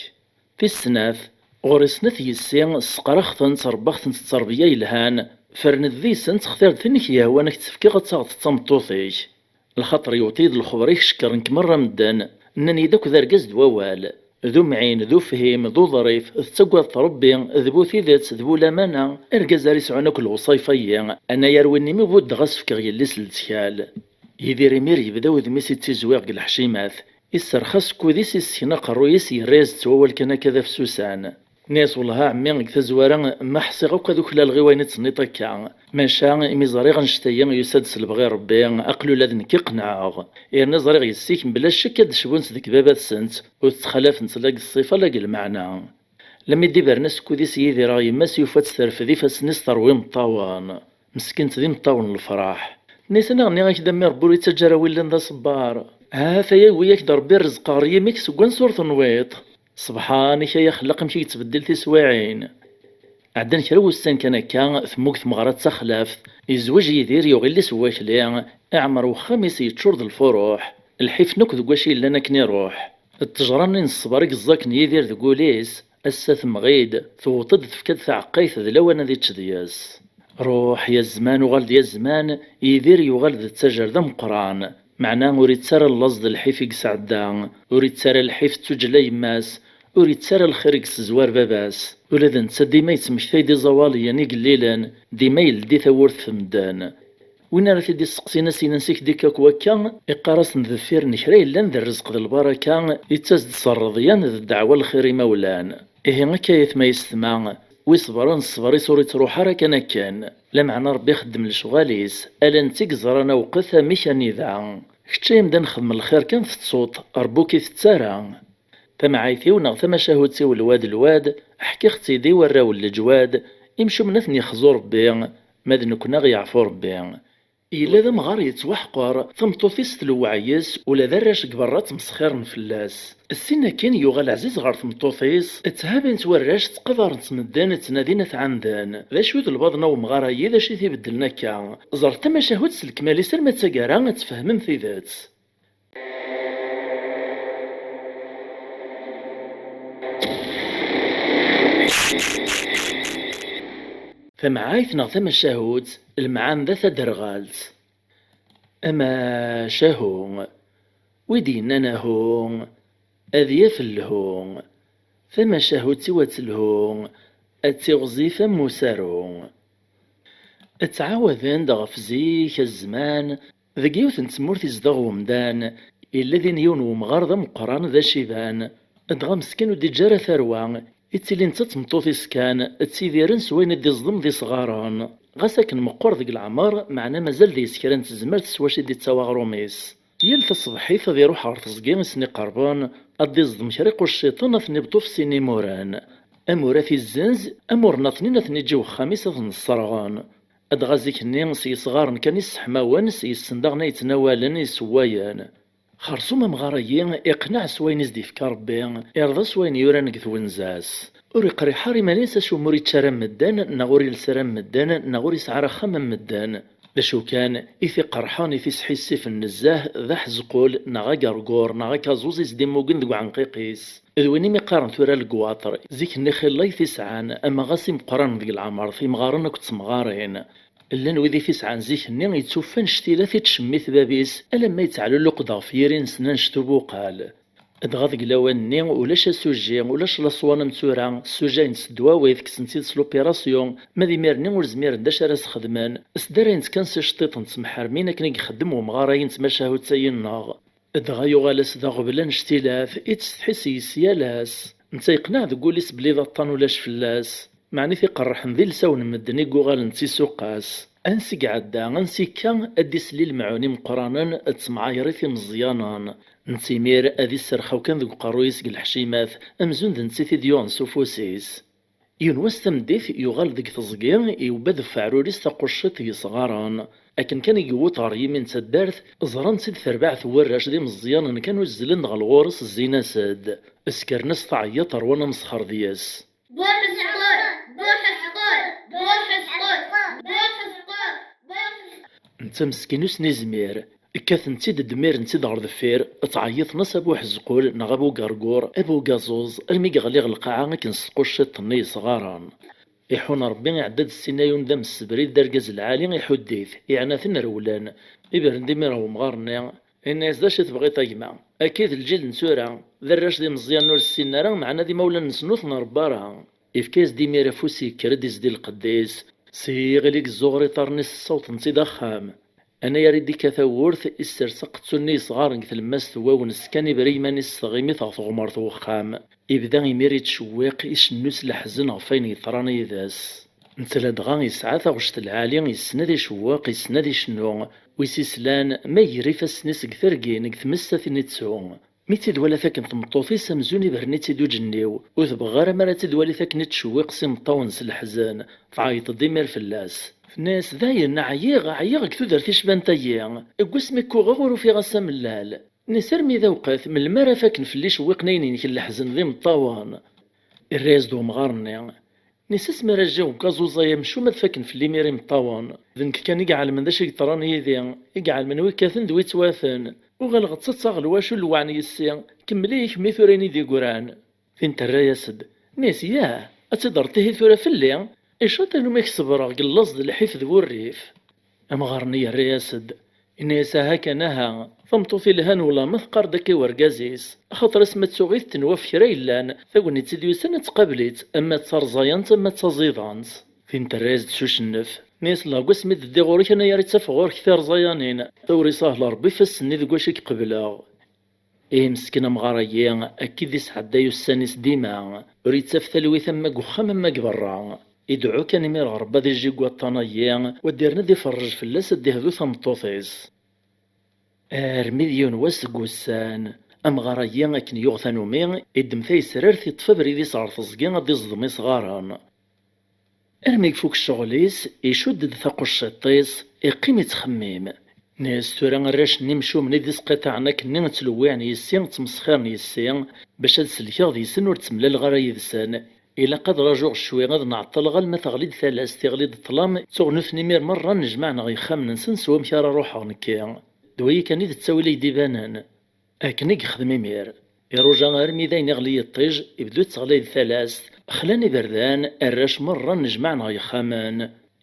Tis snat, ɣur-i snat yessi, sseqraɣ-tent, rebbaɣ-tent ttrebya yelhan, fernet deg-sent, xtir-d tin i k-yehwan ad k-tt-fkeɣ ad taɣeḍ d tameṭṭut-ik." Lxaṭer yewweḍ-iyi-d lxeber-ik, cekkren-k merra medden, nnan-iyi-d akk d argaz d wawal, d umɛin, d ufhim, d uḍrif, tettagadeḍ Rebbi, d bu tidet, d bu lamana, argaz ara yesɛun akk lewṣayef-agi, anayer win imi buddeɣ ad s-fkeɣ yelli-s n lettkal. Yidir imir yebda wudem-is ittizwiɣ deg leḥcimat, isserx asekkud-is, issken aqerruy-is, yerra-yas-d s wawal kan akka d afsusan. Nni-as: "Wellah a ɛemmi, deg tazwara ma ḥṣiɣ akk ad uklaleɣ i wayen i d-tenniḍ akka. Maca imi ẓriɣ annect-agi yusa-d s lebɣi n Rebbi, aql ula d nekk i qenɛeɣ. Yerna ẓriɣ yessi-k mebla ccek ad d-cbunt deg baba-tsent, ur tettxalafent la deg ṣṣifa la deg lmeɛna." Lammi d-ibren asekkud-is Yidir ɣer yemma-s, yufa-tt terfed ifassen-is terwa imeṭṭawen. Meskint d imeṭṭawen n lefraḥ. Nnisan aɣ-nniɣ-ak-d a mmi, Rebbi ur ittaǧǧa ara wi llan d aṣebbar. Ha-t-aya yewwi-yak-d Rebbi rrezq ɣer yimi-k seg wansi ur tenwiḍ. Sebḥan-ik ay axellaq, amek i yettbeddil tiswiɛin. Ɛeddan kra wussan kan akka, temmug tmeɣra d taxlaft, yezweǧ Yidir, yuɣ yelli-s n wakli, iɛemmer wexxam-is yeččur d lfuruḥ, lḥif-nni akk deg wacu yellan akken iruḥ. Ttejra-nni n ṣṣber i yeẓẓa akken Yidir deg wul-is, ass-a temɣi-d, tewweḍ-d tefka-d taɛeqqayt d lawan ad ičč deg-s. Ruḥ ya zzman, uɣal-d ya zzman, Yidir yuɣal d ttajer d ameqqran, meɛna ur ittu ara llaẓ d lḥif i yesɛedda, ur ittu ara lḥif d tuǧǧal n yemma-s, ur ittu ara lxir i yessezwar baba-s. Ula d netta dima yettmektay-d iẓawaliyen igellilen, dima yeldi tawwurt f medden. Win ara t-id-isteqsin, a s-inin: "Ansi k-d-ikka akk wakka?" Iqqar-asen: "Deffir n kra yellan d rrezq d lbaraka, ittas-d s rreḍyan d ddeɛwa lxir imawlan." Ihi akka ay atma yessetma, wi ṣebren ṣṣber-is ur ittruḥ ara kan akken. Lameɛna Rebbi ixeddem lecɣal-is, ala netta i yeẓran awqet, amek, anida. Kečč ay amdan xdem lxir kan tettuḍ, Rebbi ur k-itett ara. Tamɛayt-iw neɣ tamacahut-iw lwad lwad, ḥkiɣ-tt-id i warraw n leǧwad, imcumen ad ten-yexzu Rebbi, ma d nekkni ad ɣ-yeɛfu Rebbi. Yella d amɣar yettwaḥqer, tameṭṭut-is tlewweɛ yes, ula d arrac deg berra ttmesxiren fell-as. Ssin akin yuɣal ɛziz ɣer tmeṭṭut-is, tthabin-tt warrac, ttqadaren-tt medden, ttnadin ad t-ɛanden. D acu d lbaḍna n umɣar-ayi, d acu i t-ibeddlen akka? Ẓret tamacahut s lekmal-is arma d taggara ad tfehmem tidet. Tamɛayt neɣ tamacahut, lemɛanda taderɣalt. Amacahu, wi d-yennan ahu, ad yaf lhu. Tamacahut-iw ad telhu, ad tiɣzif am usaru. Ttɛawaden-d ɣef zik, a zzman, deg yiwet n tmurt izdeɣ wemdan, yella din yiwen wemɣar d ameqqran, d aciban, dɣa meskin ur d-iǧǧa ara tarwa, ittili netta d tmeṭṭut-is kan, ttidiren s wayen i d-iẓḍem d isɣaren. Ɣas akken meqqer deg leɛmer, meɛna mazal deg-s kra n tezmert s wacu i d-ittawi aɣrum-is. Yal taṣebḥit ad iruḥ ɣer teẓgi i sen-iqerben, ad d-iẓdem kra iqucciṭen, ad ten-ibeṭṭu f sin imuren. Amur ad t-izzenz, amur nniḍen ad ten-iǧǧ i wexxam-is ad ten-sserɣen. Dɣa zik-nni s yesɣaren kan i sseḥmawen, s yes-sen daɣen ay ttnawalen, i ssewwayen. Xersum amɣar-agi iqneɛ s wayen i s-d-ifka Ṛebbi, irḍa s wayen yuran deg twenza-s. Ur iqriḥ ara iman-is acu ur yečči ara am medden, neɣ ur iles ara am medden, neɣ ur yesɛi ara axxam am medden. D acu kan, i t-iqerḥen, i t-isḥissifen nezzeh, d aḥezqul, neɣ agergur, neɣ akaẓuẓ i s-d-immugen deg uɛenqiq-is. D win imi qqaren tura legwaṭr, zik-nni xilla i t-isɛan, ama ɣas imeqqranen deg leɛmer, timɣarin akked temɣarin. Llan wid i t-isɛan zik-nni yettufan cctilat i tcemmit bab-is, alamma yettɛelluq-d ɣef yiri-nsen annect ubuqal. Dɣa deg lawan-nni, ulac asujji, ulac laṣwan am tura, ssujayen-t s ddwawi, kksen-t-id s l'opération, ma d imir-nni ur zmiren d acu ara s-xedmen, sdarayen-t kan s iceṭṭiḍen d temḥermin akken i ixeddem wemɣar-ayi n tmacahut-ayi-nneɣ. Dɣa yuɣal-as d aɣbel annect-ilat, ittsetḥi s yes yal ass. Netta yeqneɛ deg wul-is belli d aṭṭan ulac fell-as. Meɛna i t-iqerrḥen d ilsawen n medden i yuɣalen d tisuqas. Ansi iɛedda, ansi yekka, ad d-isel i lemɛun imeqqranen d temɛayrit imeẓyanen. Netta imir ad isserxaw kan deg uqerruy-is deg leḥcimat, amzun d netta i t-id-yuɣen s ufus-is. Yiwen wass tameddit, yuɣal deg teẓgi, yewwa-d ɣef uɛrur-is taqucciḍt yesɣaren. Akken kan i yewweḍ ɣer yimi n taddart, ẓran-tt-id terbaɛt n warrac d imeẓyanen kan uzzlen-d ɣer ɣur-s, zzin-as-d. Skren-as taɛeyyaṭ, rwan amesxer deg-s. Buḥezqul, buḥezqul, buḥezqul, buḥezqul, buḥezqul. Netta meskin ur s-nizmir. Kkaten-tt-id, ddmiren-tt-id ɣer deffir, ttɛeyyiḍen-as a buḥezqul neɣ a bugergur, a bugaẓuẓ, armi yeɣli ɣer lqaɛa akken s tqucciḍt-nni yesɣaren. Iḥun Ṛebbi, iɛedda-d ssinna yiwen d amsebrid d argaz lɛali, iḥudd-it, iɛna-ten rewlen. Ibren-d imir ɣer wemɣar-nni, inna-yas: "D acu i tebɣiḍ a gma? Akka i d lǧil n tura, d arrac d imeẓyanen ur ssinen ara, meɛna d imawlan-nsen ur ten-nṛebba ara." Ifka-yas-d imir afus, yekker-d izdi lqedd-is, s yiɣil i yezzuɣer iṭarren-is ssawḍen-tt-id axxam. Anayer i d-ikka tawwurt, issers aqettu-nni yesɣaren deg tlemmast n wawnes kan, iberri iman-is s tɣimit ɣer teɣmert n wexxam. Ibda imir ittcewwiq, icennu s leḥzen ɣef wayen yeḍran yid-s. Netta ladɣa yesɛa taɣect lɛali, yessen ad icewweq, yessen ad icennu. Wi s-islan, ma iger ifassen-is deg tergin, deg tmessatin ittu. Mi tt-id-twala takken tmeṭṭut-is, amzun ibren-itt-id uǧenniw, ur tebɣi ara mi ara tt-id-twali takken ittcewwiq s imeṭṭawen s leḥzen, tɛeyyeḍ-d imir fell-as. Tenna-yas: "Dayen, ɛyiɣ, ɛyiɣ deg tudert icban-agi. Deg wasmi kkuɣeɣ ur ufiɣ ass amellal. Nnis armi d awqat, melmi ara faken fell-i icewwiqen-ayen-inek n leḥzen d imeṭṭawen?" Irra-yas-d wemɣar-nni: "Nnis asmi ara jjiɣ deg ugaẓuẓ-a amcum ad faken fell-i imir imeṭṭawen. D nekk kan i iɛelmen d acu i yeḍran yid-i, i iɛelmen wi kkaten d wi ttwaten. Uɣaleɣ ttaḍsaɣ lwacu lwaɛn yessi, kemmel-iyi kemm i tura ayen i d-yeggran." Tin terra-yas-d: "Nnis, yah, ad tt-id-terreḍ ihi tura fell-i? Icaṭ almi i k-ṣebreɣ deg llaẓ d lḥif d wurrif." Amɣar-nni yerra-yas-d, inna-yas: "Aha kan, aha, tameṭṭut ilhan wala ma teqqar-d akka i wergaz-is, axaṭer asma d tuɣ-it tenwa ɣef kra yellan, tagnit i d-yusan ad tqabel-itt, ama d tarẓayant, ama d taẓidant." Tin terra-yas-d s ucennef, tenna-yas: "Llah, deg wasmi d-ddiɣ ɣur-k, anayer i ttafeɣ ɣur-k tirẓayanin, tura isahel Ṛebbi ifassen-nni deg wacu i k-qebleɣ." Ihi meskin amɣar-agi, akka i d-isɛedday ussan-is dima, ur yettaf talwit ama deg uxxam ama deg berra. Ideɛɛu kan imir ɣer Ṛebbi ad ijji deg waṭṭan-agi, u ad d-irnu ad iferrej fell-as, ad d-ihdu tameṭṭut-is. Armi d yiwen wass deg wussan, amɣar-agi akken yuɣ tanumi, iddem tayesrart, iṭṭef abrid-is ɣer teẓgi ad d-iẓdem isɣaren. Armi ifuk ccɣel-is, icudd-d taqucciḍt-is, iqqim ittxemmim. Nni-as: "Tura arrac-nni imcumen i d-isqiṭaɛen akkenni ttlewwiɛen yessi, ttmesxiren yessi, bac ad sellkeɣ deg-sen ur ttemlaleɣ ara yid-sen. Ilaq ad rajuɣ cwi, ad nɛeṭṭel ɣalma teɣli-d talast, iɣli-d ṭṭlam, ttuɣ nutni imir merra nnejmaɛen ɣer yexxamen-nsen s wamek ara ruḥeɣ nekki. D wayi kan i d ttawil ay d-ibanen." Akken i yexdem imir. Iruja armi d ayen iɣli yiṭij, ibdu tteɣlay-d talast, xlan iberdan, arrac merra nnejmaɛen ɣer yexxamen.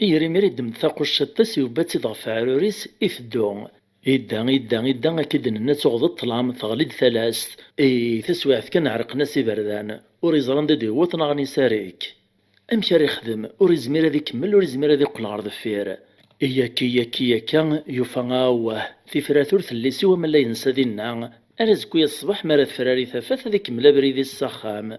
Iger imir iddem-d taqucciḍt-is, yubba-tt-id ɣef uɛrur-is, iteddu. Idda, idda, idda, akka i d-nenna tuɣeḍ ṭṭlam, teɣli-d talast. I taswiɛt kan ɛerqen-as iberdan, ur yeẓri anda i d-yewweḍ neɣ n isarik. Amek ara ixdem? Ur izmir ad ikemmel, ur izmir ad iqqel ɣer deffir. Iyakka, iyakka, iyakka, yufa awah, tifrat ur telli siwa amalay-nnes a dinna. Ar azekka-ya ṣṣbeḥ mi ara tefrari tafat ad ikemmel abrid-is s axxam.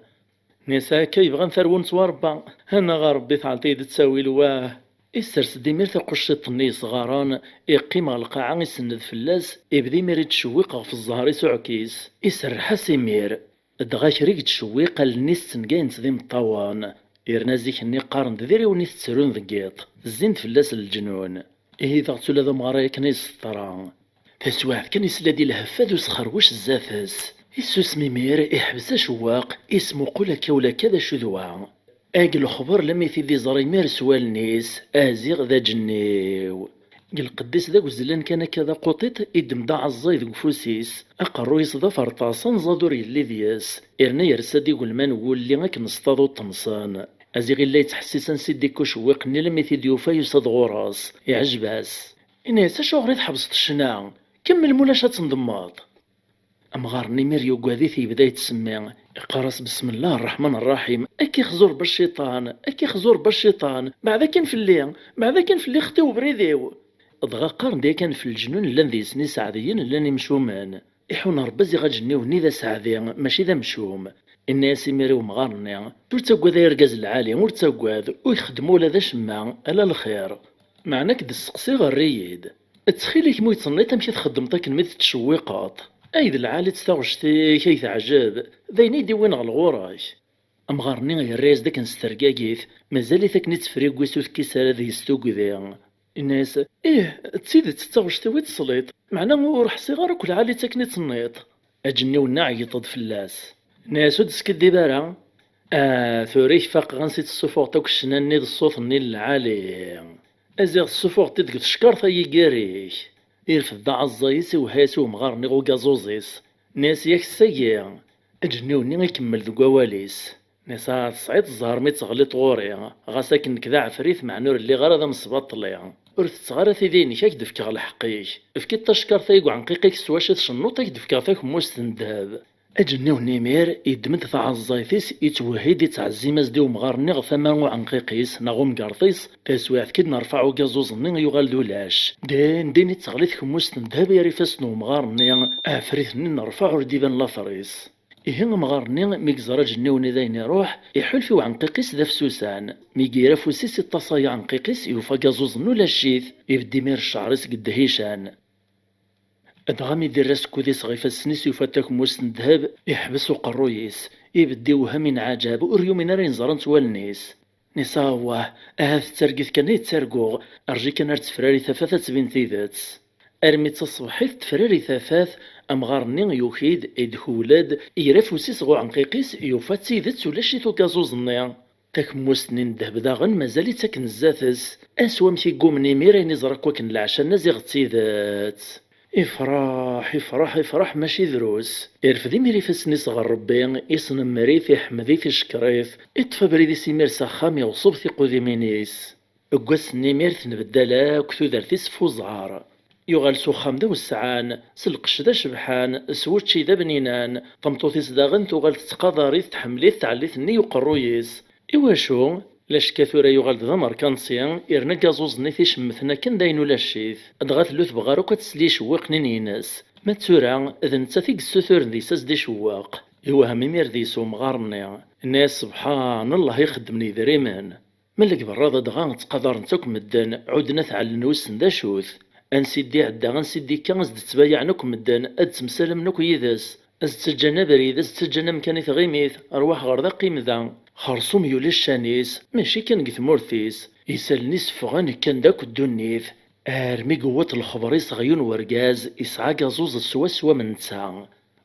Nni-as akka yebɣan tarwent wa Ṛebba, anaɣ a Ṛebbi tɛelṭ-iyi-d ttawil, wah. Isers-d imir taqucciḍt-nni yesɣaren, iqqim ɣer lqaɛa, isenned fell-as, ibda imir ittcewwiq ɣef ẓẓher-is uɛkis. Iserreḥ-as imir. Dɣa kra i yettcewwiq, allen-is ttengayent d imeṭṭawen. Yerna zik-nni qqaren-d d iriwen i tettrun deg yiḍ, zzin-d fell-as leǧnun. Ihi daɣ ula d amɣar-a akken ay yesseṭṭra. Taswiɛt kan, isla-d i lheffa d usxerwec zdat-s. Issusem imir, iḥbes acewweq, ismuqul akka ula akka d acu d wa. Ag lexber lammi t-id-iẓra imir s wallen-is, aziɣ d aǧenniw. Deg lqedd-is d agezlan kan akka d aquṭiṭ, iddem-d aɛeẓẓay deg ufus-is, aqerruy-is d aferṭas, anẓad ur yelli deg-s, irna yersa-d igelman n wulli akken s taḍuṭ-nsen. Aziɣ illa yettḥessis ansi d-ikka ucewwiq-nni lammi t-id-yufa yusa-d ɣur-s, iɛjeb-as. Ini-as: "Acuɣer i tḥebseḍ ccna? Kemmel mulac ad tendemmeḍ." Amɣar-nni imir yugad-it, yebda yettsemmi, iqqar-as: "Besmellah rreḥman rraḥim, ad k-ixzu Rebbi cciṭan, ad k-ixzu Rebbi cciṭan, beɛd akin fell-i, beɛd akin fell-i, xeṭṭi ubrid-iw." Dɣa qqaren-d yakan f leǧnun llan deg-sen iseɛdiyen, llan imcumen. Iḥun Rebbi ziɣ aǧenniw-nni d aseɛdi, mačči d amcum. Inna-yas imir i umɣar-nni: "Ur ttaggad ay argaz lɛali, ur ttaggad, ur ixeddem ula d acemma, ala lxir. Meɛna ad k-d-sseqsiɣ, err-iyi-d. Ttxil-k, mu yettnniṭ, amek i txeddmeḍ akken mi tettcewwiqeḍ? Ay d lɛali-tt taɣect-ik, ay teɛjeb, d ayen i d-iwin ɣer ɣur-k." Amɣar-nni yerra-yas-d akken s tergagit, mazal-it akken ittefrigu-s, ur tekkis ara deg-s tugdi. Inna-yas: "Ih, d tidet d taɣect-iw i tesliḍ, meɛna ur ḥṣiɣ ara akk lɛali-tt akken i tenniḍ." Aǧenniw-nni ɛeyyeṭ-d fell-as. Inna-yas: "Ur d-skiddib ara. Ah, tura i k-faqeɣ ansi tessufuɣeḍ akk ccna-nni d ṣṣut-nni n lɛali. Aziɣ tessufuɣeḍ-t-id deg teckerṭ-agi gar-ik." Irfed aɛeẓẓay-is, iwehha-yas i umɣar-nni ugaẓuẓ-is. Inna-yas: "Yak ssagi." Aǧenniw-nni ikemmel deg wawal-is. Inna-yas: "Ah, tesɛiḍ zzher mi teɣliḍ ɣur-i, ɣas akken nekk d aɛefrit, meɛna ur lliɣ ara d amesbaṭli. Ur tetteɣ ara tidi-inek, ad k-d-fkeɣ lḥeqq-ik. Efk-id tacekkaṛt-a i uɛenqiq-ik s wacu tcennuḍ, ad k-d-fkeɣ takemmust n ddheb." Aǧenniw-nni imir yeddem-d taɛeẓẓayt-is, yettwehhi-d, yettɛezzim-as-d i umɣar-nni ɣer tama n uɛenqiq-is neɣ umgerṭ-is, taswiɛt kan nerfeɛ ugaẓuẓ-nni yuɣal d ulac. Din din i d-teɣli tkemmust n ddheb ger ifassen n umɣar-nni, aɛefrit-nni nerfeɛ ur d-iban later-is. Ihi amɣar-nni mi yeẓra aǧenniw-nni d ayen iruḥ, iḥulfa i uɛenqiq-is d afsusan. Mi ira afus-is iṭṭasay aɛenqiq-is, yufa agaẓuẓ-nni ulac-it, ibedd imir cceɛr-is deg ddhican. Dɣa mi d-irra asekkud-is ɣer ifassen-is, yufa takemmust n ddheb, iḥbes uqerruy-is, ibedd iwhem inɛaǧab, ur yumin ara ayen ẓrant wallen-is. Inna-yas: "Awah, ahat d targit kan ay ttarguɣ, rǧi kan ar tefrari tafat ad tbin tidet." Armi d taṣebḥit tefrari tafat, amɣar-nni yuki-d, idkewwel-d, yerra afus-is ɣer uɛenqiq-is, yufa d tidet ulac-it ugaẓuẓ-nni. Takemmust-nni n ddheb daɣen mazal-itt akken zdat-s. Ansi wamek i yeggumen imir ayen iẓra akk akken leɛca-nni ziɣ d tidet. Ifraḥ, ifraḥ, ifraḥ, mačči drus. Irfed imir ifassen-is ɣer Rebbi, isnemmer-it, iḥmed-it, icekkeṛ-it, iṭṭef abrid-is imir s axxam, iɣṣeb tiqudimin-is. Deg wass-nni imir tenbeddal akk tudert-is f uẓar. Yuɣal s uxxam d awessɛan, s lqecc d acebḥan, s wučči d abninan, tameṭṭut-is daɣen tuɣal tettqadar-it, tḥemmel-it teɛlit nnig uqerruy-is. Iwacu? Lacekka tura yuɣal-d d amerkanti, irna agaẓuẓ-nni ticemmet-nni akken d ayen ulac-it. Dɣa tellu tebɣa ara akk ad tesli i icewwiqen-nni-ines. Ma d tura, d nettat i yessuturen deg-s ad s-d-icewweq. Iwhem imir deg-s umɣar-nni. Inna-yas: "Sebḥan Allah ixeddmen yedrimen." Ma deg berra da dɣa ttqadaren-tt akk medden, ɛudden ad t-ɛellen wissen d acu-t. Ansi d-iɛedda, ansi d-ikka, ad s-d-ttbayaɛen akk medden, ad ttemsalamen akk yid-s. Ad s-ttaǧǧan abrid, ad s-ttaǧǧan amkan i tɣimit, rwaḥ ɣer da, qqim da. Xersum yuli ccan-is, mačči kan deg tmurt-is. Isallen-is ffɣen, kkan-d akk ddunit. Armi yewweḍ lexber-is ɣer yiwen wergaz, isɛa agaẓuẓ swaswa am netta.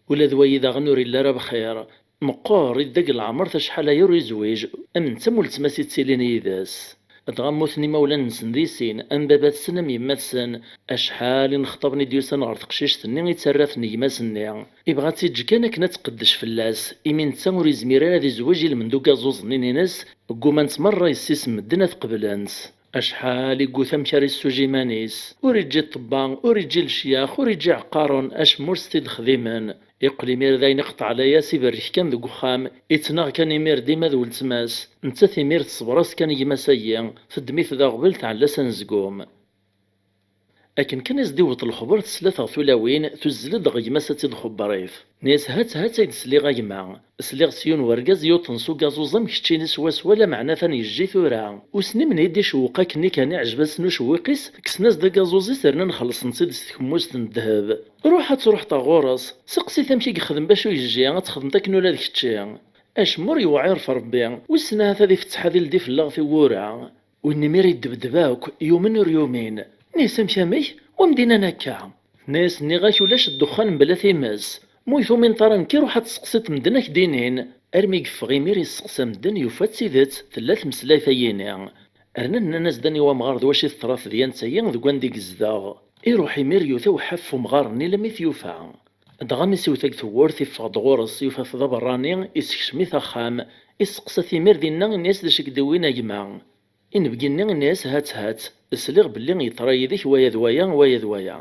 Ula d wayi daɣen ur illi ara bxir. Meqqer, idda deg leɛmer, acḥal aya ur yezwiǧ, am netta am weltma-s i ttilin yid-s. Dɣa mmuten imawlan-nsen di sin, am baba-tsen am yemma-tsen, acḥal inexṭaben i d-yusan ɣer teqcict-nni i ttarra-ten gma-s-nni. Ibɣa ad tt-iǧǧ kan akken ad tqeddec fell-as, imi netta ur yezmir ara ad izweǧ i lmend ugaẓuẓ-nni-ines, ggumman-tt merra yessi-s n medden ad qeblen-tt. Acḥal i yewwet amek ara yessuj iman-is. Ur iǧǧi ṭṭebba, ur iǧǧi lecyax, ur iǧǧi iɛeqqaren, acemma ur s-t-id-xdimen. Iqqel imir d ayen iqeṭɛen layas, iberrek kan deg uxxam, ittnaɣ kan imir dima d weltma-s. Nettat imir teṣber-as kan i gma-s-agi, teddem-it d aɣbel, tɛella-s anezgum. Akken kan i s-d-iwweḍ lexber, tesla-t ɣer tulawin, tuzzel-d ɣer gma-s ad tt-id-xebbeṛ-it. Nni-as: "Hat, hat ay d-sliɣ a gma. Sliɣ s yiwen wergaz yuṭen s ugaẓuẓ am keččini swaswa, lameɛna atan yejji tura. Wissen i men i d-icewweq akken i kan iɛjeb-asen ucewwiq-is, kksen-as-d agaẓuẓ-is, rnan xellṣen-tt-id s tkemmust n ddheb. Ruḥ ad truḥeḍ ɣur-s, seqsi-t amek i yexdem bac uyejji, ad txedmeḍ akken ula d kečči. Acemma ur yewɛir ɣef Rebbi, wissen ahat ad ifetteḥ ad ildi fell-aɣ tiwwura." Win imir iddebdeb akk, yumen ur yumin. Nni-as: "Amek, amek? Wa m-d-innan akka?" Nni-as: "Nniɣ-ak ulac ddexxan mebla times. Ma ur tumineḍ ara nekki, ruḥ ad tseqsiḍ medden ad k-d-inin." Armi yeffeɣ imir yesseqsa medden, yufa d tidet, tella tmeslayt-ayini. Rnan nnan-as-d: "Aniwa amɣar d wacu i teḍra tedyant-ayi deg wanda i yezdeɣ?" Iruḥ imir yuta uḥaf umɣar-nni lammi t-yufa. Dɣa mi s-iwta deg tewwurt, iffeɣ-d ɣur-s, yufa-t d aberrani, isekcem-it axxam, isteqsa-t imir dinna, inna-as: "D acu i k-d-iwwin a gma?" Inebgi-nni inna-as: "Hat, hat, sliɣ belli yeḍra yid-k waya d waya, waya d waya.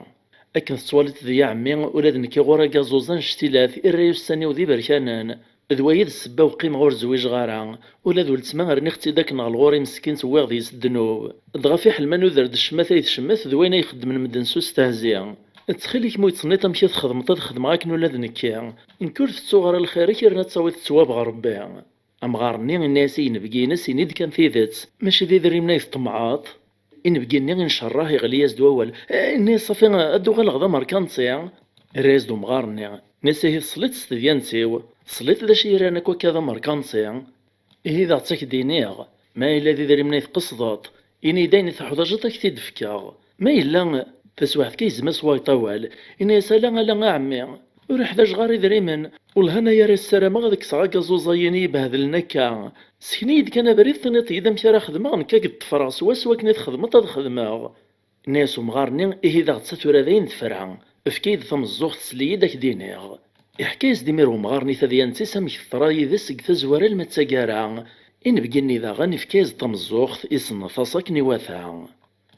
Akken tettwaliḍ di ɛemmi, ula d nekki ɣur-i agaẓuẓ annect-ilat, irra-y ussan-iw d iberkanen. D wayi d ssebba-w qqimeɣ ur zwiǧeɣ ara, ula d weltma rniɣ-tt-id akken ɣer lɣur-i meskint, wwiɣ deg-s ddnub. Dɣa fiḥel ma nuder-d ccmat ay tcemmet, d wayen ay xeddmen medden s ustehzi. Ttxil-k, ma ur yettnit amek i txedmeḍ, ad xedmeɣ akken ula d nekki. Nekk ur tettuɣ ara lxir-ik, yerna ad tawiḍ ttwab ɣer Rebbi." Amɣar-nni inna-yas i yinebgi-ines: "Ini-d kan tidet, mačči d idrimen ay tṭemɛeḍ?" Inebgi-nni incerreḥ, iɣli-yas-d wawal. Eh, inna-yas: "Ṣafi, ad d-uɣaleɣ d amerkanti." Irra-yas-d umɣar-nni, inna-yas: "Ihi tesliḍ s tedyant-iw? Tesliḍ d acu i yi-rran akk akka d amerkanti? Ihi daɣ ad ak-d-iniɣ, ma yella d idrimen ay tqesdeḍ, ini-d ayen i teḥwaǧeḍ ad ak-t-id-fkeɣ. Ma yella," taswiɛt kan yezmer-as wayeṭ awal, inna-yas: "Ala, ala a ɛemmi, ur ḥwaǧeɣ ara idrimen. Wellah anagar i ssarameɣ ad kkseɣ agaẓuẓ-ayi i ibehdlen akka. Sken-iyi-d kan abrid, tiniḍ-iyi-d amek ara xedmeɣ, nekk ad k-ḍefreɣ swaswa akken i txedmeḍ ad xedmeɣ." Inna-yas umɣar-nni: "Ihi daɣ d ta tura dayen tefra. Efk-iyi-d tameẓẓuɣt, sel-iyi-d ad k-d-iniɣ." Iḥka-yas-d imir umɣar-nni tadyant-is amek teḍra yid-s seg tazwara alma d taggara. Inebgi-nni daɣen ifka-yas-d tameẓẓuɣt, isenneḍ-as akken iwata.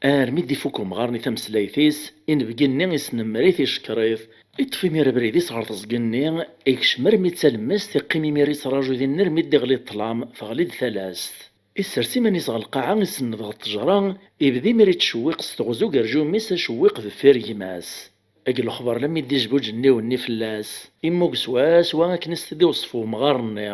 Armi d-ifuk umɣar-nni tameslayt-is, inebgi-nni isnemmer-it, icekkeṛ-it, iṭṭef imir abrid-is ɣer teẓgi-nni, ikcem armi d talemmast, iqqim imir ittraǧu din armi d-iɣli ṭṭlam, teɣli-d talast. Issers iman-is ɣer lqaɛa, isenned ɣer ttejra, ibda imir ittcewwiq s teɣzi ugerjum-is, acewwiq deffir gma-s. Deg lexber lammi d-ijba uǧenniw-nni fell-as, immug swaswa akken i s-t-id-iweṣṣef wemɣar-nni.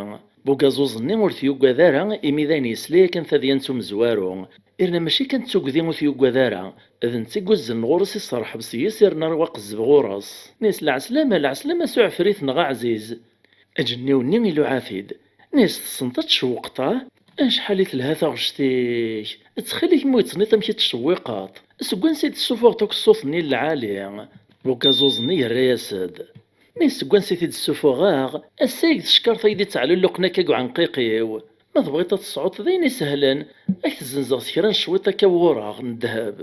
Bugaẓuẓ-nni ur t-yuggad ara, imi d ayen yesla yakan tadyant umezwaru. Irna mačči kan d tugdi ur t-yuggad ara, d netta i yuzzen ɣur-s, iṣerḥeb seg-s, irna aqezzeb ɣur-s. Nni-as: "Lɛeslama, lɛeslama s uɛefrit-nneɣ aɛziz." Aǧenniw-nni iluɛa-t-id. Nni-as: "Tessneḍ ad tcewwqeḍ, ah? Acḥal i telha taɣect-ik! Ttxil-k, ma ur yettnit amek i tettcewwiqeḍ. Seg wansi i d-tessufuɣeḍ akk ṣṣut-nni n lɛali?" Bugaẓuẓ-nni yerra-yas-d. Nni-as: "Seg wansi i t-id-ssufuɣeɣ? Ass-a i d teckerṭ ay d-ittɛelluqen akka deg uɛenqiq-iw. Ma tebɣiḍ ad tesɛuḍ, d ayen isehlen, ad k-t-zzenzeɣ s kra n cwiṭ akka wureɣ n ddheb."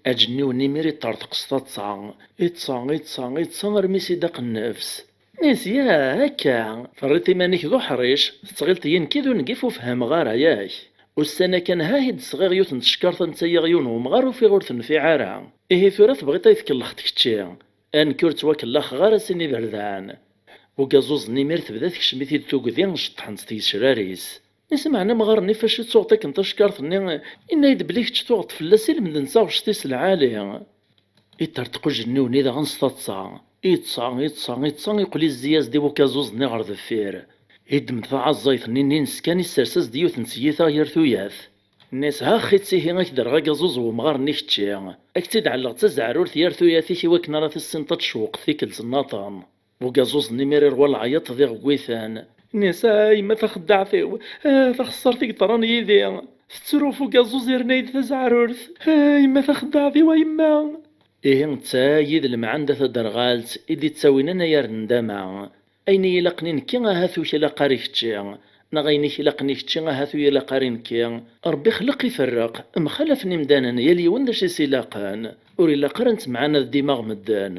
Aǧenniw-nni imir iṭṭerḍeq s taḍsa, iṭṭsa, iṭṭsa, iṭṭsa armi s-idaq nnefs. Nni-as: "Yah, akka! Terriḍ iman-ik d uḥric, tettɣileḍ-iyi nekki d ungif ur fhimeɣ ara, yak? Ussan-a kan ha i d-sɣiɣ yiwet n tcekkart am tayi ɣer yiwen wemɣar, ufiɣ ur tenfiɛ ara. Ihi tura tebɣiḍ ad yi-tkellext kečči? A nekk ur ttwakellaxeɣ ara sin iberdan." Ugaẓuẓ-nni imir tebda tekcem-it-id tugdi, ceṭṭḥent tgecrar-is. Nni-as: "Meɛna amɣar-nni faci tuɣeḍ akken tacekkart-nni, inna-yi-d belli kečč tuɣeḍ fell-as i lmend n taɣect-is lɛali." Iṭerṭeq ujenniw-nni daɣen s taḍsa. Iṭṭsa, iṭṭsa, iṭṭsa, iqqel izzi-yas-d i ugaẓuẓ-nni ɣer deffir. Iddem-d taɛeẓẓayt-nni n ineskan, issers-as-d yiwet n tyita gar tuyat. Nni-as: "Ax, ihi ad k-d-rreɣ agaẓuẓ n wemɣar-nni kečči. Ad k-tt-id-ɛelleɣ d tazeɛrurt gar tuyat-ik i wakken ara tissineḍ ad tcewwqeḍ tikkelt nnaṭen." Ugaẓuẓ-nni imir irwa leɛyaṭ d iɣewwiten. Nni-as: "A yemma taxeddaɛt-iw, a taxeṣṣart i yeḍran yid-i. Tettru ɣef ugaẓuẓ yerna-yi-d tazeɛrurt. A yemma taxeddaɛt-iw, a yemma." Ihi d tayi d lemɛanda taderɣalt i d-ittawin anagar n ndama. Ayen i yi-ilaqen i nekki ahat ur k-ilaq ara i kečči, neɣ ayen i k-ilaqen i kečči ahat ur yi-ilaq ara i nekki. Ṛebbi ixleq iferreq, mxalafen imdanen, yal yiwen d acu i s-ilaqen. Ur ilaq ara nettemɛanad dima ɣer medden.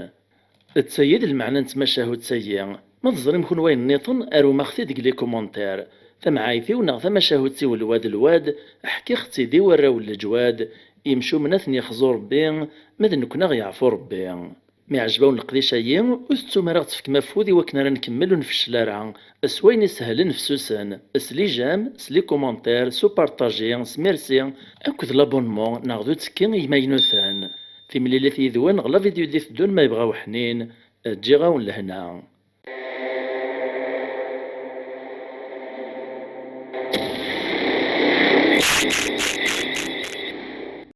D tayi d lmeɛna n tmacahut-agi. Ma teẓrim kunwi ayen nniḍen, arum-aɣ-t-id deg les commentaires. Tamɛayt-iw neɣ tamacahut-iw lwad lwad, ḥkiɣ-tt-id i warraw n leǧwad, imcumen ad ten-yexzu Rebbi, ma d nekkni ad ɣ-yeɛfu Rebbi. Mi iɛjeb-awen leqdic-agi, ur tettum ara ɣ-tefkem afud i wakken ara nkemmel ur nfeccel ara. S wayen isehlen fessusen, s les j'aime, s les commentaires, s upartaji, s merci, akked l'abonnement neɣ d uttekki i yimaynuten. Timlilit yid-wen ɣer la vidéo d-iteddun ma yebɣa uḥnin, ǧǧiɣ-awen lehna.